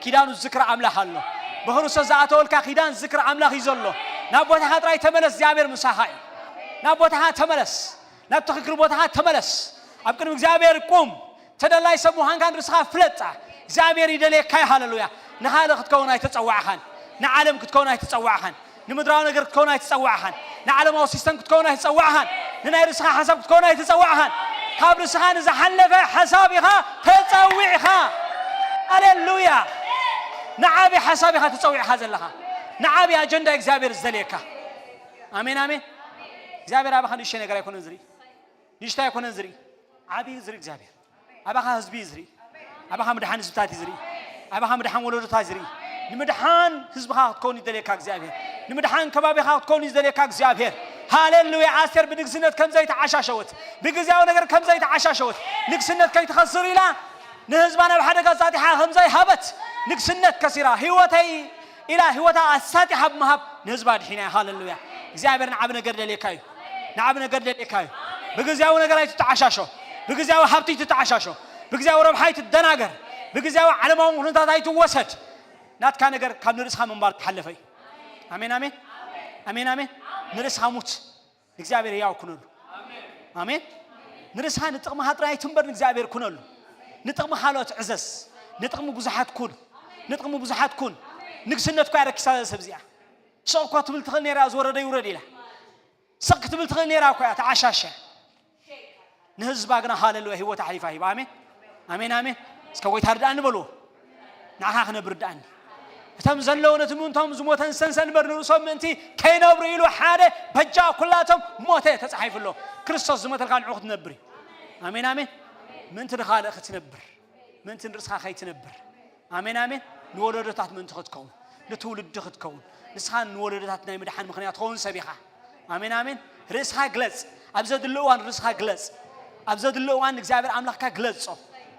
ኪዳኑ ዝክር ኣምላኽ ኣሎ። ብክርስቶስ ዝኣተወልካ ኪዳን ዝክር ኣምላኽ እዩ ዘሎ። ናብ ቦታኻ ጥራይ ተመለስ። እግዚኣብሔር ምሳኻ እዩ። ናብ ቦታኻ ተመለስ። ናብ ትኽክል ቦታኻ ተመለስ። ኣብ ቅድሚ እግዚኣብሔር ቁም። ተደላይ ሰብ ምዃንካ ንርስኻ ፍለጣ። እግዚኣብሔር ይደልየካ እዩ። ሃሌሉያ። ንኻልእ ክትከውን ኣይተጸዋዕኻን። ንዓለም ክትከውን ኣይተጸዋዕኻን። ንምድራዊ ነገር ክትከውን ኣይተጸዋዕኻን። ንዓለማዊ ሲስተም ክትከውን ኣይተጸዋዕኻን። ንናይ ርስኻ ሓሳብ ክትከውን ኣይተጸዋዕኻን። ካብ ርስኻ ንዝሓለፈ ሓሳብ ኢኻ ተጸዊዕኻ። ሃሌሉያ። ንዓቢ ሓሳብ ኢኻ ተጸዊዕኻ ዘለኻ። ንዓቢ ኣጀንዳ እግዚኣብሔር ዝደልየካ። ኣሜን ኣሜን። እግዚኣብሔር ኣባኻ ንእሽተይ ነገር ኣይኮነን ዝርኢ። ንእሽተይ ኣይኮነን ዝርኢ። ዓቢ እዩ ዝርኢ እግዚኣብሔር። ኣባኻ ህዝቢ እዩ ዝርኢ። ኣባኻ ምድሓን ህዝብታት እዩ ዝርኢ። ኣባኻ ምድሓን ወለዶታት እዩ ዝርኢ። ንምድሓን ህዝብኻ ክትከውን ይደልየካ እግዚኣብሔር። ንምድሓን ከባቢኻ ክትከውን ይደልየካ እግዚኣብሔር። ሃሌሉያ። ኣስቴር ብንግስነት ከም ዘይተዓሻሸወት፣ ብግዝያዊ ነገር ከም ዘይተዓሻሸወት፣ ንግስነት ከይትኸስር ኢላ ንህዝባ ናብ ሓደጋ ኣዛጢሓ ከም ዘይሃበት፣ ንግስነት ከሲራ፣ ህይወተይ ኢላ ህይወታ ኣሳጢሓ ብምሃብ ንህዝባ ድሒና እያ። ሃሌሉያ። እግዚኣብሔር ንዓብ ነገር ደልየካ እዩ። ንዓብ ነገር ደልየካ እዩ። ብግዝያዊ ነገር ኣይትተዓሻሾ። ብግዝያዊ ሃብቲ ኣይትተዓሻሾ። ብግዝያዊ ረብሓ ኣይትደናገር። ብግዝያዊ ዓለማዊ ኩነታት ኣይትወሰድ። ናትካ ነገር ካብ ንርእስኻ ምንባር ዝሓለፈ እዩ። ኣሜን፣ ኣሜን። ኣሜን፣ ኣሜን። ንርእስኻ ሙት፣ ንእግዚኣብሔር ህያው ኩነሉ። ኣሜን። ንርእስኻ ንጥቕምኻ ጥራይ ኣይትንበር፣ ንእግዚኣብሔር ኩነሉ። ንጥቕሚ ካልኦት ዕዘዝ። ንጥቕሚ ብዙሓት ኩን። ንጥቕሚ ብዙሓት ኩን። ንግስነት እኳ እያ ረኪሳ እዛ ሰብ እዚኣ። ስቕ እኳ ትብል ትኽእል ነይራ፣ ዝወረደ ይውረድ ኢላ። ስቕ ክትብል ትኽእል ነይራ እኳ እያ፣ ተዓሻሸ። ንህዝባ ግና ሃሌሉያ ህይወት ኣሕሊፋ ሂባ። ኣሜን፣ ኣሜን፣ ኣሜን። እስከ ጎይታ ርድኣኒ በልዎ። ንዓኻ ክነብር ርድኣኒ። እቶም ዘለዉ ነቲ ምእንቶም ዝሞተ ንሰንሰን እምበር ንርእሶም ምእንቲ ከይነብሩ ኢሉ ሓደ በጃ ኩላቶም ሞተ ተጻሒፉ ኣሎ። ክርስቶስ ዝሞተልካ ንዑ ክትነብር እዩ። ኣሜን፣ ኣሜን። ምእንቲ ንኻልእ ክትነብር፣ ምእንቲ ንርእስኻ ከይትነብር። ኣሜን፣ ኣሜን። ንወለዶታት ምእንቲ ክትከውን፣ ንትውልዲ ክትከውን፣ ንስኻ ንወለዶታት ናይ ምድሓን ምኽንያት ትኸውን ሰብ ኢኻ። ኣሜን፣ ኣሜን። ርእስኻ ግለጽ። ኣብ ዘድሊ እዋን ርእስኻ ግለጽ። ኣብ ዘድሊ እዋን እግዚኣብሔር ኣምላኽካ ግለጾ።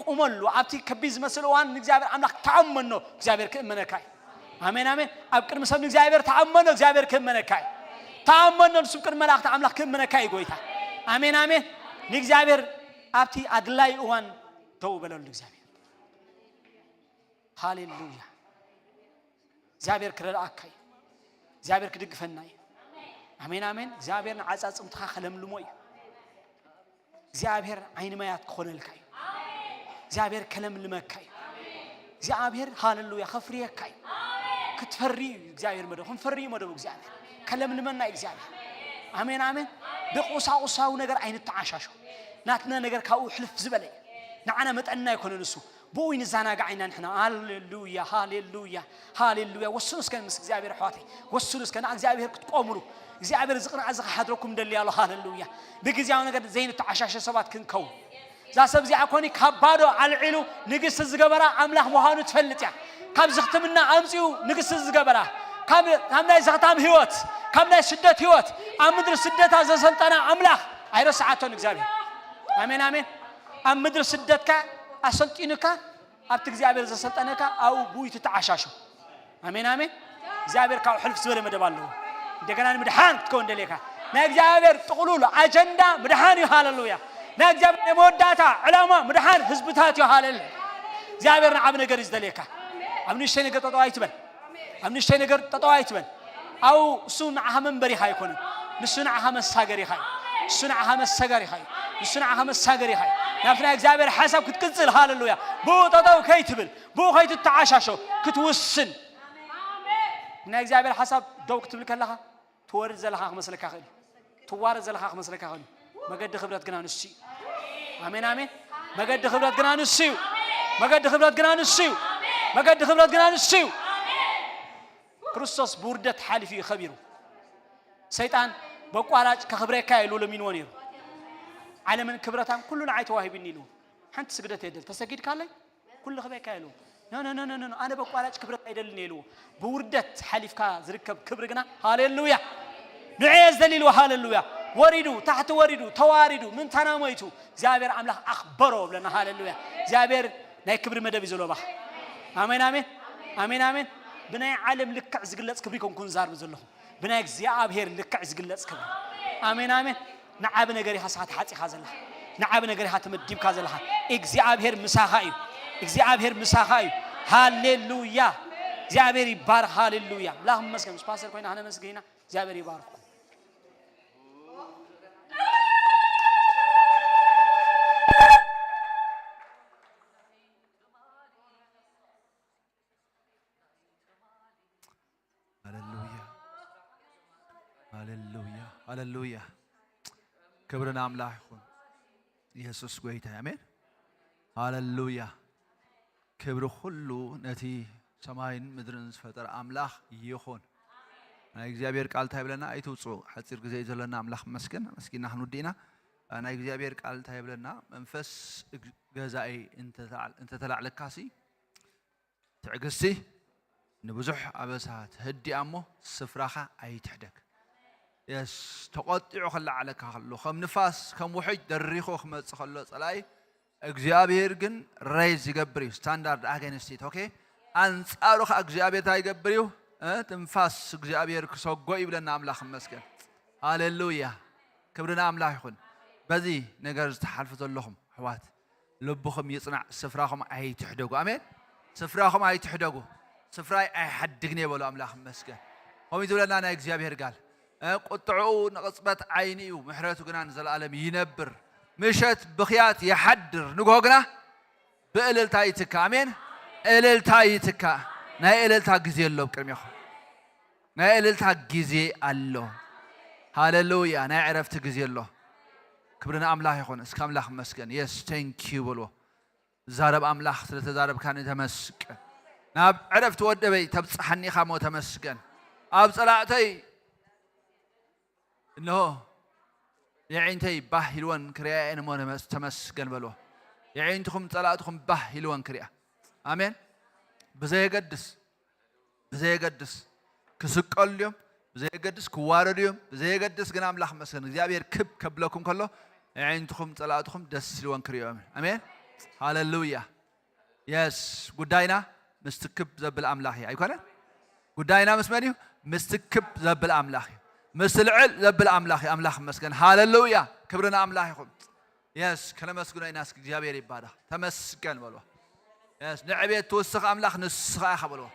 ቁመሉ። ኣብቲ ከቢድ ዝመስል እዋን ንእግዚኣብሔር ኣምላኽ ተኣመኖ፣ እግዚኣብሔር ክእመነካ እዩ። ኣሜን፣ ኣሜን። ኣብ ቅድሚ ሰብ ንእግዚኣብሔር ተኣመኖ፣ እግዚኣብሔር ክእመነካ እዩ። ተኣመኖ፣ ንሱ ቅድሚ መላእኽቲ ኣምላኽ ክእመነካ እዩ ጎይታ። ኣሜን፣ ኣሜን። ንእግዚኣብሔር ኣብቲ ኣድላይ እዋን ደው በለሉ እግዚኣብሔር። ሃሌሉያ። እግዚኣብሔር ክረድኣካ እዩ። እግዚኣብሔር ክድግፈና እዩ። ኣሜን፣ ኣሜን። እግዚኣብሔር ንዓጻጽምትኻ ከለምልሞ እዩ። እግዚኣብሔር ዓይኒ ማያት ክኾነልካ እዩ። እግዚኣብሔር ከለምልመካ እዩ። እግዚኣብሔር ሃሌሉያ ከፍርየካ እዩ። ክትፈሪ እዩ እግዚኣብሔር መደቡ፣ ክንፈሪ እዩ መደቡ እግዚኣብሔር። ከለምልመና እዩ እግዚኣብሔር። ኣሜን፣ ኣሜን። ብቁሳቁሳዊ ነገር ኣይንተዓሻሾ። ናትና ነገር ካብኡ ሕልፍ ዝበለ እዩ። ንዓና መጠንና ኣይኮነን እሱ። ብኡ ንዘናጋዕ ኢና ንሕና። ሃሌሉያ፣ ሃሌሉያ፣ ሃሌሉያ። ወስኑ እስከ ምስ እግዚኣብሔር ኣሕዋተይ፣ ወስኑ እስከ ንእግዚኣብሔር ክትቆምሉ። እግዚኣብሔር እዚ ቅንዓት እዚ ክሓድረኩም ደሊ ኣሎ። ሃሌሉያ። ብግዜያዊ ነገር ዘይንተዓሻሸ ሰባት ክንከውን። እዛ ሰብ እዚኣ ኮኒ ካብ ባዶ ኣልዒሉ ንግስቲ ዝገበራ ኣምላኽ ምዃኑ ትፈልጥ እያ። ካብ ዝኽትምና ኣምጺኡ ንግስቲ ዝገበራ፣ ካብ፣ ካብ ናይ ዘኽታም ህይወት፣ ካብ ናይ ስደት ህይወት፣ ኣብ ምድሪ ስደታ ዘሰልጠና ኣምላኽ ኣይረስዓቶን እግዚኣብሔር። ኣሜን፣ ኣሜን። ኣብ ምድሪ ስደትካ ኣሰልጢኑካ ኣብቲ እግዚኣብሔር ዘሰልጠነካ ኣብኡ ብኡ ትተዓሻሾ። ኣሜን፣ ኣሜን። እግዚኣብሔር ካብ ሕልፍ ዝበለ መደብ ኣለዎ። እንደገና ንምድሓን ክትከውን ደልየካ። ናይ እግዚኣብሔር ጥቕሉል ኣጀንዳ ምድሓን እዩ። ሃሌሉያ። ናይ እግዚኣብሔር ናይ መወዳእታ ዕላማ ምድሓን ህዝብታት እዩ። ሃሌሉያ። እግዚኣብሔር ንዓብ ነገር እዩ ዝደልየካ። ኣብ ንእሽተይ ነገር ጠጠው ኣይትበል። ኣብ ንእሽተይ ነገር ጠጠው ኣይትበል። ኣብኡ እሱ ንዓኻ መንበሪኻ ኣይኮነን። ንሱ ንዓኻ መሳገሪኻ እዩ። ንሱ ንዓኻ መሳገሪኻ እዩ። ንሱ ንዓኻ መሳገሪኻ እዩ። ናብቲ ናይ እግዚኣብሔር ሓሳብ ክትቅጽል፣ ሃሌሉያ፣ ብኡ ጠጠው ከይትብል፣ ብኡ ከይትተዓሻሾ ክትውስን። ናይ እግዚኣብሔር ሓሳብ ደው ክትብል ከለኻ ትወርድ ዘለኻ ክመስለካ ይኽእል እዩ። ትዋረድ ዘለኻ ክመስለካ ይኽእል እዩ። መገዲ ክብረት ግና ንሱ እዩ። ኣሜን፣ ኣሜን። መገዲ ክብረት ግና ንሱ እዩ። መገዲ ክብረት ግና ንሱ እዩ። መገዲ ክብረት ግና ንሱ እዩ። ክርስቶስ ብውርደት ሓሊፉ እዩ ከቢሩ። ሰይጣን በቋራጭ ከኽብረካ ኢሉ ለሚንዎ ነይሩ። ዓለምን ክብረታን ኩሉ ንዓይ ተዋሂብኒ ኢሉ። ሓንቲ ስግደት የደል ተሰጊድካለይ ኩሉ ክበካ ኢሉ። ኖ፣ ኖ፣ ኖ፣ ኖ፣ ኖ፣ ኣነ በቋራጭ ክብረት ኣይደልን ኢልዎ። ብውርደት ሓሊፍካ ዝርከብ ክብሪ ግና፣ ሃሌሉያ፣ ንዑ እየ ዝደሊ ኢልዎ። ሃሌሉያ። ወሪዱ፣ ታሕቲ ወሪዱ፣ ተዋሪዱ፣ ምንታና ሞይቱ፣ እግዚኣብሔር ኣምላኽ ኣኽበሮ ብለና። ሃሌሉያ። እግዚኣብሔር ናይ ክብሪ መደብ እዩ ዘለዎ ባኻ። ኣሜን፣ ኣሜን። ኣሜን፣ ኣሜን። ብናይ ዓለም ልክዕ ዝግለጽ ክብሪ ይኮንኩን ዛርብ ዘለኹ። ብናይ እግዚኣብሔር ልክዕ ዝግለጽ ክብሪ። ኣሜን፣ ኣሜን። ንዓቢ ነገር ኢኻ ንስኻ ተሓጺኻ ዘለኻ። ንዓቢ ነገር ኢኻ ተመዲብካ ዘለኻ። እግዚኣብሔር ምሳኻ እዩ። እግዚኣብሔር ምሳኻ እዩ። ሃሌሉያ። እግዚኣብሔር ይባርኽ። ሃሌሉያ። ኣምላኽ ይመስገን። ምስ ፓስተር ኮይና ከነመስግን ኢና። እግዚኣብሔር ይባርኽኩም። ሃሌሉያ፣ ሃሌሉያ፣ ሃሌሉያ። ክብሪ ንኣምላኽ ይኹን። ኢየሱስ ጎይታ እዩ። ኣሜን። ሃሌሉያ። ክብሪ ኩሉ ነቲ ሰማይን ምድርን ዝፈጠረ ኣምላኽ ይኹን። ናይ እግዚኣብሔር ቃል እንታይ ይብለና? ኣይትውፅኡ። ሓፂር ግዜ እዩ ዘለና። ኣምላኽ ይመስገን። ኣመስጊና ክንውድእ ኢና። ናይ እግዚኣብሔር ቃል እንታይ ይብለና? መንፈስ እግ-፣ ገዛኢ እንተተዓ-፣ እንተተላዕለካሲ ትዕግስቲ ንብዙሕ ኣበሳ ተህድኣ እሞ ስፍራኻ ኣይትሕደግ። የስ፣ ተቆጢዑ ክለዓለካ ከሎ፣ ከም ንፋስ፣ ከም ውሕጅ ደሪኹ ክመጽእ ከሎ ጸላኢ፣ እግዚኣብሔር ግን ሬይዝ ይገብር እዩ። ስታንዳርድ ኣገንስት ኢት፣ ኦኬ? ኣንጻሩ ከኣ እግዚኣብሔር እንታይ ይገብር እዩ? እ፣ ትንፋስ እግዚኣብሔር ክሰጎ ይብለና ኣምላኽ ይመስገን። ሃሌሉያ። ክብሪ ንኣምላኽ ይኹን። በዚ ነገር ዝተሓልፉ ዘለኹም ኣሕዋት፣ ልብኹም ይጽናዕ፣ ስፍራኹም ኣይትሕደጉ። ኣሜን። ስፍራኹም ኣይትሕደጉ። ስፍራይ ኣይሓድግን እየ በሉ። ኣምላኽ ይመስገን። ከምኡ እዩ ዝብለና ናይ እግዚኣብሔር ቃል። እ፣ ቁጥዕኡ ንቕጽበት ዓይኒ እዩ፣ ምሕረቱ ግና ንዘለኣለም ይነብር። ምሸት ብኽያት ይሓድር፣ ንግሆ ግና ብእልልታ ይትካ። ኣሜን። እልልታ ይትካ። ናይ እልልታ ግዜ ኣሎ ኣብ ቅድሜኹም። ናይ እልልታ ግዜ ኣሎ። ሃሌሉያ። ናይ ዕረፍቲ ግዜ ኣሎ። ክብሪ ንኣምላኽ ይኹን። እስከ ኣምላኽ ይመስገን። የስ፣ ቴንክ ዩ በልዎ። ዛረብ ኣምላኽ፣ ስለ ተዛረብካኒ ተመስገን። ናብ ዕረፍቲ ወደበይ ተብጽሓኒ ኢኻ እሞ ተመስገን። ኣብ ጸላእተይ እንሆ የዒንተይ ባህ ኢልወን ክሪኣ እየን እሞ ነመስ-፣ ተመስገን በልዎ። የዒንትኹም ጸላእትኹም ባህ ኢልወን ክሪኣ። ኣሜን። ብዘየገድስ፣ ብዘየገድስ ክስቀሉ ድዮም፣ ብዘየገድስ ክዋረዱ እዮም፣ ብዘየገድስ ግን ኣምላኽ መስገን እግዚኣብሔር ክብ ከብለኩም ከሎ የዒንትኹም ጸላእትኹም ደስ ኢልወን ክሪኦም። ኣሜን። ሃሌሉያ። የስ፣ ጉዳይና ምስቲ ክብ ዘብል ኣምላኽ እዩ። ኣይኮነን? ጉዳይና ምስ መን እዩ? ምስቲ ክብ ዘብል ኣምላኽ እዩ። ምስቲ ልዕል ዘብል ኣምላኽ እዩ። ኣምላኽ ይመስገን። ሃሌሉያ። ክብሪ ንኣምላኽ ይኹን። የስ፣ ከነመስግኖ ኢና። እስኪ እግዚኣብሔር ይባረኽ። ተመስገን በልዎ። የስ፣ ንዕቤት ትውስኽ ኣምላኽ ንስኻ ኢኻ በልዎ።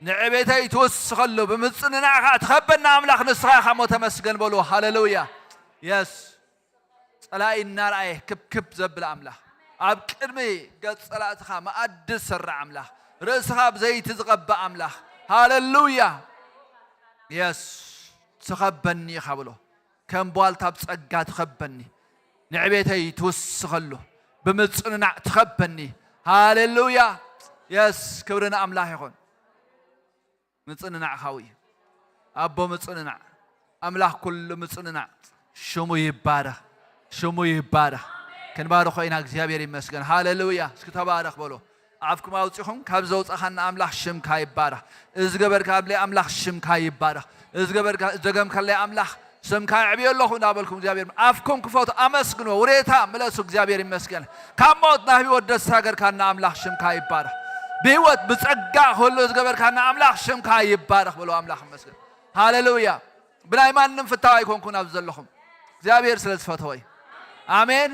ንዕቤተይ ትውስኸሉ፣ ብምጽንናዕኻ ትኸበና ኣምላኽ ንስኻ ኢኻ እሞ ተመስገን በልዎ። ሃሌሉያ። የስ። ጸላኢ እናረኣየ ክብክብ ዘብል ኣምላኽ፣ ኣብ ቅድሚ ገጽ ጸላእትኻ መኣዲ ዝሰርዕ ኣምላኽ፣ ርእስኻ ብዘይቲ ዝቐብእ ኣምላኽ። ሃሌሉያ። የስ፣ ትኸበኒ ኢኻ ብሎ። ከም ቧልታ ብጸጋ ትኸበኒ። ንዕቤተይ ትውስኸሉ። ብምጽንናዕ ትኸበኒ። ሃሌሉያ። የስ፣ ክብሪ ንኣምላኽ ይኹን። ምጽንናዕ ሓው እዩ። ኣቦ ምጽንናዕ፣ ኣምላኽ ኩሉ ምጽንናዕ፣ ሽሙ ይባረኽ፣ ሽሙ ይባረኽ። ክንባርኾ ኢና። እግዚኣብሔር ይመስገን። ሃሌሉያ። እስኪ ተባረኽ በሎ። ኣፍኩም ኣውጺኹም ካብ ዘውጻኻና ኣምላኽ ሽምካ ይባረኽ። እዚ ገበርካለይ ኣምላኽ ሽምካ ይባረኽ። እዚ ገበርካ፣ ደገምካለይ ኣምላኽ ስምካ የዕብዮ ኣለኹ እናበልኩም እግዚኣብሔር ኣፍኩም ክፈቱ ኣመስግኖ። ውሬታ ምለሱ። እግዚኣብሔር ይመስገን። ካብ ሞት ናብ ህይወት ደሳገርካና ኣምላኽ ሽምካ ይባረኽ። ብህይወት ብጸጋ ክህሉ ዝገበርካና ኣምላኽ ሽምካ ይባረኽ በሎ። ኣምላኽ ይመስገን። ሃሌሉያ። ብናይ ማንም ፍታው ኣይኮንኩን ኣብዚ ዘለኹም። እግዚኣብሔር ስለ ዝፈተወ እዩ። ኣሜን።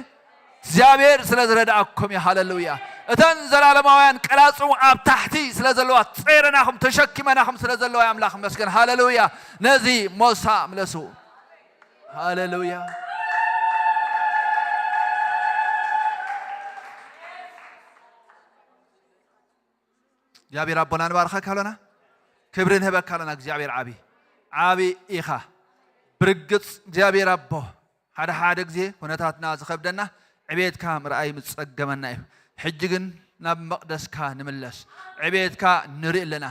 እግዚኣብሔር ስለ ዝረድኣኩም እዩ። ሃሌሉያ። እተን ዘላለማውያን ቀላጽሙ ኣብ ታሕቲ ስለ ዘለዋ፣ ጸይረናኹም፣ ተሸኪመናኹም ስለ ዘለዋ ኣምላኽ ይመስገን። ሃሌሉያ። ነዚ ሞሳ ምለሱ። ሃሌሉያ። እግዚኣብሔር ኣቦና ንባርኸካ ኣሎና። ክብሪ ንህበካ ኣሎና። እግዚኣብሔር ዓቢ፣ ዓቢ ኢኻ። ብርግጽ እግዚኣብሔር ኣቦ፣ ሓደ ሓደ ግዜ ኩነታትና ዝኸብደና ዕቤትካ ምርኣይ ምጸገመና እዩ። ሕጂ ግን ናብ መቕደስካ ንምለስ። ዕቤትካ ንርኢ ኣለና።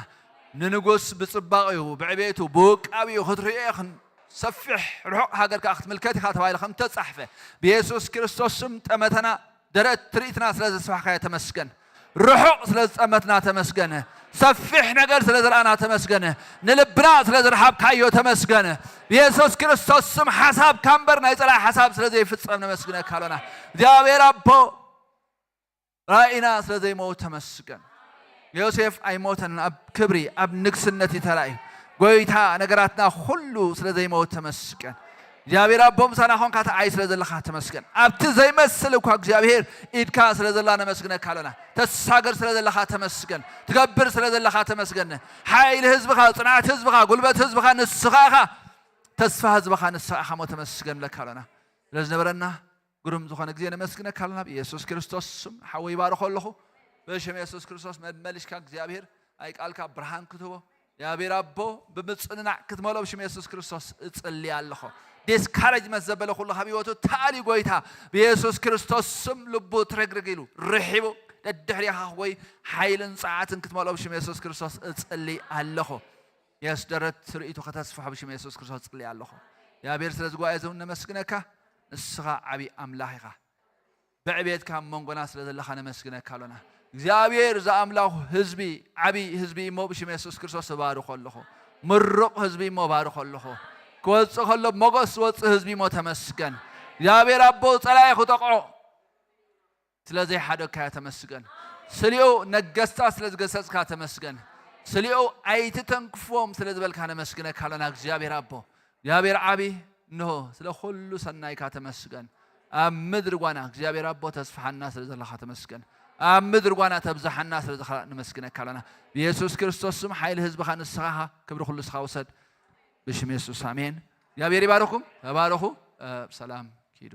ንንጉስ ብጽባቐኡ፣ ብዕቤቱ፣ ብውቃቢኡ ክትርእዮ ኢኽን ሰፊሕ ርሑቕ ሃገር ከኣ ክትምልከት ኢኻ ተባሂሉ ከም ተጻሕፈ፣ ብየሱስ ክርስቶስ ስም ጠመተና፣ ደረት ትርኢትና ስለ ዘስፋሕካዮ ተመስገን። ርሑቕ ስለ ዝጠመትና ተመስገን። ሰፊሕ ነገር ስለ ዝረኣና ተመስገን። ንልብና ስለ ዝረሃብካዮ ተመስገን። ብየሱስ ክርስቶስ ስም ሓሳብካ እምበር ናይ ጸላኢ ሓሳብ ስለ ዘይፍጸም ነመስግነካ ኣሎና። እግዚኣብሔር ኣቦ፣ ራእይና ስለ ዘይመውት ተመስገን። ዮሴፍ ኣይሞተን፣ ኣብ ክብሪ፣ ኣብ ንግስነት እዩ ተራእዩ። ጎይታ ነገራትና ኩሉ ስለ ዘይመውት ተመስገን። እግዚኣብሔር ኣቦ ምሳና ኾንካ ተዓይ ስለ ዘለኻ ተመስገን። ኣብቲ ዘይመስል እኳ እግዚኣብሔር ኢድካ ስለ ዘላ ነመስግነካ ኣሎና። ተሳገር ስለ ዘለኻ ተመስገን። ትገብር ስለ ዘለኻ ተመስገን። ሓይሊ ህዝብኻ፣ ጽንዓት ህዝብኻ፣ ጉልበት ህዝብኻ ንስኻ ኢኻ። ተስፋ ህዝብኻ ንስኻ ኢኻ እሞ ተመስገን ንብለካ ኣሎና። ስለ ዝነበረና ግሩም ዝኾነ ግዜ ነመስግነካ ኣለና። ብየሱስ ክርስቶስ ስም ሓወይ ይባርኾ ኣለኹ። ብሽም የሱስ ክርስቶስ መመሊሽካ እግዚኣብሔር ኣይ ቃልካ ብርሃን ክትህቦ፣ እግዚኣብሔር ኣቦ ብምጽንናዕ ክትመልኦ ብሽም የሱስ ክርስቶስ እጽሊ ኣለኹ። ዲስካሬጅመንት ዘበለ ኩሉ ካብ ህይወቱ ተኣልዩ ጎይታ ብየሱስ ክርስቶስ ስም ልቡ ትርግርግ ኢሉ ርሒቡ ደድሕሪኻ ወይ ሓይልን ጸዓትን ክትመልኦ ብሽም የሱስ ክርስቶስ እጽሊ ኣለኹ። የስ ደረት ርእይቱ ከተስፍሖ ብሽም የሱስ ክርስቶስ እጽሊ ኣለኹ። እግዚኣብሔር ስለዚ ጉባኤ እዚ እውን ነመስግነካ። ንስኻ ዓቢ ኣምላኽ ኢኻ። ብዕቤትካ ኣብ መንጎና ስለ ዘለኻ ነመስግነካ ኣሎና። እግዚኣብሔር ዝኣምላኹ ህዝቢ፣ ዓቢ ህዝቢ እሞ ብሽም የሱስ ክርስቶስ እባርኾ ኣለኹ። ምሩቕ ህዝቢ እሞ እባርኾ ኣለኹ። ክወፅእ ከሎ ሞገስ ዝወፅእ ህዝቢ እሞ ተመስገን። እግዚኣብሔር ኣቦ ፀላኢ ክጠቕዖ ስለ ዘይሓደግካዮ ተመስገን። ስሊኡ ነገስታት ስለ ዝገሰጽካ ተመስገን። ስሊኡ ኣይትተንክፎም ስለ ዝበልካ ነመስግነካ ኣለና እግዚኣብሔር ኣቦ። እግዚኣብሔር ዓቢ እንሆ ስለ ኩሉ ሰናይካ ተመስገን። ኣብ ምድሪ ጓና እግዚኣብሔር ኣቦ ተስፍሓና ስለ ዘለኻ ተመስገን። ኣብ ምድሪ ጓና ተብዝሓና ስለ ዘለኻ ነመስግነካ ኣለና። ብየሱስ ክርስቶስ ስም ሓይሊ ህዝብኻ ንስኻ ኢኻ። ክብሪ ኩሉ ንስኻ ውሰድ። ብሽም የሱስ ኣሜን። እግዚኣብሔር ይባርኩም። ተባረኹ። እ፣ ብሰላም ኪዱ።